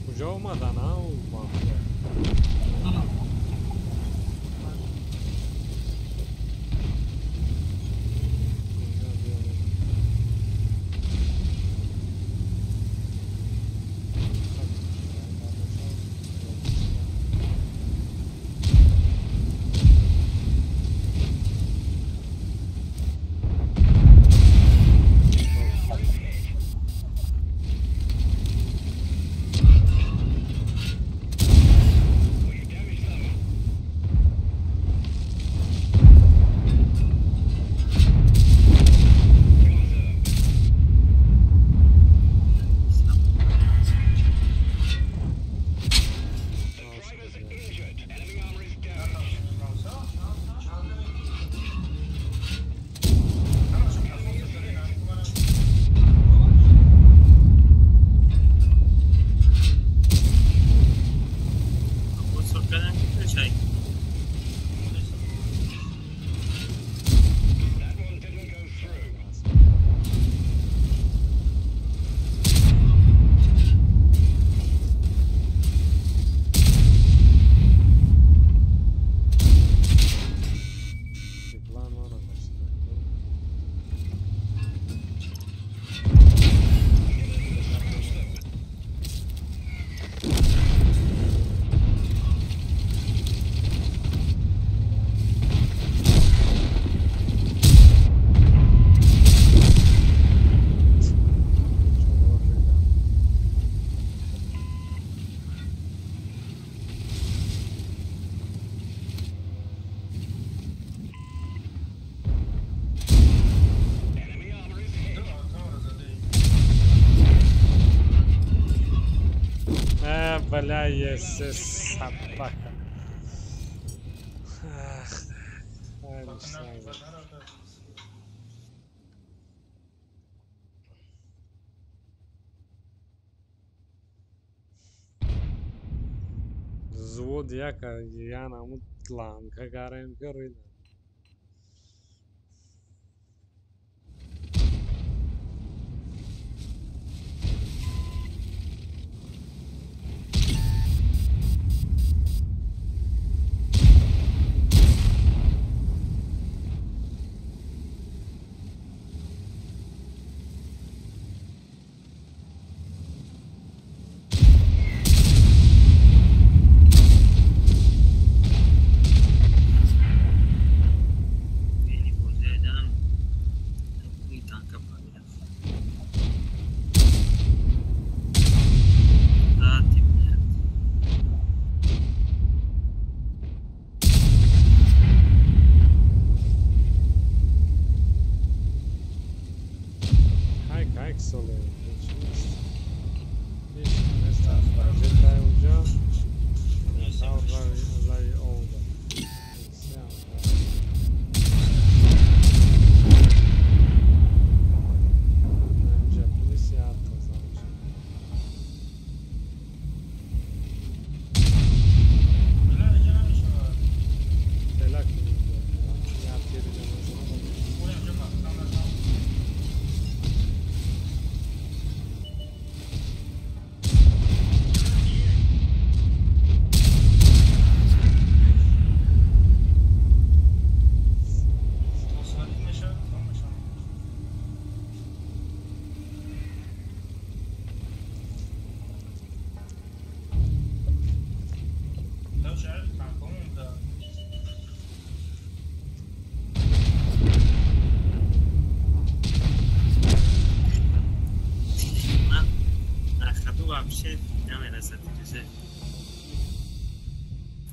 [SPEAKER 9] Куҷо омадан а мафия? Бля, есе собака. Ах, взвод яка, я намуд ланка гарем кървида.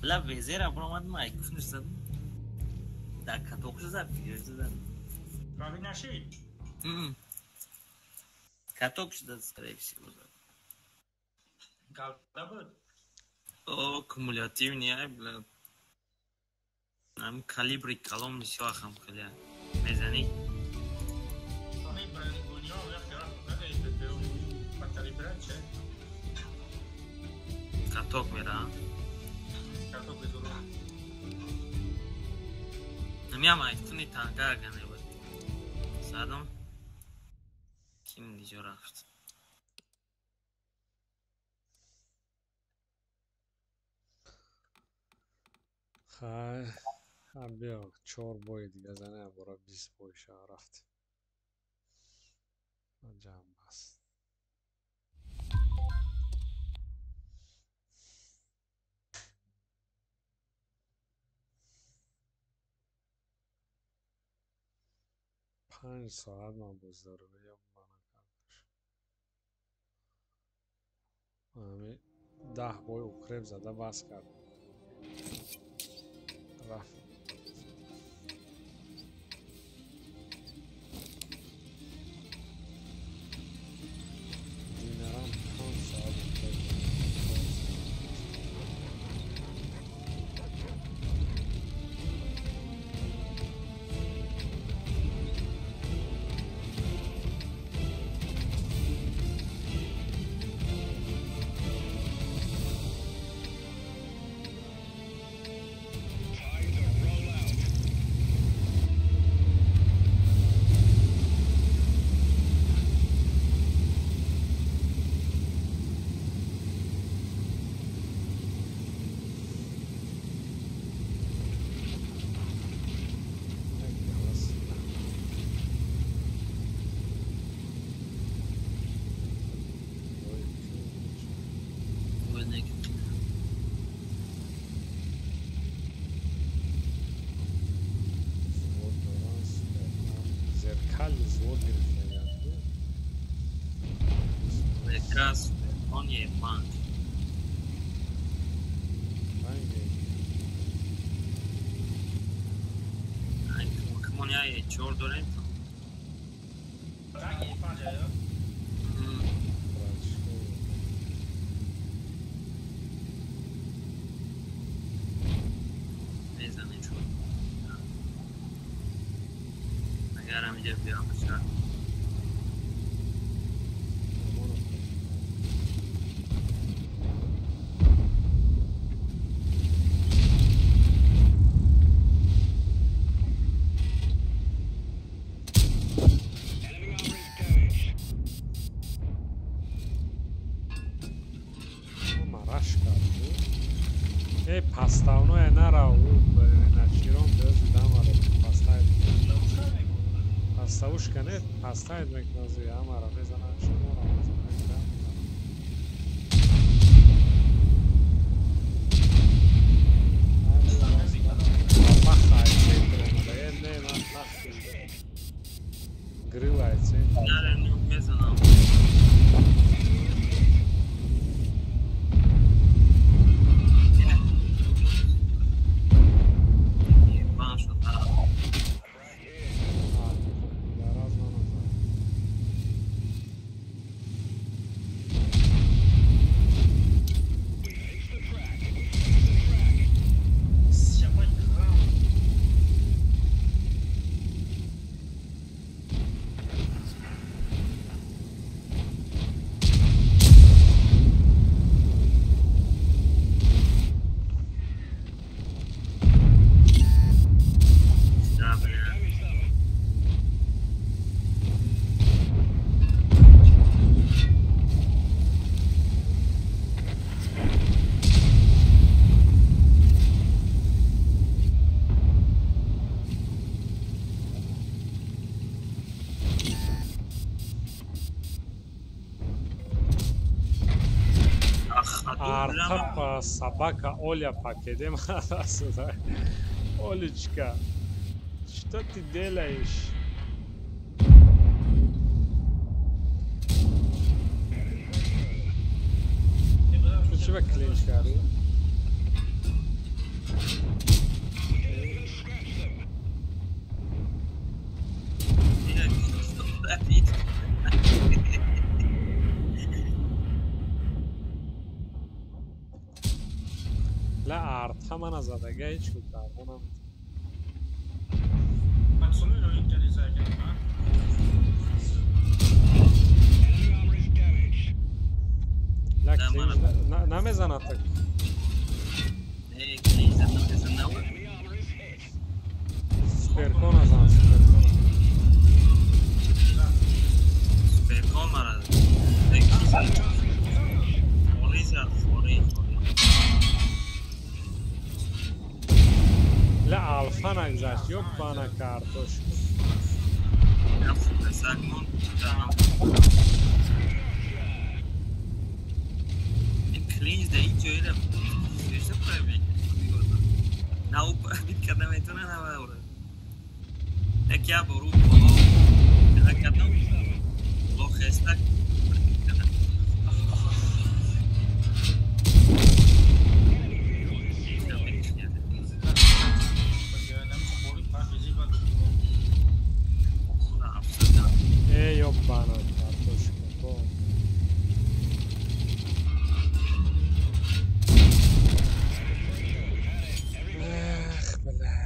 [SPEAKER 16] Бля, везера бромад майк, кунишсад. Да, каток зад, зад.
[SPEAKER 12] Прави наши?
[SPEAKER 16] Каток шуда, скорее всего.
[SPEAKER 12] Галда буд?
[SPEAKER 16] О, кумулятивный, ай, бля. Нам калибри калом нисё хам халя. Мезани? Каток мера, а? Намяма айфуни танка гане буд. Садом ким диҷо рафт?
[SPEAKER 9] Хай, биё, чор бои дига зане, бора 20 бой ша рафт. Ҷамъ бас. 5 соат ман боз дорам ё мана кардаш. Ами 10 бой укреп зада бас кард. Рафт. Динарам 5 соат укреп.
[SPEAKER 16] Чор дорем. ҳамиҷа биём шаҳр.
[SPEAKER 9] Паставное нарав, начиром без дамара пастай. Паставушка не, пастай мекнази амара мезанад шумора мезанад. Махай центр омада, не нахи. Грилай центр.
[SPEAKER 16] Наре не мезанам.
[SPEAKER 9] Артапа собака Оля покедем. Олечка, что ты делаешь? Ты чего клинч кари? ла арта мана задага ҳеҷ ку карда наметавонам. Ла клинч намезанад так. Суперкона зан, суперкона.
[SPEAKER 16] Суперкон мара. Фори зад, фори, фори.
[SPEAKER 9] Ла алфа нагзашт, ёбана картошка.
[SPEAKER 16] Клинч да ҳеҷ ҷоеро гирифта пробег. На ӯ бит карда метавона, на ӯро. Яке як бор ӯ боло педа кардам, боло хеста кардам.
[SPEAKER 9] Э, ёбана картошка, бо. Эх, бля.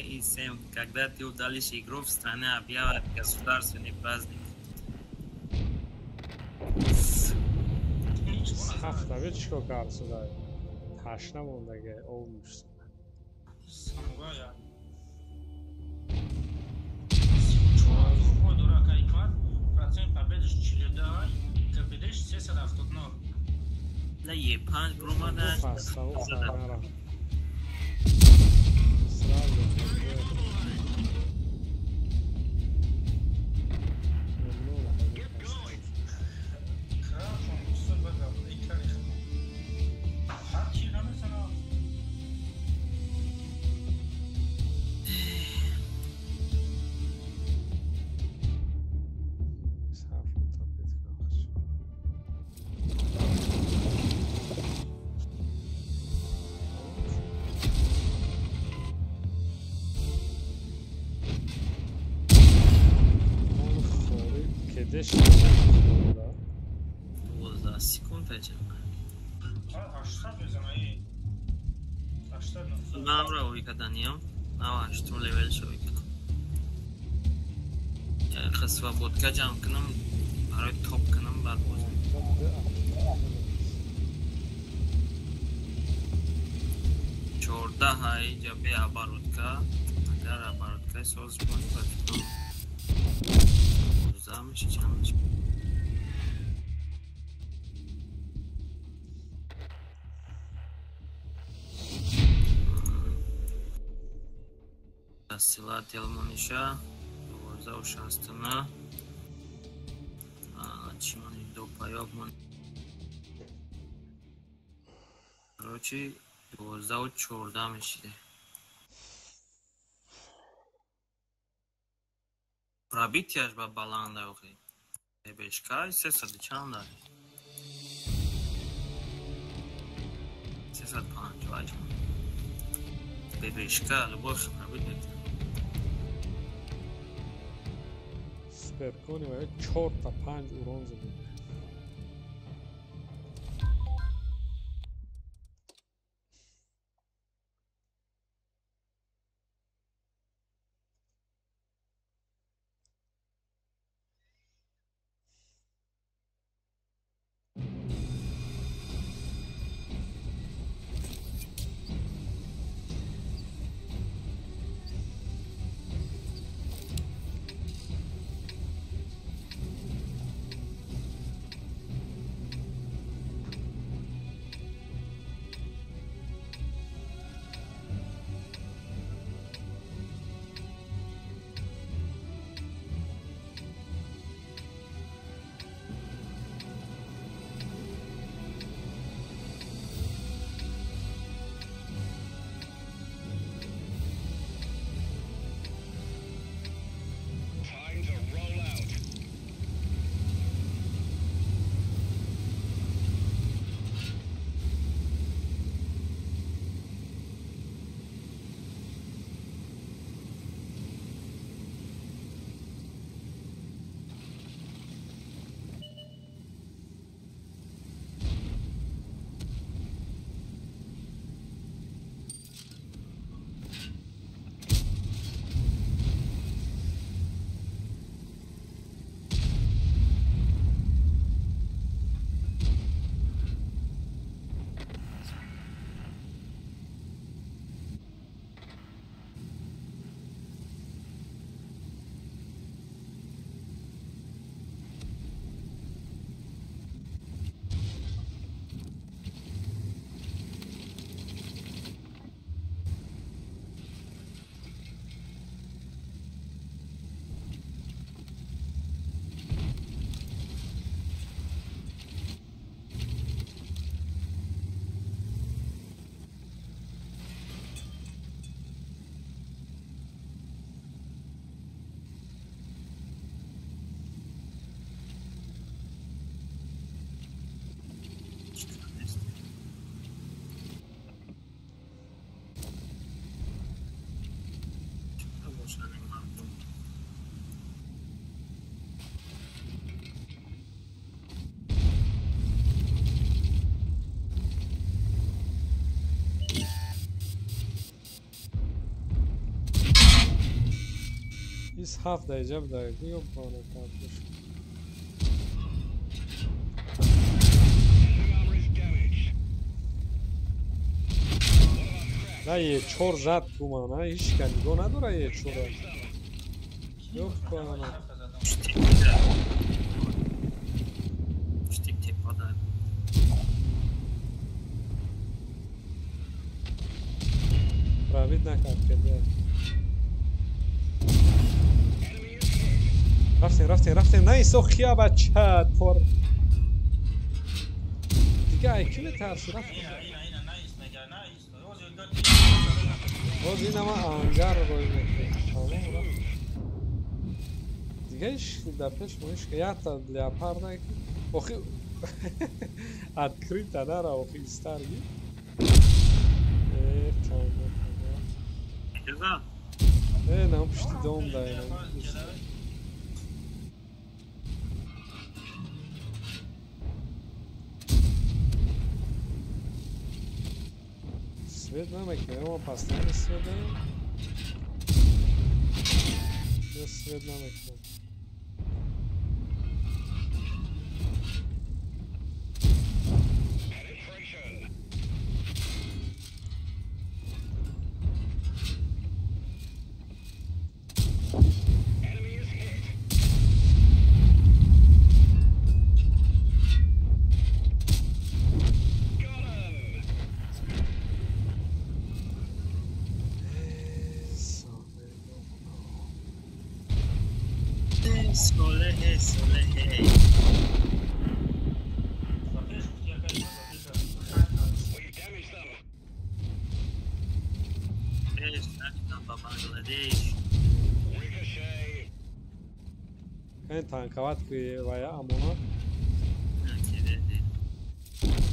[SPEAKER 16] И 7. Когда ты удалишь игру, в стране объявят государственный праздник.
[SPEAKER 9] Ҳафтави чӣ кор кард сюда? Ташна мондаге, об нӯшт.
[SPEAKER 12] Самурая. 34 дора кайкмат, процент победаш 42, КПДш 379.
[SPEAKER 16] Да Е5 бромада.
[SPEAKER 9] Паставу ханара. Сразу Кедеш
[SPEAKER 16] 12 секунд аҷаб.
[SPEAKER 12] 800 мезанаи.
[SPEAKER 16] Навра ови каданиям. Нава ҳаштум левел шови кадам. Яха свободка ҷамъ кунам, барои топ кунам баъд боз. 14 ҳай бе оборотка. Агар оборотка соз кунӣ ба фикрам 15 меша, чанд меша. Сила телмониша 12 69 чимони ду паёк мон. Короче, 12 14 мешиде. Пробитияш ба баланда охи. Бешкай 300 чанда? 350. Бебешка, любой пробит метавонад.
[SPEAKER 9] Суперкони ва чорта панҷ урон задем. Ис ҳафт даиҷа буда, ёбона картош. На Е4 зад гумана, ҳеч ка нигоҳ надора Е4-ра. Ёбана.
[SPEAKER 16] Штик тепада.
[SPEAKER 9] Пробит накард кеда. Рафтем, рафтем, рафтем. На исо хия бача тор. Дига ай ки метарси рафтем. Боз инама ангар рой мекунем. Тамом рафт. Дига иш дар пеш мо иш якта леопард охи открыто нара охи истарги. Э, тамом, тамом.
[SPEAKER 16] Иҷозат?
[SPEAKER 9] Э, нам пушти дом да инам. Свет намекунем, мо постоянно свет даем. Ё свет намекунем. Танковат вая амона.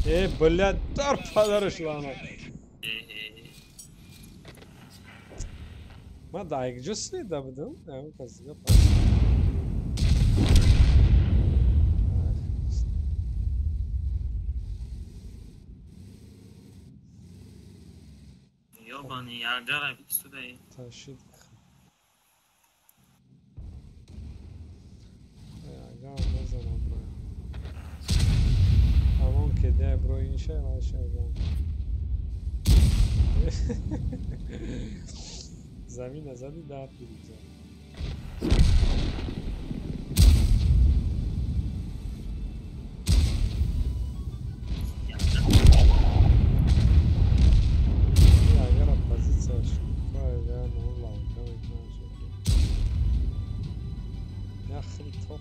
[SPEAKER 9] Э, блядь, дар падараш лана. Ма да, якҷо следа будам, ягон кас дига пас.
[SPEAKER 16] Ёбани, агар бисудаи.
[SPEAKER 9] Ташид. Амон кеде бро инша ваша. Замина зади да пириза. Агар позиция правильно ланка я хеле топ.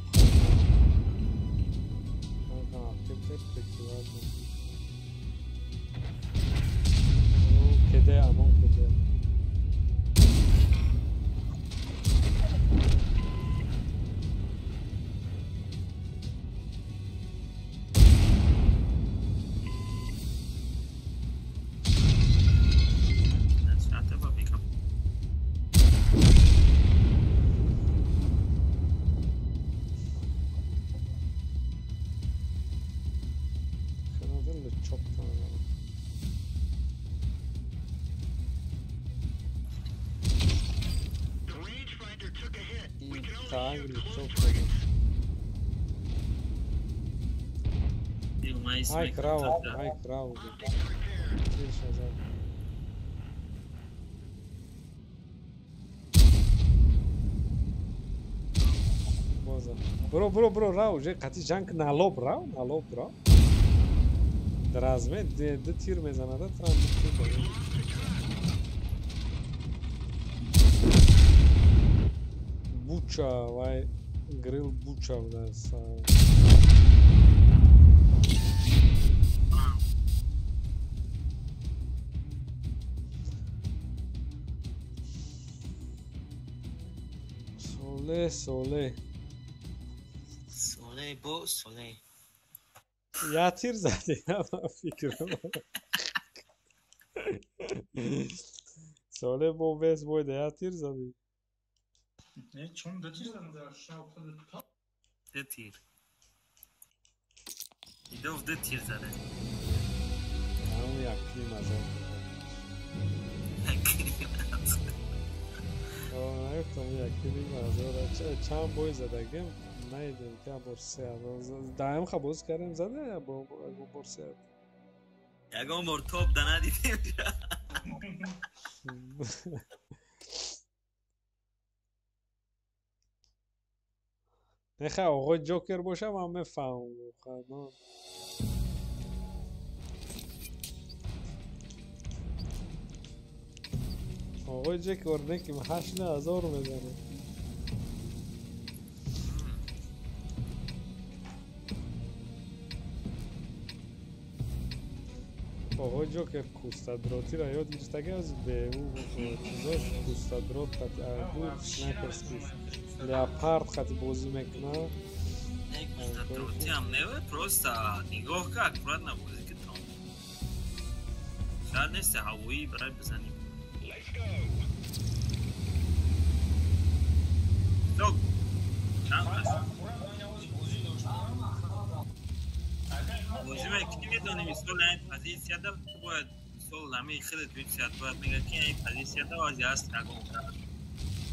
[SPEAKER 9] Кеде амон кеде. Ай, крава, ай, крава. Бро, бро, бро, рав, уже қати ҷанг налоб рав, налоб рав. Дразме, ду тир мезанада, трам ду тир. Буча, вай, грил буча будааст. Соле, соле.
[SPEAKER 16] Соле бо соле.
[SPEAKER 9] Я тир зади, ман фикрам. Соле бо вес бойда я тир зади.
[SPEAKER 12] Не, чун ду тир задам дар шаб.
[SPEAKER 16] Ду тир. Идов ду тир заде.
[SPEAKER 9] Ҳамон як ним азоб. Наёфтам як ним азоб. Чанд бой задагим, наидем ки бор се. Даим ха боз кардем зада я бор се.
[SPEAKER 16] Ягон бор топ да надидем.
[SPEAKER 9] Нехай оғои Ҷокер боша, ман мефаҳмам. Оғои Ҷокер не ки 8000 мезанад. Оғои Ҷокер кустадротиро ёд гирифтаги аз беу чизош кустадрот қати снайперский леопард қати бозӣ мекунад.
[SPEAKER 16] Кустадротиам неве, просто нигоҳ ка аккуратно бозӣ ки там. Шояд нест ҳавоӣ барай бизанӣ. Чанд аст? Бозӣ мекунӣ, медонӣ, мисол ин позитсияда ту бояд Мисол ами хеле твитсият бояд мега ки ин позитсията ози аст ягон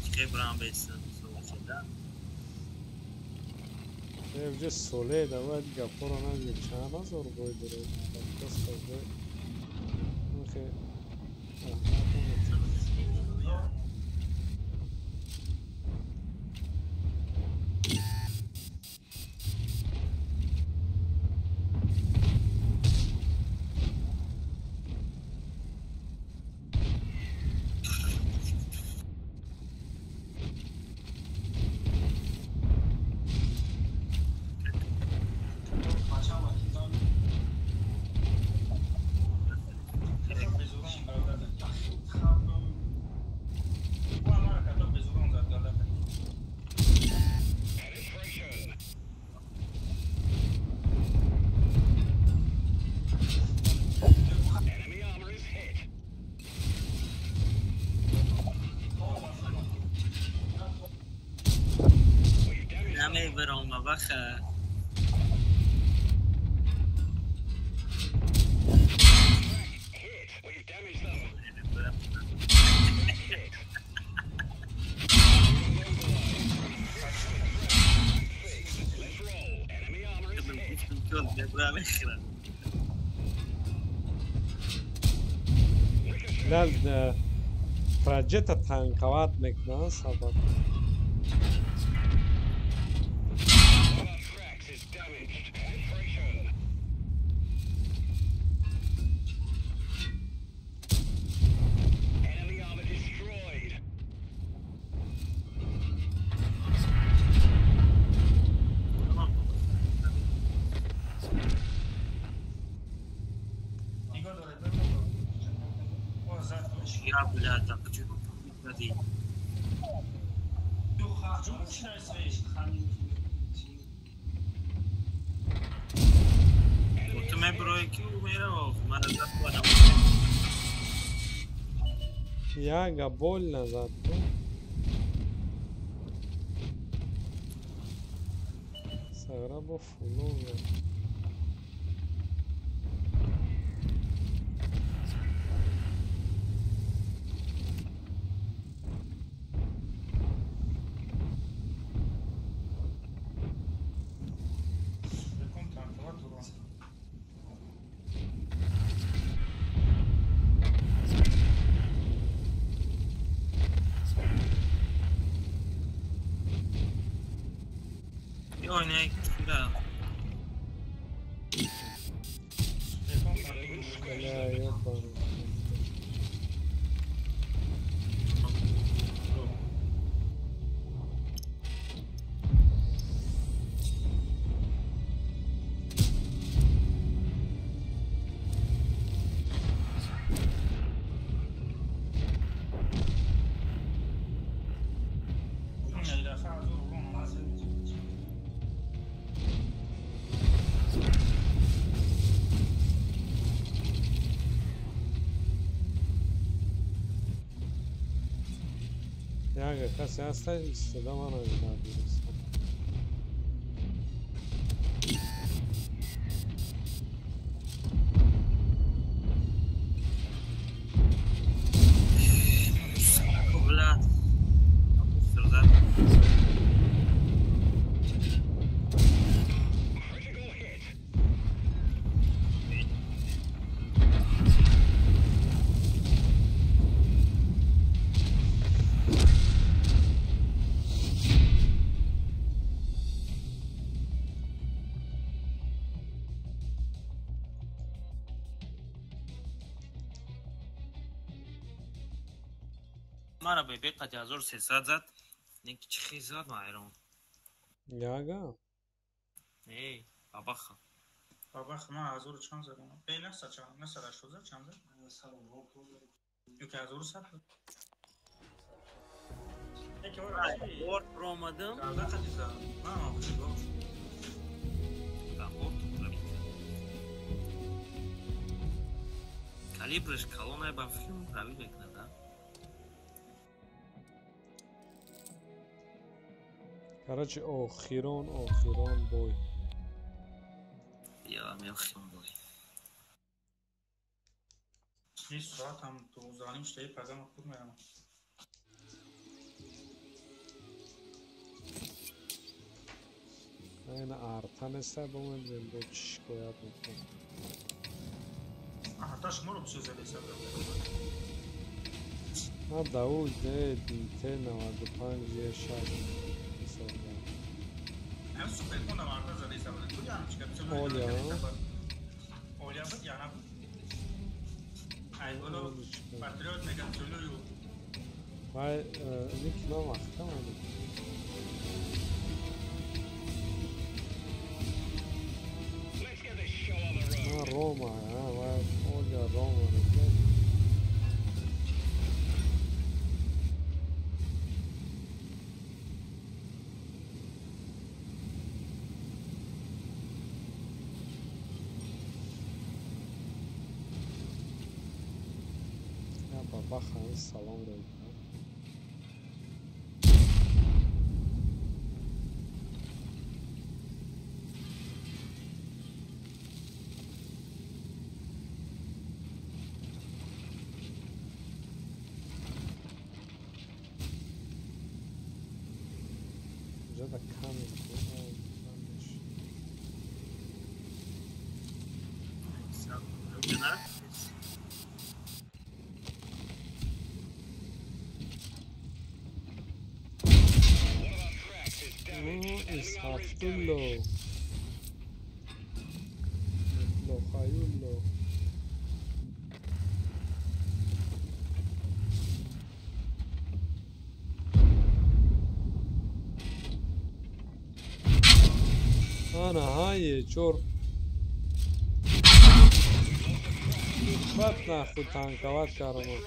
[SPEAKER 16] чиқе брам беста мисол да.
[SPEAKER 9] Не, уже соле давай гапоро наги чанд ҳазор бой дорад. Просто бой. Охе.
[SPEAKER 16] Wacht.
[SPEAKER 9] Лал проджета танковат мекунад сабаб. Яга больно зато. Саграбо фулове. Яга касе ҳаста истода ман дар.
[SPEAKER 16] Мара бебе қати 1300 зад. Ники чӣ хел зад ман ҳайрон.
[SPEAKER 9] Яга?
[SPEAKER 16] Эй, бабаха.
[SPEAKER 12] Бабаха ман 1000 чанд задам? Эй, 900 чанд, 980 зад чанд зад? Ёки 1100 буд.
[SPEAKER 16] Борт ромадам.
[SPEAKER 12] Гарда қати зад. Ман охирго.
[SPEAKER 16] Да, борт Калибраш калонай ба филм правил мекунад, да?
[SPEAKER 9] Короче, охирон, охирон бой.
[SPEAKER 16] Я охирон бой.
[SPEAKER 12] Ин соатам 12:30 шудаи, пагама кур мерам.
[SPEAKER 9] Ина арта неста, бомедем, бо чӣ шикоят мекунам.
[SPEAKER 12] Арта шуморо бисёр задеса.
[SPEAKER 9] На даул Т95 Е6 ҳисобам.
[SPEAKER 12] Ҳам суперконам арта задеса буд. Куҷа ҳам чика бисёр.
[SPEAKER 9] Оля.
[SPEAKER 12] Оля буд я набуд? Ай боло патриот мегам чулую.
[SPEAKER 9] Вай никино маҳкам али. На Рома, а вай Оля Рома. Баха салом рӯй. Ҷода камер Исҳафтулло Лохаюлло. Ана ҳае чор бад наху танковат кардам.